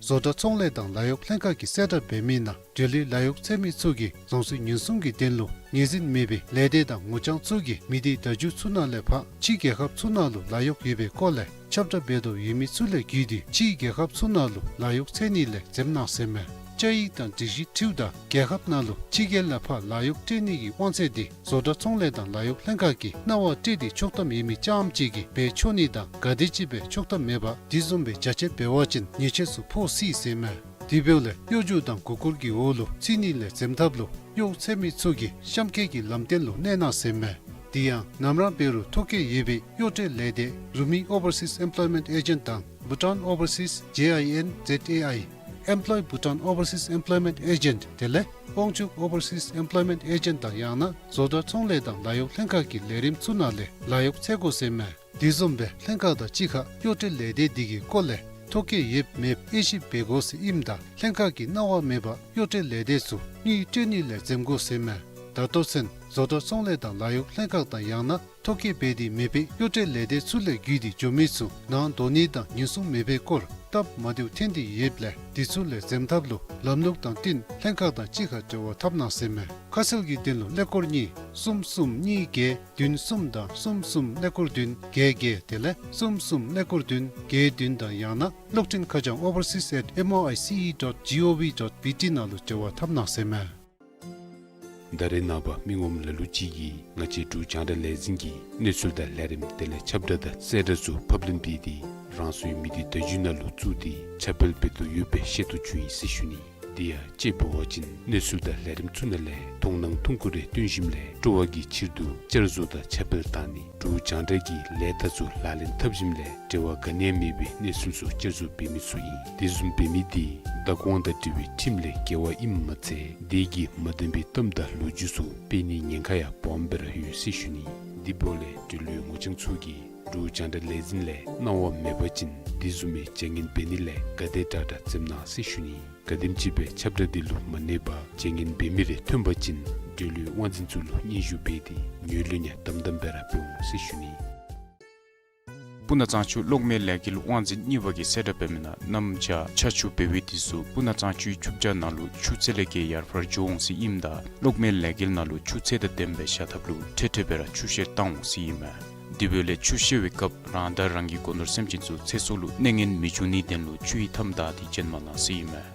བཟོ་གྲྭ་ཚོང་ལས་དང་ལཱ་གཡོག་ལྷན་ཁག་གིས་གསལ་བསྒྲགས་འབད་མི་ནང་འབྲེལ་ཡོད་ལཱ་གཡོག་འཚོལ་མི་ཚུ་གིས་རྫོང་སྲིད་ཉེན་སྲུང་གི་དོན་ལུ་ངོས་འཛིན་མེད་པའི་ལས་སྡེ་དང་ངོ་རྐྱང་ཚུ་གིས་མི་སྡེ་བརྡ་བརྒྱུད་ཚུ་ནང་ལས་ཕར་ཕྱི་རྒྱལ་ཁབ་ཚུ་ནང་ལུ་ལཱ་གཡོག་ཡོད་པའི་སྐོར་ལས་ཁྱབ་བསྒྲགས་འབད་དོ་ཡོད་མི་ཚུ་ལས་བརྒྱུད་དེ་ཕྱི་རྒྱལ་ཁབ་ཚུ་ནང་ལུ་ལཱ་གཡོག་འཚོལ་ནི་ལས་འཛེམ་གནང་ཟེར་མས། བཅའ་ཡིག་དང་སྒྲིག་གཞི་འཁྲིལཝ་ད་རྒྱལ་ཁབ་ནང་ལུ་ཕྱི་རྒྱལ་ལས་ཕར་ལཱ་གཡོག་སྤྲོད་ནི་གི་དབང་ཚད་དེ་བཟོ་གྲྭ་ཚོང་ལས་དང་ལཱ་གཡོག་ལྷན་ཁག་གིས་གནང་བ་སྤྲོད་དེ་ཆོག་ཐམ་ཡོད་མི་རྐྱངམ་གཅིག་གིས་འབད་ཆོག་ནི་དང་ག་དེམ་ཅིག་སྦེ་ཆོག་ཐམ་མེད་པར་དེ་བཟུམ་སྦེ་བྱ་སྤྱོད་འབད་བ་ཅིན་ཉེས་ཆད་ཚུ་ཕོག་སྲིད་ཟེར་མས། དེ་འབདཝ་ལས་གཡོ་སྒྱུ་དང་མགུ་སྐོར་གྱི་འོག་ལུ་ཚུད་ནི་ལས་འཛེམ་ཐབས་ལུ་གཡོག་འཚོལ་མི་ཚུ་གིས་གཤམ་འཁོད་ཀྱི་ལམ་སྟོན་ལུ་གནས་གནང་ཟེར་མས། དེ་ཡང་ནམ་ར་འབད་རུང་ཐོ་བཀོད་ཡོད་པའི་གཡོག་སྤྲོད་ལས་སྡེ་Rumi Overseas Employment Agent དང་Bhutan Overseas J I N Z A I, Employ Bhutan Overseas Employment Agent དེ་ལས་དབང་ཕྱུག་Overseas Employment Agent དང་ཡང་ན་བཟོ་གྲྭ་ཚོང་ལས་དང་ལཱ་གཡོག་ལྷན་ཁག་གི་ལས་རིམ་ཚུ་ནང་ལས་ལཱ་གཡོག་འཚོལ་དགོ་ཟེར་མས། དེ་བཟུམ་སྦེ་ལྷན་ཁག་དང་གཅིག་ཁར་གཡོག་སྤྲོད་ལས་སྡེ་དེ་གི་སྐོར་ལས་ཐོ་བཀོད་ཡོདཔ་མེདཔ་དབྱེ་ཞིབ་འབད་དགོ་ཟེར་ཨིནམ་ད་ལྷན་ཁག་གིས་གནང་བ་མེད་པར་གཡོག་སྤྲོད་ལས་སྡེ་ཚུ་དངུལ་སྤྲོད་ནི་ལས་འཛེམ་དགོ་ཟེར་མས། ད་ལྟོ་ཚུན་བཟོ་གྲྭ་ཚོང་ལས་དང་ལཱ་གཡོག་ལྷན་ཁག་དང་ཡང་ན་ཐོ་བཀོད་འབད་དེ་མེད་པའི་གཡོག་སྤྲོད་ལས་སྡེ་ཚུ་ལས་བརྒྱུད་དེ་འགྱོ་མི་ཚུ་ནང་འགྲོ་ནི་དང་ཉེན་སྲུང་མེད་པའི་སྐོར་སྟབས་མ་བདེཝ་ཐོན་ཏེ་ཡོདཔ་ལས་དེ་ཚུ་ལས་འཛེམ་ཐབས་ལུ་ལམ་ལུགས་དང་བསྟུན་ལྷན་ཁག་དང་གཅིག་ཁར་འབྲེལ་བ་འཐབ་གནང་ཟེར་མས། ཁ་གསལ་གྱི་དོན་ལུ་ཀླད་ཀོར་གཉིས་གསུམ་གསུམ་གཉིས་བརྒྱད་བདུན་གསུམ་དང་གསུམ་གསུམ་ཀླད་ཀོར་བདུན་བརྒྱད་བརྒྱད་དེ་ལས་གསུམ་གསུམ་ཀླད་ཀོར་བདུན་བརྒྱད་བདུན་དང་ཡང་ན་གློག་འཕྲིན་ཁ་བྱང་overseas at M O I C E dot G O V dot B T ནང་ལུ་འབྲེལ་བ་འཐབ་གནང་ཟེར་མས། ད་རེས་ནངས་པ་མི་ངོམ་ལ་ལུ་ཅིག་གིས་ང་བཅས་འབྲུག་རྒྱང་བསྒྲགས་ལས་འཛིན་གྱི་གནས་ཚུལ་དང་ལས་རིམ་དེ་ལས་ཁྱབ་བསྒྲགས་དང་གསལ་བསྒྲགས་ཚུ་ཕབ་ལེན་འབད་དེ་རང་སོའི་མི་སྡེ་བརྡ་བརྒྱུད་ནང་ལུ་བཙུགས་ཏེ་ཁྱབ་སྤེལ་འབད་དོ་ཡོདཔ་སྦེ་ཤེས་རྟོགས་བྱུང་ཡི་ཟེར་ཞུ་ནི། དེ་ཡང་དཔྱེ་འབད་བ་ཅིན་གནས་ཚུལ་དང་ལས་རིམ་ཚུ་ནང་ལས་མཐོང་སྣང་ཐུང་ཀུ་རེ་སྟོན་ཞིནམ་ལས་སྤྲོ་བ་གི་ཕྱིར་དུ་བསྐྱར་བཟོ་དང་ཁྱབ་སྤེལ་བཏང་ནི་འབྲུག་རྒྱང་བསྒྲགས་ཀྱི་ལས་ད་ཚུ་ལག་ལེན་འཐབ་ཞིནམ་ལས་འབྲེལ་བ་ག་ནི་ཡང་མེད་པའི་གནས་ཚུལ་ཚུ་བསྐྱར་བཟོ་འབད་མི་ཚུ་ཨིན། དེ་བཟུམ་འབད་མི་དེ་བདག་དབང་དང་འབྲེལ་བའི་ཁྲིམས་ལས་འགལ་བ་ཨིནམ་མ་ཚད་དེ་གིས་མ་བདེན་པའི་གཏམ་དང་ལོ་རྒྱུས་ཚུ་སྤེལ་ནིའི་ཉེན་ཁ་ཡང་སྦོམ་སྦེ་ར་ཡོད་ཟེར་ཞུ་ནི། དེ་འབདཝ་ལས་འབྲེལ་ཡོད་ངོ་རྐྱང་ཚུ་གིས་འབྲུག་རྒྱང་བསྒྲགས་ལས་འཛིན་ལས་གནང་བ་མེད་པ་ཅིན་དེ་བཟུམ་མའི་བྱ་ངན་འབད་ནི་ལས་ག་དེ་དྲག་དྲག་འཛེམ་གནང་ཟེར་ཞུ་ནི། ག་དེམ་ཅིག་སྦེ་ཁྱབ་བསྒྲགས་དེ་ལུ་མ་གནས་པར་བྱ་ངན་འབད་མི་རེ་ཐོན་པ་ཅིན་འབྲེལ་ཡོད་དབང་འཛིན་ཚུ་ལུ་སྙན་ཞུ་འབད་དེ་ངོས་ལེན་ཡང་དམ་དམ་སྦེ་ར་འབད་འོང་ཟེར་ཞུ་ནི། སྤུ་ན་གཙང་ཆུ་གློག་མེ་ལས་འགུལ་དབང་འཛིན་གཉིས་པ་གིས་གསལ་བསྒྲགས་འབད་མི་ནང་གནམ་བྱཱར་ཆར་ཆུ་འབེལ་བའི་དུས་སུ་སྤུ་ན་གཙང་ཆུའི་ཆུ་བྱ་ནང་ལུ་ཆུ་ཚད་ལས་བརྒལ་ཡར་འཕར་འགྱོ་འོང་ཟེར་ཨིནམ་ད་གློག་མེ་ལས་འགུལ་ནང་ལུ་ཆུ་ཚད་དང་ལྡནམ་སྦེ་བཞག་ཐབས་ལུ་འཕྲལ་འཕྲལ་སྦེ་ར་ཆུ་བཤལ་བཏང་འོང་ཟེར་ཨིན་མས། དེ་འབདཝ་ལས་ཆུ་བཤལ་བའི་སྐབས་རང་དང་རང་གི་སྒོ་ནོར་སེམས་ཅན་ཚུ་ཚེ་སྲོག་ལུ་གནོད་ངན་མི་འབྱུང་ནིའི་དོན་ལུ་ཆུ་ཡི་མཐའམ་བདའ་སྟེ་བྱོན་མ་གནང་ཟེར་ཨིན་མས།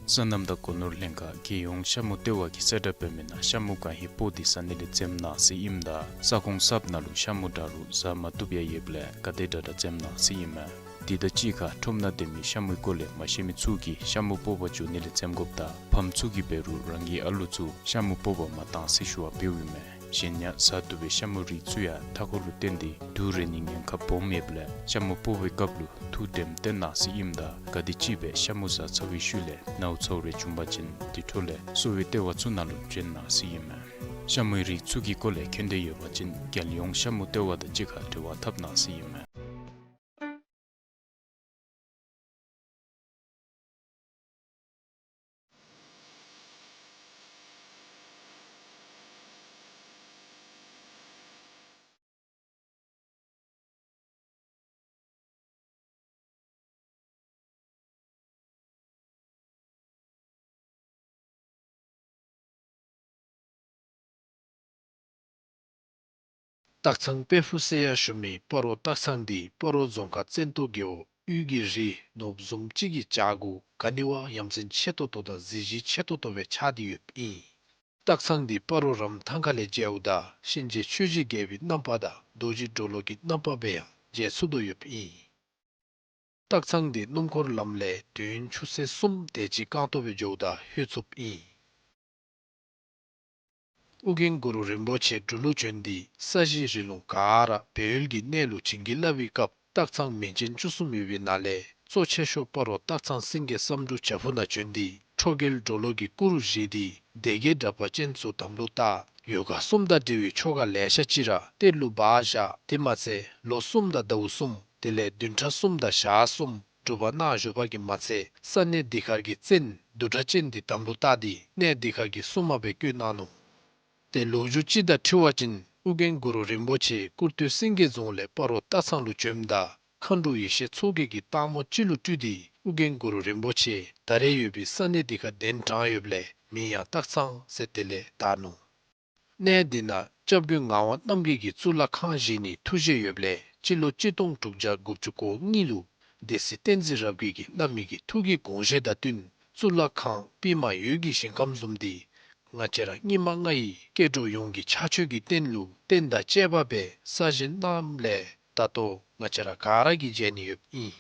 སོ་ནམ་དང་སྒོ་ནོར་ལྷན་ཁག་རྒྱལ་ཡོངས་ཤ་མུ་ལྟེ་བ་གིས་གསལ་བསྒྲགས་འབད་མི་ནང་ཤ་མུ་གང་ཧེ་སྤོ་སྟེ་ཟ་ནི་ལས་འཛེམ་གནང་ཟེར་ཨིནམ་ད་ས་ཁོངས་གསརཔ་ནང་ལུ་ཤ་མུ་འདྲ་རུང་ཟ་མ་བཏུབ་ཡང་ཡོདཔ་ལས་ག་དེ་དྲག་དྲག་འཛེམ་གནང་ཟེར་ཨིན་མས། དེ་དང་གཅིག་ཁར་ཁྲོམ་ནང་སྡོད་མི་ཤ་མུའི་སྐོར་ལས་མ་ཤེས་མི་ཚུ་གིས་ཤ་མུ་སྤོ་བར་འགྱོ་ནི་ལས་འཛེམ་དགོཔ་དང་ཕམ་ཚུ་གིས་འབད་རུང་རང་གི་ཨ་ལུ་ཚུ་ཤ་མུ་སྤོ་བར་མ་གཏང་ཟེར་ཞུ་བ་འབདཝ་ཨིན་མས། གཞན་ཡང་ཟ་བཏུབ་པའི་ཤ་མུའི་རིགས་ཚུ་ཡང་མཐའ་འཁོར་ལུ་བརྟེན་ཏེ་དུག་རེག་ནིའི་ཉེན་ཁ་སྦོམ་ཡོདཔ་ལས་ཤ་མུ་སྤོ་བའི་སྐབས་ལུ་ཐུགས་དྲནམ་བཏོན་གནང་ཟེར་ཨིནམ་ད་ག་དེམ་ཅིག་སྦེ་ཤ་མུ་ཟ་ཚར་བའི་ཤུལ་ལས་ནཝ་ཚཝ་རེ་བྱུང་པ་ཅིན་དེ་འཕྲོ་ལས་གསོ་བའི་ལྟེ་བ་ཚུ་ནང་ལུ་བྱོན་གནང་ཟེར་ཨིན་མས། ཤ་མུའི་རིགས་ཚུ་གི་སྐོར་ལས་མཁྱེན་འདོད་ཡོད་པ་ཅིན་རྒྱལ་ཡོངས་ཤ་མུ་ལྟེ་བ་དང་གཅིག་ཁར་འབྲེལ་བ་འཐབ་གནང་ཟེར་ཨིན་མས། སྟག་ཚང་དཔལ་ཕུག་ཟེར་ཡང་ཞུ་མི་སྤ་རོ་སྟག་ཚང་འདི་སྤ་རོ་རྫོང་ཁག་བཙན་ཏོ་རྒེད་འོག་དབུས་ཀྱི་རི་ནོར་བུ་བཟུམ་ཅིག་གི་བྱག་གུ་ག་ནི་བ་ཡ་མཚན་ཆེ་ཏོག་ཏོ་དང་གཟི་བརྗིད་ཆེ་ཏོག་ཏོ་སྦེ་ཆགས་ཏེ་ཡོདཔ་ཨིན། སྟག་ཚང་འདི་སྤ་རོ་རམ་ཐང་ཁ་ལས་མཇལཝ་ད་གཤིན་རྗེ་ཆོས་ཀྱི་རྒྱལ་པོའི་རྣམ་པ་དང་རྡོ་རྗེ་གྲོ་ལོད་ཀྱི་རྣམ་པ་སྦེ་ཡང་མཇལ་ཚུགས་དོ་ཡོདཔ་ཨིན། སྟག་ཚང་འདི་སྣུམ་འཁོར་ལམ་ལས་དུས་ཆུ་ཚོད་གསུམ་དེ་ཅིག་རྐང་སྟོང་སྦེ་འགྱོཝ་ད་ལྷོད་ཚུགསཔ་ཨིན། ཨོ་རྒྱན་གུ་རུ་རིན་པོ་ཆེ་འབྲུག་ལུ་བྱོན་ཏེ་ས་གཞི་རི་ལུང་ག་ར་སྦས་ཡུལ་གྱི་གནས་ལུ་བྱིན་གྱིས་བརླབས་པའི་སྐབས་སྟག་ཚང་མིང་ཅན་བཅུ་གསུམ་ཡོད་པའི་ནང་ལས་གཙོ་ཆེ་ཤོས་སྤ་རོ་སྟག་ཚང་སེང་གེ་བསམ་འགྲུབ་བྱག་ཕུག་ནང་བྱོན་ཏེ་ཁྲོ་རྒྱལ་གྲོ་ལོད་ཀྱི་སྐུ་རུ་བཞེངས་ཏེ་སྡེ་བརྒྱད་དྲེགས་པ་ཅན་ཚུ་དམ་ལུ་བཏགས། ཡོ་ག་གསུམ་དང་འབྲེལ་བའི་ཆོ་ག་ལེ་ཤ་ཅིག་ར་གཏེར་ལུ་སྦ་བཞག། དེ་མ་ཚད་ལོ་གསུམ་དང་ཟླཝ་གསུམ་དེ་ལས་བདུན་ཕྲག་གསུམ་དང་ཞག་གསུམ་སྒྲུབ་པ་གནང་བཞུགས་པ་གིས་མ་ཚད་ས་གནས་འདི་ཁར་གྱི་བཙན་བདུད་དྲེགས་ཅན་འདི་དམ་ལུ་བཏགས་ཏེ་གནས་འདི་ཁར་གྱི་སྲུང་མ་སྦེ་བསྐོས་གནང་ནུག། ཏེ་ལོ་རྒྱུས་ཅིག་དང་འཁྲིལ་བ་ཅིན་ཨོ་རྒྱན་གུ་རུ་རིན་པོ་ཆེ་སྐུར་སྟོད་སེང་གེ་རྫོང་ལས་སྤ་རོ་སྟག་ཚང་ལུ་བྱོནམ་ད་མཁའ་འགྲོ་ཡེ་ཤེས་མཚོ་རྒྱལ་གྱིས་སྟག་མོ་ཅིག་ལུ་སྤྲུལ་ཏེ་ཨོ་རྒྱན་གུ་རུ་རིན་པོ་ཆེ་ད་རེས་ཡོད་པའི་ས་གནས་འདི་ཁར་གདན་དྲངས་ཡོདཔ་ལས་མིང་ཡང་སྟག་ཚང་ཟེར་དེ་ལས་བཏགས་ནུག། གནས་འདི་ནང་སྐྱབས་མགོན་ངག་དབང་རྣམ་རྒྱལ་གྱིས་གཙུག་ལག་ཁང་བཞེངས་ནིའི་ཐུགས་བཞེད་ཡོདཔ་ལས་སྤྱི་ལོ་གཅིག་སྟོང་དྲུག་བརྒྱ་དགུ་བཅུ་གོ་གཉིས་ལུ་སྡེ་སྲིད་བསྟན་འཛིན་རབ་རྒྱས་ཀྱིས་བླ་མའི་གི་ཐུགས་ཀྱི་དགོངས་བཞེད་དང་བསྟུན་གཙུག་ལག་ཁང་པདྨ་འོད་ཀྱི་ཞིང་ཁམས་བཟུམ་འདི་ང་བཅས་ར་སྙིགས་མ་ལྔ་ཡི་སྐྱེ་འགྲོ་ཡོངས་ཀྱི་ཕྱག་མཆོད་ཀྱི་རྟེན་ལུ་རྟེན་དང་བཅས་པ་སྦེ་གསར་བཞེངས་གནངམ་ལས་ད་ལྟོ་ང་བཅས་ར་ག་ར་གིས་མཇལ་ནི་ཡོདཔ་ཨིན།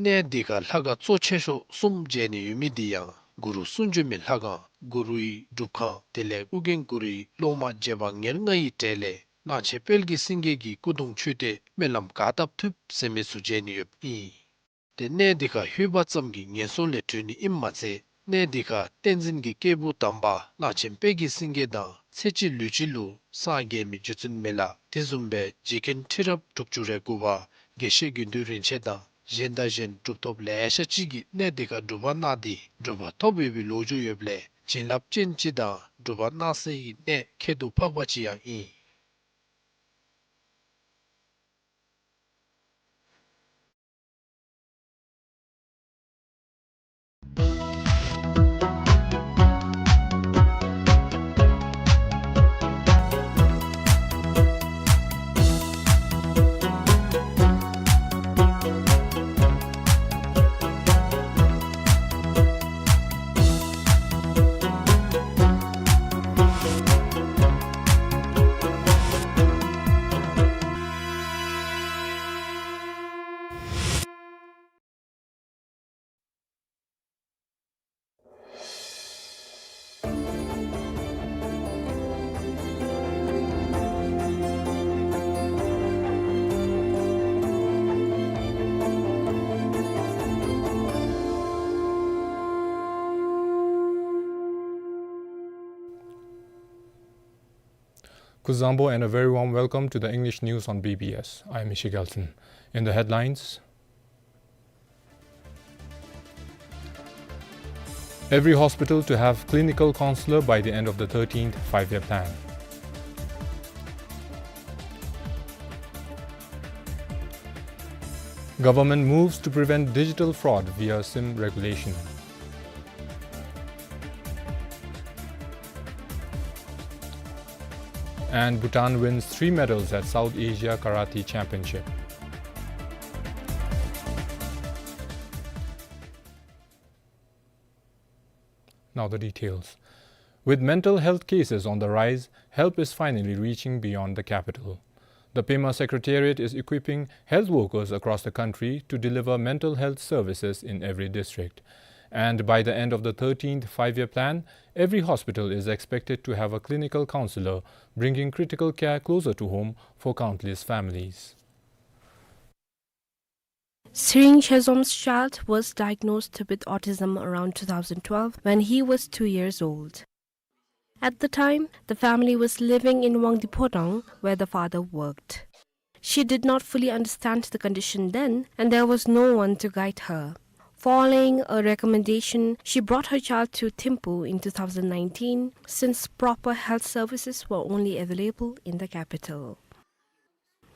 གནས་འདི་ཁར་ལྷ་ཁང་གཙོ་ཆེ་ཤོས་གསུམ་མཇལ་ནི་ཡོད་མི་འདི་ཡང་གུ་རུ་གསུང་བྱོན་མའི་ལྷ་ཁང་གུ་རུའི་སྒྲུབ་ཁང་དེ་ལས་ཨོ་རྒྱན་གུ་རུའི་སློབ་མ་རྗེ་འབངས་ཉེར་ལྔ་ཡི་གྲས་ལས་གླང་ཆེན་དཔལ་གྱི་སེང་གེ་གི་སྐུ་གདུང་མཆོད་རྟེན་སྨོན་ལམ་ག་བཏབ་ཐུབ་ཟེར་མི་ཚུ་མཇལ་ནི་ཡོདཔ་ཨིན། ཏེ་གནས་འདི་ཁར་ལྷོད་པ་ཙམ་གྱིས་ངན་སོང་ལས་གྲོལ་ནི་ཨིནམ་མ་ཚད་གནས་འདི་ཁར་བསྟན་འཛིན་གྱི་སྐྱེས་བུ་དམ་པ་གླང་ཆེན་དཔལ་གྱི་སེང་གེ་དང་ཚེ་གཅིག་ལུས་གཅིག་ལུ་སངས་རྒྱས་མི་རྗེ་བཙུན་མི་ལ་དེ་བཟུམ་སྦེ་རྗེ་མཁན་ཁྲི་རབས་དྲུག་ཅུ་རེ་དགུ་པ་དགེ་བཤེས་དགེ་འདུན་རིན་ཆེན་དང་གཞན་དང་གཞན་གྲུབ་ཐོབ་ལེ་ཤ་ཅིག་གིས་གནས་འདི་ཁར་སྒྲུབ་པ་གནང་སྟེ་གྲུབ་པ་ཐོབ་ཡོད་པའི་ལོ་རྒྱུས་ཡོདཔ་ལས་བྱིན་རླབས་ཅན་ཅིག་དང་སྒྲུབ་པ་གནང་སའི་གནས་ཁྱད་དུ་འཕགས་པ་ཅིག་ཡང་ཨིན། Kuzuzangpo and a very warm welcome to the English news on B B S. I am Ishi Gelson. In the headlines, every hospital to have clinical counselor by the end of the thirteenth Five-Year Plan. Government moves to prevent digital fraud via SIM regulation. And Bhutan wins three medals at South Asia Karate Championship. Now the details. With mental health cases on the rise, help is finally reaching beyond the capital. The Pema Secretariat is equipping health workers across the country to deliver mental health services in every district. And by the end of the thirteenth Five-Year Plan, every hospital is expected to have a clinical counselor, bringing critical care closer to home for countless families. Tshering Shezom's child was diagnosed with autism around two thousand twelve when he was two years old. At the time, the family was living in Wangdi Phodang, where the father worked. She did not fully understand the condition then, and there was no one to guide her. Following a recommendation, she brought her child to Thimphu in two thousand nineteen, since proper health services were only available in the capital.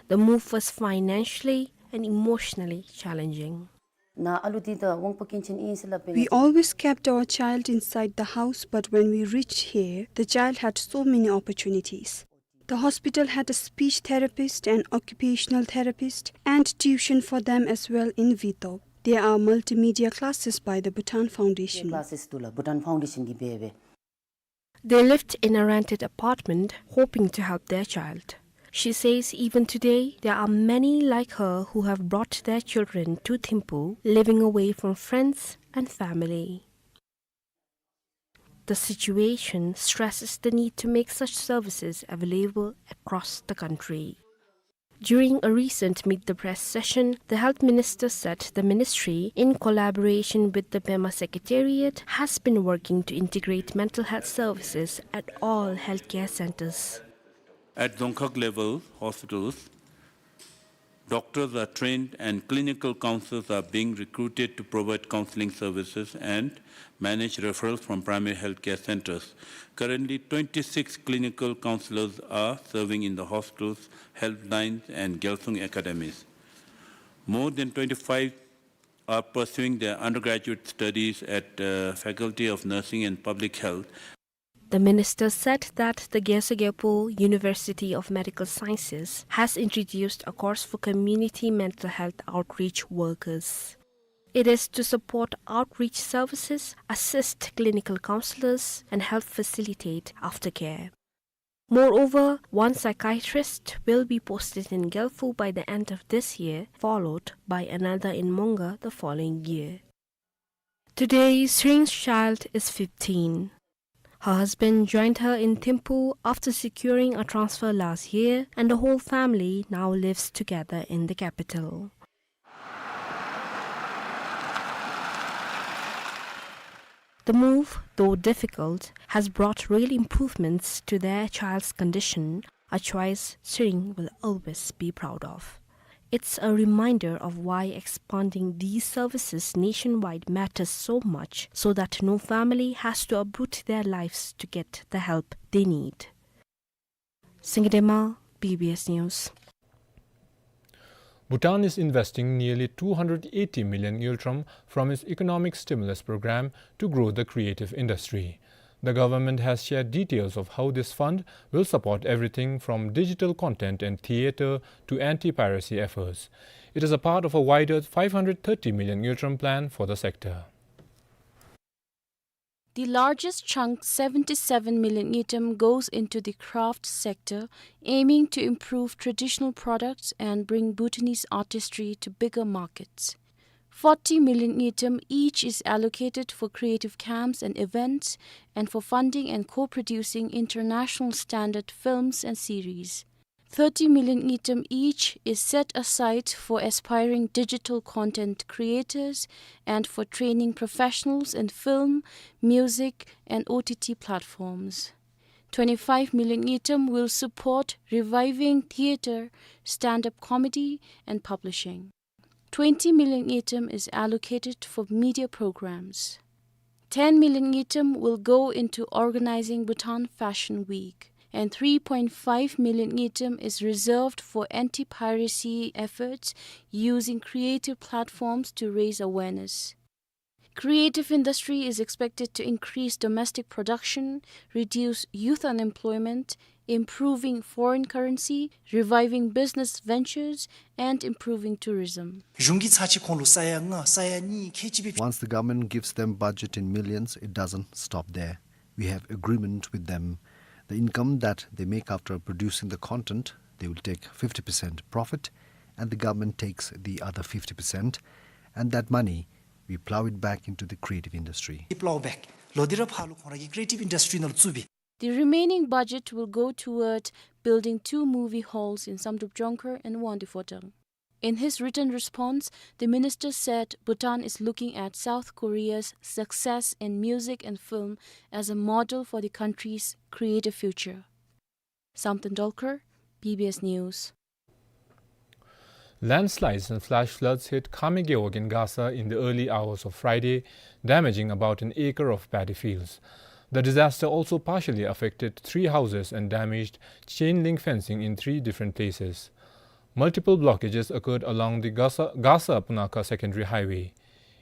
The move was financially and emotionally challenging. Na alu di da wangpa kinchen in sila peng. We always kept our child inside the house, but when we reached here, the child had so many opportunities. The hospital had a speech therapist, an occupational therapist, and tuition for them as well in Wetop. There are multimedia classes by the Bhutan Foundation. Classes tula Bhutan Foundation ki bebe. They lived in a rented apartment, hoping to help their child. She says even today, there are many like her who have brought their children to Thimphu, living away from friends and family. The situation stresses the need to make such services available across the country. During a recent Meet the Press session, the health minister said the ministry, in collaboration with the Pema Secretariat, has been working to integrate mental health services at all healthcare centers. At Dzongkhag level hospitals, doctors are trained and clinical counselors are being recruited to provide counseling services and manage referrals from primary healthcare centers. Currently, twenty-six clinical counselors are serving in the hospitals, helplines, and Gyalsung academies. More than twenty-five are pursuing their undergraduate studies at, uh, Faculty of Nursing and Public Health. The minister said that the Gyaltsugye Pul University of Medical Sciences has introduced a course for community mental health outreach workers. It is to support outreach services, assist clinical counselors, and help facilitate aftercare. Moreover, one psychiatrist will be posted in Gyalphu by the end of this year, followed by another in Mongar the following year. Today, Tshering's child is fifteen. Her husband joined her in Thimphu after securing a transfer last year, and the whole family now lives together in the capital. The move, though difficult, has brought real improvements to their child's condition, a choice Tshering will always be proud of. It's a reminder of why expanding these services nationwide matters so much, so that no family has to uproot their lives to get the help they need. Singye Dema, B B S News. Bhutan is investing nearly two hundred eighty million ngultrum from its economic stimulus program to grow the creative industry. The government has shared details of how this fund will support everything from digital content and theater to anti-piracy efforts. It is a part of a wider five hundred thirty million ngultrum plan for the sector. The largest chunk, seventy-seven million ngultrum, goes into the craft sector, aiming to improve traditional products and bring Bhutanese artistry to bigger markets. Forty million ngultrum each is allocated for creative camps and events and for funding and co-producing international standard films and series. Thirty million ngultrum each is set aside for aspiring digital content creators and for training professionals in film, music, and O T T platforms. Twenty-five million ngultrum will support reviving theatre, stand-up comedy, and publishing. Twenty million ngultrum is allocated for media programs. Ten million ngultrum will go into organizing Bhutan Fashion Week, and three point five million ngultrum is reserved for anti-piracy efforts using creative platforms to raise awareness. Creative industry is expected to increase domestic production, reduce youth unemployment, improving foreign currency, reviving business ventures, and improving tourism. གཞུང་གིས་ཚར་གཅིག་ཁོང་ལུ་ས་ཡ་ལྔ་ས་ཡ་གཉིས་ཁལ་གཅིག་སྦེ། Once the government gives them budget in millions, it doesn't stop there. We have agreement with them. The income that they make after producing the content, they will take fifty percent profit, and the government takes the other fifty percent, and that money, we plow it back into the creative industry. Plow back. ལོག་སྟེ་ར་ཕར་ལུ་ཁོང་ར་གི་creative industry ནང་ལུ་བཙུགས་སྦེ། The remaining budget will go toward building two movie halls in Samdrup Jongkhar and Wangdue Phodrang. In his written response, the minister said Bhutan is looking at South Korea's success in music and film as a model for the country's creative future. Samten Dolkar, B B S News. Landslides and flash floods hit Khame Gewog in Gasa in the early hours of Friday, damaging about an acre of paddy fields. The disaster also partially affected three houses and damaged chain link fencing in three different places. Multiple blockages occurred along the Gasa, Gasa Punakha secondary highway.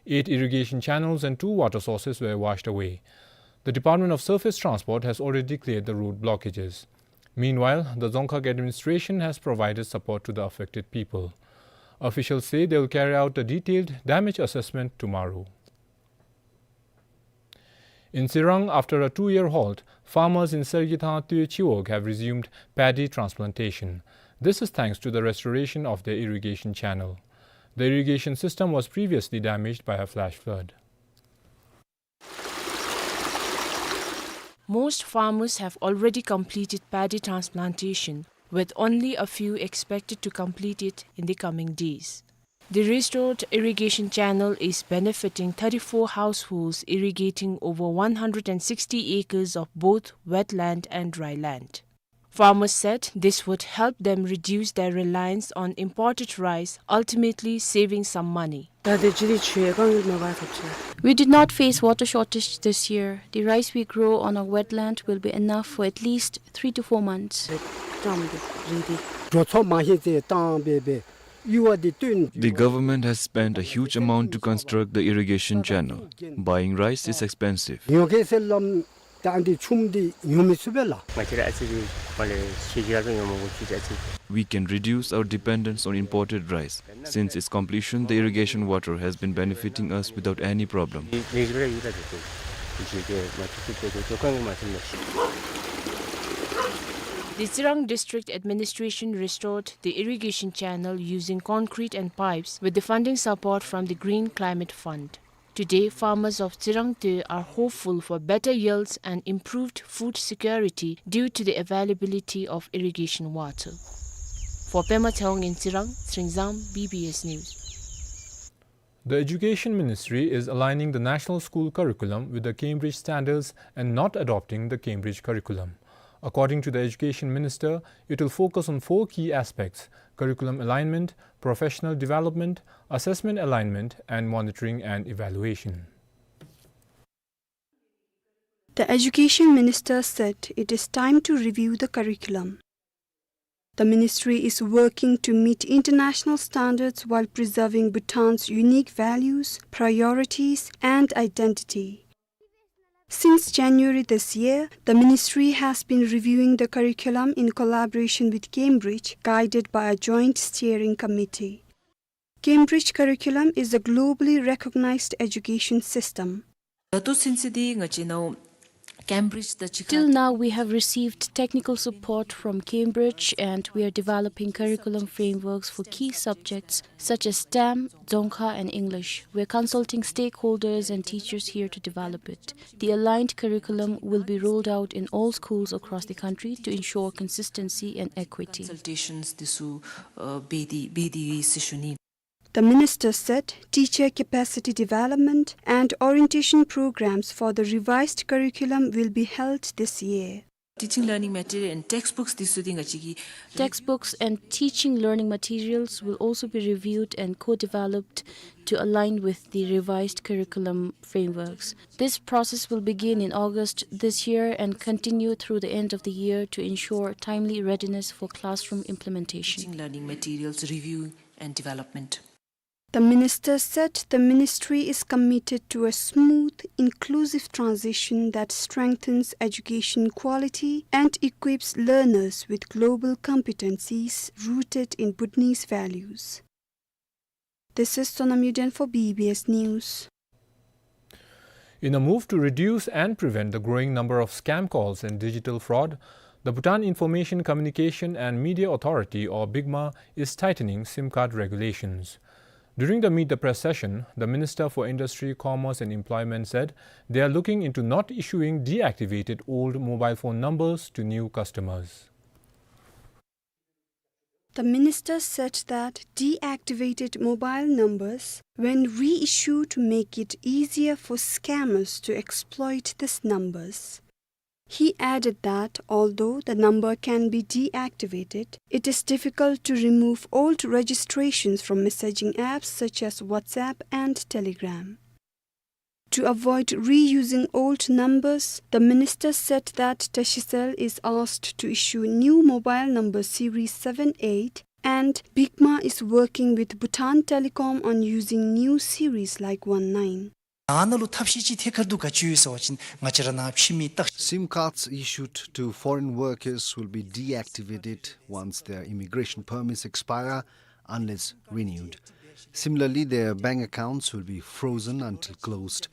Eight irrigation channels and two water sources were washed away. The Department of Surface Transport has already cleared the road blockages. Meanwhile, the Dzongkhag administration has provided support to the affected people. Officials say they will carry out a detailed damage assessment tomorrow. In Tsirang, after a two-year halt, farmers in Sergithang Tue Chiwog have resumed paddy transplantation. This is thanks to the restoration of their irrigation channel. The irrigation system was previously damaged by a flash flood. Most farmers have already completed paddy transplantation, with only a few expected to complete it in the coming days. The restored irrigation channel is benefiting thirty-four households, irrigating over one hundred and sixty acres of both wetland and dry land. Farmers said this would help them reduce their reliance on imported rice, ultimately saving some money. We did not face water shortage this year. The rice we grow on our wetland will be enough for at least three to four months. The government has spent a huge amount to construct the irrigation channel. Buying rice is expensive. We can reduce our dependence on imported rice. Since its completion, the irrigation water has been benefiting us without any problem. The Tsirang District Administration restored the irrigation channel using concrete and pipes with the funding support from the Green Climate Fund. Today, farmers of Tsirang Tue are hopeful for better yields and improved food security due to the availability of irrigation water. For Pema Tshewang in Tsirang, Tsering Zam, B B S News. The Education Ministry is aligning the national school curriculum with the Cambridge standards and not adopting the Cambridge curriculum. According to the Education Minister, it will focus on four key aspects: curriculum alignment, professional development, assessment alignment, and monitoring and evaluation. The Education Minister said it is time to review the curriculum. The ministry is working to meet international standards while preserving Bhutan's unique values, priorities, and identity. Since January this year, the ministry has been reviewing the curriculum in collaboration with Cambridge, guided by a joint steering committee. Cambridge curriculum is a globally recognized education system. Till now, we have received technical support from Cambridge, and we are developing curriculum frameworks for key subjects such as STEM, Dzongkha, and English. We are consulting stakeholders and teachers here to develop it. The aligned curriculum will be rolled out in all schools across the country to ensure consistency and equity. The minister said teacher capacity development and orientation programs for the revised curriculum will be held this year. Teaching learning material and textbooks འདི་ཚུ་འདི་ང་བཅས་ཀྱི Textbooks and teaching learning materials will also be reviewed and co-developed to align with the revised curriculum frameworks. This process will begin in August this year and continue through the end of the year to ensure timely readiness for classroom implementation. Teaching learning materials review and development. The minister said the ministry is committed to a smooth, inclusive transition that strengthens education quality and equips learners with global competencies rooted in Bhutanese values. This is Sonam Yuden for B B S News. In a move to reduce and prevent the growing number of scam calls and digital fraud, the Bhutan Information Communication and Media Authority, or BICMA, is tightening SIM card regulations. During the Meet the Press session, the Minister for Industry, Commerce and Employment said they are looking into not issuing deactivated old mobile phone numbers to new customers. The minister said that deactivated mobile numbers, when reissued, make it easier for scammers to exploit these numbers. He added that although the number can be deactivated, it is difficult to remove old registrations from messaging apps such as WhatsApp and Telegram. To avoid reusing old numbers, the minister said that Tashicell is asked to issue new mobile number series seven eight, and BICMA is working with Bhutan Telecom on using new series like one nine. ཨ་ནཱ་ལུ་ཐབས་ཤེས་ཅིག་ཐད་ཀར་དུ་ག་ཅི་ཡོད་ཟེར་བ་ཅིན་ང་བཅས་ར་ནཱ་ཕྱི་མི་བརྟག SIM cards issued to foreign workers will be deactivated once their immigration permits expire unless renewed. Similarly, their bank accounts will be frozen until closed.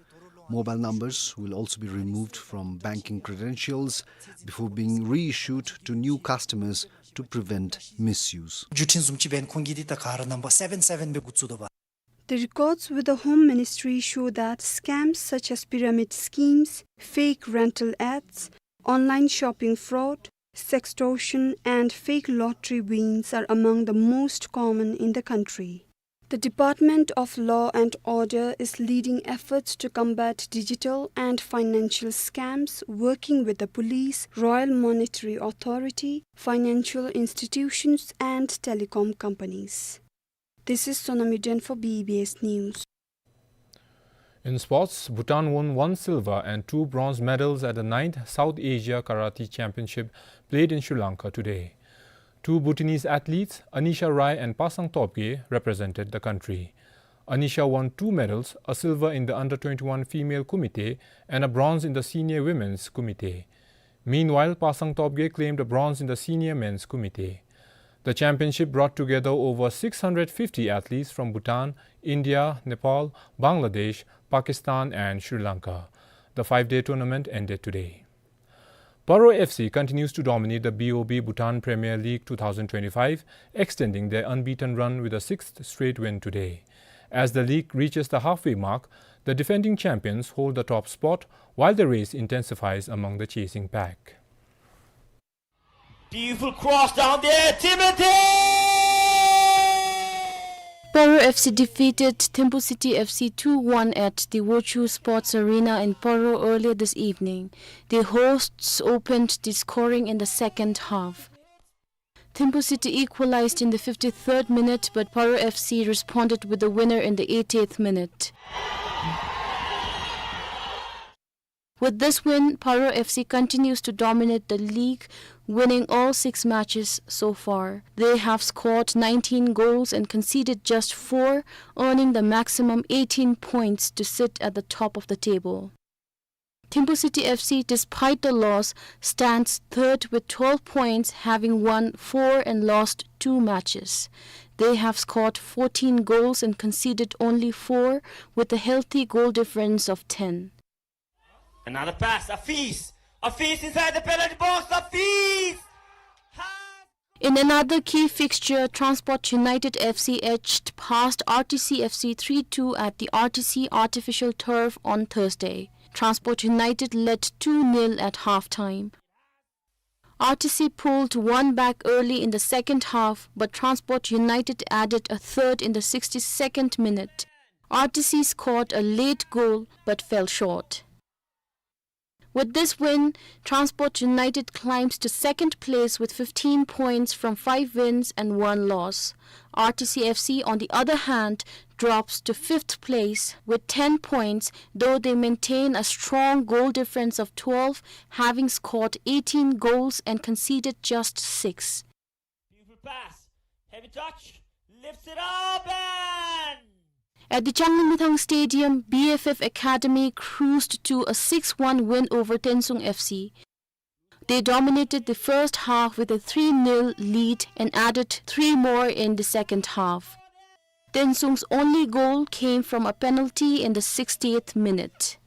Mobile numbers will also be removed from banking credentials before being reissued to new customers to prevent misuse. བརྒྱུད་འཕྲིན་བཟུམ་ཅིག་འབདན་ཁོང་གིས་འདི་ད་ག་ར་ནམ་བར་སེ་བེན་སེ་བེན་སྦེ་འགོ་བཙུགས་དོ་བ། The records with the Home Ministry show that scams such as pyramid schemes, fake rental ads, online shopping fraud, sextortion, and fake lottery wins are among the most common in the country. The Department of Law and Order is leading efforts to combat digital and financial scams, working with the police, Royal Monetary Authority, financial institutions, and telecom companies. This is Sonam Yuden for B B S News. In sports, Bhutan won one silver and two bronze medals at the ninth South Asia Karate Championship played in Sri Lanka today. Two Bhutanese athletes, Anisha Rai and Pasang Topgay, represented the country. Anisha won two medals, a silver in the under twenty-one female kumite and a bronze in the senior women's kumite. Meanwhile, Pasang Topgay claimed a bronze in the senior men's kumite. The championship brought together over six hundred fifty athletes from Bhutan, India, Nepal, Bangladesh, Pakistan and Sri Lanka. The five-day tournament ended today. Paro F C continues to dominate the B O B Bhutan Premier League two thousand twenty-five, extending their unbeaten run with a sixth straight win today. As the league reaches the halfway mark, the defending champions hold the top spot, while the race intensifies among the chasing pack. Beautiful cross down there, Timothy! Paro F C defeated Thimphu City F C two one at the Wochoo Sports Arena in Paro earlier this evening. The hosts opened the scoring in the second half. Thimphu City equalized in the fifty-third minute, but Paro F C responded with the winner in the eightieth minute. With this win, Paro F C continues to dominate the league, winning all six matches so far. They have scored nineteen goals and conceded just four, earning the maximum eighteen points to sit at the top of the table. Thimphu City F C, despite the loss, stands third with twelve points, having won four and lost two matches. They have scored fourteen goals and conceded only four, with a healthy goal difference of ten. Another pass, Afeez. Afeez inside the penalty box, Afeez! In another key fixture, Transport United F C edged past R T C F C three two at the R T C artificial turf on Thursday. Transport United led two nil at halftime. R T C pulled one back early in the second half, but Transport United added a third in the sixty-second minute. R T C scored a late goal but fell short. With this win, Transport United climbs to second place with fifteen points from five wins and one loss. R T C F C, on the other hand, drops to fifth place with ten points, though they maintain a strong goal difference of twelve, having scored eighteen goals and conceded just six. Beautiful pass. Heavy touch. Lifts it up and... At the Changlimithang Stadium, B F F Academy cruised to a six one win over Tensung F C. They dominated the first half with a three nil lead and added three more in the second half. Tensung's only goal came from a penalty in the sixtieth minute.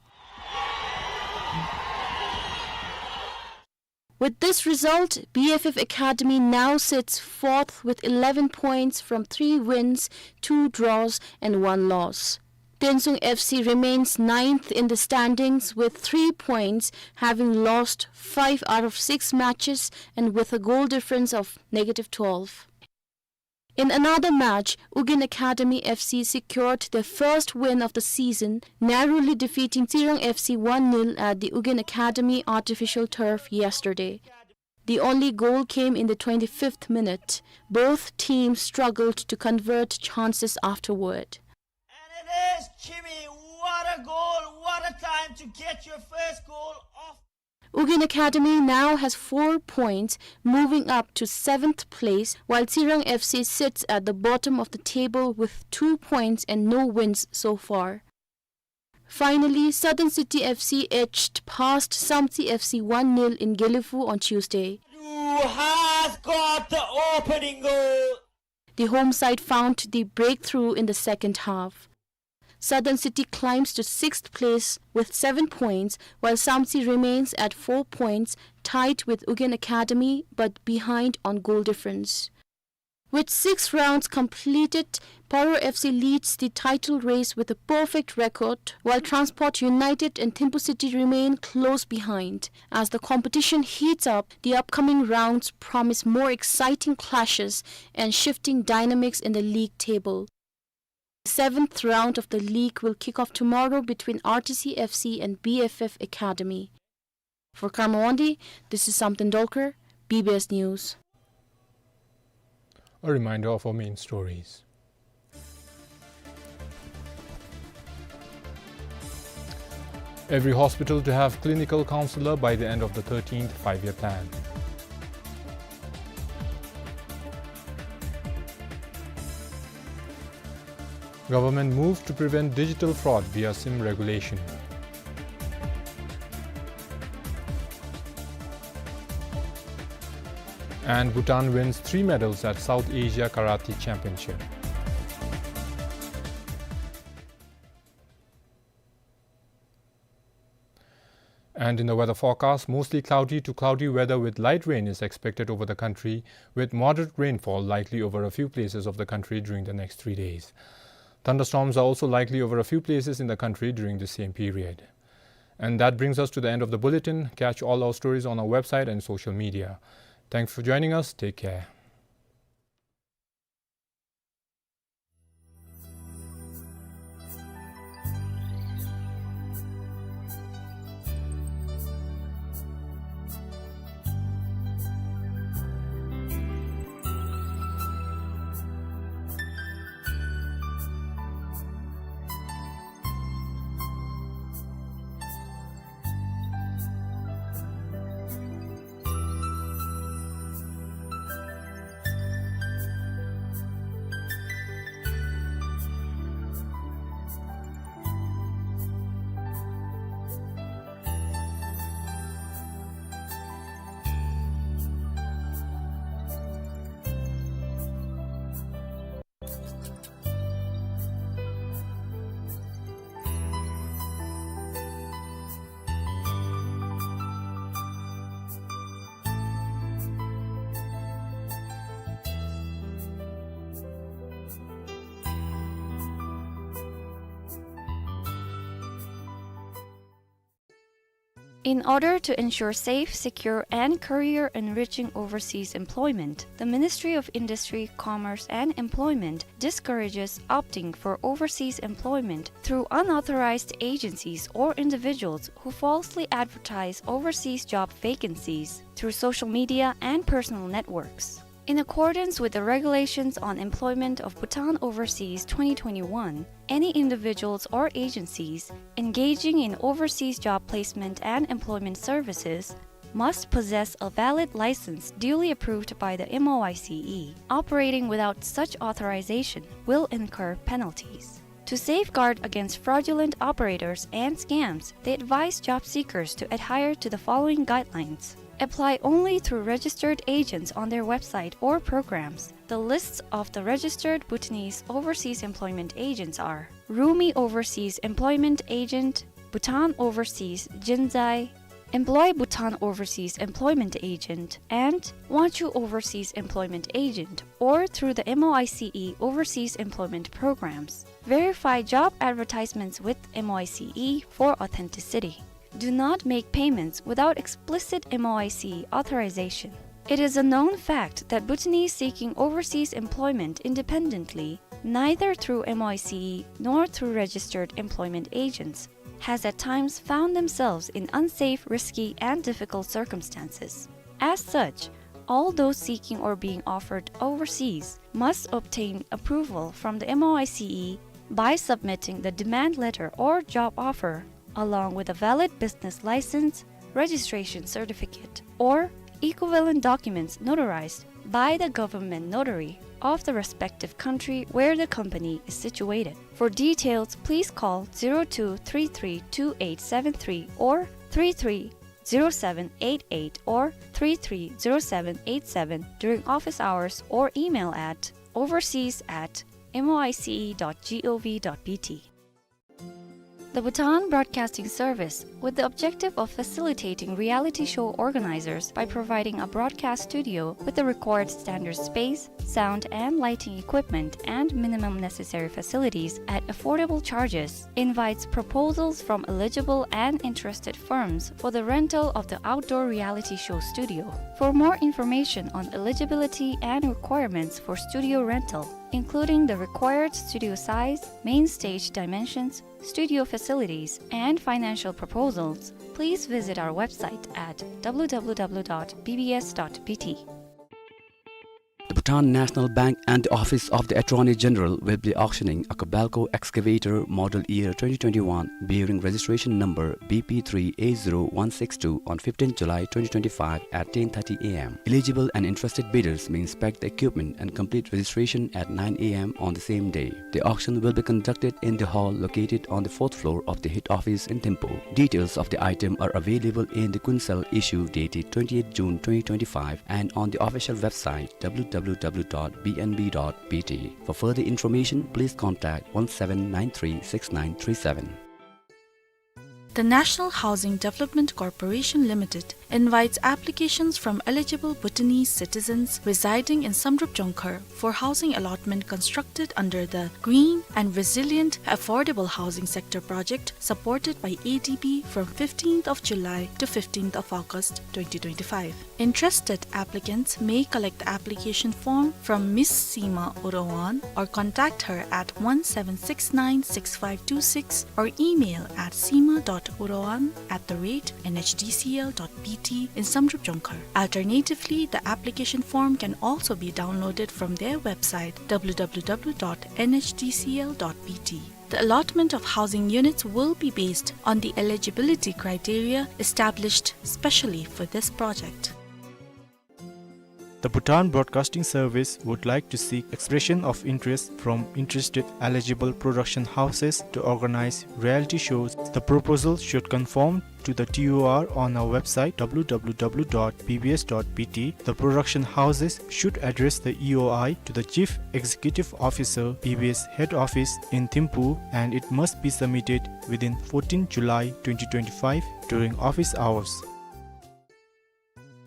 With this result, B F F Academy now sits fourth with eleven points from three wins, two draws, and one loss. Tensung F C remains ninth in the standings with three points, having lost five out of six matches and with a goal difference of negative twelve. In another match, Ugyen Academy F C secured their first win of the season, narrowly defeating Tsirang F C one nil at the Ugyen Academy artificial turf yesterday. The only goal came in the twenty-fifth minute. Both teams struggled to convert chances afterward. And it is Chimi. What a goal! What a time to get your first goal off. Ugyen Academy now has four points, moving up to seventh place, while Tsirang F C sits at the bottom of the table with two points and no wins so far. Finally, Southern City F C edged past Samtse F C one nil in Gelephu on Tuesday. Who has got the opening goal? The home side found the breakthrough in the second half. Southern City climbs to sixth place with seven points, while Samtse remains at four points, tied with Ugyen Academy, but behind on goal difference. With six rounds completed, Paro F C leads the title race with a perfect record, while Transport United and Thimphu City remain close behind. As the competition heats up, the upcoming rounds promise more exciting clashes and shifting dynamics in the league table. The seventh round of the league will kick off tomorrow between R T C F C and B F F Academy. For Karma Wangdi, this is Samten Dolkar, B B S News. A reminder of our main stories. Every hospital to have clinical counselor by the end of the thirteenth Five-Year Plan. Government moves to prevent digital fraud via SIM regulation. And Bhutan wins three medals at South Asia Karate Championship. And in the weather forecast, mostly cloudy to cloudy weather with light rain is expected over the country, with moderate rainfall likely over a few places of the country during the next three days. Thunderstorms are also likely over a few places in the country during the same period. And that brings us to the end of the bulletin. Catch all our stories on our website and social media. Thanks for joining us. Take care. In order to ensure safe, secure, and career-enriching overseas employment, the Ministry of Industry, Commerce, and Employment discourages opting for overseas employment through unauthorized agencies or individuals who falsely advertise overseas job vacancies through social media and personal networks. In accordance with the Regulations on Employment of Bhutan Overseas twenty twenty-one, any individuals or agencies engaging in overseas job placement and employment services must possess a valid license duly approved by the M O I C E. Operating without such authorization will incur penalties. To safeguard against fraudulent operators and scams, they advise job seekers to adhere to the following guidelines. Apply only through registered agents on their website or programs. The lists of the registered Bhutanese overseas employment agents are Rumi Overseas Employment Agent, Bhutan Overseas Jinzai, Employ Bhutan Overseas Employment Agent, and Wanchu Overseas Employment Agent, or through the M O I C E Overseas Employment Programs. Verify job advertisements with M O I C E for authenticity. Do not make payments without explicit M O I C E authorization. It is a known fact that Bhutanese seeking overseas employment independently, neither through M O I C E nor through registered employment agents, has at times found themselves in unsafe, risky, and difficult circumstances. As such, all those seeking or being offered overseas must obtain approval from the M O I C E by submitting the demand letter or job offer, along with a valid business license, registration certificate, or equivalent documents notarized by the government notary of the respective country where the company is situated. For details, please call zero two three three two eight seven three or three three zero seven eight eight or three three zero seven eight seven during office hours or email at overseas at M O I C E dot gov dot B T. The Bhutan Broadcasting Service, with the objective of facilitating reality show organizers by providing a broadcast studio with the required standard space, sound and lighting equipment, and minimum necessary facilities at affordable charges, invites proposals from eligible and interested firms for the rental of the outdoor reality show studio. For more information on eligibility and requirements for studio rental, including the required studio size, main stage dimensions, studio facilities, and financial proposals, please visit our website at W W W dot B B S dot B T. The Bhutan National Bank and the Office of the Attorney General will be auctioning a Kobelco excavator model year twenty twenty-one, bearing registration number B P three A zero one six two, on fifteenth July twenty twenty-five at ten thirty A M. Eligible and interested bidders may inspect the equipment and complete registration at nine A M on the same day. The auction will be conducted in the hall located on the fourth floor of the head office in Thimphu. Details of the item are available in the Kuensel issue dated twenty-eighth June twenty twenty-five and on the official website W W W dot B N B dot B T. For further information, please contact one seven nine three six nine three seven. The National Housing Development Corporation Limited invites applications from eligible Bhutanese citizens residing in Samdrup Jongkhar for housing allotment constructed under the Green and Resilient Affordable Housing Sector Project, supported by A D B, from fifteenth of July to fifteenth of August twenty twenty-five. Interested applicants may collect the application form from Miss Seema Urawan or contact her at one seven six nine six five two six or email at seema dot urawan at the rate N H D C L dot B T in Samdrup Jongkhar. Alternatively, the application form can also be downloaded from their website W W W dot N H D C L dot B T. The allotment of housing units will be based on the eligibility criteria established specially for this project. The Bhutan Broadcasting Service would like to seek expression of interest from interested eligible production houses to organize reality shows. The proposal should conform to the T O R on our website W W W dot B B S dot B T. The production houses should address the E O I to the Chief Executive Officer, B B S Head Office in Thimphu, and it must be submitted within fourteenth July twenty twenty-five during office hours.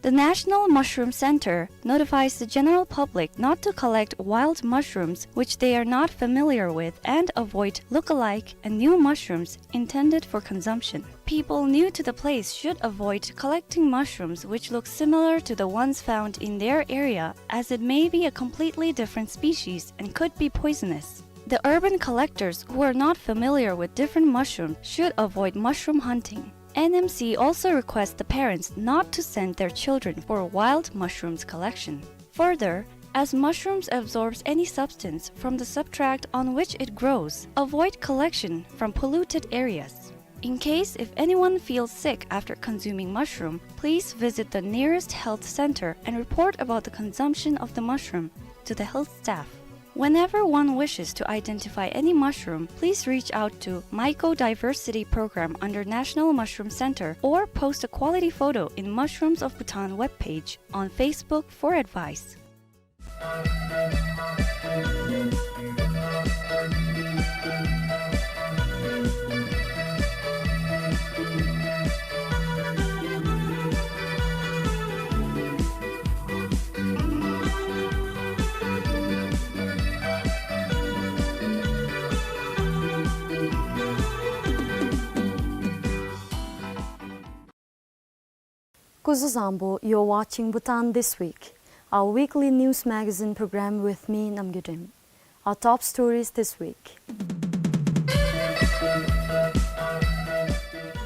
The National Mushroom Center notifies the general public not to collect wild mushrooms which they are not familiar with and avoid look-alike and new mushrooms intended for consumption. People new to the place should avoid collecting mushrooms which look similar to the ones found in their area, as it may be a completely different species and could be poisonous. The urban collectors who are not familiar with different mushrooms should avoid mushroom hunting. N M C also requests the parents not to send their children for wild mushrooms collection. Further, as mushrooms absorbs any substance from the substrate on which it grows, avoid collection from polluted areas. In case if anyone feels sick after consuming mushroom, please visit the nearest health center and report about the consumption of the mushroom to the health staff. Whenever one wishes to identify any mushroom, please reach out to Mycodiversity Program under National Mushroom Center or post a quality photo in Mushrooms of Bhutan webpage on Facebook for advice. སྐུ་གཟུགས་བཟང་པོ། You're watching Bhutan This Week, our weekly news magazine program with me, Namgay Dem. Our top stories this week.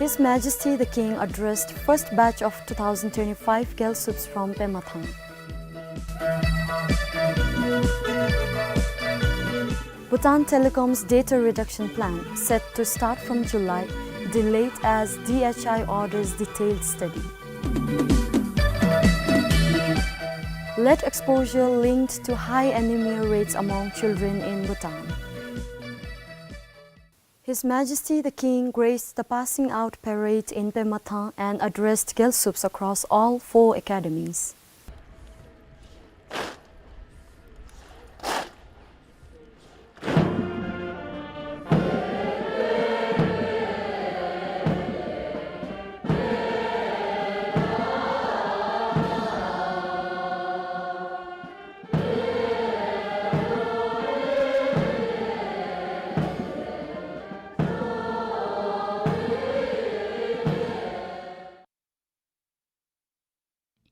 His Majesty the King addressed first batch of two thousand twenty-five Gyalsups from Pemathang. Bhutan Telecom's data reduction plan set to start from July, delayed as D H I orders detailed study. Lead exposure linked to high anemia rates among children in Bhutan. His Majesty the King graced the passing out parade in Pemathang and addressed Gyalsups across all four academies.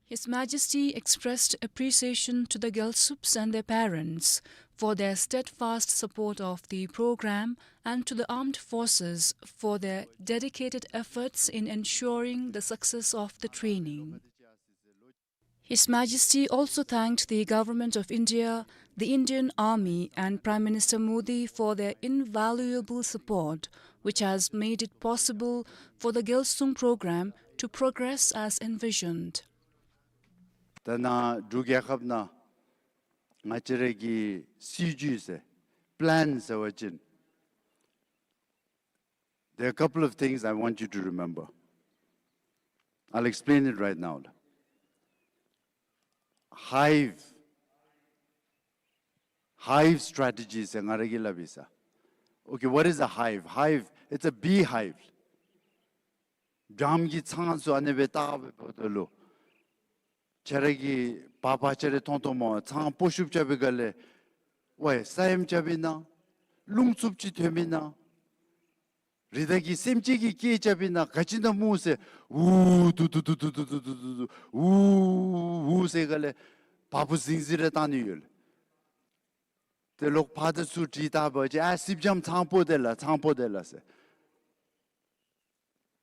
His Majesty expressed appreciation to the Gyalsups and their parents for their steadfast support of the program and to the armed forces for their dedicated efforts in ensuring the success of the training. His Majesty also thanked the Government of India, the Indian Army, and Prime Minister Modi for their invaluable support, which has made it possible for the Gyalsung program to progress as envisioned. ད་ནཱ་འབྲུག་རྒྱལ་ཁབ་ནང་ང་བཅས་ར་གི་སྲིད་བྱུས་ཟེར་པི་ལེན་ཟེར་བ་ཅིན། There are a couple of things I want you to remember. I'll explain it right now. Hive, hive strategy ཟེར་ང་ར་གིས་སླབ་ཡི་ས། Okay, what is a hive? Hive, it's a beehive. སྦྱངམ་གི་ཚང་ཚུ་ཨ་ནི་སྦེ་བཏགས་སྦེ་འབདཝ་ད་ལུ་ཁྱེད་ར་གིས་པར་པར་ཁྱེད་ར་མཐོང་མཐོངམ་སྨོ། ཚང་སྤོ་བཤུབ་རྐྱབ་པའི་སྒང་ལས་ཝའི་ས་ཡོམ་རྐྱབ་ཨིན་ན། རླུང་འཚུབ་ཅིག་ཐོནམ་ཨིན་ན། རི་དྭགས་ཀྱི་སེམས་ཅན་གྱིས་སྐད་རྐྱབ་ཨིན་ན་ག་ཅི་ཨིན་ན་སྨོ་ཟེར། ཝུ་དུ་དུ་དུ་དུ་ཝུ་ཝུ་ཟེར་སྒང་ལས་བ་སྤུ་ཟིང་ཟིང་ར་བཏང་ནི་ཡོད་ལགས། ཏེ་ལོག་ཕར་དང་ཚུར་དྲིས་བལྟ་བ་ཅིན་ཨ་སྲིབ་སྦྱངམ་ཚང་སྤོ་དེས་ལགས། ཚང་སྤོ་དེས་ལགས་ཟེར།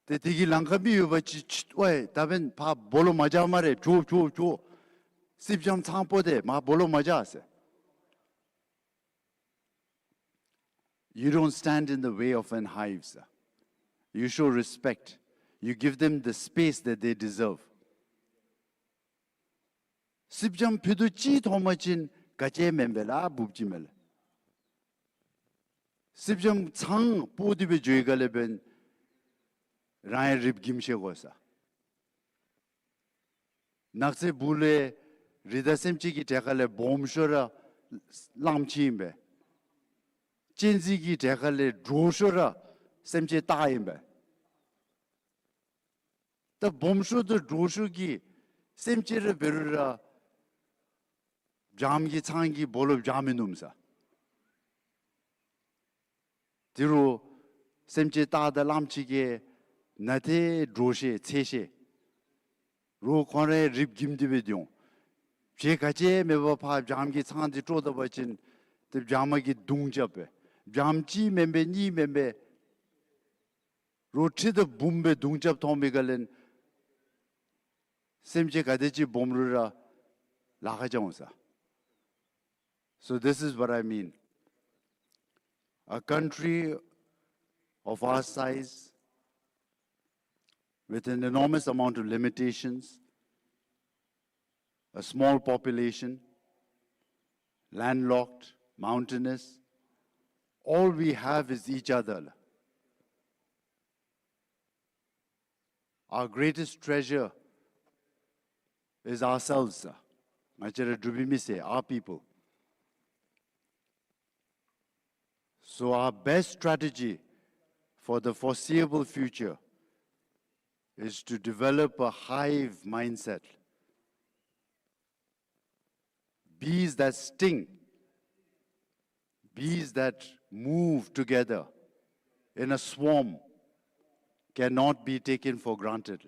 ཏེ་དེ་གི་ལང་ཀ་མི་ཡོད་པ་ཅིན་ཆི་ཝའི་ད་འབདན་ཕར་སྦོ་ལོགས་མ་བཞག་སྨ་རེ། ཇོ་ཇོ་ཇོ། སྲིབ་སྦྱངམ་ཚང་སྤོ་དེས། མར་སྦོ་ལོགས་མ་བཞག་ཟེར། You don't stand in the way of an hive, sir. You show respect. You give them the space that they deserve. སྲིབ་སྦྱངམ་ཕུད་རྡོག་གཅིག་མཐོང་པ་ཅིན་ག་ཅི་མེན་པས་ལགས། འབུཔ་ཅིག་མས་ལགས། སྲིབ་སྦྱངམ་ཚང་སྤོ་སྟེ་སྦེ་འགྱོ་བའི་སྒང་ལས་འབདན་རང་ཡང་རིགཔ་གིམ་ཤེས་དགོ་ས། ནགས་ཚལ་སྦུག་ལས་རི་དྭགས་སེམས་ཅན་གྱི་གྲལ་ཁ་ལས་སྦོམ་ཤོས་ར་གླངམོ་ཆེ་ཨིན་པས། གཅན་གཟན་གྱི་གྲལ་ཁ་ལས་འདྲོག་ཤོས་ར་སེམས་ཅན་སྟག་ཨིན་པས། ད་སྦོམ་ཤོས་དང་འདྲོག་ཤོས་ཀྱི་ སེམས་ཅན་ར་འབད་རུང་ར་བྱམས་ཀྱི་ཚང་གི་སྦོ་ལོགས་བྱམས་མིན་ནུག་ཟེར། དེ་རུང་སེམས་ཅན་སྟག་དང་གླངམོ་ཅིག་གིས་ནན་ཏན་འདྲོག་ཤེས་འཚེར་ཤེས། རོགས་ཁོང་ར་རིགཔ་འགྱིམ་སྟེ་སྦེ་སྡོད་འོང་། ཕྱེད་ཀ་ཅིག་མེན་པར་ཕར་བྱམས་ཀྱི་ཚང་འདི་དཀྲོག་ད་པ་ཅིན་ཏེ་བྱམས་ཀྱིས་རྡུང་རྐྱབ་སྦེ། བྱམས་གཅིག་མེན་པར་གཉིས་མེན་པར་རོགས་ཁྲི་དང་འབུམ་སྦེ་རྡུང་རྐྱབ་མཐོང་པའི་སྒང་ལས་སེམས་ཅན་ག་དེ་ཅིག་སྦོམ་རུང་ར་ལཱ་ཁག་རྐྱབ་འོང་ཟེར། So this is what I mean. A country of our size, with an enormous amount of limitations, a small population, landlocked, mountainous, all we have is each other. Our greatest treasure is ourselves, sir. ང་བཅས་ར་འབྲུག་པའི་མི་སེར། Our people. So our best strategy for the foreseeable future is to develop a hive mindset. Bees that sting, bees that move together in a swarm cannot be taken for granted.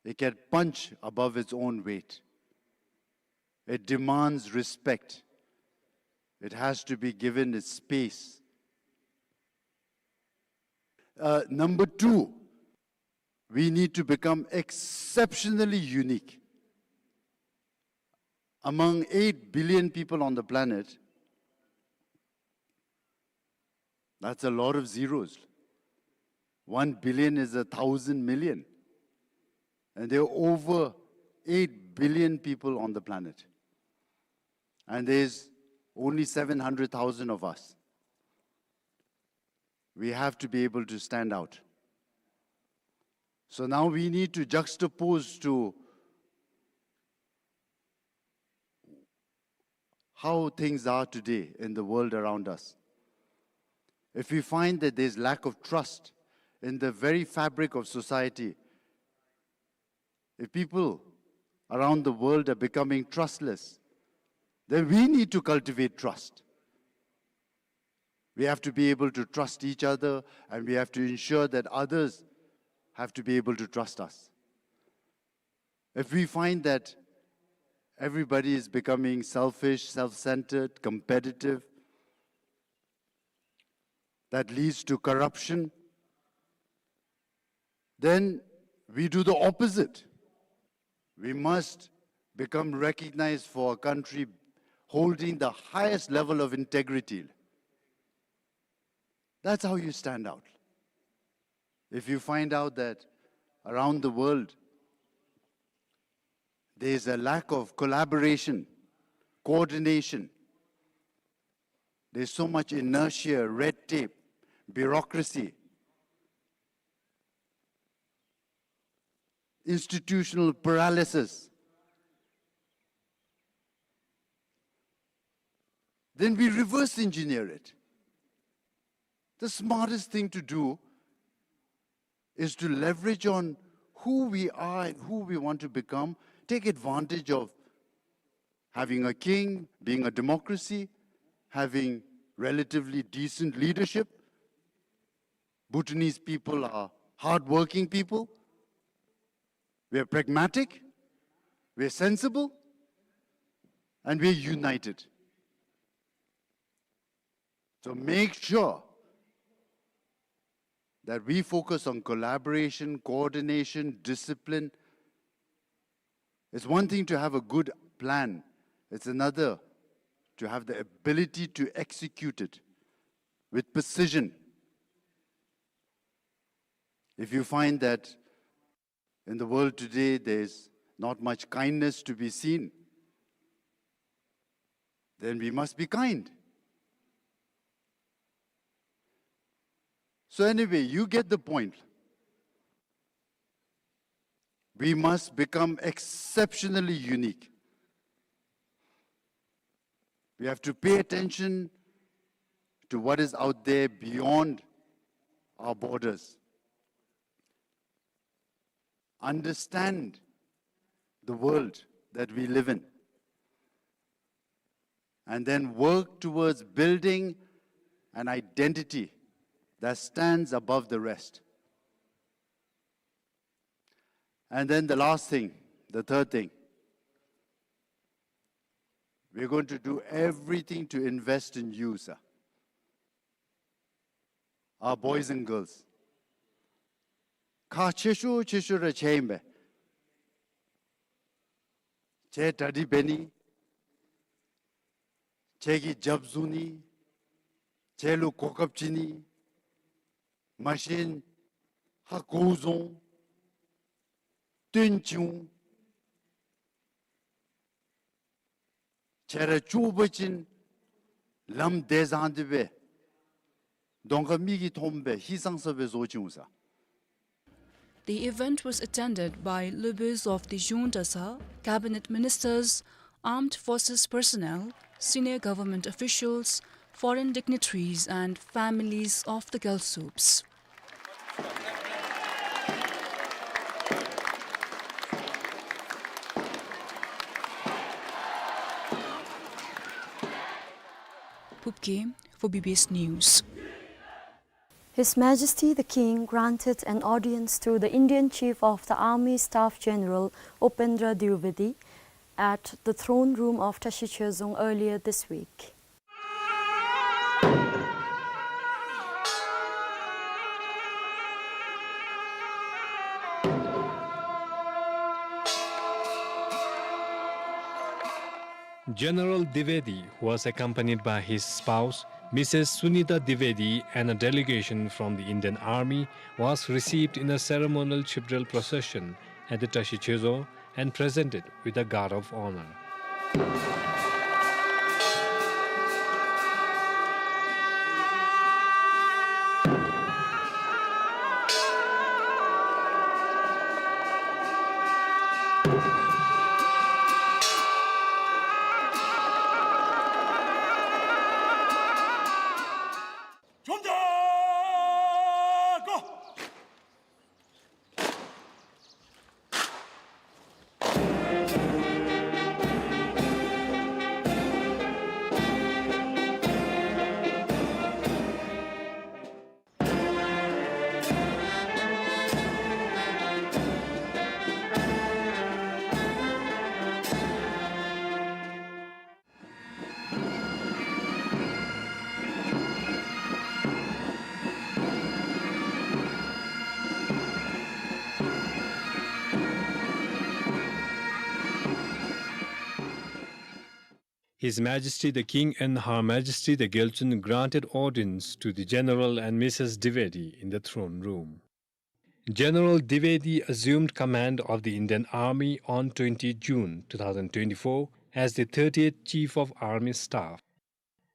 It can punch above its own weight. It demands respect. It has to be given its space. Uh, number two, we need to become exceptionally unique. Among eight billion people on the planet, that's a lot of zeros. One billion is a thousand million. And there are over eight billion people on the planet. And there's only seven hundred thousand of us. We have to be able to stand out. So now we need to juxtapose to how things are today in the world around us. If we find that there's lack of trust in the very fabric of society, if people around the world are becoming trustless, then we need to cultivate trust. We have to be able to trust each other, and we have to ensure that others have to be able to trust us. If we find that everybody is becoming selfish, self-centered, competitive, that leads to corruption, then we do the opposite. We must become recognized for a country holding the highest level of integrity. That's how you stand out. If you find out that around the world there is a lack of collaboration, coordination, there's so much inertia, red tape, bureaucracy, institutional paralysis, then we reverse engineer it. The smartest thing to do is to leverage on who we are and who we want to become, take advantage of having a king, being a democracy, having relatively decent leadership. Bhutanese people are hardworking people. We are pragmatic, we are sensible, and we are united. So make sure that we focus on collaboration, coordination, discipline. It's one thing to have a good plan. It's another to have the ability to execute it with precision. If you find that in the world today there's not much kindness to be seen, then we must be kind. So anyway, you get the point. We must become exceptionally unique. We have to pay attention to what is out there beyond our borders. Understand the world that we live in, and then work towards building an identity that stands above the rest. And then the last thing, the third thing, we're going to do everything to invest in you, sir. Our boys and girls. ཁག་ཆེ་ཤོས་ཆེ་ཤོས་ར་ཁྱེད་ཨིན་པས། ཁྱེད་གྲ་སྒྲིག་འབད་ནི། ཁྱེད་ཀྱི་རྒྱབ་བཟུང་ནི། ཁྱེད་ལུ་གོ་སྐབས་བྱིན་ནི། མ་གཞི་ཧ་གོ་བཟུང་། བཏོན་བྱུང་། ཁྱེད་ར་བཅུག་པ་ཅིན་ལམ་བདེ་བཟང་དེ་སྦེ་གདོང་ཁར་མིག་གིས་མཐོངམ་སྦེ་ཧིང་སངས་ས་སྦེ་བཟོ་བྱུང་ས། The event was attended by Lubis of the Junta Sa, cabinet ministers, armed forces personnel, senior government officials, foreign dignitaries, and families of the Gyalsups. Phubke for B B S News. His Majesty the King granted an audience to the Indian Chief of the Army Staff General Upendra Dwivedi at the throne room of Tashi Chezong earlier this week. General Dwivedi, who was accompanied by his spouse, Missus Sunita Dwivedi, and a delegation from the Indian Army, was received in a ceremonial chief procession at the Tashi Chezong and presented with a guard of honor. His Majesty the King and Her Majesty the Gyaltsuen granted audience to the General and Missus Dwivedi in the throne room. General Dwivedi assumed command of the Indian Army on twenty June two thousand twenty-four as the thirtieth Chief of Army Staff.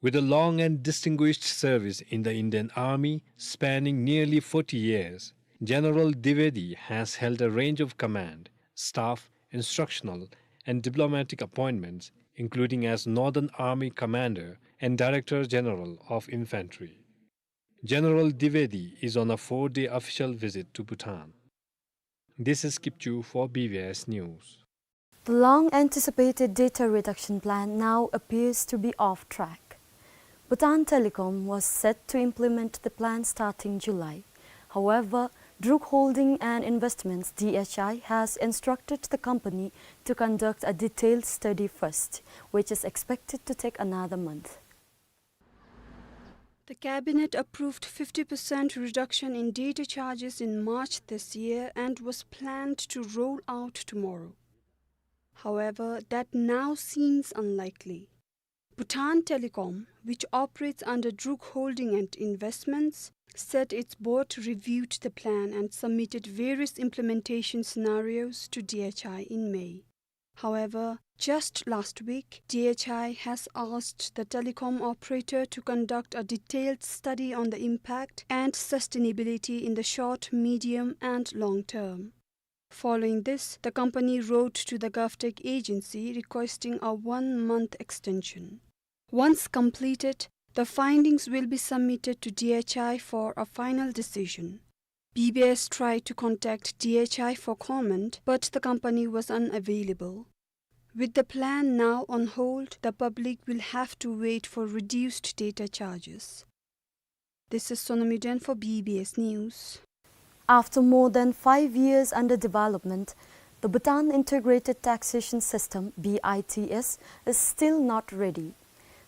With a long and distinguished service in the Indian Army spanning nearly forty years, General Dwivedi has held a range of command, staff, instructional, and diplomatic appointments, including as Northern Army Commander and Director General of Infantry. General Dwivedi is on a four-day official visit to Bhutan. This is Kipchu for B B S News. The long-anticipated data reduction plan now appears to be off track. Bhutan Telecom was set to implement the plan starting July. However, Druk Holding and Investments, D H I, has instructed the company to conduct a detailed study first, which is expected to take another month. The cabinet approved fifty percent reduction in data charges in March this year and was planned to roll out tomorrow. However, that now seems unlikely. Bhutan Telecom, which operates under Druk Holding and Investments, said its board reviewed the plan and submitted various implementation scenarios to D H I in May. However, just last week, D H I has asked the telecom operator to conduct a detailed study on the impact and sustainability in the short, medium, and long term. Following this, the company wrote to the GovTech agency requesting a one-month extension. Once completed, the findings will be submitted to D H I for a final decision. B B S tried to contact D H I for comment, but the company was unavailable. With the plan now on hold, the public will have to wait for reduced data charges. This is Sonam Yuden for B B S News. After more than five years under development, the Bhutan Integrated Taxation System, B I T S, is still not ready.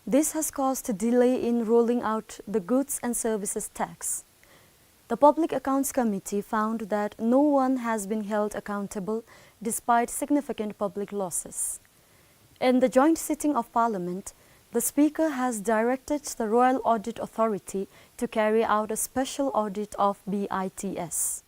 This has caused a delay in rolling out the goods and services tax. The Public Accounts Committee found that no one has been held accountable despite significant public losses. In the joint sitting of Parliament, the Speaker has directed the Royal Audit Authority to carry out a special audit of B I T S.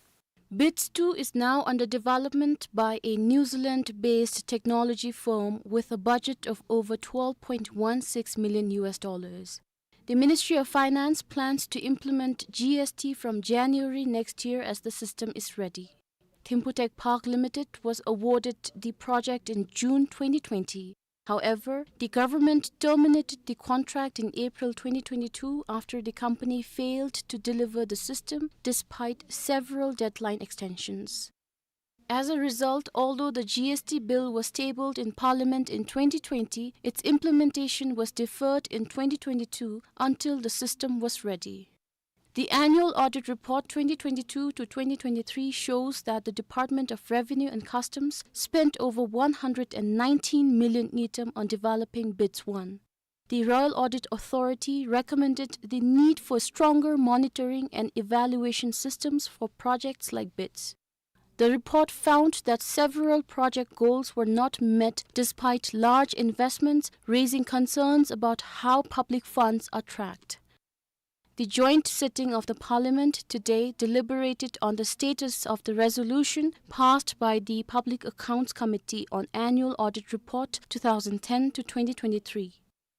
BIDS two is now under development by a New-Zealand-based technology firm with a budget of over twelve point one six million U S dollars. The Ministry of Finance plans to implement G S T from January next year as the system is ready. Thimphu Tech Park Limited was awarded the project in June twenty twenty. However, the government terminated the contract in April twenty twenty-two after the company failed to deliver the system despite several deadline extensions. As a result, although the G S T bill was tabled in Parliament in twenty twenty, its implementation was deferred in twenty twenty-two until the system was ready. The Annual Audit Report twenty twenty-two to twenty twenty-three shows that the Department of Revenue and Customs spent over one hundred and nineteen million ngultrum on developing BIDS one. The Royal Audit Authority recommended the need for stronger monitoring and evaluation systems for projects like BIDS. The report found that several project goals were not met despite large investments, raising concerns about how public funds are tracked. The joint sitting of the Parliament today deliberated on the status of the resolution passed by the Public Accounts Committee on Annual Audit Report two thousand ten to twenty twenty-three.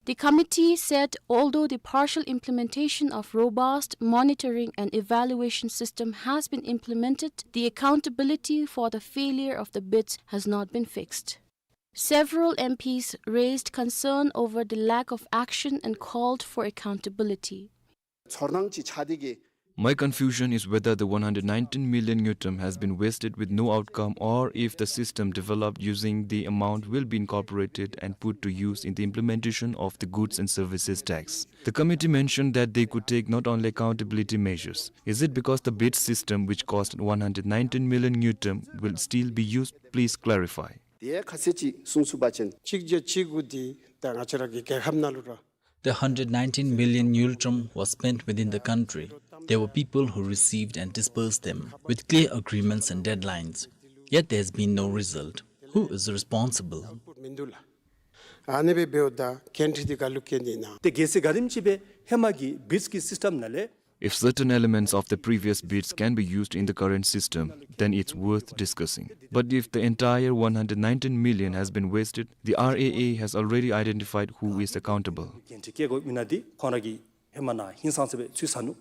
The committee said although the partial implementation of robust monitoring and evaluation system has been implemented, the accountability for the failure of the BIDS has not been fixed. Several M Ps raised concern over the lack of action and called for accountability. ཚོར་སྣང་ཅིག་ཆགས་བསྡད་ཀྱི། My confusion is whether the one hundred nineteen million ngultrum has been wasted with no outcome, or if the system developed using the amount will be incorporated and put to use in the implementation of the goods and services tax. The committee mentioned that they could take not only accountability measures. Is it because the BIDS system, which cost one hundred nineteen million ngultrum, will still be used? Please clarify. དེ་ཁ་ཤས་ཅིག་གསུང་ཚུགས་པ་ཅིན། གཅིག་བརྒྱ་གཅིག་དགུ་འདི་ད་ང་བཅས་ར་གི་རྒྱལ་ཁབ་ནང་ལུ་ར། The hundred nineteen million ngultrum was spent within the country. There were people who received and dispersed them, with clear agreements and deadlines. Yet there has been no result. Who is responsible? ཨ་ནི་སྦེ་འབདཝ་ད་འགན་འཁྲི་འདི་ག་ལུ་བཀལ་ནི་ཨིན་ན། ཏེ་གལ་སྲིད་ག་དེམ་ཅིག་སྦེ་ཧེ་མ་གི་བིཌསི་གི་སིསི་ཊམ་ནང་ལས། If certain elements of the previous bids can be used in the current system, then it's worth discussing. But if the entire one hundred nineteen million has been wasted, the R A A has already identified who is accountable. འགན་འཁྲི་བཀལ་དགོ་མི་ནང་འདི་ཁོང་ར་གིས་ཧེ་མ་ནང་ཧིང་སངས་ས་སྦེ་ཚུད་ས་ནུག།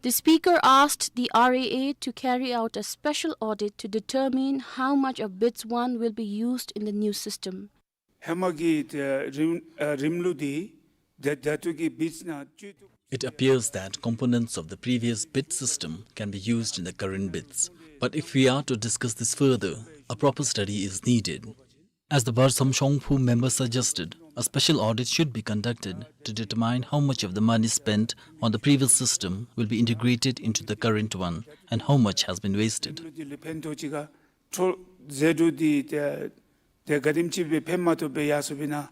The speaker asked the R A A to carry out a special audit to determine how much of BIDS one will be used in the new system. ཧེ་མ་གི་ཏེ་རིམ་ཨ་རིམ་ལུགས་འདི་ཏེ་ད་ལྟོ་གི་བིཌསི་ནང་བཅུད་དུ། It appears that components of the previous bid system can be used in the current bids. But if we are to discuss this further, a proper study is needed. As the Börsam Shongphu member suggested, a special audit should be conducted to determine how much of the money spent on the previous system will be integrated into the current one and how much has been wasted. ལུགས་འདི་ལུ་ཕན་ཐོགས་ཅིག་ག་འཕྲོ་མཛད་འཕྲོ་འདི་ཏེ་ཏེ་ག་དེམ་ཅིག་སྦེ་ཕན་མ་ཐོགས་པར་ཡར་སོང་པས་ན།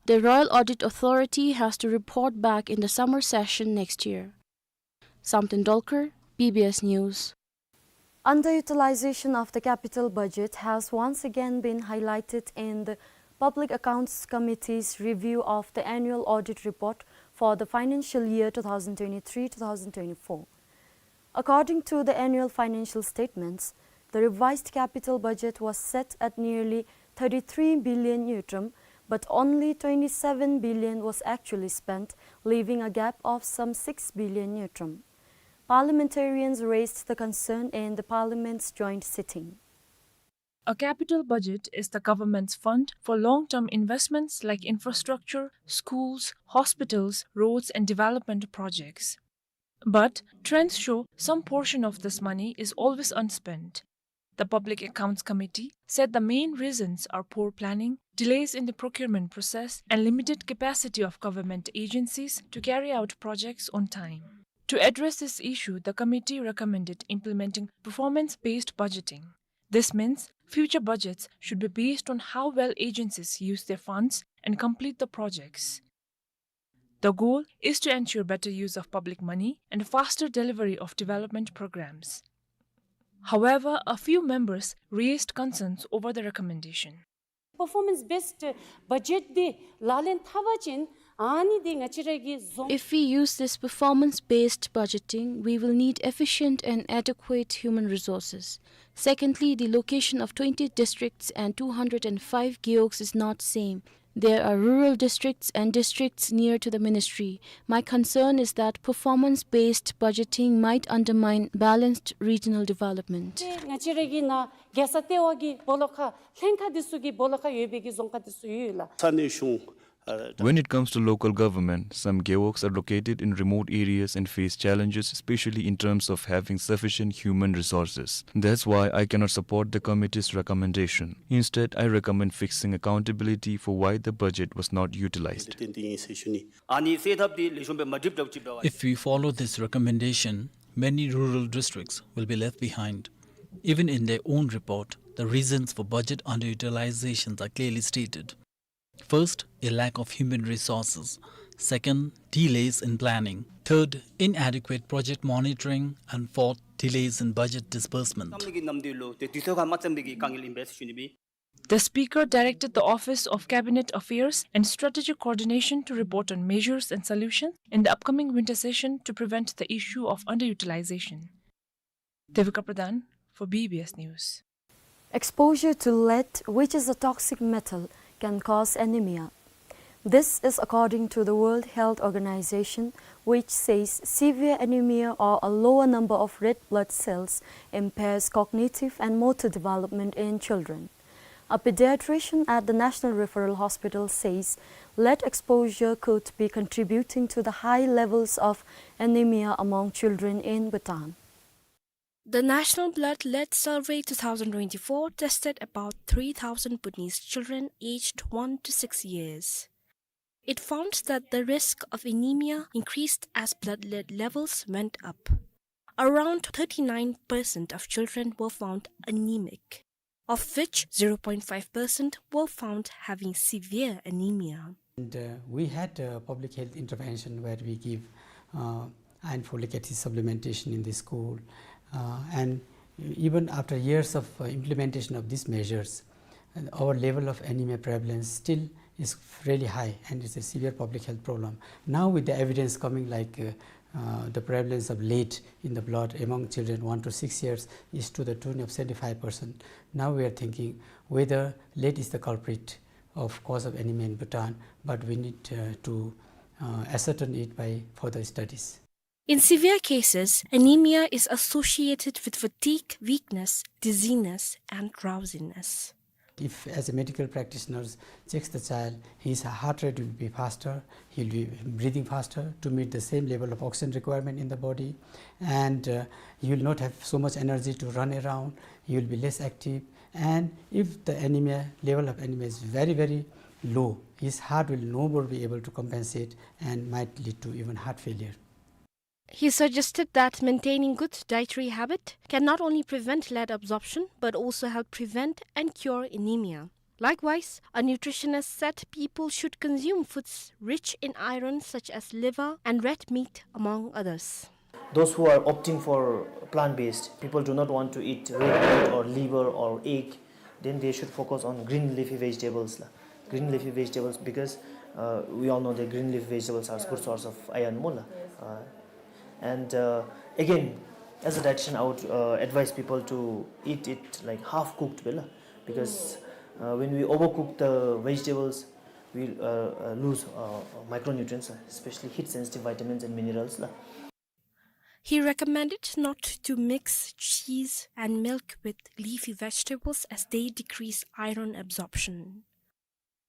The Royal Audit Authority has to report back in the summer session next year. Samten Dolkar, B B S News. Underutilization of the capital budget has once again been highlighted in the Public Accounts Committee's review of the annual audit report for the financial year two thousand twenty-three two thousand twenty-four. According to the annual financial statements, the revised capital budget was set at nearly thirty-three billion ngultrum, but only twenty-seven billion was actually spent, leaving a gap of some six billion ngultrum. Parliamentarians raised the concern in the Parliament's joint sitting. A capital budget is the government's fund for long-term investments like infrastructure, schools, hospitals, roads, and development projects. But trends show some portion of this money is always unspent. The Public Accounts Committee said the main reasons are poor planning, delays in the procurement process, and limited capacity of government agencies to carry out projects on time. To address this issue, the committee recommended implementing performance-based budgeting. This means future budgets should be based on how well agencies use their funds and complete the projects. The goal is to ensure better use of public money and faster delivery of development programs. However, a few members raised concerns over the recommendation. Performance based budget འདི་ལག་ལེན་འཐབ་པ་ཅིན་ཨ་ནི་འདི་ང་བཅས་ར་གི་རྫོང If we use this performance-based budgeting, we will need efficient and adequate human resources. Secondly, the location of twenty districts and two hundred and five gewogs is not same. There are rural districts and districts near to the ministry. My concern is that performance-based budgeting might undermine balanced regional development. ཏེ་ང་བཅས་ར་གི་ནཱ་རྒྱལ་ས་ལྟེ་བ་གི་སྦོ་ལོགས་ཁར་ལྷན་ཁག་འདི་ཚུ་གི་སྦོ་ལོགས་ཁར་ཡོད་པའི་གི་རྫོང་ཁག་འདི་ཚུ་ཡོད་ལགས། ས་གནས་གཞུང་ཨ། When it comes to local government, some gewogs are located in remote areas and face challenges, especially in terms of having sufficient human resources. That's why I cannot support the committee's recommendation. Instead, I recommend fixing accountability for why the budget was not utilized. ཏན་ཏན་ཨིན་ཟེར་ཞུ་ནི། ཨ་ནི་སེལ་ཐབས་འདི་ལེགས་ཤོམ་སྦེ་མ་འགྲུབ་འགྲུབ་ཅིག་འབད་བ། If we follow this recommendation, many rural districts will be left behind. Even in their own report, the reasons for budget underutilizations are clearly stated. First, a lack of human resources. Second, delays in planning. Third, inadequate project monitoring. And fourth, delays in budget disbursement. The Speaker directed the Office of Cabinet Affairs and Strategic Coordination to report on measures and solutions in the upcoming winter session to prevent the issue of underutilization. Devika Pradhan for B B S News. Exposure to lead, which is a toxic metal, can cause anemia. This is according to the World Health Organization, which says severe anemia or a lower number of red blood cells impairs cognitive and motor development in children. A pediatrician at the National Referral Hospital says lead exposure could be contributing to the high levels of anemia among children in Bhutan. The National Blood Lead Survey two thousand twenty-four tested about three thousand Bhutanese children aged one to six years. It found that the risk of anemia increased as blood lead levels went up. Around thirty-nine percent of children were found anemic, of which zero point five percent were found having severe anemia. And, uh, we had a public health intervention where we give, uh, iron folic acid supplementation in the school. Uh, and even after years of, uh, implementation of these measures, uh, our level of anemia prevalence still is really high, and it's a severe public health problem. Now, with the evidence coming, like, uh, uh, the prevalence of lead in the blood among children one to six years is to the tune of seventy-five percent. Now we are thinking whether lead is the culprit of cause of anemia in Bhutan, but we need, uh, to, uh, ascertain it by further studies. In severe cases, anemia is associated with fatigue, weakness, dizziness, and drowsiness. If, as a medical practitioner checks the child, his heart rate will be faster, he'll be breathing faster to meet the same level of oxygen requirement in the body, and, uh, he will not have so much energy to run around, he will be less active, and if the anemia, level of anemia is very, very low, his heart will no more be able to compensate and might lead to even heart failure. He suggested that maintaining good dietary habit can not only prevent lead absorption but also help prevent and cure anemia. Likewise, a nutritionist said people should consume foods rich in iron such as liver and red meat, among others. Those who are opting for plant-based, people do not want to eat red meat or liver or egg, then they should focus on green leafy vegetables la. Green leafy vegetables, because, uh, we all know that green leafy vegetables are good source of iron mo la. Uh, and, uh, again, as a dietitian, I would, uh, advise people to eat it, like, half cooked bela, because, uh, when we overcook the vegetables, we, uh, uh, lose, uh, micronutrients, especially heat sensitive vitamins and minerals la. He recommended not to mix cheese and milk with leafy vegetables as they decrease iron absorption.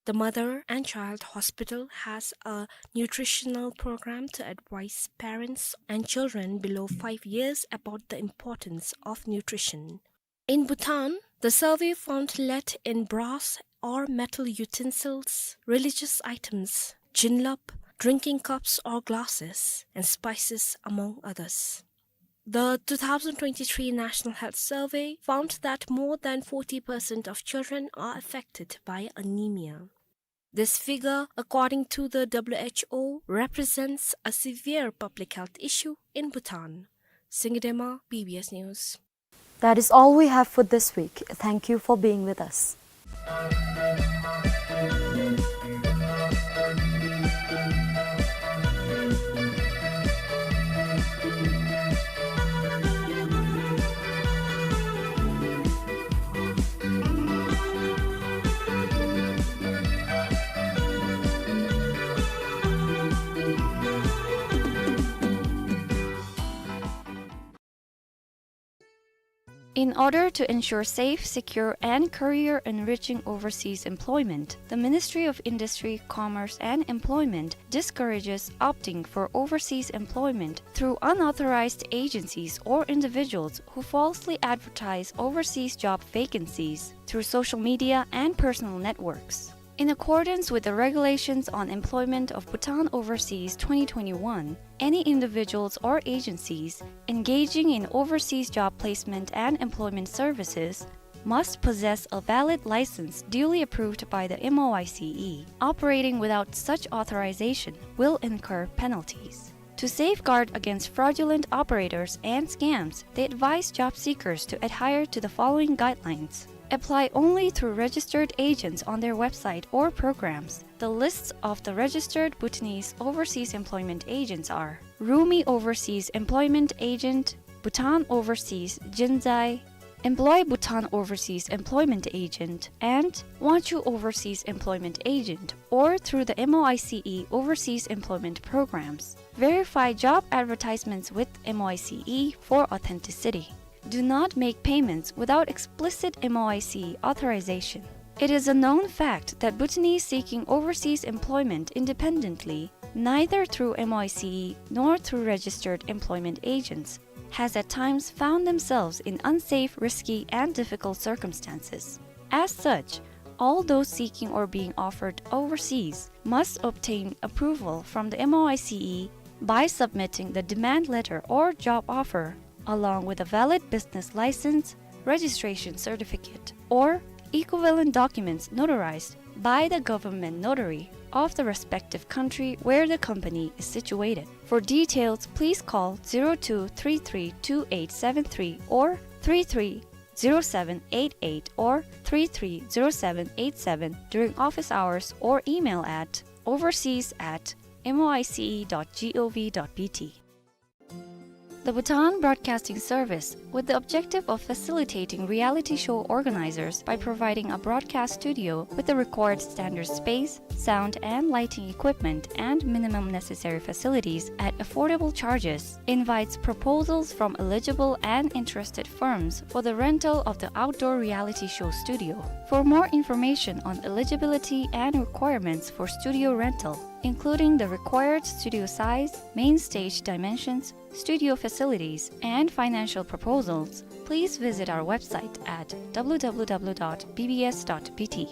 The Mother and Child Hospital has a nutritional program to advise parents and children below five years about the importance of nutrition. In Bhutan, the survey found lead in brass or metal utensils, religious items, jinlap, drinking cups or glasses, and spices, among others. The two thousand twenty-three National Health Survey found that more than forty percent of children are affected by anemia. This figure, according to the W H O, represents a severe public health issue in Bhutan. Singye Dema, B B S News. That is all we have for this week. Thank you for being with us. In order to ensure safe, secure, and career-enriching overseas employment, the Ministry of Industry, Commerce, and Employment discourages opting for overseas employment through unauthorized agencies or individuals who falsely advertise overseas job vacancies through social media and personal networks. In accordance with the Regulations on Employment of Bhutan Overseas twenty twenty-one, any individuals or agencies engaging in overseas job placement and employment services must possess a valid license duly approved by the M O I C E. Operating without such authorization will incur penalties. To safeguard against fraudulent operators and scams, they advise job seekers to adhere to the following guidelines. Apply only through registered agents on their website or programs. The lists of the registered Bhutanese overseas employment agents are Rumi Overseas Employment Agent, Bhutan Overseas Jinzai, Employ Bhutan Overseas Employment Agent, and Wanchu Overseas Employment Agent, or through the M O I C E Overseas Employment Programs. Verify job advertisements with M O I C E for authenticity. Do not make payments without explicit M O I C E authorization. It is a known fact that Bhutanese seeking overseas employment independently, neither through M O I C E nor through registered employment agents, has at times found themselves in unsafe, risky, and difficult circumstances. As such, all those seeking or being offered overseas must obtain approval from the M O I C E by submitting the demand letter or job offer, along with a valid business license, registration certificate, or equivalent documents notarized by the government notary of the respective country where the company is situated. For details, please call zero two three three two eight seven three or three three zero seven eight eight or three three zero seven eight seven during office hours or email at overseas at M O I C E dot G O V dot B T. The Bhutan Broadcasting Service, with the objective of facilitating reality show organizers by providing a broadcast studio with the required standard space, sound and lighting equipment, and minimum necessary facilities at affordable charges, invites proposals from eligible and interested firms for the rental of the outdoor reality show studio. For more information on eligibility and requirements for studio rental, including the required studio size, main stage dimensions, studio facilities, and financial proposals, please visit our website at W W W dot B B S dot B T.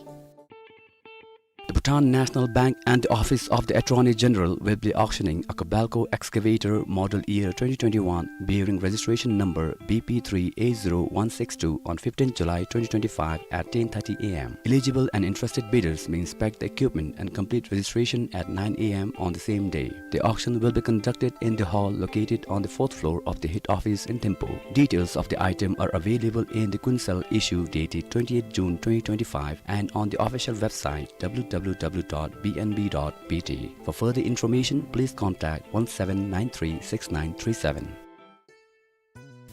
The Bhutan National Bank and the Office of the Attorney General will be auctioning a Kobelco excavator model year twenty twenty-one bearing registration number B P three A zero one six two on fifteenth July twenty twenty-five at ten thirty A M. Eligible and interested bidders may inspect the equipment and complete registration at nine A M on the same day. The auction will be conducted in the hall located on the fourth floor of the head office in Thimphu. Details of the item are available in the Kuensel issue dated twenty-eighth June twenty twenty-five and on the official website W W W dot B N B dot B T. For further information, please contact one seven nine three six nine three seven.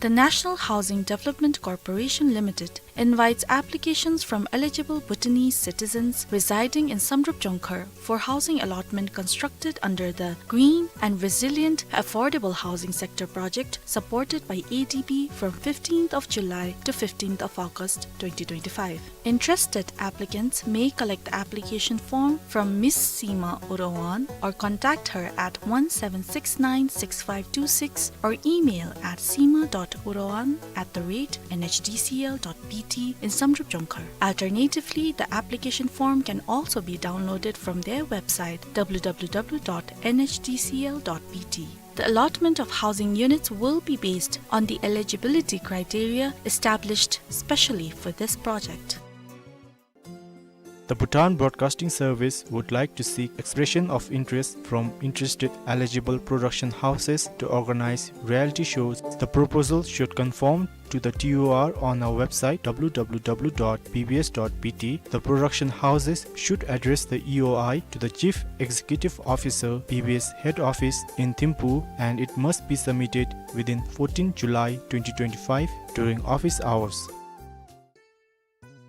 The National Housing Development Corporation Limited invites applications from eligible Bhutanese citizens residing in Samdrup Jongkhar for housing allotment constructed under the Green and Resilient Affordable Housing Sector Project supported by A D B from fifteenth of July to fifteenth of August twenty twenty-five. Interested applicants may collect the application form from Miss Seema Urawan or contact her at one seven six nine six five two six or email at seema dot urawan at the rate N H D C L dot B T in Samdrup Jongkhar. Alternatively, the application form can also be downloaded from their website, W W W dot N H D C L dot B T. The allotment of housing units will be based on the eligibility criteria established specially for this project. The Bhutan Broadcasting Service would like to seek expression of interest from interested eligible production houses to organize reality shows. The proposal should conform to the T O R on our website, W W W dot B B S dot B T. The production houses should address the E O I to the Chief Executive Officer, B B S Head Office in Thimphu, and it must be submitted within fourteenth July twenty twenty-five during office hours.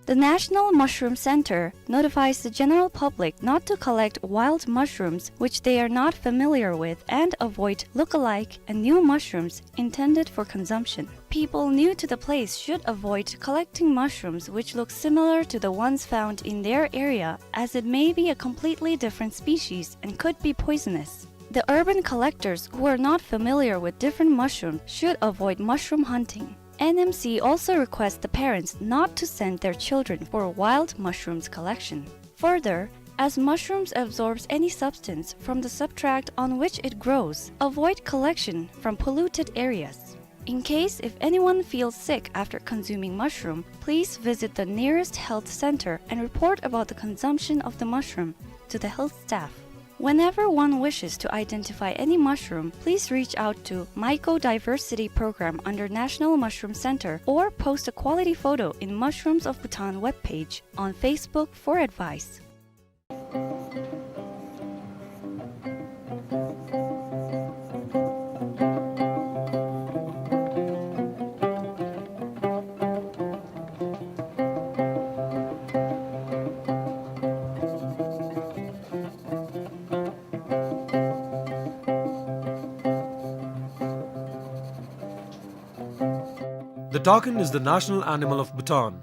The National Mushroom Center notifies the general public not to collect wild mushrooms which they are not familiar with and avoid look-alike and new mushrooms intended for consumption. People new to the place should avoid collecting mushrooms which look similar to the ones found in their area, as it may be a completely different species and could be poisonous. The urban collectors who are not familiar with different mushrooms should avoid mushroom hunting. N M C also requests the parents not to send their children for wild mushrooms collection. Further, as mushrooms absorbs any substance from the substrate on which it grows, avoid collection from polluted areas. In case if anyone feels sick after consuming mushroom, please visit the nearest health center and report about the consumption of the mushroom to the health staff. Whenever one wishes to identify any mushroom, please reach out to Mycodiversity Program under National Mushroom Center or post a quality photo in Mushrooms of Bhutan webpage on Facebook for advice. The takin is the national animal of Bhutan.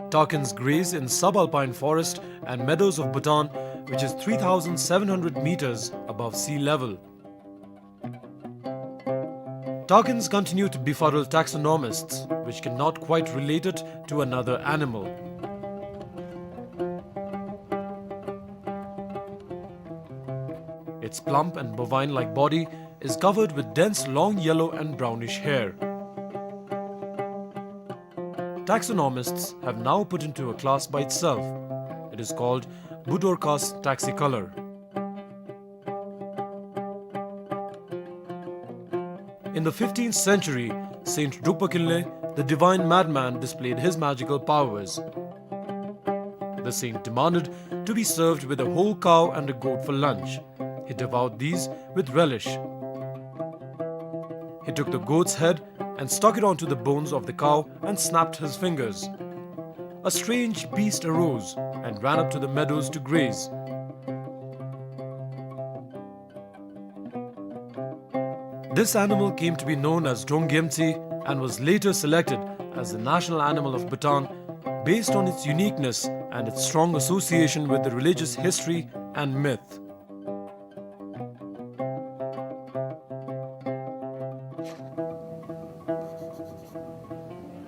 Takins graze in subalpine forest and meadows of Bhutan, which is three thousand seven hundred meters above sea level. Takins continue to befuddle taxonomists, which cannot quite relate it to another animal. Its plump and bovine-like body is covered with dense long yellow and brownish hair. Taxonomists have now put into a class by itself. It is called Budorcas taxicolor. In the fifteenth century, Saint Drukpa Kinley, the divine madman, displayed his magical powers. The saint demanded to be served with a whole cow and a goat for lunch. He devoured these with relish. He took the goat's head and stuck it onto the bones of the cow and snapped his fingers. A strange beast arose and ran up to the meadows to graze. This animal came to be known as Drongyemtsi and was later selected as the national animal of Bhutan based on its uniqueness and its strong association with the religious history and myth.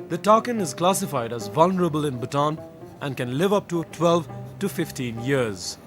The takin is classified as vulnerable in Bhutan and can live up to twelve to fifteen years.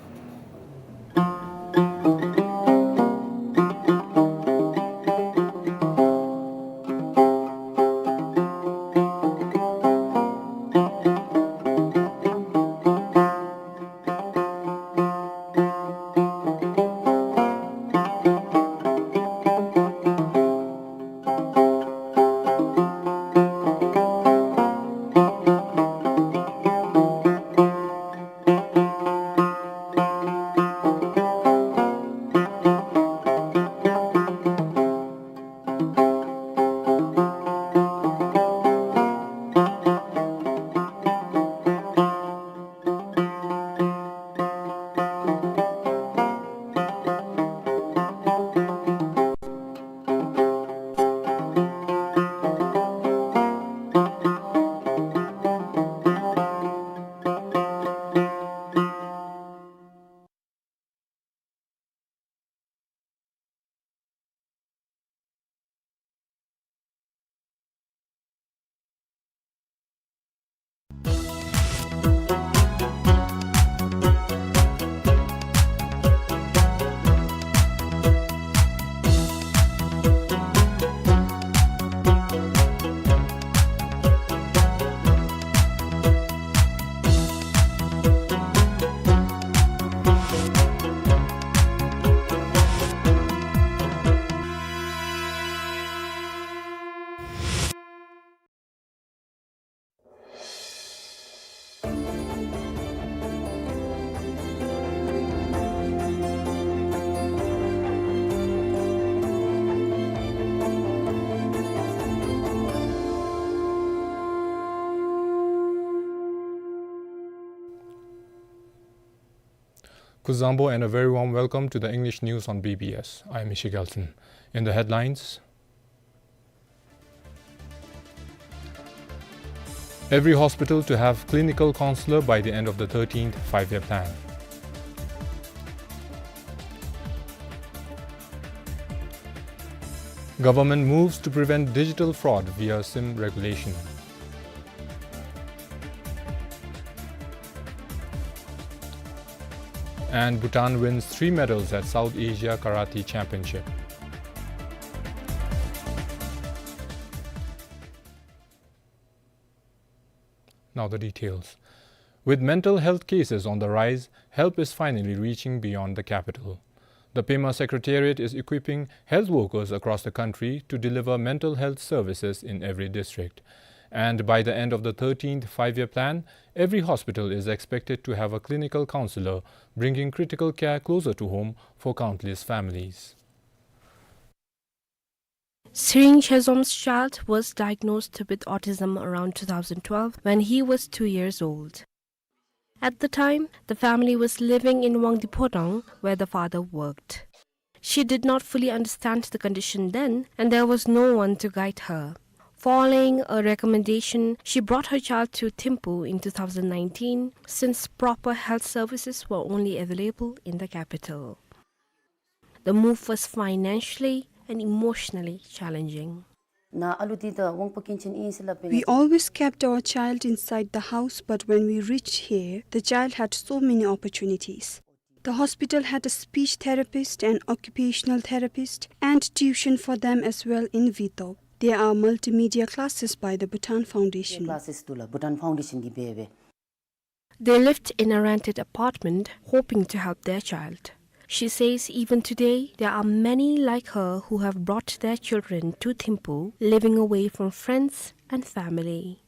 Kuzuzangpo and a very warm welcome to the English news on B B S. I am Ishi Gelson. In the headlines, every hospital to have clinical counselor by the end of the thirteenth Five-Year Plan. Government moves to prevent digital fraud via SIM regulation. And Bhutan wins three medals at South Asia Karate Championship. Now the details. With mental health cases on the rise, help is finally reaching beyond the capital. The Pema Secretariat is equipping health workers across the country to deliver mental health services in every district. And by the end of the thirteenth Five-Year Plan, every hospital is expected to have a clinical counselor, bringing critical care closer to home for countless families. Tshering Shezom's child was diagnosed with autism around two thousand twelve when he was two years old. At the time, the family was living in Wangdi Phodang, where the father worked. She did not fully understand the condition then, and there was no one to guide her. Following a recommendation, she brought her child to Thimphu in two thousand nineteen, since proper health services were only available in the capital. The move was financially and emotionally challenging. Na alu tida wangpa kinchen in sila pe. We always kept our child inside the house, but when we reached here, the child had so many opportunities. The hospital had a speech therapist, an occupational therapist, and tuition for them as well in Wetop. There are multimedia classes by the Bhutan Foundation. Classes tula Bhutan Foundation ki bebe. They lived in a rented apartment, hoping to help their child. She says even today, there are many like her who have brought their children to Thimphu, living away from friends and family.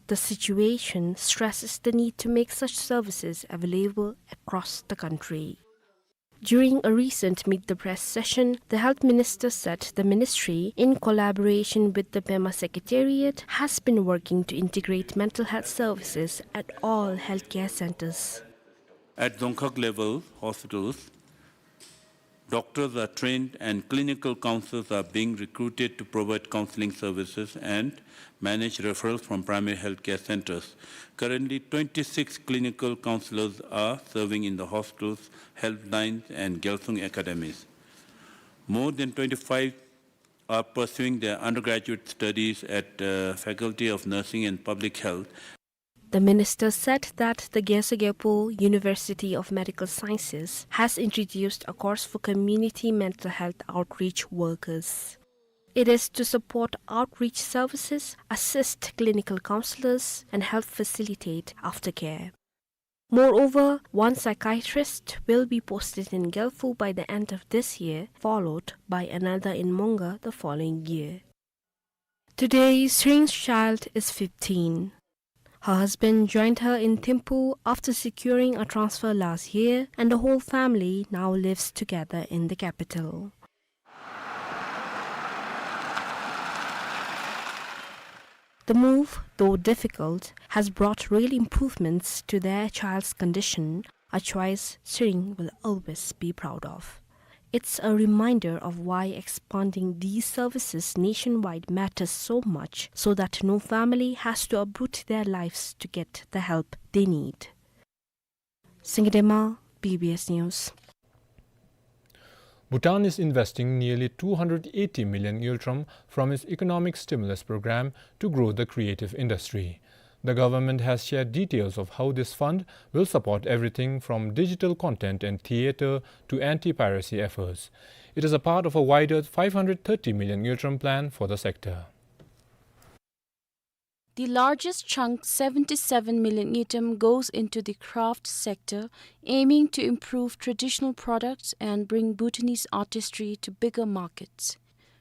The situation stresses the need to make such services available across the country. During a recent Meet the Press session, the health minister said the ministry, in collaboration with the Pema Secretariat, has been working to integrate mental health services at all healthcare centers. At Dzongkhag level hospitals, doctors are trained and clinical counselors are being recruited to provide counseling services and manage referrals from primary healthcare centers. Currently, twenty-six clinical counselors are serving in the hospitals, helplines, and Gyalsung academies. More than twenty-five are pursuing their undergraduate studies at, uh, Faculty of Nursing and Public Health. The minister said that the Gyatso Gyatpo University of Medical Sciences has introduced a course for community mental health outreach workers. It is to support outreach services, assist clinical counselors, and help facilitate aftercare. Moreover, one psychiatrist will be posted in Gyalphu by the end of this year, followed by another in Mongar the following year. Today, Tshering's child is fifteen. Her husband joined her in Thimphu after securing a transfer last year, and the whole family now lives together in the capital. The move, though difficult, has brought real improvements to their child's condition, a choice Tshering will always be proud of. It's a reminder of why expanding these services nationwide matters so much, so that no family has to uproot their lives to get the help they need. Singye Dema, B B S News. Bhutan is investing nearly two hundred eighty million ngultrum from its economic stimulus program to grow the creative industry. The government has shared details of how this fund will support everything from digital content and theater to anti-piracy efforts. It is a part of a wider five hundred thirty million ngultrum plan for the sector. The largest chunk, seventy-seven million ngultrum, goes into the craft sector, aiming to improve traditional products and bring Bhutanese artistry to bigger markets.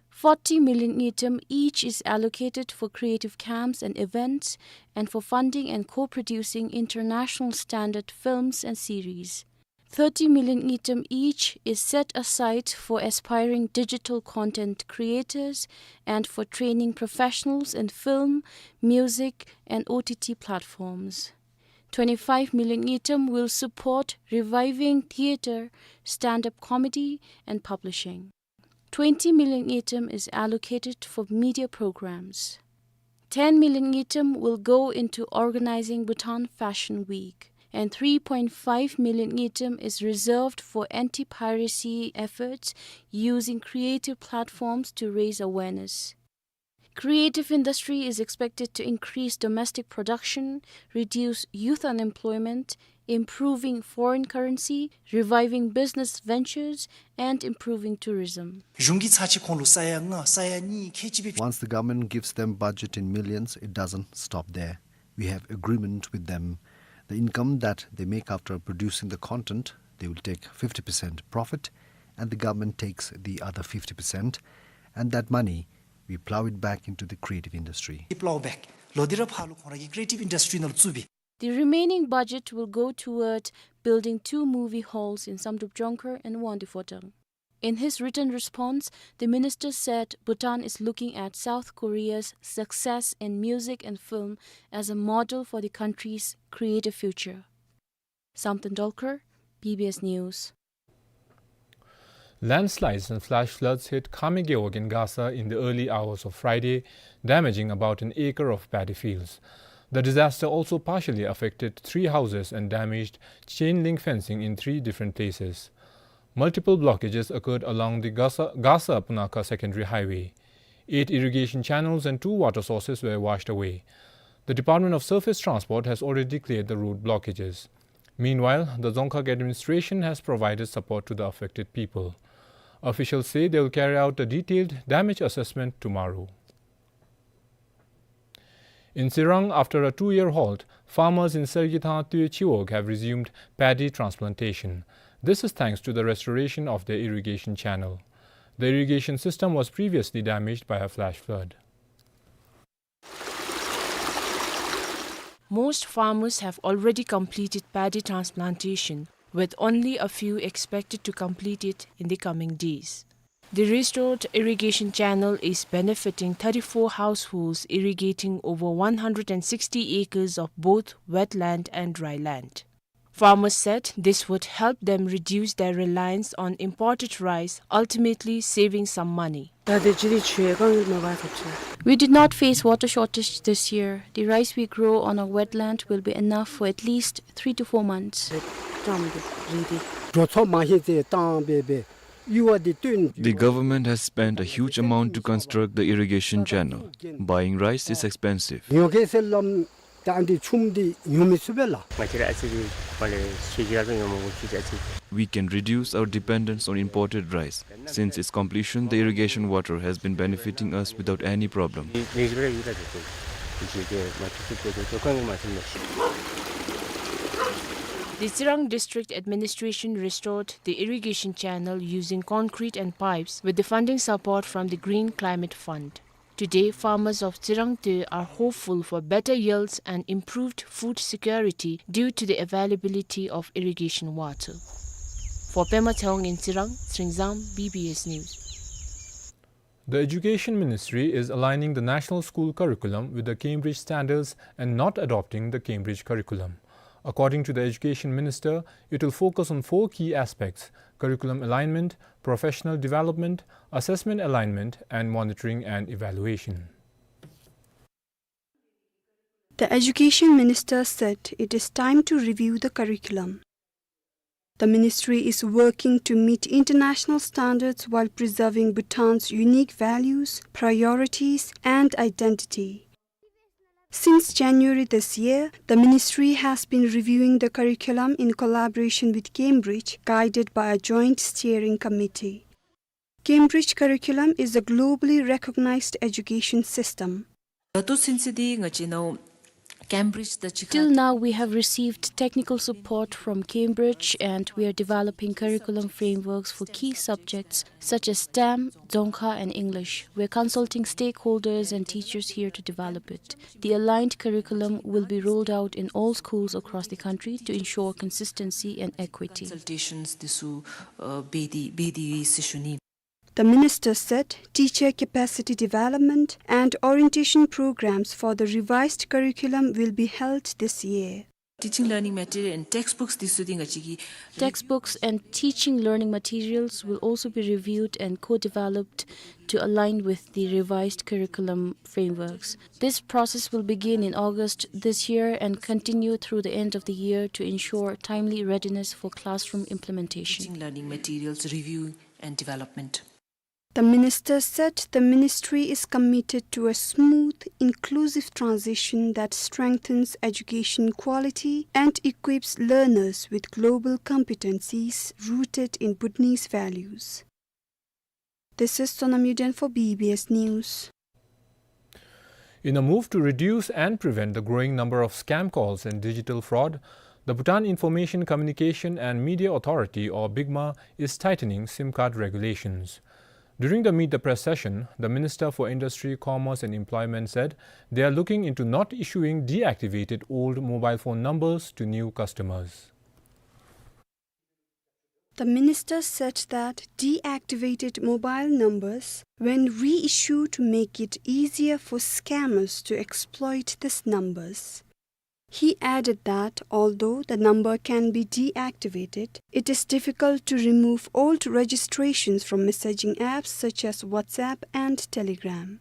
Forty million ngultrum each is allocated for creative camps and events and for funding and co-producing international standard films and series. Thirty million ngultrum each is set aside for aspiring digital content creators and for training professionals in film, music, and O T T platforms. Twenty-five million ngultrum will support reviving theatre, stand-up comedy, and publishing. Twenty million ngultrum is allocated for media programs. Ten million ngultrum will go into organizing Bhutan Fashion Week, and three point five million ngultrum is reserved for anti-piracy efforts using creative platforms to raise awareness. Creative industry is expected to increase domestic production, reduce youth unemployment, improving foreign currency, reviving business ventures, and improving tourism. གཞུང་གིས་ཚར་གཅིག་ཁོང་ལུ་ས་ཡ་ལྔ་ས་ཡ་གཉིས་ཁལ་གཅིག་སྦེ། Once the government gives them budget in millions, it doesn't stop there. We have agreement with them. The income that they make after producing the content, they will take fifty percent profit, and the government takes the other fifty percent, and that money, we plow it back into the creative industry. Plow back. ལོག་སྟེ་ར་ཕར་ལུ་ཁོང་ར་གི་creative industry ནང་ལུ་བཙུགས་པས། The remaining budget will go toward building two movie halls in Samdrup Jongkhar and Wangdue Phodrang. In his written response, the minister said Bhutan is looking at South Korea's success in music and film as a model for the country's creative future. Samten Dolkar, B B S News. Landslides and flash floods hit Khame Gewog in Gasa in the early hours of Friday, damaging about an acre of paddy fields. The disaster also partially affected three houses and damaged chain link fencing in three different places. Multiple blockages occurred along the Gasa, Gasa Punakha secondary highway. Eight irrigation channels and two water sources were washed away. The Department of Surface Transport has already cleared the road blockages. Meanwhile, the Dzongkhag administration has provided support to the affected people. Officials say they will carry out a detailed damage assessment tomorrow. In Tsirang, after a two-year halt, farmers in Sergithang Tue Chiwog have resumed paddy transplantation. This is thanks to the restoration of their irrigation channel. The irrigation system was previously damaged by a flash flood. Most farmers have already completed paddy transplantation, with only a few expected to complete it in the coming days. The restored irrigation channel is benefiting thirty-four households, irrigating over one hundred and sixty acres of both wetland and dry land. Farmers said this would help them reduce their reliance on imported rice, ultimately saving some money. We did not face water shortage this year. The rice we grow on our wetland will be enough for at least three to four months. The government has spent a huge amount to construct the irrigation channel. Buying rice is expensive. ད་ཨ་ནི་ཆུམ་འདི་ཉོ་མི་ཚུགས་པས་ལགས། We can reduce our dependence on imported rice. Since its completion, the irrigation water has been benefiting us without any problem. The Tsirang District Administration restored the irrigation channel using concrete and pipes with the funding support from the Green Climate Fund. Today, farmers of Tsirang Tue are hopeful for better yields and improved food security due to the availability of irrigation water. For Pema Tshewang in Tsirang, Sringzang, B B S News. The Education Ministry is aligning the national school curriculum with the Cambridge standards and not adopting the Cambridge curriculum. According to the Education Minister, it will focus on four key aspects: curriculum alignment, professional development, assessment alignment, and monitoring and evaluation. The Education Minister said it is time to review the curriculum. The ministry is working to meet international standards while preserving Bhutan's unique values, priorities, and identity. Since January this year, the ministry has been reviewing the curriculum in collaboration with Cambridge, guided by a joint steering committee. Cambridge curriculum is a globally recognized education system. ད་ལྟོ་ཚུན་ཚོད་འདི་ང་བཅས་ནཱ་Cambridge དང་གཅིག་ཁར། Till now, we have received technical support from Cambridge, and we are developing curriculum frameworks for key subjects such as STEM, Dzongkha, and English. We are consulting stakeholders and teachers here to develop it. The aligned curriculum will be rolled out in all schools across the country to ensure consistency and equity. Consultations འདི་ཚུ་འབད་དེ་འབད་དེ་ཡོད་ཟེར་ཞུ་ནི། The minister said teacher capacity development and orientation programs for the revised curriculum will be held this year. Teaching learning material and textbooks འདི་ཚུ་འདི་ང་བཅས་ཀྱི Textbooks and teaching learning materials will also be reviewed and co-developed to align with the revised curriculum frameworks. This process will begin in August this year and continue through the end of the year to ensure timely readiness for classroom implementation. Teaching learning materials review and development. The minister said the ministry is committed to a smooth, inclusive transition that strengthens education quality and equips learners with global competencies rooted in Bhutanese values. This is Sonam Yuden for B B S News. In a move to reduce and prevent the growing number of scam calls and digital fraud, the Bhutan Information Communication and Media Authority, or BICMA, is tightening SIM card regulations. During the Meet the Press session, the Minister for Industry, Commerce and Employment said they are looking into not issuing deactivated old mobile phone numbers to new customers. The minister said that deactivated mobile numbers, when reissued, make it easier for scammers to exploit these numbers. He added that although the number can be deactivated, it is difficult to remove old registrations from messaging apps such as WhatsApp and Telegram.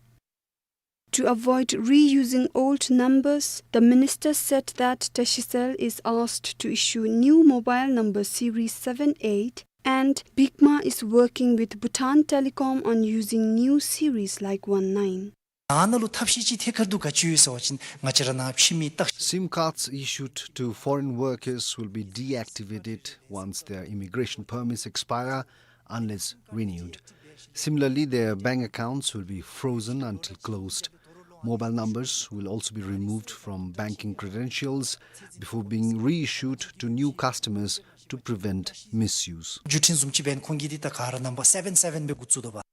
To avoid reusing old numbers, the minister said that Tashicell is asked to issue new mobile number series seven eight, and BICMA is working with Bhutan Telecom on using new series like one nine. ཨ་ནཱ་ལུ་ཐབས་ཤེས་ཅིག་ཐད་ཀར་དུ་ག་ཅི་ཡོད་ཟེར་བ་ཅིན་ང་བཅས་ར་ནཱ་ཕྱི་མི་བརྟག་ཞིབ། SIM cards issued to foreign workers will be deactivated once their immigration permits expire unless renewed. Similarly, their bank accounts will be frozen until closed. Mobile numbers will also be removed from banking credentials before being reissued to new customers to prevent misuse. བརྒྱུད་འཕྲིན་བཟུམ་ཅིག་འབདན་ཁོང་གིས་འདི་ད་ག་ར་ནམ་བར་སེ་བེན་སེ་བེན་སྦེ་འགོ་བཙུགས་དོ་བ།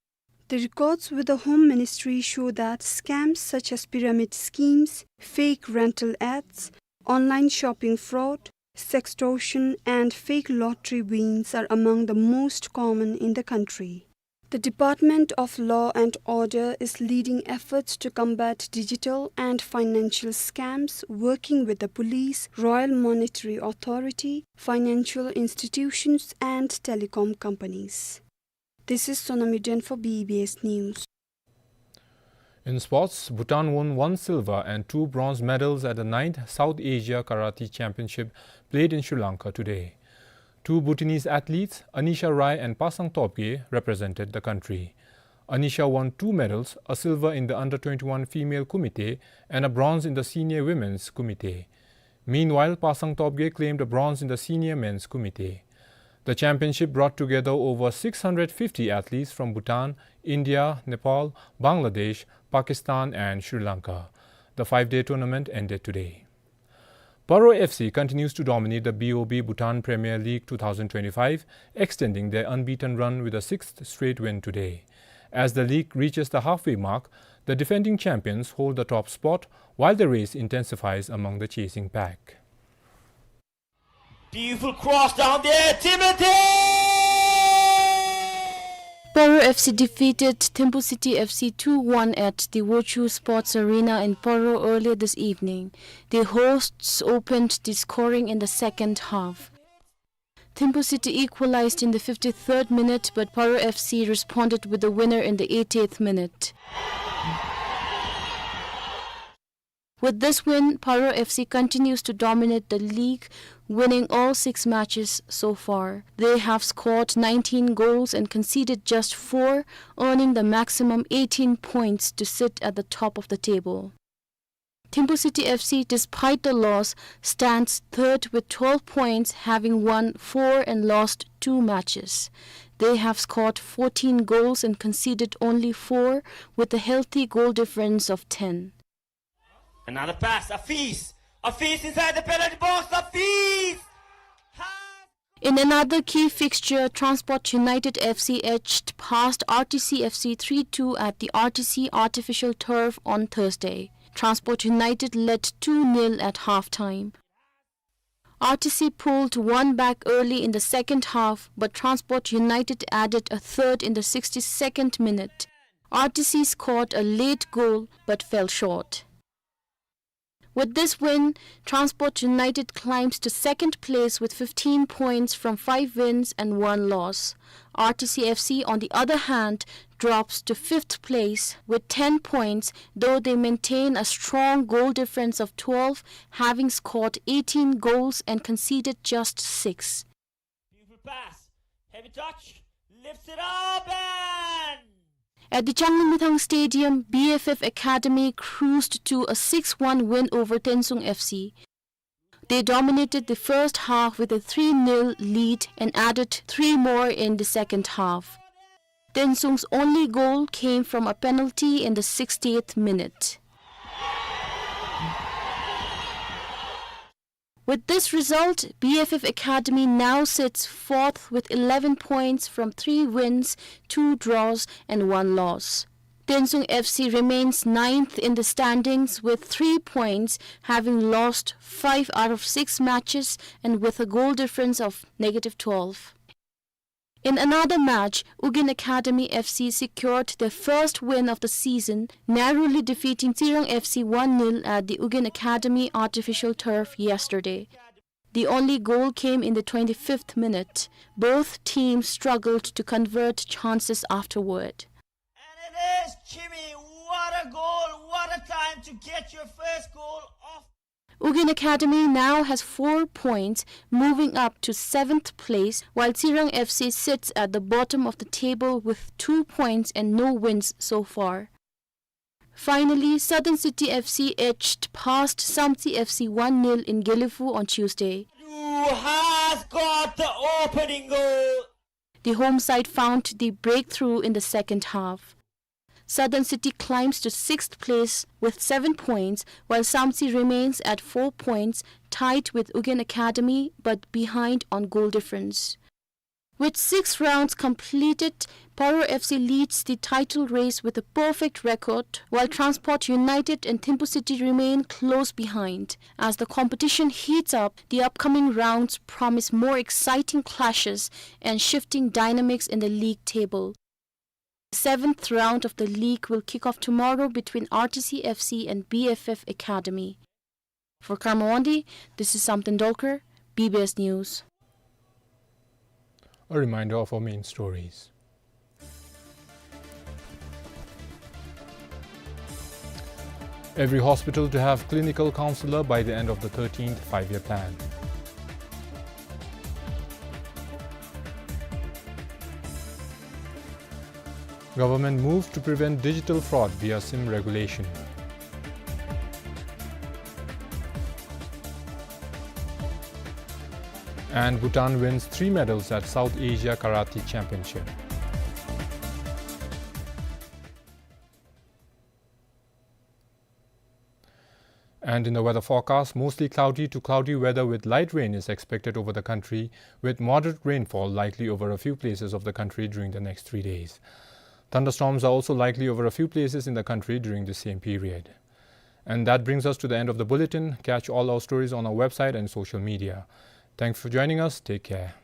The records with the Home Ministry show that scams such as pyramid schemes, fake rental ads, online shopping fraud, sextortion, and fake lottery wins are among the most common in the country. The Department of Law and Order is leading efforts to combat digital and financial scams, working with the police, Royal Monetary Authority, financial institutions, and telecom companies. This is Sonam Yuden for B B S News. In sports, Bhutan won one silver and two bronze medals at the ninth South Asia Karate Championship played in Sri Lanka today. Two Bhutanese athletes, Anisha Rai and Pasang Topgay, represented the country. Anisha won two medals, a silver in the under twenty-one female kumite and a bronze in the senior women's kumite. Meanwhile, Pasang Topgay claimed a bronze in the senior men's kumite. The championship brought together over six hundred fifty athletes from Bhutan, India, Nepal, Bangladesh, Pakistan and Sri Lanka. The five-day tournament ended today. Paro F C continues to dominate the B O B Bhutan Premier League two thousand twenty-five, extending their unbeaten run with a sixth straight win today. As the league reaches the halfway mark, the defending champions hold the top spot, while the race intensifies among the chasing pack. Beautiful cross down there, Timothy! Paro F C defeated Thimphu City F C two one at the Wochoo Sports Arena in Paro earlier this evening. The hosts opened the scoring in the second half. Thimphu City equalized in the fifty-third minute, but Paro F C responded with the winner in the eightieth minute. With this win, Paro F C continues to dominate the league, winning all six matches so far. They have scored nineteen goals and conceded just four, earning the maximum eighteen points to sit at the top of the table. Thimphu City F C, despite the loss, stands third with twelve points, having won four and lost two matches. They have scored fourteen goals and conceded only four, with a healthy goal difference of ten. Another pass, Afeez. Afeez inside the penalty box, Afeez! In another key fixture, Transport United F C edged past R T C F C three two at the R T C artificial turf on Thursday. Transport United led two nil at halftime. R T C pulled one back early in the second half, but Transport United added a third in the sixty-second minute. R T C scored a late goal, but fell short. With this win, Transport United climbs to second place with fifteen points from five wins and one loss. R T C F C, on the other hand, drops to fifth place with ten points, though they maintain a strong goal difference of twelve, having scored eighteen goals and conceded just six. Beautiful pass. Heavy touch. Lifts it up and At the Changlimithang Stadium, B F F Academy cruised to a six one win over Tensung F C. They dominated the first half with a three nil lead and added three more in the second half. Tensung's only goal came from a penalty in the sixtieth minute. With this result, B F F Academy now sits fourth with eleven points from three wins, two draws, and one loss. Tensung F C remains ninth in the standings with three points, having lost five out of six matches and with a goal difference of negative twelve. In another match, Ugyen Academy F C secured their first win of the season, narrowly defeating Tsirang F C one nil at the Ugyen Academy artificial turf yesterday. The only goal came in the twenty-fifth minute. Both teams struggled to convert chances afterward. And it is Jimmy. What a goal! What a time to get your first goal off. Ugyen Academy now has four points, moving up to seventh place, while Tsirang F C sits at the bottom of the table with two points and no wins so far. Finally, Southern City F C edged past Samtse F C one nil in Gelephu on Tuesday. Who has got the opening goal? The home side found the breakthrough in the second half. Southern City climbs to sixth place with seven points, while Samtse remains at four points, tied with Ugyen Academy, but behind on goal difference. With six rounds completed, Paro F C leads the title race with a perfect record, while Transport United and Thimphu City remain close behind. As the competition heats up, the upcoming rounds promise more exciting clashes and shifting dynamics in the league table. The seventh round of the league will kick off tomorrow between R T C F C and B F F Academy. For Karma Wangdi, this is Samten Dolkar, B B S News. A reminder of our main stories. Every hospital to have clinical counselor by the end of the thirteenth Five-Year Plan. Government move to prevent digital fraud via SIM regulation. And Bhutan wins three medals at South Asia Karate Championship. And in the weather forecast, mostly cloudy to cloudy weather with light rain is expected over the country, with moderate rainfall likely over a few places of the country during the next three days. Thunderstorms are also likely over a few places in the country during the same period. And that brings us to the end of the bulletin. Catch all our stories on our website and social media. Thanks for joining us. Take care.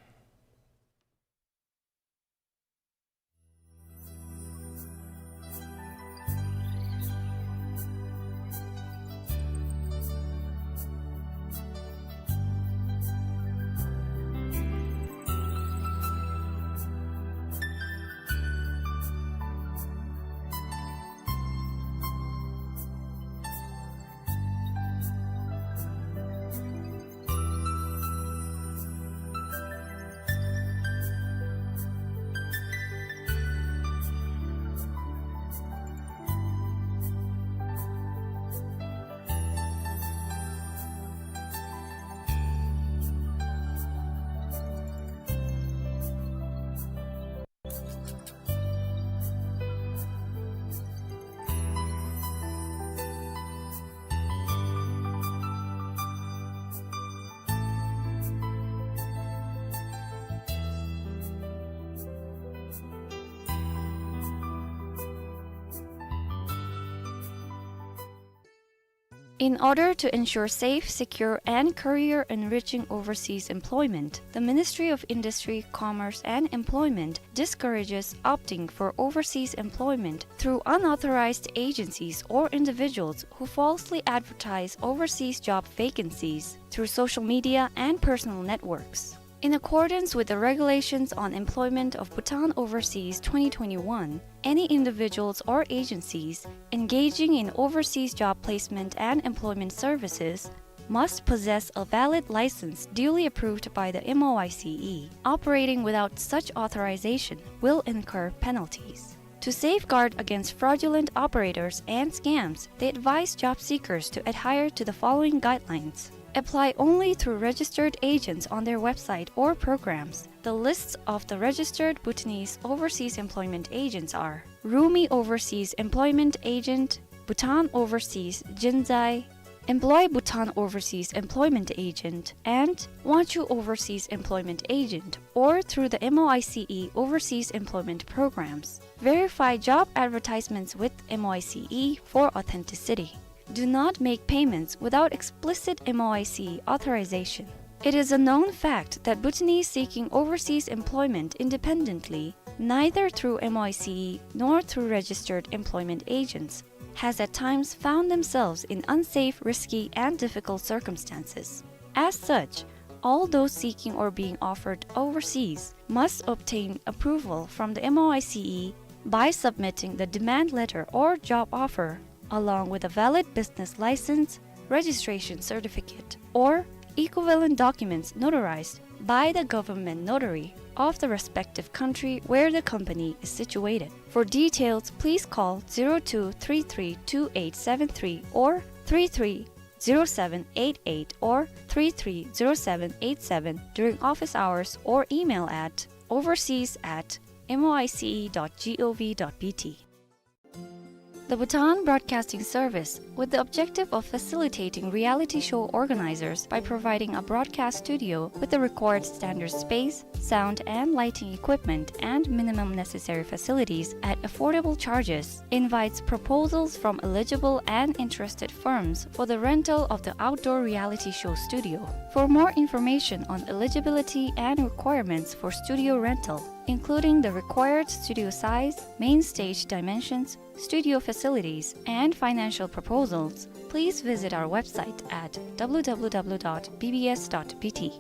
In order to ensure safe, secure, and career-enriching overseas employment, the Ministry of Industry, Commerce, and Employment discourages opting for overseas employment through unauthorized agencies or individuals who falsely advertise overseas job vacancies through social media and personal networks. In accordance with the Regulations on Employment of Bhutan Overseas twenty twenty-one, any individuals or agencies engaging in overseas job placement and employment services must possess a valid license duly approved by the M O I C E. Operating without such authorization will incur penalties. To safeguard against fraudulent operators and scams, they advise job seekers to adhere to the following guidelines. Apply only through registered agents on their website or programs. The lists of the registered Bhutanese overseas employment agents are Rumi Overseas Employment Agent, Bhutan Overseas Jinzai, Employ Bhutan Overseas Employment Agent, and Wanchu Overseas Employment Agent, or through the M O I C E Overseas Employment Programs. Verify job advertisements with M O I C E for authenticity. Do not make payments without explicit M O I C E authorization. It is a known fact that Bhutanese seeking overseas employment independently, neither through M O I C E nor through registered employment agents, has at times found themselves in unsafe, risky, and difficult circumstances. As such, all those seeking or being offered overseas must obtain approval from the M O I C E by submitting the demand letter or job offer, along with a valid business license, registration certificate, or equivalent documents notarized by the government notary of the respective country where the company is situated. For details, please call zero two three three two eight seven three or three three zero seven eight eight or three three zero seven eight seven during office hours or email at overseas at M O I C E dot gov dot B T. The Bhutan Broadcasting Service, with the objective of facilitating reality show organizers by providing a broadcast studio with the required standard space, sound and lighting equipment, and minimum necessary facilities at affordable charges, invites proposals from eligible and interested firms for the rental of the outdoor reality show studio. For more information on eligibility and requirements for studio rental, including the required studio size, main stage dimensions, studio facilities, and financial proposals, please visit our website at W W W dot B B S dot B T.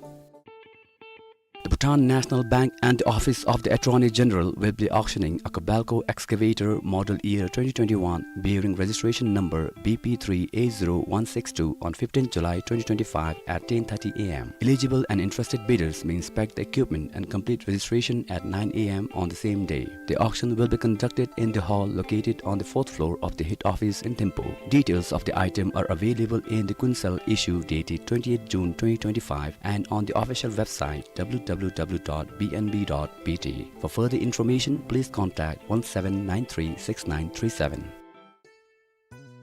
The Bhutan National Bank and the Office of the Attorney General will be auctioning a Kobelco excavator model year twenty twenty-one bearing registration number B P three A zero one six two on fifteenth July twenty twenty-five at ten thirty A M. Eligible and interested bidders may inspect the equipment and complete registration at nine A M on the same day. The auction will be conducted in the hall located on the fourth floor of the head office in Thimphu. Details of the item are available in the Kuensel issue dated twenty-eighth June twenty twenty-five and on the official website W W W dot B N B dot B T. For further information, please contact one seven nine three six nine three seven.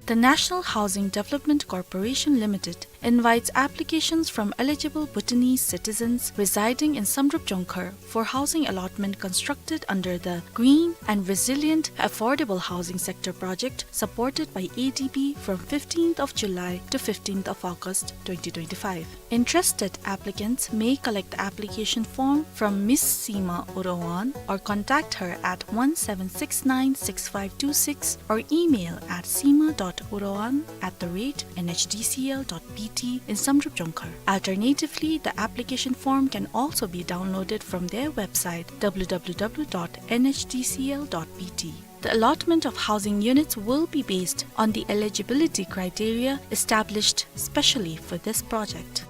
The National Housing Development Corporation Limited invites applications from eligible Bhutanese citizens residing in Samdrup Jongkhar for housing allotment constructed under the Green and Resilient Affordable Housing Sector Project, supported by A D B, from fifteenth of July to fifteenth of August twenty twenty-five. Interested applicants may collect the application form from Miss Seema Urawan or contact her at one seven six nine six five two six or email at seema dot urawan at the rate N H D C L dot B T in Samdrup Jongkhar. Alternatively, the application form can also be downloaded from their website W W W dot N H D C L dot B T. The allotment of housing units will be based on the eligibility criteria established specially for this project.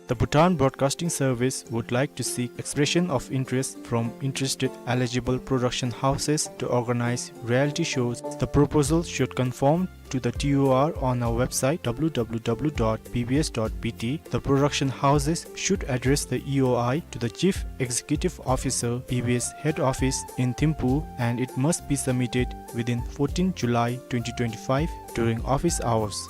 The Bhutan Broadcasting Service would like to seek expression of interest from interested eligible production houses to organize reality shows. The proposal should conform to the T O R on our website W W W dot B B S dot B T. The production houses should address the E O I to the Chief Executive Officer, B B S Head Office in Thimphu, and it must be submitted within fourteenth July twenty twenty-five during office hours.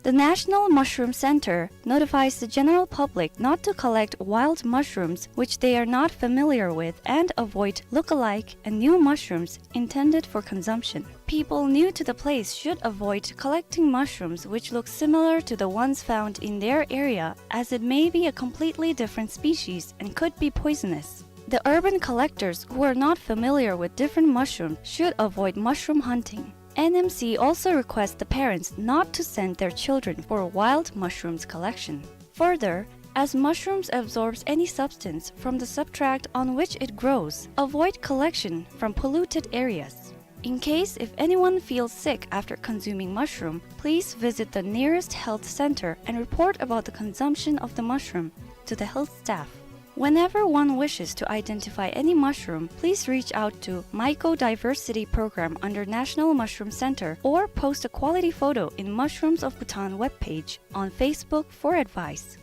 The National Mushroom Center notifies the general public not to collect wild mushrooms which they are not familiar with and avoid look-alike and new mushrooms intended for consumption. People new to the place should avoid collecting mushrooms which look similar to the ones found in their area, as it may be a completely different species and could be poisonous. The urban collectors who are not familiar with different mushrooms should avoid mushroom hunting. N M C also requests the parents not to send their children for wild mushrooms collection. Further, as mushrooms absorbs any substance from the substrate on which it grows, avoid collection from polluted areas. In case if anyone feels sick after consuming mushroom, please visit the nearest health center and report about the consumption of the mushroom to the health staff. Whenever one wishes to identify any mushroom, please reach out to Mycodiversity Program under National Mushroom Center or post a quality photo in Mushrooms of Bhutan webpage on Facebook for advice.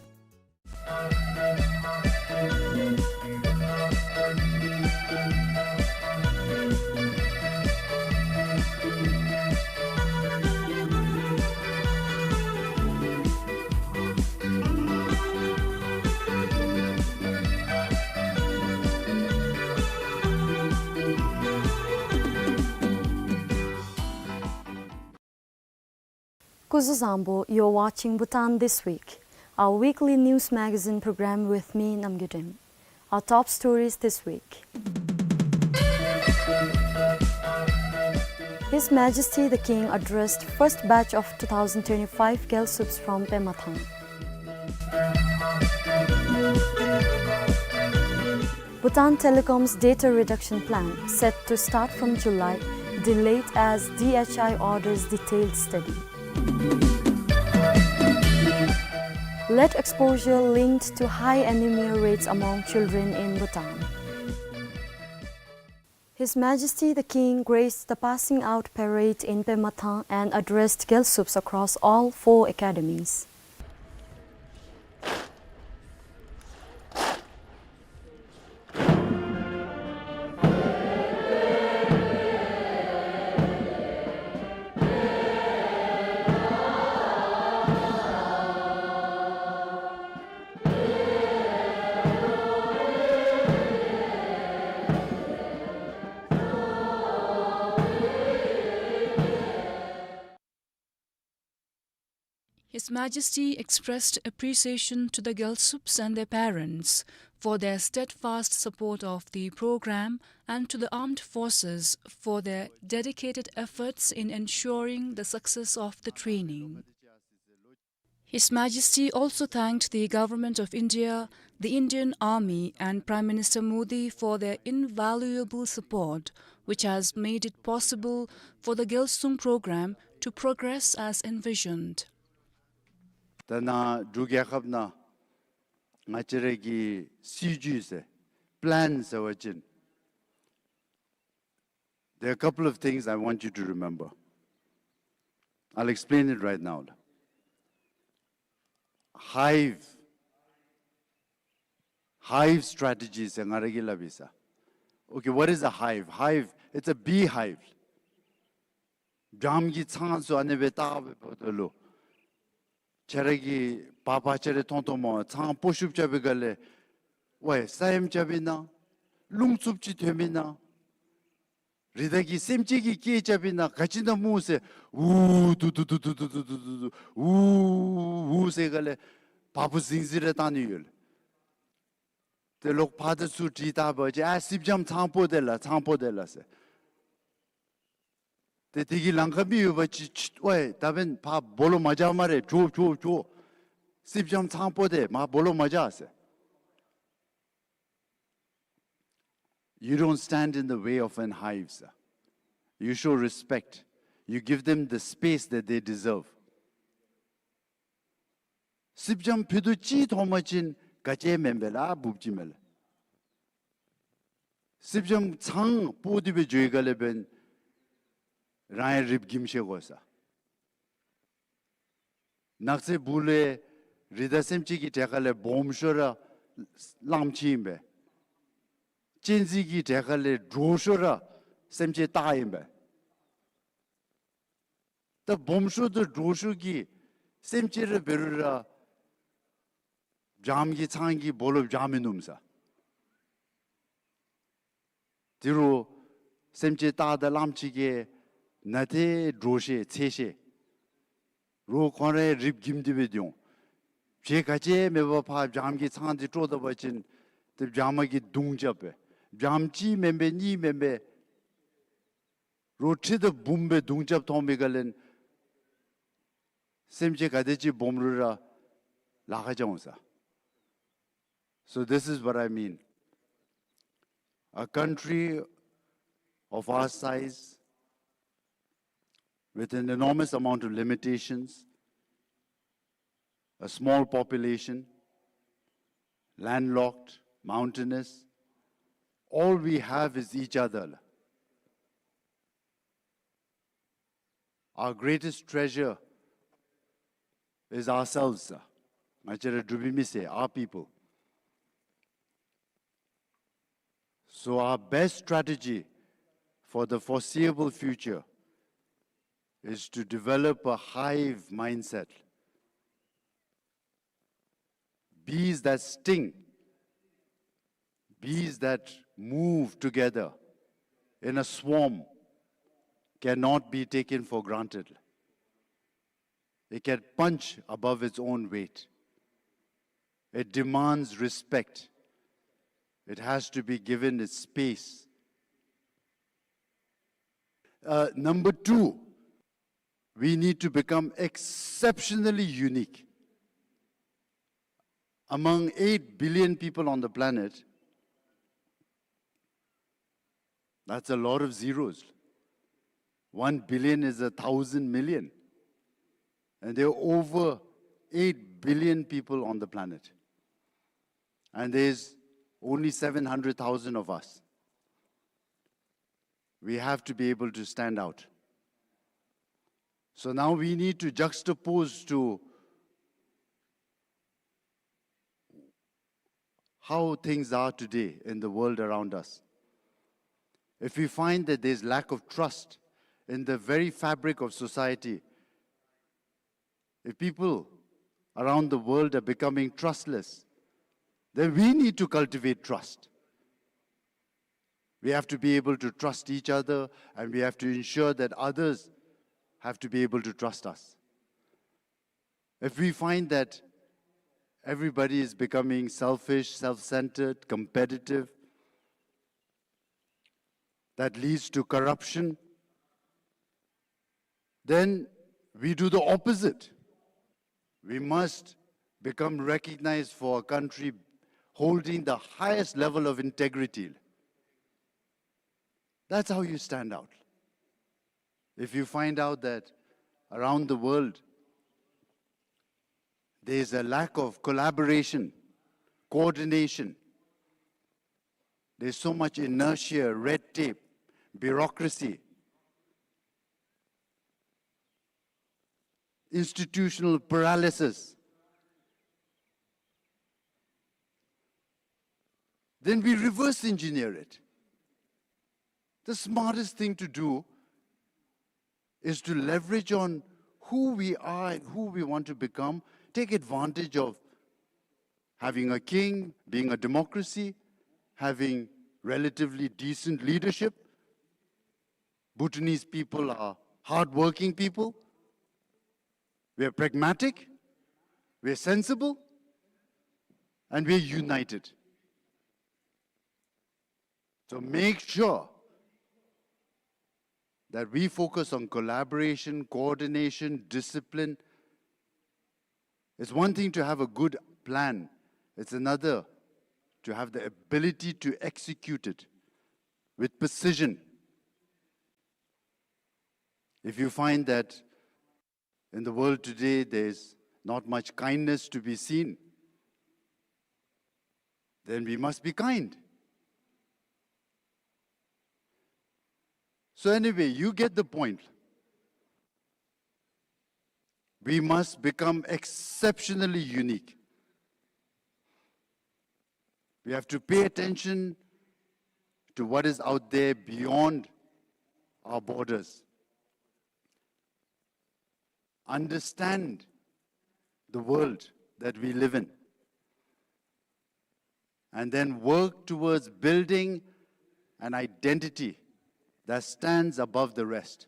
སྐུ་གཟུགས་བཟང་པོ། You're watching Bhutan This Week, our weekly news magazine program with me, Namgay Dem. Our top stories this week. His Majesty the King addressed first batch of two thousand twenty-five Gyalsups from Pemathang. Bhutan Telecom's data reduction plan set to start from July, delayed as D H I orders detailed study. Lead exposure linked to high anemia rates among children in Bhutan. His Majesty the King graced the passing out parade in Pemathang and addressed Gyalsups across all four academies. His Majesty expressed appreciation to the Gyalsups and their parents for their steadfast support of the program and to the armed forces for their dedicated efforts in ensuring the success of the training. His Majesty also thanked the Government of India, the Indian Army, and Prime Minister Modi for their invaluable support, which has made it possible for the Gyalsum program to progress as envisioned. ད་ནཱ་འབྲུག་རྒྱལ་ཁབ་ནང་ང་བཅས་ར་གི་སྲིད་ཇུས་ཟེར་པི་ལེན་ཟེར་བ་ཅིན། There are a couple of things I want you to remember. I'll explain it right now. Hive, hive strategy ཟེར་ང་ར་གིས་སླབ་ཨིན་ས། Okay, what is a hive? Hive, it's a beehive. སྦྱངམ་གི་ཚང་ཚུ་ཨ་ནི་སྦེ་བཏགས་སྦེ་འབདཝ་ད་ལུ་ཁྱེད་ར་གིས་པར་པར་ཁྱེད་ར་མཐོང་མཐོངམ་སྨོ། ཚང་སྤོ་ཤུབས་རྐྱབ་པའི་སྒང་ལས་ཝའི་ས་ཡོམ་རྐྱབ་ཨིན་ན། རླུང་འཚུབ་ཅིག་ཐོནམ་ཨིན་ན། རི་དྭགས་ཀྱི་སེམས་ཅན་གྱི་སྐད་རྐྱབ་ཨིན་ན། ག་ཅི་ཨིན་ན་སྨོ་ཟེར། ཝུ་དུ་དུ་དུ་ཝུ་ཝུ་ཟེར་སྒང་ལས་བ་སྤུ་ཟིང་ཟིང་ར་བཏང་ནི་ཡོད་ལགས། ཏེ་ལོག་ཕར་དང་ཚུར་དྲིས་བལྟ་བ་ཅིན་ཨ་སེར་སྦྱངམ་ཚང་སྤོ་དེས་ལགས། ཚང་སྤོ་དེས་ལགས་ཟེར། ཏེ་དེ་གི་ལང་ཀ་མི་ཡོད་པ་ཅིན་ཅིག་ཝའི་ད་འབདན་ཕར་སྦོ་ལོགས་མ་བཞག་སྨ་རེ། ཇོ་ཇོ་ཇོ། སེར་སྦྱངམ་ཚང་སྤོ་དེས། མར་སྦོ་ལོགས་མ་བཞག་ཟེར། You don't stand in the way of an hive, sir. You show respect. You give them the space that they deserve. སེར་སྦྱངམ་ཕུད་རྡོག་གཅིག་མཐོང་པ་ཅིན་ག་ཅི་མེན་པས་ལགས། འབུཔ་ཅིག་མས་ལགས། སེར་སྦྱངམ་ཚང་སྤོ་སྟེ་སྦེ་འགྱོ་བའི་སྒང་ལས་འབདན་རང་ཡང་རིགཔ་གིམ་ཤེས་དགོ་ས། ནགས་ཚལ་སྦུག་ལས་རི་དྭགས་སེམས་ཅན་གྱི་གྲལ་ཁ་ལས་སྦོམ་ཤོས་ར་གླངམོ་ཆེ་ཨིན་པས། གཅན་གཟན་གྱི་གྲལ་ཁ་ལས་འདྲོག་ཤོས་ར་སེམས་ཅན་སྟག་ཨིན་པས། ད་སྦོམ་ཤོས་དང་འདྲོག་ཤོས་ཀྱི་ སེམས་ཅན་ར་འབད་རུང་ར་བྱམས་ཀྱི་ཚང་གི་སྦོ་ལོགས་བྱམས་མིན་ནུག་ཟེར། དེ་རུང་སེམས་ཅན་སྟག་དང་གླངམོ་ཅིག་གིས་ནཱ་ཏེ་འདྲོག་ཤེས་འཚེར་ཤེས། རོགས་ཁོང་ར་རིགཔ་འགྱིམ་སྟེ་སྦེ་སྡོད་འོང་། བྱེད་ག་ཅི་མེད་པར་ཕར་བྱམས་ཀྱི་ཚང་འདི་དཀྲོག་ད་པ་ཅིན་ཏེ་བྱམས་ཀྱིས་རྡུང་རྐྱབ་སྦེ། བྱམས་གཅིག་མེན་པར་གཉིས་མེན་པར་རོགས་ཁྲི་དང་འབུམ་སྦེ་རྡུང་རྐྱབ་མཐོང་མི་ག་ལས་སེམས་ཅན་ག་དེ་ཅིག་སྦོམ་རུང་ར་ལཱ་ཁག་རྐྱབ་འོང་ཟེར། So this is what I mean. A country of our size, with an enormous amount of limitations, a small population, landlocked, mountainous, all we have is each other. Our greatest treasure is ourselves. ང་བཅས་ར་འབྲུག་པའི་མི་སེར། Our people. So our best strategy for the foreseeable future is to develop a hive mindset. Bees that sting, bees that move together in a swarm cannot be taken for granted. It can punch above its own weight. It demands respect. It has to be given its space. Uh, number two, we need to become exceptionally unique. Among eight billion people on the planet, that's a lot of zeros. One billion is a thousand million. And there are over eight billion people on the planet. And there's only seven hundred thousand of us. We have to be able to stand out. So now we need to juxtapose to how things are today in the world around us. If we find that there's lack of trust in the very fabric of society, if people around the world are becoming trustless, then we need to cultivate trust. We have to be able to trust each other, and we have to ensure that others have to be able to trust us. If we find that everybody is becoming selfish, self-centered, competitive, that leads to corruption, then we do the opposite. We must become recognized for a country holding the highest level of integrity. That's how you stand out. If you find out that around the world there is a lack of collaboration, coordination, there's so much inertia, red tape, bureaucracy, institutional paralysis, then we reverse engineer it. The smartest thing to do is to leverage on who we are and who we want to become, take advantage of having a king, being a democracy, having relatively decent leadership. Bhutanese people are hardworking people. We are pragmatic, we are sensible, and we are united. So make sure that we focus on collaboration, coordination, discipline. It's one thing to have a good plan. It's another to have the ability to execute it with precision. If you find that in the world today there's not much kindness to be seen, then we must be kind. So anyway, you get the point. We must become exceptionally unique. We have to pay attention to what is out there beyond our borders. Understand the world that we live in, and then work towards building an identity that stands above the rest.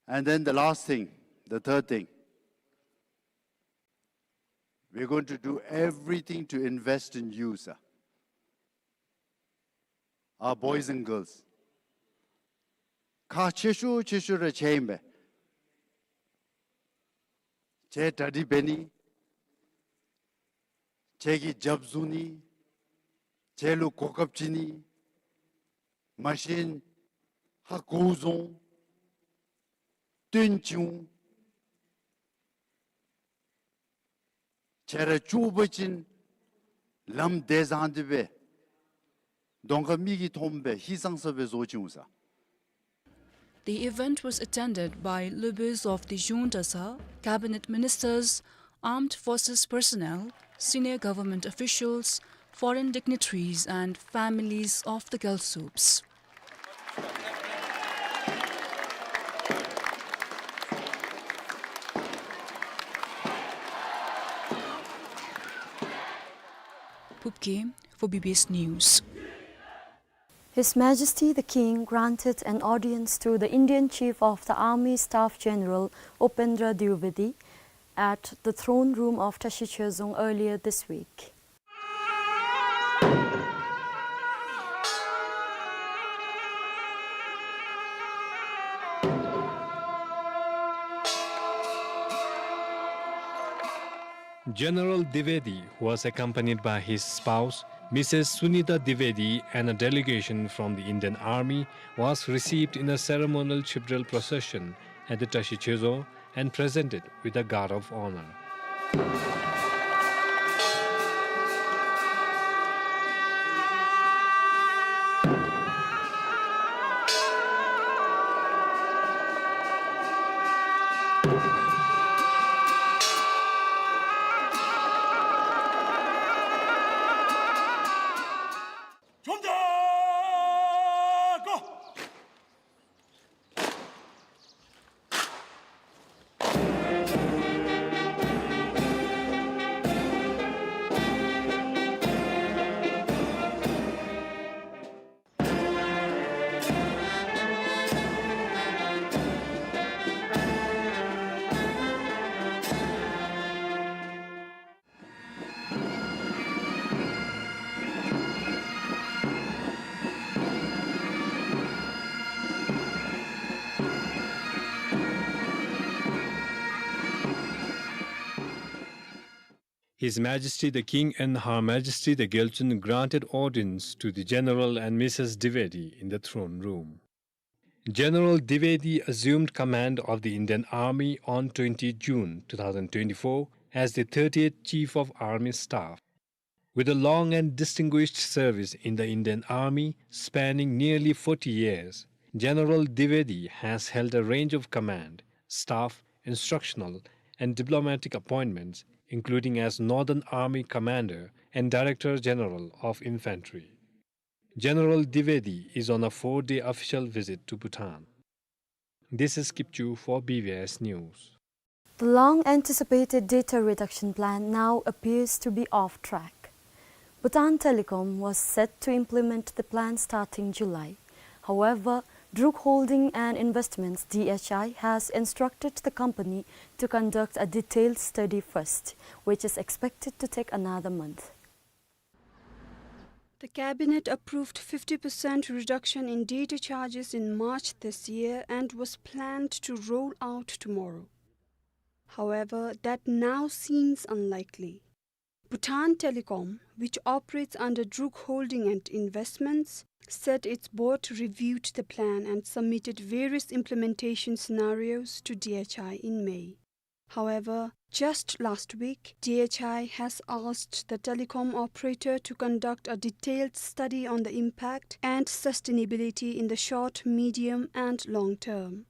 And then the last thing, the third thing, we're going to do everything to invest in you, sir. Our boys and girls. ཁག་ཆེ་ཤོས་ཆེ་ཤོས་ར་ཁྱེད་ཨིན་པས། ཁྱེད་གྲ་སྒྲིག་འབད་ནི། ཁྱེད་ཀྱི་རྒྱབ་བཟུང་ནི། ཁྱེད་ལུ་གོ་སྐབས་བྱིན་ནི། མ་གཞི་ཧ་གོ་བཟུང་། བཏོན་བྱུང་། ཁྱེད་ར་སྐྱོ་བ་ཅིན་ལམ་བདེ་བཟང་དེ་སྦེ་གདོང་ཁར་མིག་གིས་མཐོངམ་སྦེ་ཧིང་སངས་ས་སྦེ་བཟོ་བྱུང་ས། The event was attended by leaders of the Junta, cabinet ministers, armed forces personnel, senior government officials, foreign dignitaries, and families of the Gyaltsubs. Phubke for B B S News. His Majesty the King granted an audience to the Indian Chief of the Army Staff General Upendra Dwivedi at the Throne Room of Tashi Chezong earlier this week. General Dwivedi, who was accompanied by his spouse, Missus Sunita Dwivedi, and a delegation from the Indian Army, was received in a ceremonial chippedale procession at the Tashi Chezong and presented with a guard of honor. His Majesty the King and Her Majesty the Gyaltsuen granted audience to the General and Missus Dwivedi in the throne room. General Dwivedi assumed command of the Indian Army on twenty June two thousand twenty-four as the thirtieth Chief of Army Staff. With a long and distinguished service in the Indian Army spanning nearly forty years, General Dwivedi has held a range of command, staff, instructional, and diplomatic appointments, including as Northern Army Commander and Director General of Infantry. General Dwivedi is on a four-day official visit to Bhutan. This is Kipchu for B B S News. The long-anticipated data reduction plan now appears to be off track. Bhutan Telecom was set to implement the plan starting July. However, Druk Holding and Investments, D H I, has instructed the company to conduct a detailed study first, which is expected to take another month. The cabinet approved fifty percent reduction in data charges in March this year and was planned to roll out tomorrow. However, that now seems unlikely. Bhutan Telecom, which operates under Druk Holding and Investments, said its board reviewed the plan and submitted various implementation scenarios to D H I in May. However, just last week, D H I has asked the telecom operator to conduct a detailed study on the impact and sustainability in the short, medium, and long term.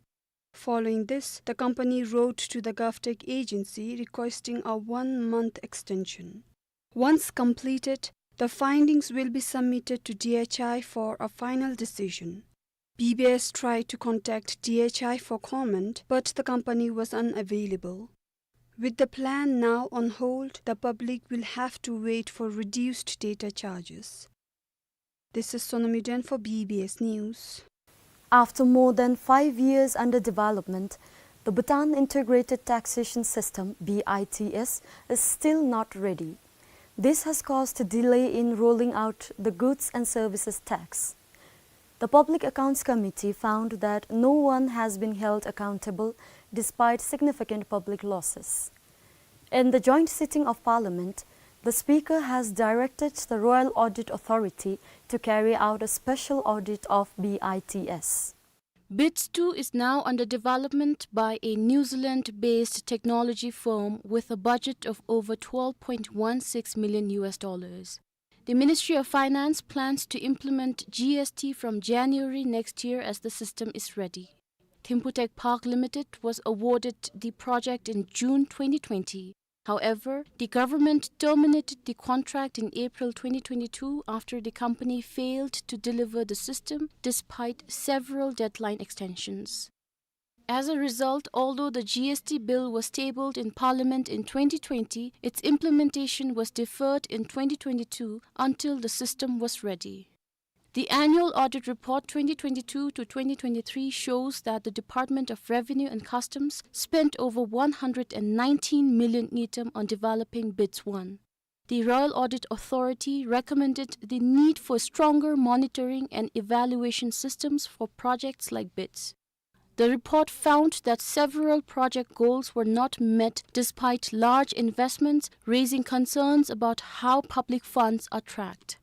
Following this, the company wrote to the GovTech agency requesting a one-month extension. Once completed, the findings will be submitted to D H I for a final decision. B B S tried to contact D H I for comment, but the company was unavailable. With the plan now on hold, the public will have to wait for reduced data charges. This is Sonam Yuden for B B S News. After more than five years under development, the Bhutan Integrated Taxation System, B I T S, is still not ready. This has caused a delay in rolling out the goods and services tax. The Public Accounts Committee found that no one has been held accountable despite significant public losses. In the joint sitting of Parliament, the Speaker has directed the Royal Audit Authority to carry out a special audit of B I T S. BITS two is now under development by a New Zealand-based technology firm with a budget of over twelve point one six million U S dollars. The Ministry of Finance plans to implement G S T from January next year as the system is ready. Thimphu Tech Park Limited was awarded the project in June twenty twenty. However, the government terminated the contract in April twenty twenty-two after the company failed to deliver the system despite several deadline extensions. As a result, although the G S T bill was tabled in Parliament in twenty twenty, its implementation was deferred in twenty twenty-two until the system was ready. The annual audit report twenty twenty-two to twenty twenty-three shows that the Department of Revenue and Customs spent over one hundred and nineteen million ngultrum on developing BITS one. The Royal Audit Authority recommended the need for stronger monitoring and evaluation systems for projects like BITS. The report found that several project goals were not met despite large investments, raising concerns about how public funds are tracked.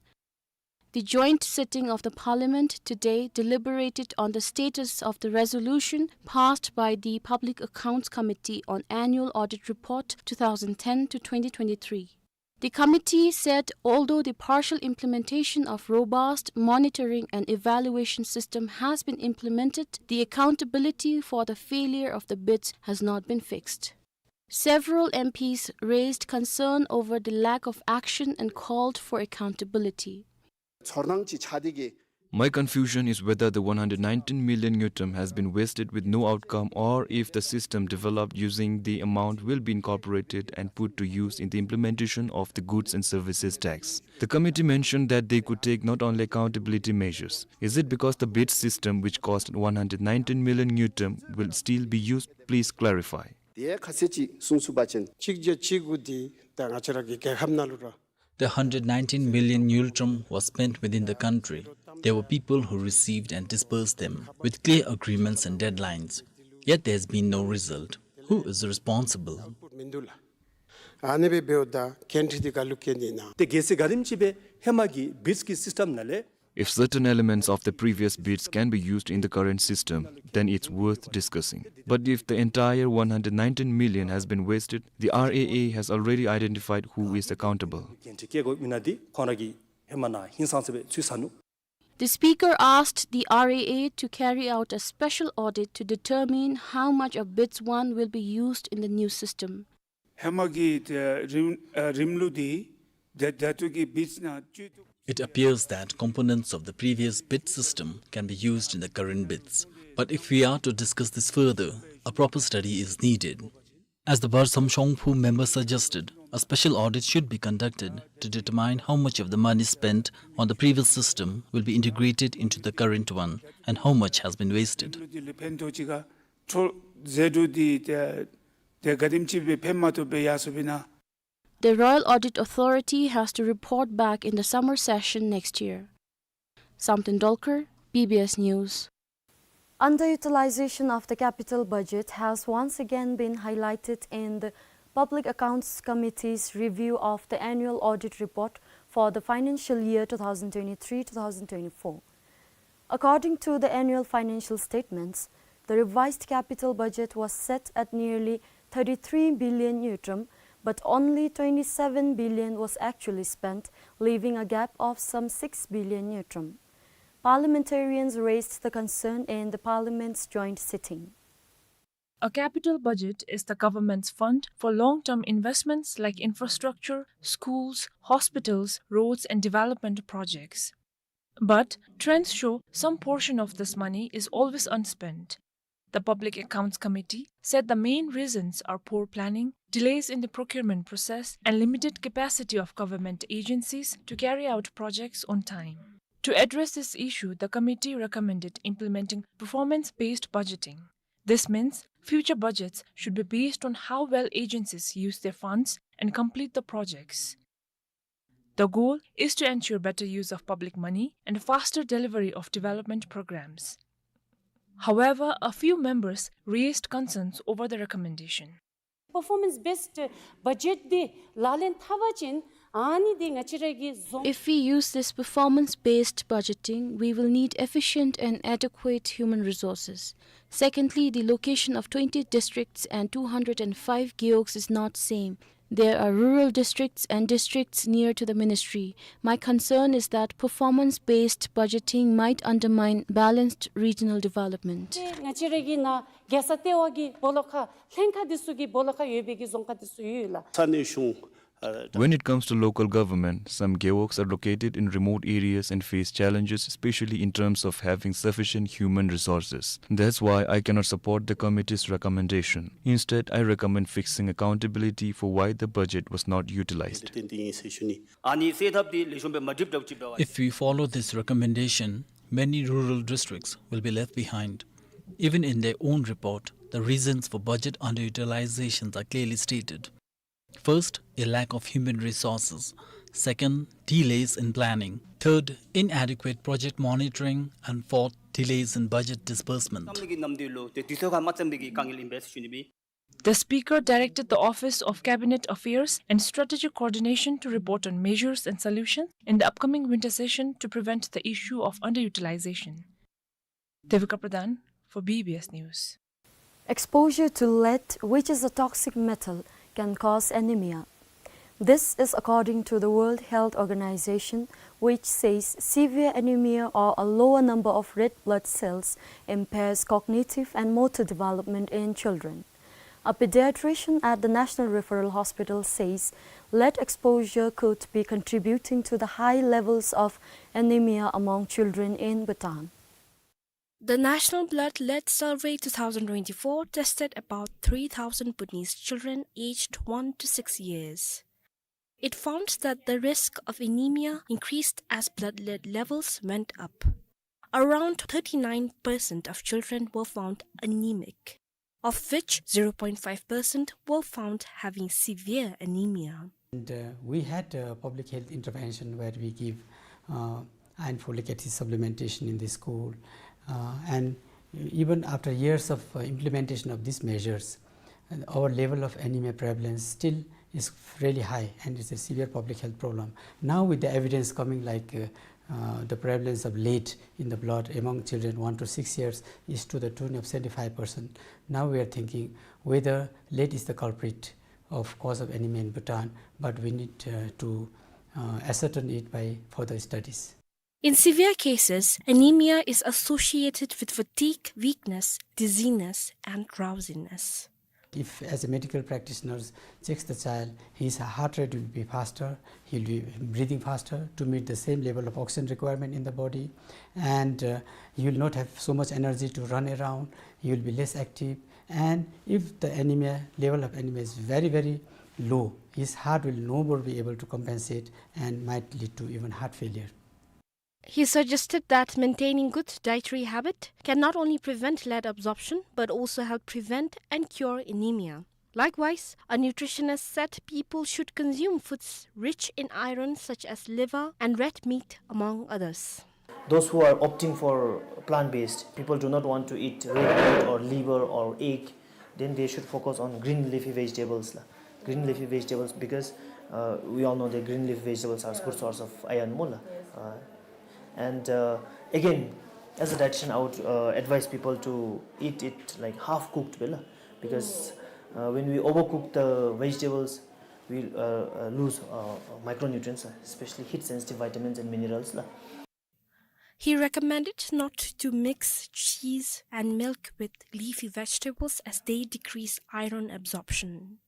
The joint sitting of the Parliament today deliberated on the status of the resolution passed by the Public Accounts Committee on Annual Audit Report two thousand ten to twenty twenty-three. The committee said although the partial implementation of robust monitoring and evaluation system has been implemented, the accountability for the failure of the BITS has not been fixed. Several M Ps raised concern over the lack of action and called for accountability. ཚོར་སྣང་ཅིག་ཆགས་ཏེ་གི། My confusion is whether the one hundred nineteen million ngultrum has been wasted with no outcome, or if the system developed using the amount will be incorporated and put to use in the implementation of the goods and services tax. The committee mentioned that they could take not only accountability measures. Is it because the BITS system, which cost one hundred nineteen million ngultrum, will still be used? Please clarify. དེ་ཁ་གསལ་ཅིག་གསུང་ཚུགས་པ་ཅིན། གཅིག་བརྒྱ་གཅིག་དགུ་འདི་ད་ང་བཅས་ར་གི་རྒྱལ་ཁབ་ནང་ལུ་ར། The hundred nineteen million ngultrum was spent within the country. There were people who received and disbursed them with clear agreements and deadlines. Yet there has been no result. Who is responsible? ཨ་ནི་སྦེ་འབདཝ་ད་འགན་འཁྲི་འདི་ག་ལུ་བཀལ་ནི་ཨིན་ན། ཏེ་གལ་སྲིད་ག་དེམ་ཅིག་སྦེ་ཧེ་མ་གི་བིཊསི་གི་སིསི་ཊེམ་ནང་ལས། If certain elements of the previous bids can be used in the current system, then it's worth discussing. But if the entire one hundred nineteen million has been wasted, the R A A has already identified who is accountable. འགན་འཁྲི་བཀལ་དགོཔ་ཨིན་ན་འདི་ཁོང་ར་གིས་ཧེ་མ་ནཱ་ཧིང་སངས་ས་སྦེ་ཚུད་ས་ནུག། The speaker asked the R A A to carry out a special audit to determine how much of BITS one will be used in the new system. ཧེ་མ་གི་ཏེ་རིམ་ཨ་རིམ་ལུགས་འདི་ཏེ་ད་ལྟོ་གི་བིཊསི་ནང་བཅུད་དུ། It appears that components of the previous BITS system can be used in the current BITS. But if we are to discuss this further, a proper study is needed. As the Bharsam Shongphu member suggested, a special audit should be conducted to determine how much of the money spent on the previous system will be integrated into the current one and how much has been wasted. འདི་ལུ་ཕན་ཐོགས་ཅིག་ག་འཕྲོ་ཟད་འགྲོ་འདི་ཏེ་ཏེ་ག་དེམ་ཅིག་སྦེ་ཕན་མ་ཐོགས་སྦེ་ཡར་སོཔ་ཨིན་ན། The Royal Audit Authority has to report back in the summer session next year. Samten Dolkar, B B S News. Underutilization of the capital budget has once again been highlighted in the Public Accounts Committee's review of the annual audit report for the financial year two thousand twenty-three two thousand twenty-four. According to the annual financial statements, the revised capital budget was set at nearly thirty-three billion ngultrum, but only twenty-seven billion was actually spent, leaving a gap of some six billion ngultrum. Parliamentarians raised the concern in the Parliament's joint sitting. A capital budget is the government's fund for long-term investments like infrastructure, schools, hospitals, roads, and development projects. But trends show some portion of this money is always unspent. The Public Accounts Committee said the main reasons are poor planning, delays in the procurement process, and limited capacity of government agencies to carry out projects on time. To address this issue, the committee recommended implementing performance-based budgeting. This means future budgets should be based on how well agencies use their funds and complete the projects. The goal is to ensure better use of public money and faster delivery of development programs. However, a few members raised concerns over the recommendation. Performance based budget འདི་ལག་ལེན་འཐབ་པ་ཅིན་ཨ་ནི་འདི་ང་བཅས་ར་གི་རྫོང- If we use this performance-based budgeting, we will need efficient and adequate human resources. Secondly, the location of twenty districts and two hundred and five gewogs is not same. There are rural districts and districts near to the ministry. My concern is that performance-based budgeting might undermine balanced regional development. ཏེ་ང་བཅས་ར་གི་ནཱ་རྒྱལ་ས་ལྟེ་བ་གི་སྦོ་ལོགས་ཁར་ལྷན་ཁག་འདི་ཚུ་གི་སྦོ་ལོགས་ཁར་ཡོད་པའི་གི་རྫོང་ཁག་འདི་ཚུ་ཡོད་ལགས། ས་གནས་གཞུང་ཨ། When it comes to local government, some gewogs are located in remote areas and face challenges, especially in terms of having sufficient human resources. That's why I cannot support the committee's recommendation. Instead, I recommend fixing accountability for why the budget was not utilized. ཏན་ཏན་ཨིན་ཟེར་ཞུ་ནི། ཨ་ནི་སེལ་ཐབས་འདི་ལེགས་ཤོམ་སྦེ་མ་འགྲུབ་འགྲུབ་ཅིག་འབད་བ། If we follow this recommendation, many rural districts will be left behind. Even in their own report, the reasons for budget underutilizations are clearly stated. First, a lack of human resources. Second, delays in planning. Third, inadequate project monitoring. And fourth, delays in budget disbursement. The Speaker directed the Office of Cabinet Affairs and Strategic Coordination to report on measures and solutions in the upcoming winter session to prevent the issue of underutilization. Devika Pradhan for B B S News. Exposure to lead, which is a toxic metal, can cause anemia. This is according to the World Health Organization, which says severe anemia or a lower number of red blood cells impairs cognitive and motor development in children. A pediatrician at the National Referral Hospital says lead exposure could be contributing to the high levels of anemia among children in Bhutan. The National Blood Lead Survey two thousand twenty-four tested about three thousand Bhutanese children aged one to six years. It found that the risk of anemia increased as blood lead levels went up. Around thirty-nine percent of children were found anemic, of which zero point five percent were found having severe anemia. And, uh, we had a public health intervention where we give, uh, iron folic acid supplementation in the school. Uh, and even after years of, uh, implementation of these measures, and our level of anemia prevalence still is really high, and it's a severe public health problem. Now, with the evidence coming, like, uh, uh, the prevalence of lead in the blood among children one to six years is to the tune of seventy-five percent. Now we are thinking whether lead is the culprit of cause of anemia in Bhutan, but we need, uh, to, uh, ascertain it by further studies. In severe cases, anemia is associated with fatigue, weakness, dizziness, and drowsiness. If, as a medical practitioner checks the child, his heart rate will be faster, he'll be breathing faster to meet the same level of oxygen requirement in the body, and, uh, he will not have so much energy to run around, he will be less active, and if the anemia, level of anemia is very, very low, his heart will no more be able to compensate and might lead to even heart failure. He suggested that maintaining good dietary habit can not only prevent lead absorption, but also help prevent and cure anemia. Likewise, a nutritionist said people should consume foods rich in iron, such as liver and red meat, among others. Those who are opting for plant-based, people do not want to eat red meat or liver or egg, then they should focus on green leafy vegetables la. Green leafy vegetables, because, uh, we all know that green leafy vegetables are good source of iron mo la. Uh, and, uh, again, as a dietitian, I would, uh, advise people to eat it, like, half cooked bhe la, because, uh, when we overcook the vegetables, we, uh, uh, lose, uh, micronutrients, uh, especially heat sensitive vitamins and minerals la. He recommended not to mix cheese and milk with leafy vegetables as they decrease iron absorption.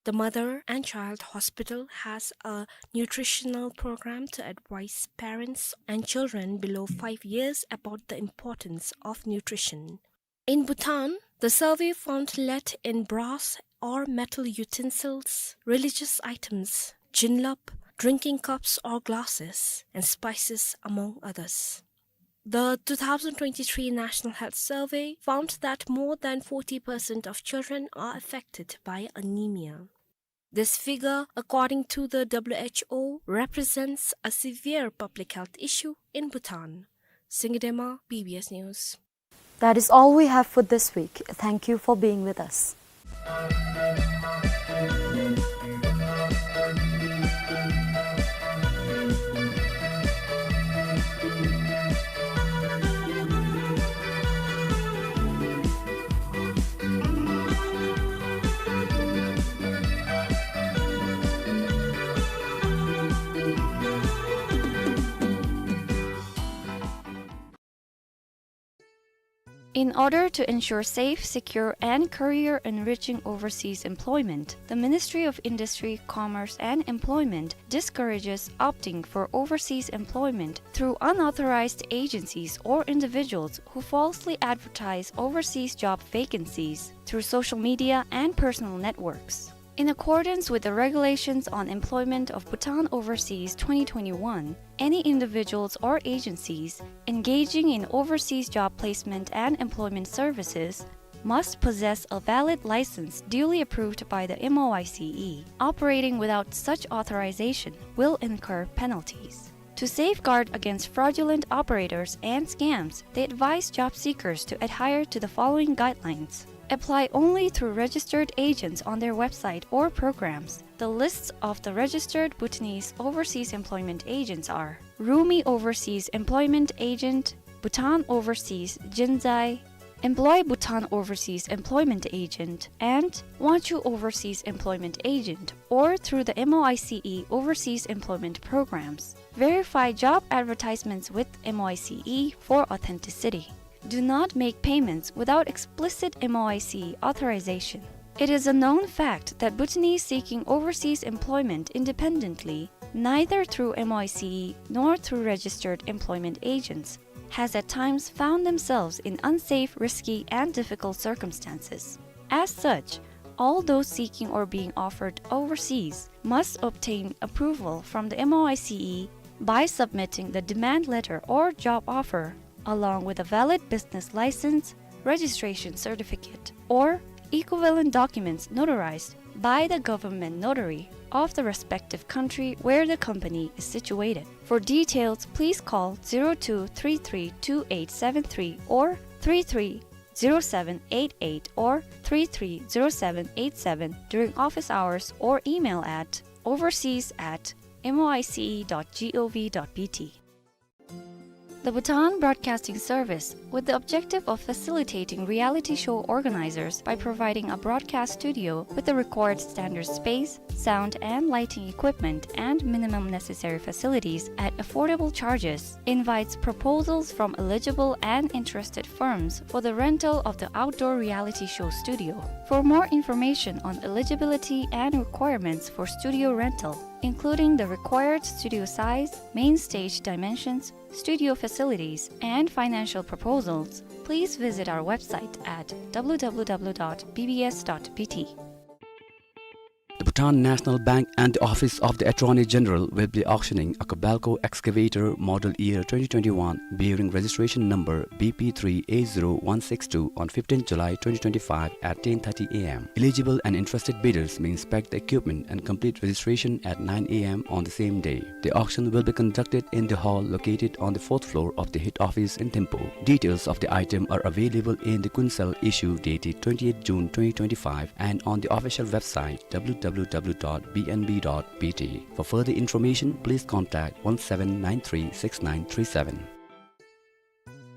The Mother and Child Hospital has a nutritional program to advise parents and children below five years about the importance of nutrition. In Bhutan, the survey found lead in brass or metal utensils, religious items, jinlap, drinking cups or glasses, and spices, among others. The two thousand twenty-three National Health Survey found that more than forty percent of children are affected by anemia. This figure, according to the W H O, represents a severe public health issue in Bhutan. Singye Dema, B B S News. That is all we have for this week. Thank you for being with us. In order to ensure safe, secure, and career-enriching overseas employment, the Ministry of Industry, Commerce, and Employment discourages opting for overseas employment through unauthorized agencies or individuals who falsely advertise overseas job vacancies through social media and personal networks. In accordance with the Regulations on Employment of Bhutan Overseas twenty twenty-one, any individuals or agencies engaging in overseas job placement and employment services must possess a valid license duly approved by the M O I C E. Operating without such authorization will incur penalties. To safeguard against fraudulent operators and scams, they advise job seekers to adhere to the following guidelines. Apply only through registered agents on their website or programs. The lists of the registered Bhutanese overseas employment agents are Rumi Overseas Employment Agent, Bhutan Overseas Jinzai, Employ Bhutan Overseas Employment Agent, and Wangchu Overseas Employment Agent, or through the M O I C E Overseas Employment Programs. Verify job advertisements with M O I C E for authenticity. Do not make payments without explicit M O I C E authorization. It is a known fact that Bhutanese seeking overseas employment independently, neither through M O I C E nor through registered employment agents, has at times found themselves in unsafe, risky, and difficult circumstances. As such, all those seeking or being offered overseas must obtain approval from the M O I C E by submitting the demand letter or job offer, along with a valid business license, registration certificate, or equivalent documents notarized by the government notary of the respective country where the company is situated. For details, please call zero two three three two eight seven three or three three zero seven eight eight or three three zero seven eight seven during office hours or email at overseas at M O I C E dot G O V dot B T. The Bhutan Broadcasting Service, with the objective of facilitating reality show organizers by providing a broadcast studio with the required standard space, sound and lighting equipment, and minimum necessary facilities at affordable charges, invites proposals from eligible and interested firms for the rental of the outdoor reality show studio. For more information on eligibility and requirements for studio rental, including the required studio size, main stage dimensions, studio facilities, and financial proposals, please visit our website at W W W dot B B S dot B T. The Bhutan National Bank and the Office of the Attorney General will be auctioning a Kobelco excavator model year twenty twenty-one, bearing registration number B P three A zero one six two, on fifteenth July twenty twenty-five at ten thirty A M. Eligible and interested bidders may inspect the equipment and complete registration at nine A M on the same day. The auction will be conducted in the hall located on the fourth floor of the head office in Thimphu. Details of the item are available in the Kuensel issue dated twenty-eighth June twenty twenty-five and on the official website W W W dot B N B dot B T. For further information, please contact one seven nine three six nine three seven.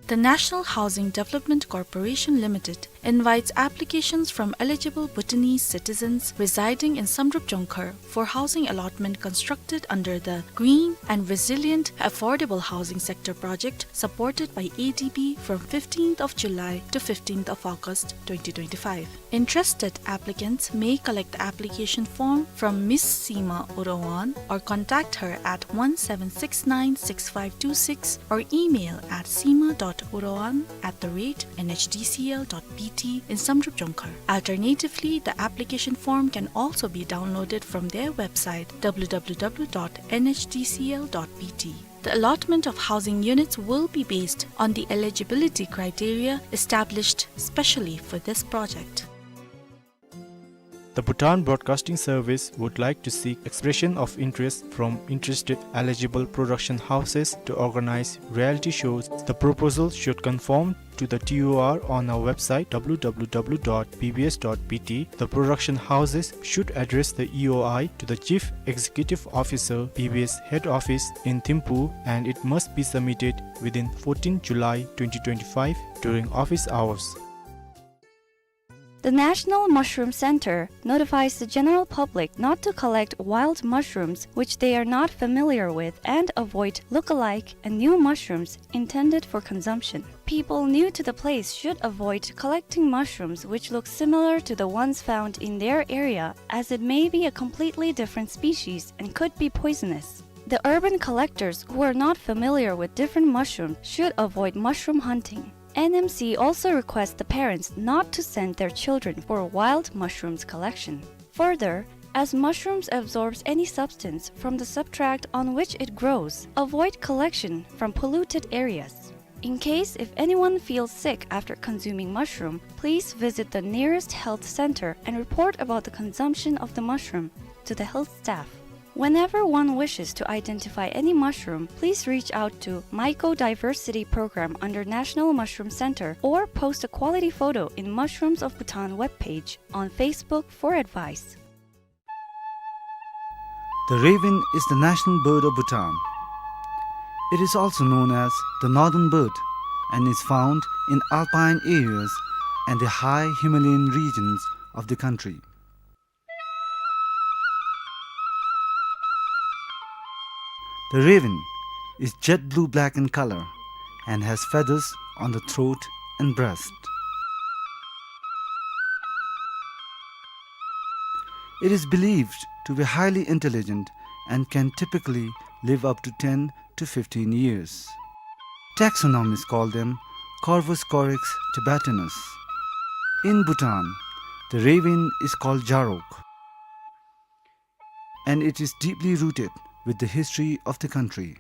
The National Housing Development Corporation Limited invites applications from eligible Bhutanese citizens residing in Samdrup Jongkhar for housing allotment constructed under the Green and Resilient Affordable Housing Sector Project, supported by A D B, from fifteenth of July to fifteenth of August twenty twenty-five. Interested applicants may collect the application form from Miss Sima Urawan or contact her at one seven six nine six five two six or email at sima dot urawan at the rate N H D C L dot B T in Samdrup Jongkhar. Alternatively, the application form can also be downloaded from their website, W W W dot N H D C L dot B T. The allotment of housing units will be based on the eligibility criteria established specially for this project. The Bhutan Broadcasting Service would like to seek expression of interest from interested eligible production houses to organize reality shows. The proposal should conform to the T O R on our website, W W W dot B B S dot B T. The production houses should address the E O I to the Chief Executive Officer, B B S Head Office in Thimphu, and it must be submitted within fourteenth July twenty twenty-five during office hours. The National Mushroom Center notifies the general public not to collect wild mushrooms which they are not familiar with and avoid look-alike and new mushrooms intended for consumption. People new to the place should avoid collecting mushrooms which look similar to the ones found in their area, as it may be a completely different species and could be poisonous. The urban collectors who are not familiar with different mushrooms should avoid mushroom hunting. N M C also requests the parents not to send their children for wild mushrooms collection. Further, as mushrooms absorbs any substance from the substrate on which it grows, avoid collection from polluted areas. In case if anyone feels sick after consuming mushroom, please visit the nearest health center and report about the consumption of the mushroom to the health staff. Whenever one wishes to identify any mushroom, please reach out to Mycodiversity Program under National Mushroom Center or post a quality photo in Mushrooms of Bhutan webpage on Facebook for advice. The raven is the national bird of Bhutan. It is also known as the northern bird and is found in alpine areas and the high Himalayan regions of the country. The raven is jet blue-black in color and has feathers on the throat and breast. It is believed to be highly intelligent and can typically live up to ten to fifteen years. Taxonomists call them Corvus corax tibetanus. In Bhutan, the raven is called Jarok, and it is deeply rooted with the history of the country.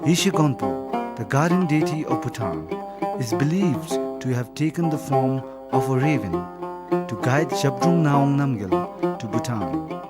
Yeshe Gonpo, the guardian deity of Bhutan, is believed to have taken the form of a raven to guide Zhabdrung Ngawang Namgyal to Bhutan.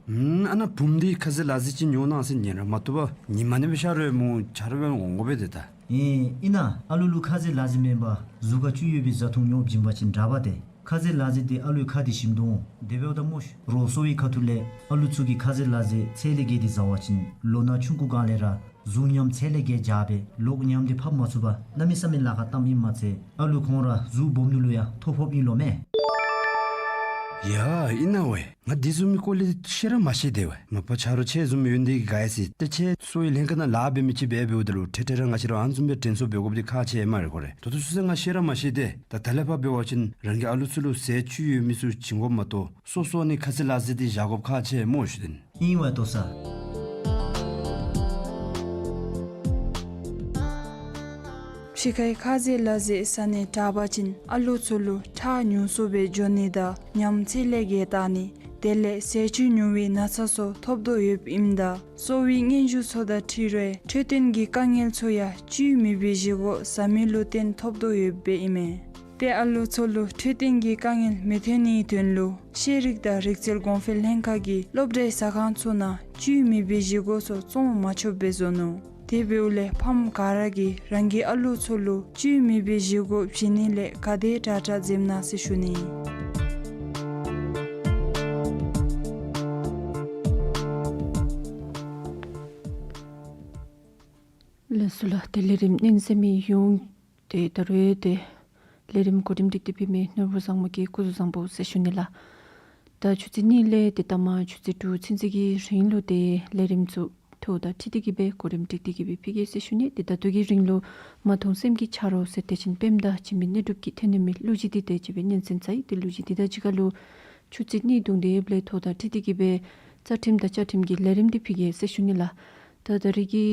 ཨུམ། ཨ་ནཱ་བུམོ་འདི་ཁ་ཟས་ལ་ཟས་ཅིག་ཉོ་གནང་ཟེར་ཉན་ར་མ་བཏུབ་པར་ཉི་མ་ནི་སྦེ་ཤར་རུང་མོ་ཆ་རོགས་འབད་འོང་དགོ་པས་ཏེ་ད། ཨེ་ཨིན་ན། ཨ་ལུ་ལུ་ཁ་ཟས་ལ་ཟས་མེན་པར་གཟུགས་ཁར་བཅུད་ཡོད་པའི་བཟའ་འཐུང་ཉོ་བྱིན་པ་ཅིན་དྲག་པས་ཏེ། ཁ་ཟས་ལ་ཟས་འདི་ཨ་ལུའི་ཁ་འདི་ཞིམ་དོ་འོང་། དེ་འབདཝ་ད་སྨོ་ཤིག། རོགས་གསོ་བའི་ཁ་ཐུག་ལས་ཨ་ལུ་ཚུ་གིས་ཁ་ཟས་ལ་ཟས་ཚད་ལས་བརྒལ་ཏེ་བཟའ་བ་ཅིན་ལོ་ན་ཆུང་ཀུ་སྒང་ལས་ར་གཟུགས་ཉམས་ཚད་ལས་བརྒལ་འགྱོ་སྦེ་ལོག་ཉམས་འདི་ཕབ་མ་ཚུགས་པར་གནམ་མེད་ས་མེད་ལཱ་ཁག་བཏངམ་ཨིནམ་མ་ཚད་ཨ་ལུ་ཁོང་ར་གཟུགས་སྦོམ་ནི་ལུ་ཡང་ཐོ་ཕོགཔ་ཨིན་ལོ་མས། ཡ་ཨིན་ན་ཝའེ། ང་འདི་བཟུམ་མའི་སྐོར་ལས་ཤེས་ར་མ་ཤེས་ཏེ་ཝའེ། མ་པ་ཆ་རོགས་ཁྱེད་བཟུམ་ཡོད་ནི་དེ་གིས་དགའ་ཡི་ཟེར། ཏེ་ཁྱེད་གསོ་བའི་ལྷན་ཁག་ནང་ལཱ་འབད་མི་ཅིག་འབད་འབདཝ་ད་ལུ་འཕྲལ་འཕྲལ་ར་ང་བཅས་ར་ཨ་ནི་བཟུམ་སྦེ་དྲན་གསོ་འབད་དགོཔ་འདི་ཁག་ཆེ་སྨ་རེ་གོ་རེ། ད་ལྟོ་ཚུན་ཚོད་ང་ཤེས་ར་མ་ཤེས་ཏེ། ད་ད་ལས་ཕར་འབད་བ་ཅིན་རང་གི་ཨ་ལུ་ཚུ་ལུ་ཟས་བཅུད་ཡོད་མི་ཚུ་བྱིན་དགོཔ་མ་གཏོགས་སོ་སོ་ནི་ཁ་ཟས་ལ་ཟས་འདི་བཞག་དགོཔ་ཁག་ཆེ་སྨོ་ཞུ་དོན། ཨིན་ཝའེ་ལྟོ་ས། ཕྱི་ཁའི་ཁ་ཟས་ལ་ཟས་ཟ་ནི་དྲག་པ་ཅིན་ཨ་ལུ་ཚུ་ལུ་ཁྲག་ཉུང་སུ་སྦེ་འགྱོ་ནི་དང་ཉམས་ཚད་ལས་བརྒལ་བཏང་ནི། དེ་ལས་ཟས་བཅུད་ཉུང་བའི་ན་ཚ་ཚུ་ཐོབ་དོ་ཡོདཔ་ཨིནམ་ད་གསོ་བའི་སྙན་ཞུ་ཚུ་དང་འཁྲིལ་རུང་འཕྲོད་བསྟེན་གྱི་དཀའ་ངལ་ཚུ་ཡང་བཅུད་མེད་པའི་བཞེས་སྒོ་ཟ་མི་ལུ་བརྟེན་ཐོབ་དོ་ཡོདཔ་ཨིན་མས། ཏེ་ཨ་ལུ་ཚུ་ལུ་འཕྲོད་བསྟེན་གྱི་དཀའ་ངལ་མི་ཐོན་ནིའི་དོན་ལུ་ཤེས་རིག་དང་རིག་རྩལ་གོང་འཕེལ་ལྷན་ཁག་གིས་སློབ་གྲྭའི་ཟ་ཁང་ཚུ་ནང་བཅུད་མེད་པའི་བཞེས་སྒོ་ཚུ་བཙོང་མ་ཆོགཔ་སྦེ་བཟོ་ནུག། དེ་འབདཝ་ལས་ཕམ་ག་ར་གིས་རང་གི་ཨ་ལུ་ཚུ་ལུ་བཅུད་མེད་པའི་བཞེས་སྒོ་བྱིན་ནི་ལས་ག་དེ་དྲག་དྲག་འཛེམ་གནང་ཟེར་ཞུ་ནི། ལགས་སོ་ལགས། ཏེ་ལས་རིམ་ཉན་གསན་མི་ཡོངས་ཏེ་ད་རུང་ཏེ་ལས་རིམ་གོ་རིམ་སྒྲིག་སྟེ་ཕུལ་མི་ནོར་བུ་བཟང་མོ་གིས་སྐུ་གཟུགས་བཟང་པོ་ཟེར་ཞུ་ནི་ལགས། ད་ཆུ་ཚོད་གཉིས་ལས་ཏེ་ད་མ་ཆུ་ཚོད་དྲུག་ཚུན་ཚོད་ཀྱི་རིང་ལུ་ཏེ་ལས་རིམ་ཚུ་ཐོ་དང་འཁྲིལ་ཏེ་གི་སྦེ་གོ་རིམ་སྒྲིག་སྟེ་གི་སྦེ་ཕུལ་གེ་ཟེར་ཞུ་ནི། ཏེ་ད་ལྟོ་གི་རིང་ལུ་མ་མཐོང་སེམས་ཀྱི་ཆ་རོགས་ཟེར་དེ་བཞིན་པདྨ་དང་འཆི་མེད་གནས་གྲུབ་ཀྱིས་ཐོན་ནི་མི་གླུ་གཞས་འདི་དེ་ཅིག་སྦེ་ཉན་གསན་ཚར་ཡི། ཏེ་གླུ་གཞས་འདི་དང་གཅིག་ཁར་ལུ་ཆུ་ཚོད་གཉིས་བརྡུངས་ཏེ་ཡོདཔ་ལས་ཐོ་དང་འཁྲིལ་ཏེ་གི་སྦེ་རྩ་ཁྲིམས་དང་བཅའ་ཁྲིམས་ཀྱི་ལས་རིམ་འདི་ཕུལ་གེ་ཟེར་ཞུ་ནི་ལགས། ད་ད་རེས་ཀྱི་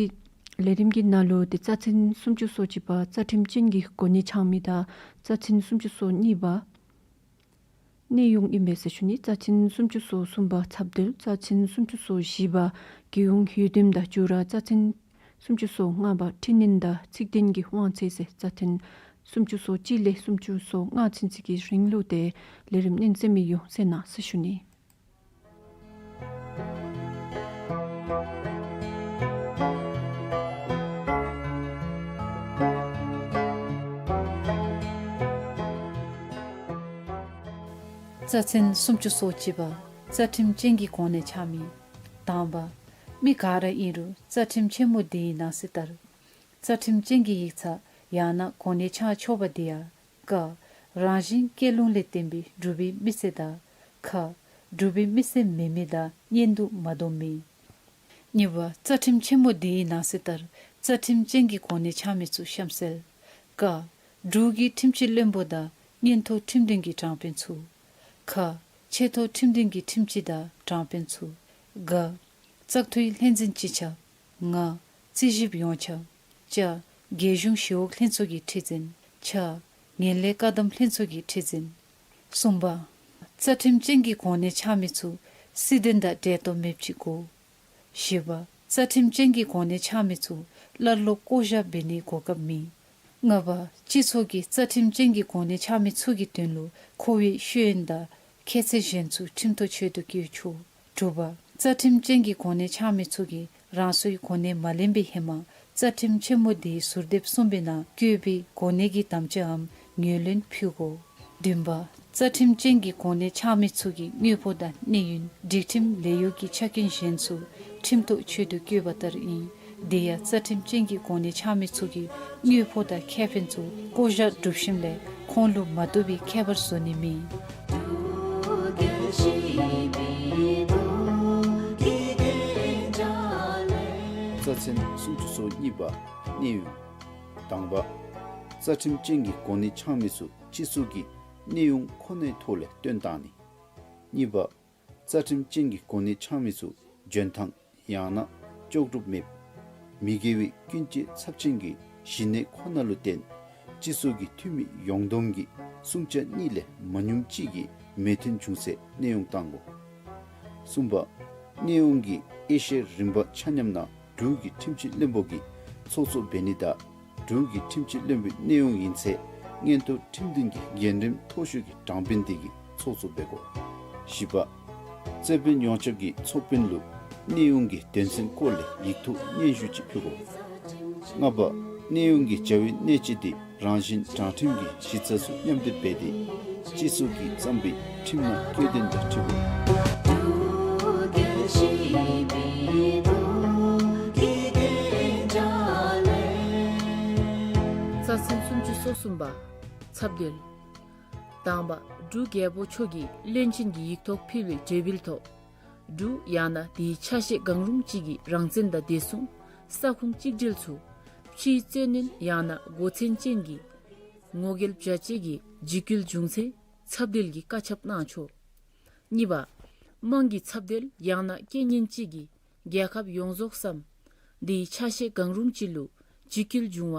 ལས་རིམ་གྱི་ནང་ལུ་ཏེ་རྩ་ཚན་སུམ་ཅུ་སོ་གཅིག་པ་རྩ་ཁྲིམས་ཅན་གྱི་གོ་གནས་འཆང་མི་དང་རྩ་ཚན་སུམ་ཅུ་སོ་གཉིས་པ་གནས་དབྱུང་ཨིན་པས་ཟེར་ཞུ་ནི། རྩ་ཚན་སུམ་ཅུ་སོ་གསུམ་པ་ཚབ་མདོ། རྩ་ཚན་སུམ་ཅུ་སོ་བཞི་པ་རྒྱལ་ཡོངས་ཡུལ་དུམ་དང་འགྱུར་བ། རྩ་ཚན་སུམ་ཅུ་སོ་ལྔ་པ་འཕྲི་སྣོན་དང་ཚིག་དོན་གྱི་དབང་ཚད་ཟེར་རྩ་ཚན་སུམ་ཅུ་སོ་གཅིག་ལས་སུམ་ཅུ་སོ་ལྔ་ཚུན་ཚོད་ཀྱི་རིང་ལུ་ཏེ་ལས་རིམ་ཉན་གསན་མི་ཡོངས་གསན་གནང་ཟེར་ཞུ་ནི། རྩ་ཚན་སུམ་ཅུ་སོ་གཅིག་པ། རྩ་ཁྲིམས་ཅན་གྱི་གོ་གནས་འཆང་མི། དང་པ། མི་ག་ར་ཨིན་རུང་རྩ་ཁྲིམས་ཆེན་མོ་འདིའི་ནང་གསེས་ལྟར་རྩ་ཁྲིམས་ཅན་གྱི་ཡིག་ཚང་ཡང་ན་གོ་གནས་འཆང་ཆོག་པ་འདི་ཡང་། ཀ། རང་བཞིན་སྐྱེས་ལུགས་ལས་བརྟེན་པའི་འབྲུག་པའི་མི་སེར་དང་། ཁ། འབྲུག་པའི་མི་སེར་མེན་མི་དང་གཉེན་དུ་མ་སྡོམ་མི། གཉིས་པ། རྩ་ཁྲིམས་ཆེན་མོ་འདིའི་ནང་གསེས་ལྟར་རྩ་ཁྲིམས་ཅན་གྱི་གོ་གནས་འཆང་མི་ཚུ་གཤམ་གསལ། ཀ། འབྲུག་གི་ཁྲིམས་སྤྱི་བློན་པོ་དང་མངོན་མཐོ་ཁྲིམས་འདུན་གྱི་དྲང་དཔོན་ཚུ། ཁ། ཆེ་མཐོ་ཁྲིམས་འདུན་གྱི་ཁྲིམས་སྤྱི་དང་དྲང་དཔོན་ཚུ། ག། བཙག་འཐུའི་ལྷན་འཛིན་སྤྱི་ཁྱབ། ང་། རྩིས་ཞིབ་ཡོངས་ཁྱབ། ཅ། རྒྱལ་གཞུང་ཞི་གཡོག་ལྷན་ཚོགས་ཀྱི་ཁྲི་འཛིན། ཆ། ངན་ལྷད་བཀག་སྡོམ་ལྷན་ཚོགས་ཀྱི་ཁྲི་འཛིན། གསུམ་པ། རྩ་ཁྲིམས་ཅན་གྱི་གོ་གནས་འཆང་མི་ཚུ་སྲིད་དོན་དང་འབྲེལ་གཏོགས་མེདཔ་ཅིག་དགོ། བཞི་པ། རྩ་ཁྲིམས་ཅན་གྱི་གོ་གནས་འཆང་མི་ཚུ་ཀླད་ལོག་བསྐོ་བཞག་འབད་ནིའི་གོ་སྐབས་མེད། ལྔ་པ། སྤྱི་ཚོགས་ཀྱིས་རྩ་ཁྲིམས་ཅན་གྱི་གོ་གནས་འཆང་མི་ཚུ་གི་དོན་ལུ་ཁོ་བོའི་ཤེས་ཡོན་དང་ཁྱད་ཚད་གཞན་ཚུ་ཁྲིམས་ཐོག་ཆོད་དུ་བཀོད་ཆོག། དྲུག་པ། རྩ་ཁྲིམས་ཅན་གྱི་གོ་གནས་འཆང་མི་ཚུ་གིས་རང་སོའི་གོ་གནས་མ་ལེན་པའི་ཧེ་མ་རྩ་ཁྲིམས་ཆེན་མོ་འདིའི་ཟུར་དེབ་གསུམ་པའི་ནང་བཀོད་པའི་གོ་གནས་ཀྱི་དམ་བཅའ་འམ་ངོས་ལེན་ཕུལ་དགོ། བདུན་པ། རྩ་ཁྲིམས་ཅན་གྱི་གོ་གནས་འཆང་མི་ཚུ་གི་དངུལ་ཕོགས་དང་གནས་ཡུན་སྒྲིག་ཁྲིམས་ལས་གཡོག་གི་ཆ་རྐྱེན་གཞན་ཚུ་ཁྲིམས་ཐོག་ཆོད་དུ་བཀོད་པ་ལྟར་ཨིན། དེ་ཡང་རྩ་ཁྲིམས་ཅན་གྱི་གོ་གནས་འཆང་མི་ཚུ་གི་དངུལ་ཕོགས་དང་ཁེ་ཕན་ཚུ་བསྐོ་བཞག་སྒྲུབ་ཞིནམ་ལས་ཁོང་ལུ་མ་བཏུབ་པའི་ཁྱད་པར་བཟོ་ནི་མེད། རྩ་ཚན་སུམ་ཅུ་སོ་གཉིས་པ། གནས་དབྱུང་། དང་པ། རྩ་ཁྲིམས་ཅན་གྱི་གོ་གནས་འཆང་མི་ཚུ་སྤྱི་ཚོགས་ཀྱི་གནས་དབྱུང་ཁོ་ནའི་ཐོག་ལས་བཏོན་བཏང་ནི། གཉིས་པ། རྩ་ཁྲིམས་ཅན་གྱི་གོ་གནས་འཆང་མི་ཚུ་འཇོན་ཐང་ཡང་ན་ལྕོགས་གྲུབ་མེད། མི་དགེ་བའི་ཀུན་སྤྱོད་ཚབས་ཆེན་གྱི་གཞི་གནས་ཁོ་ན་ལུ་བརྟེན་སྤྱི་ཚོགས་ཀྱི་འཐུས་མི་ཡོངས་བསྡོམས་ཀྱི་སྲུང་བྱ་གཉིས་ལས་མ་ཉུངམ་གཅིག་གི་མོས་མཐུན་བྱུང་ཚེ་གནས་དབྱུང་གཏང་དགོ། གསུམ་པ། གནས་དབྱུང་གི་དབྱེ་ཞིབ་རིམ་པ་ཆ་མཉམ་ནང་འབྲུག་གི་ཁྲིམས་སྤྱི་བློན་པོ་གིས་ཚོགས་གཙོ་འབད་ནི་དང་འབྲུག་གི་ཁྲིམས་སྤྱི་བློན་པོའི་གནས་དབྱུང་ཡིན་ཚེ་མངོན་མཐོ་ཁྲིམས་འདུན་གྱི་འགན་རིམ་མཐོ་ཤོས་ཀྱི་དྲང་དཔོན་དེ་གིས་ཚོགས་གཙོ་འབད་དགོ། བཞི་པ། རྩོད་དཔོན་ཡོངས་ཁྱབ་ཀྱིས་ཚོགས་དཔོན་ལུ་གནས་དབྱུང་གི་དོན་ཚན་སྐོར་ལས་ཡིག་ཐོག་སྙན་ཞུ་ཅིག་ཕུལ་དགོ། ལྔ་པ། གནས་དབྱུང་གི་བྱ་བའི་གནད་སྤྱི་དེ་རང་བཞིན་དྲང་ཁྲིམས་ཀྱི་གཞི་རྩ་ཚུ་མཉམ་སྡེབ་འབད་དེ་སྤྱི་ཚོགས་ཀྱིས་བརྩམས་པའི་ཁྲིམས་ནང་བཀོད་དོན་དང་འཁྲིལ་དགོ། རྩ་ཚན་སུམ་ཅུ་སོ་གསུམ་པ། ཚབ་འདུལ། དང་པ། འབྲུག་རྒྱལ་པོ་མཆོག་གིས་བློན་ཆེན་གྱི་ཡིག་ཐོག་ཕུལ་བའི་གྲོས་འབུལ་ཐོག་འབྲུག་ཡང་ན་དེའི་ཆ་ཤས་གང་རུང་ཅིག་གི་རང་བཙན་དང་བདེ་སྲུང་ས་ཁོངས་གཅིག་སྒྲིལ་ཚུ་ཕྱིའི་བཙན་གནོན་ཡང་ན་མགོ་ཚན་ཅན་གྱི་ངོ་རྒོལ་བྱ་སྤྱད་ཀྱི་འཇིགས་སྐུལ་བྱུང་ཚེ་ཚབ་འདུལ་གྱི་བཀའ་ཁྱབ་གནང་ཆོག། གཉིས་པ། དམངས་ཀྱི་ཚབ་འདུལ་ཡང་ན་རྐྱེན་ངན་ཅིག་གིས་རྒྱལ་ཁབ་ཡོངས་རྫོགས་སམ་དེའི་ཆ་ཤས་གང་རུང་ཅིག་ལུ་འཇིགས་སྐུལ་བྱུང་བ་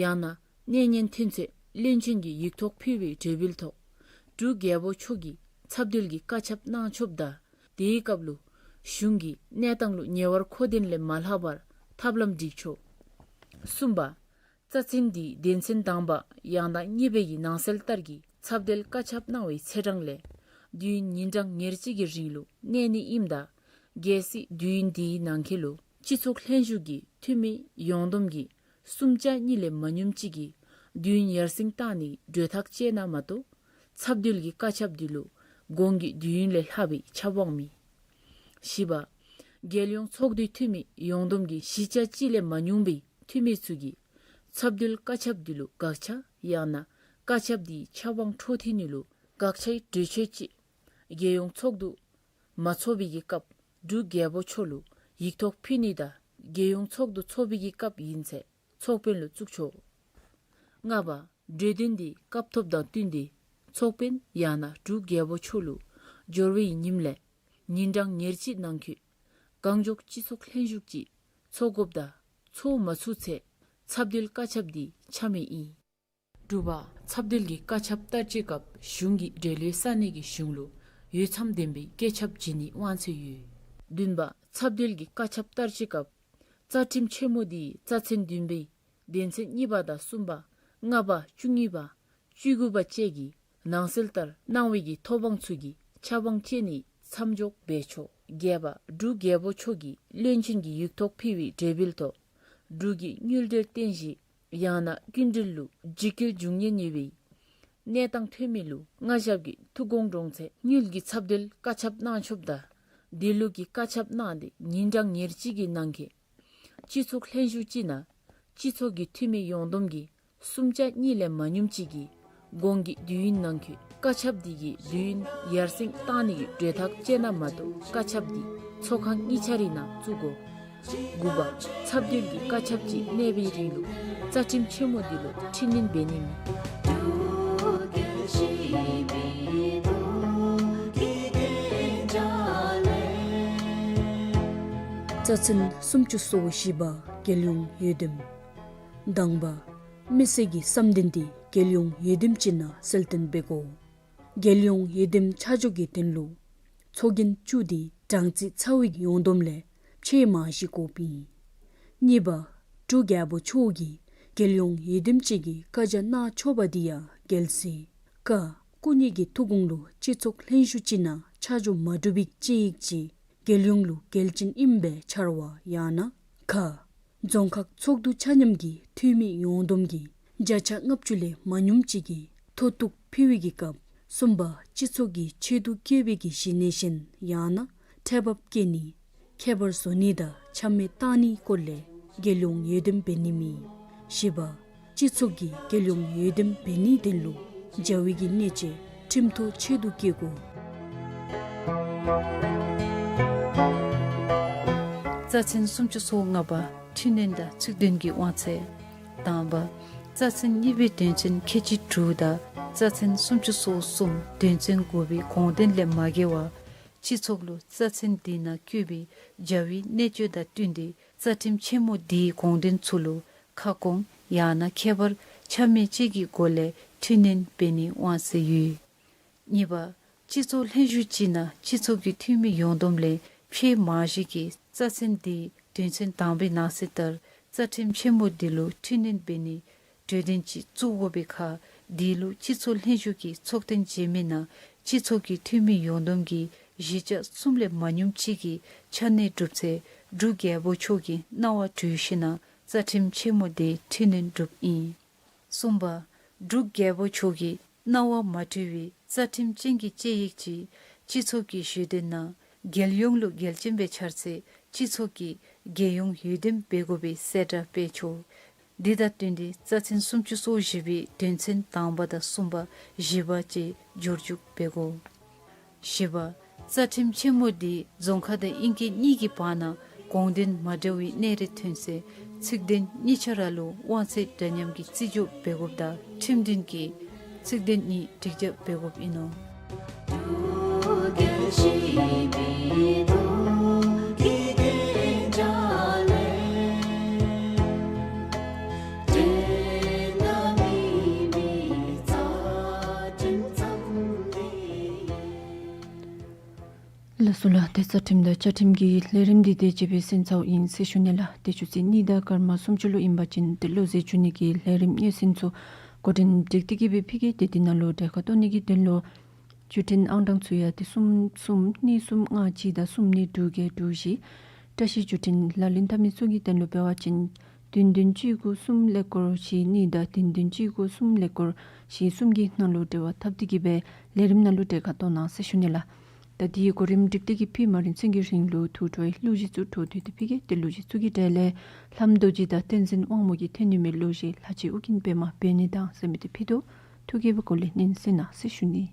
ཡང་ན་གནོད་ཉེན་ཐོན་ཚེ་བློན་ཆེན་གྱི་ཡིག་ཐོག་ཕུལ་བའི་གྲོས་འབུལ་ཐོག་འབྲུག་རྒྱལ་པོ་མཆོག་གིས་ཚབ་འདུལ་གྱི་བཀའ་ཁྱབ་གནང་ཆོགཔ་ད་དེའི་སྐབས་ལུ་གཞུང་གིས་གནས་སྟངས་ལུ་ཉེ་བར་མཁོ་ལྡན་ལས་མ་ལྷག་པར་ཐབས་ལམ་སྒྲིག་ཆོག། གསུམ་པ། རྩ་ཚན་འདིའི་དོན་ཚན་དང་པ་ཡང་ན་གཉིས་པའི་ནང་གསལ་ལྟར་གྱི་ཚབ་འདུལ་བཀའ་ཁྱབ་གནང་བའི་ཚེས་གྲངས་ལས་དུས་ཡུན་ཉིན་གྲངས་ཉེར་གཅིག་གི་རིང་ལུ་གནས་ནི་ཨིནམ་ད་གལ་སྲིད་དུས་ཡུན་འདིའི་ནང་འཁོད་ལུ་སྤྱི་ཚོགས་ལྷན་བཞུགས་ཀྱི་འཐུས་མི་ཡོངས་བསྡོམས་ཀྱི་གསུམ་ཆ་གཉིས་ལས་མ་ཉུངམ་ཅིག་གིས་དུས་ཡུན་ཡར་སེང་བཏང་ནིའི་གྲོས་ཐག་བཅད་ན་མ་གཏོགས་ཚབ་འདུལ་གྱི་བཀའ་ཁྱབ་འདི་ལུ་གོང་གི་དུས་ཡུན་ལས་ལྷག་པའི་ཆབ་དབང་མེད། བཞི་པ། རྒྱལ་ཡོངས་ཚོགས་འདུའི་འཐུས་མི་ཡོངས་བསྡོམས་ཀྱི་བཞི་ཆ་གཅིག་ལས་མ་ཉུང་བའི་འཐུས་མི་ཚུ་གིས་ཚབ་འདུལ་བཀའ་ཁྱབ་འདི་ལུ་དགག་བྱ་ཡང་ན་བཀའ་ཁྱབ་འདིའི་ཆབ་དབང་འཕྲོག་མཐུད་ནི་ལུ་དགག་བྱའི་གྲོས་ཆོད་ཅིག་རྒྱལ་ཡོངས་ཚོགས་འདུ་མ་ཚོགས་པའི་གི་སྐབས་འབྲུག་རྒྱལ་པོ་མཆོག་ལུ་ཡིག་ཐོག་ཕུལ་ནི་དང་རྒྱལ་ཡོངས་ཚོགས་འདུ་ཚོགས་པའི་གི་སྐབས་ཨིན་ཚེ་ཚོགས་དཔོན་ལུ་བཙུགས་ཆོག། ལྔ་པ། གྲོས་དོན་འདི་སྐབས་ཐོབ་དང་བསྟུན་ཏེ་ཚོགས་དཔོན་ཡང་ན་འབྲུག་རྒྱལ་པོ་མཆོག་ལུ་འབྱོར་བའི་ཉིནམ་ལས་ཉིན་གྲངས་ཉེར་གཅིག་ནང་འཁོད་གང་མགྱོགས་སྤྱི་ཚོགས་ལྷན་བཞུགས་ཅིག་ཚོགས་དགོཔ་དང་ཚོགས་མ་ཚུགས་ཚེ་ཚབ་འདུལ་བཀའ་ཁྱབ་འདི་ཆ་མེད་ཨིན། དྲུག་པ། ཚབ་འདུལ་གྱི་བཀའ་ཁྱབ་བསྟར་སྤྱོད་སྐབས་གཞུང་གིས་འབྲེལ་ཡོད་ས་གནས་ཀྱི་གཞུང་ལུ་འོས་འཚམ་ལྡན་པའི་བཀོད་ཁྱབ་བྱིན་ནིའི་དབང་ཚད་ཡོད། བདུན་པ། ཚབ་འདུལ་གྱི་བཀའ་ཁྱབ་བསྟར་སྤྱོད་སྐབས་རྩ་ཁྲིམས་ཆེན་མོ་འདིའི་རྩ་ཚན་བདུན་པའི་དོན་ཚན་གཉིས་པ་དང་གསུམ་པ་ལྔ་པ་བཅུ་གཉིས་པ་བཅུ་དགུ་པ་བཅས་ཀྱི་ནང་གསལ་ལྟར་གནང་བའི་གི་ཐོབ་དབང་ཚུ་གི་ཆབ་དབང་བཅད་ནིའི་མཚམས་འཇོག་འབད་ཆོག། བརྒྱད་པ། འབྲུག་རྒྱལ་པོ་མཆོག་གིས་བློན་ཆེན་གྱི་ཡིག་ཐོག་ཕུལ་བའི་གྲོས་འབུལ་ཐོག་འབྲུག་གི་དངུལ་འབྲེལ་རྟེན་གཞི་ཡང་ན་སྐྱིན་འགྲུལ་ལུ་འཇིགས་སྐུལ་འབྱུང་ཉེན་ཡོད་པའི་གནས་སྟངས་ཐོན་མི་ལུ་མངའ་ཞབས་ཀྱི་ཐུགས་དགོངས་འདྲོངས་ཚེ་དངུལ་གྱི་ཚབ་འདུལ་བཀའ་ཁྱབ་གནང་ཆོགཔ་ད་དེ་ལུ་གི་བཀའ་ཁྱབ་གནང་སྟེ་ཉིན་གྲངས་ཉེར་གཅིག་གི་ནང་འཁོད་སྤྱི་ཚོགས་ལྷན་བཞུགས་ཅིག་ནང་སྤྱི་ཚོགས་ཀྱི་འཐུས་མི་ཡོངས་བསྡོམས་ཀྱི་གསུམ་ཆ་གཉིས་ལས་མ་ཉུངམ་ཅིག་གིས་གོང་གི་དུས་ཡུན་ནང་འཁོད་བཀའ་ཁྱབ་འདི་གི་དུས་ཡུན་ཡར་སེང་བཏང་ནི་གི་གྲོས་ཐག་བཅད་ན་མ་གཏོགས་བཀའ་ཁྱབ་འདི་ཚོགས་ཁང་གཉིས་ཆ་རའི་ནང་བཙུགས་དགོ། དགུ་པ། ཚབ་འདུལ་གྱི་བཀའ་ཁྱབ་ཅིག་གནས་པའི་རིང་ལུ་རྩ་ཁྲིམས་ཆེན་མོ་འདི་ལུ་འཕྲི་སྣོན་འབད་ནི་མེད། རྩ་ཚན་སུམ་ཅུ་སོ་བཞི་པ། རྒྱལ་ཡོངས་འོས་འདེམས། དང་པ། མི་སེར་གྱི་བསམ་འདུན་འདི་རྒྱལ་ཡོངས་འོས་འདེམས་ཅིག་ནང་གསལ་སྟོན་འབད་དགོ། རྒྱལ་ཡོངས་འོས་འདེམས་ཆ་འཇོག་གི་དོན་ལུ་ཚོགས་རྒྱན་བཅུ་འདི་གྲངས་རྩིས་ཚར་བའི་ཡོངས་བསྡོམས་ལས་ཕྱེད་མ་བཞི་དགོཔ་ཨིན། གཉིས་པ། འབྲུག་རྒྱལ་པོ་མཆོག་གིས་རྒྱལ་ཡོངས་འོས་འདེམས་ཅིག་གི་བཀའ་རྒྱ་གནང་ཆོག་པ་འདི་ཡང་གལ་སྲིད་ཀ་སྐུ་ཉིད་ཀྱི་ཐུགས་དགོངས་ལུ་སྤྱི་ཚོགས་ལྷན་བཞུགས་ཅིག་ནང་ཆ་འཇོག་མ་གྲུབ་པའི་དཔྱད་ཡིག་ཅིག་རྒྱལ་ཡོངས་ལུ་གལ་ཅན་ཨིནམ་སྦེ་འཆར་བ་ཡང་ན་ཁ་རྫོང་ཁག་ཚོགས་འདུ་ཆ་མཉམ་གྱི་འཐུས་མི་ཡོངས་བསྡོམས་ཀྱི་བརྒྱ་ཆ་ལྔ་བཅུ་ལས་མ་ཉུངམ་ཅིག་གིས་མཐོ་གཏུགས་ཕུལ་བའི་གི་སྐབས་གསུམ་པ་སྤྱི་ཚོགས་ཀྱི་ཆེད་དུ་བསྐོས་པའི་གི་གཞི་གནས་གཞན་ཡང་ན་ཁྲལ་འབབ་བཀལ་ནི་ཁྱད་པར་བཟོ་ནི་དང་ཆ་མེད་བཏང་ནིའི་སྐོར་ལས་རྒྱལ་ཡོངས་འོས་འདེམས་འབད་ནི་མེད། བཞི་པ། སྤྱི་ཚོགས་ཀྱིས་རྒྱལ་ཡོངས་འོས་འདེམས་འབད་ནིའི་དོན་ལུ་བྱ་བའི་གི་གནད་སྤྱོད་ཁྲིམས་ཐོག་ཆེད་དུ་བཀོད་དགོ། རྩ་ཚན་སུམ་ཅུ་སོ་ལྔ་པ། འཕྲི་སྣོན་དང་ཚིག་འདོན་གྱི་དབང་ཚད། དང་པ། རྩ་ཚན་གཉིས་པའི་དོན་ཚན་ཁལ་གཅིག་དྲུག་དང་རྩ་ཚན་སུམ་ཅུ་སོ་གསུམ་དོན་ཚན་དགུ་པའི་དགོངས་དོན་ལས་མ་འགལ་བར་སྤྱི་ཚོགས་ལུ་རྩ་ཚན་འདི་ནང་བཀོད་པའི་བྱ་བའི་གནད་སྤྱོད་དང་བསྟུན་ཏེ་རྩ་ཁྲིམས་ཆེན་མོ་འདིའི་དགོངས་དོན་ཚུ་ལུ་ཁ་སྐོང་ཡང་ན་ཁྱད་པར་ཆ་མེད་ཅིག་གི་སྒོ་ལས་འཕྲི་སྣོན་འབད་ནིའི་དབང་ཚད་ཡོད། གཉིས་པ། སྤྱི་ཚོགས་ལྷན་བཞུགས་ཅིག་ནང་སྤྱི་ཚོགས་ཀྱི་འཐུས་མི་ཡོངས་བསྡོམས་ལས་ཕྱེད་མ་བཞི་གིས་རྩ་ཚན་འདིའི་དོན་ཚན་དང་པའི་ནང་གསེས་ལྟར་རྩ་ཁྲིམས་ཆེན་མོ་འདི་ལུ་འཕྲི་སྣོན་འབད་ནིའི་གྲོས་དོན་ཅིག་བཙུགས་དགོ་པའི་ཁར་འདི་ལུ་སྤྱི་ཚོགས་ལྷན་བཞུགས་ཀྱི་ཚོགས་ཐེངས་རྗེས་མའི་ནང་སྤྱི་ཚོགས་ཀྱི་འཐུས་མི་ཡོངས་བསྡོམས་ཀྱིས་ བཞི་ཆ་གསུམ་ལས་མ་ཉུངམ་ཅིག་གིས་ཕྱག་སྙིགས་བསྒྲུབས་ཚེ་འབྲུག་རྒྱལ་པོ་མཆོག་གི་གནང་བ་གྲོལ་ཞིནམ་ལས་རྩ་ཁྲིམས་ཆེན་མོ་དེ་འཕྲི་སྣོན་གྲུབ་ཨིན། གསུམ་པ། འབྲུག་རྒྱལ་པོ་མཆོག་གི་གནང་བ་མ་གྲོལ་བའི་རྩ་ཁྲིམས་ཅན་གྱི་དཔྱད་ཡིག་ཅིག་སྤྱི་ཚོགས་ཀྱི་བཞེད་དོན་ནང་རྒྱལ་ཡོངས་ལུ་གལ་ཆེན་སྦེ་འཆར་ཚེ་སྤྱི་ཚོགས་ཀྱིས་རྒྱལ་ཡོངས་འོས་འདེམས་འབད་དགོ་པའི་གསལ་བསྒྲགས་སྤེལ་ཆོག། འདི་དང་བསྟུན་ཏེ་རྩ་ཚན་སུམ་ཅུ་སོ་བཞི་པའི་དོན་ཚན་དང་པ་དང་གསུམ་པ་བཞི་པ་བཅས་འབྱོར་འཇུག་འབད་དགོ། བཞི་པ། རྩ་ཁྲིམས་ཆེན་མོ་འདི་རྫོང་ཁ་དང་ཨིང་སྐད་གཉིས་ཀྱི་བར་ན་དགོངས་དོན་མ་འདྲ་བའི་གནས་རིགས་ཐོན་ཚེ་ཚིག་དོན་གཉིས་ཆ་ར་ལུ་དབང་ཚད་འདྲ་མཉམ་གྱི་རྩིས་འཇོག་འབད་དགོཔ་དང་ཁྲིམས་དོན་གྱི་ཚིག་དོན་གཉིས་སྒྲིག་རྒྱབ་འབད་དགོཔ་ཨིན་ནོ། ལགས་སོ་ལགས། ཏེ་རྩ་ཁྲིམས་དང་བཅའ་ཁྲིམས་ཀྱི་ལས་རིམ་འདི་དེ་ཅིག་སྦེ་གསན་ཚརཝ་ཨིན་ཟེར་ཞུ་ནི་ལགས། ཏེ་ཆུ་ཚོད་གཉིས་དང་སྐར་མ་སུམ་ཅུ་ལུ་ཨིན་པ་ཅིན་ཏེ་བློ་རྩེ་ཞུ་ནི་གི་ལས་རིམ་སྙན་གསན་ཚུ་འགོ་འདྲེན་སྒྲིག་སྟེ་གི་སྦེ་ཕུལ་གེ། ཏེ་དེ་ནང་ལུ་གྲལ་ཁར་གཏོགས་ནི་གི་དོན་ལུ་བརྒྱུད་འཕྲིན་ཨང་གྲངས་ཚུ་ཡང་ཏེ་གསུམ་གསུམ་གཉིས་གསུམ་ལྔ་གཅིག་དང་གསུམ་གཉིས་དྲུག་བརྒྱད་དྲུག་བཞི། བཀྲ་ཤིས་བརྒྱུད་འཕྲིན་ལག་ལེན་འཐབ་མི་ཚུ་གི་དོན་ལུ་འབད་བ་ཅིན་བདུན་བདུན་གཅིག་དགུ་གསུམ་ཀླད་ཀོར་བཞི་གཉིས་དང་བདུན་བདུན་གཅིག་དགུ་གསུམ་ཀླད་ཀོར་བཞི་གསུམ་གྱི་ནང་ལུ་འབྲེལ་བ་འཐབ་སྟེ་གི་སྦེ་ལས་རིམ་ནང་ལུ་གྲལ་ཁར་གཏོགས་གནང་ཟེར་ཞུ་ནི་ལགས། ད་འདི་གོ་རིམ་སྒྲིག་སྟེ་གི་ཕུལ་མ་རན་ཚུན་གྱི་རིང་ལུ་ཐུགས་སྤྲོའི་གླུ་གཞས་ཚུ་འཕྲོ་མཐུད་དེ་ཕུལ་གེ། ཏེ་གླུ་གཞས་ཚུ་གི་གྲས་ལས་ལྷ་མོ་རྡོ་རྗེ་དང་བསྟན་འཛིན་དབང་མོ་གིས་འཐེན་ནུས་མི་གླུ་གཞས་ལྷ་གཅིག་ཨོ་རྒྱན་པདྨ་འབད་ནི་དང་ཟེར་མི་དེ་ཕུལ་དོ། ཐུགས་དགྱེས་པའི་སྒོ་ལས་སྙན་གསན་གནང་ཟེར་ཞུ་ནི།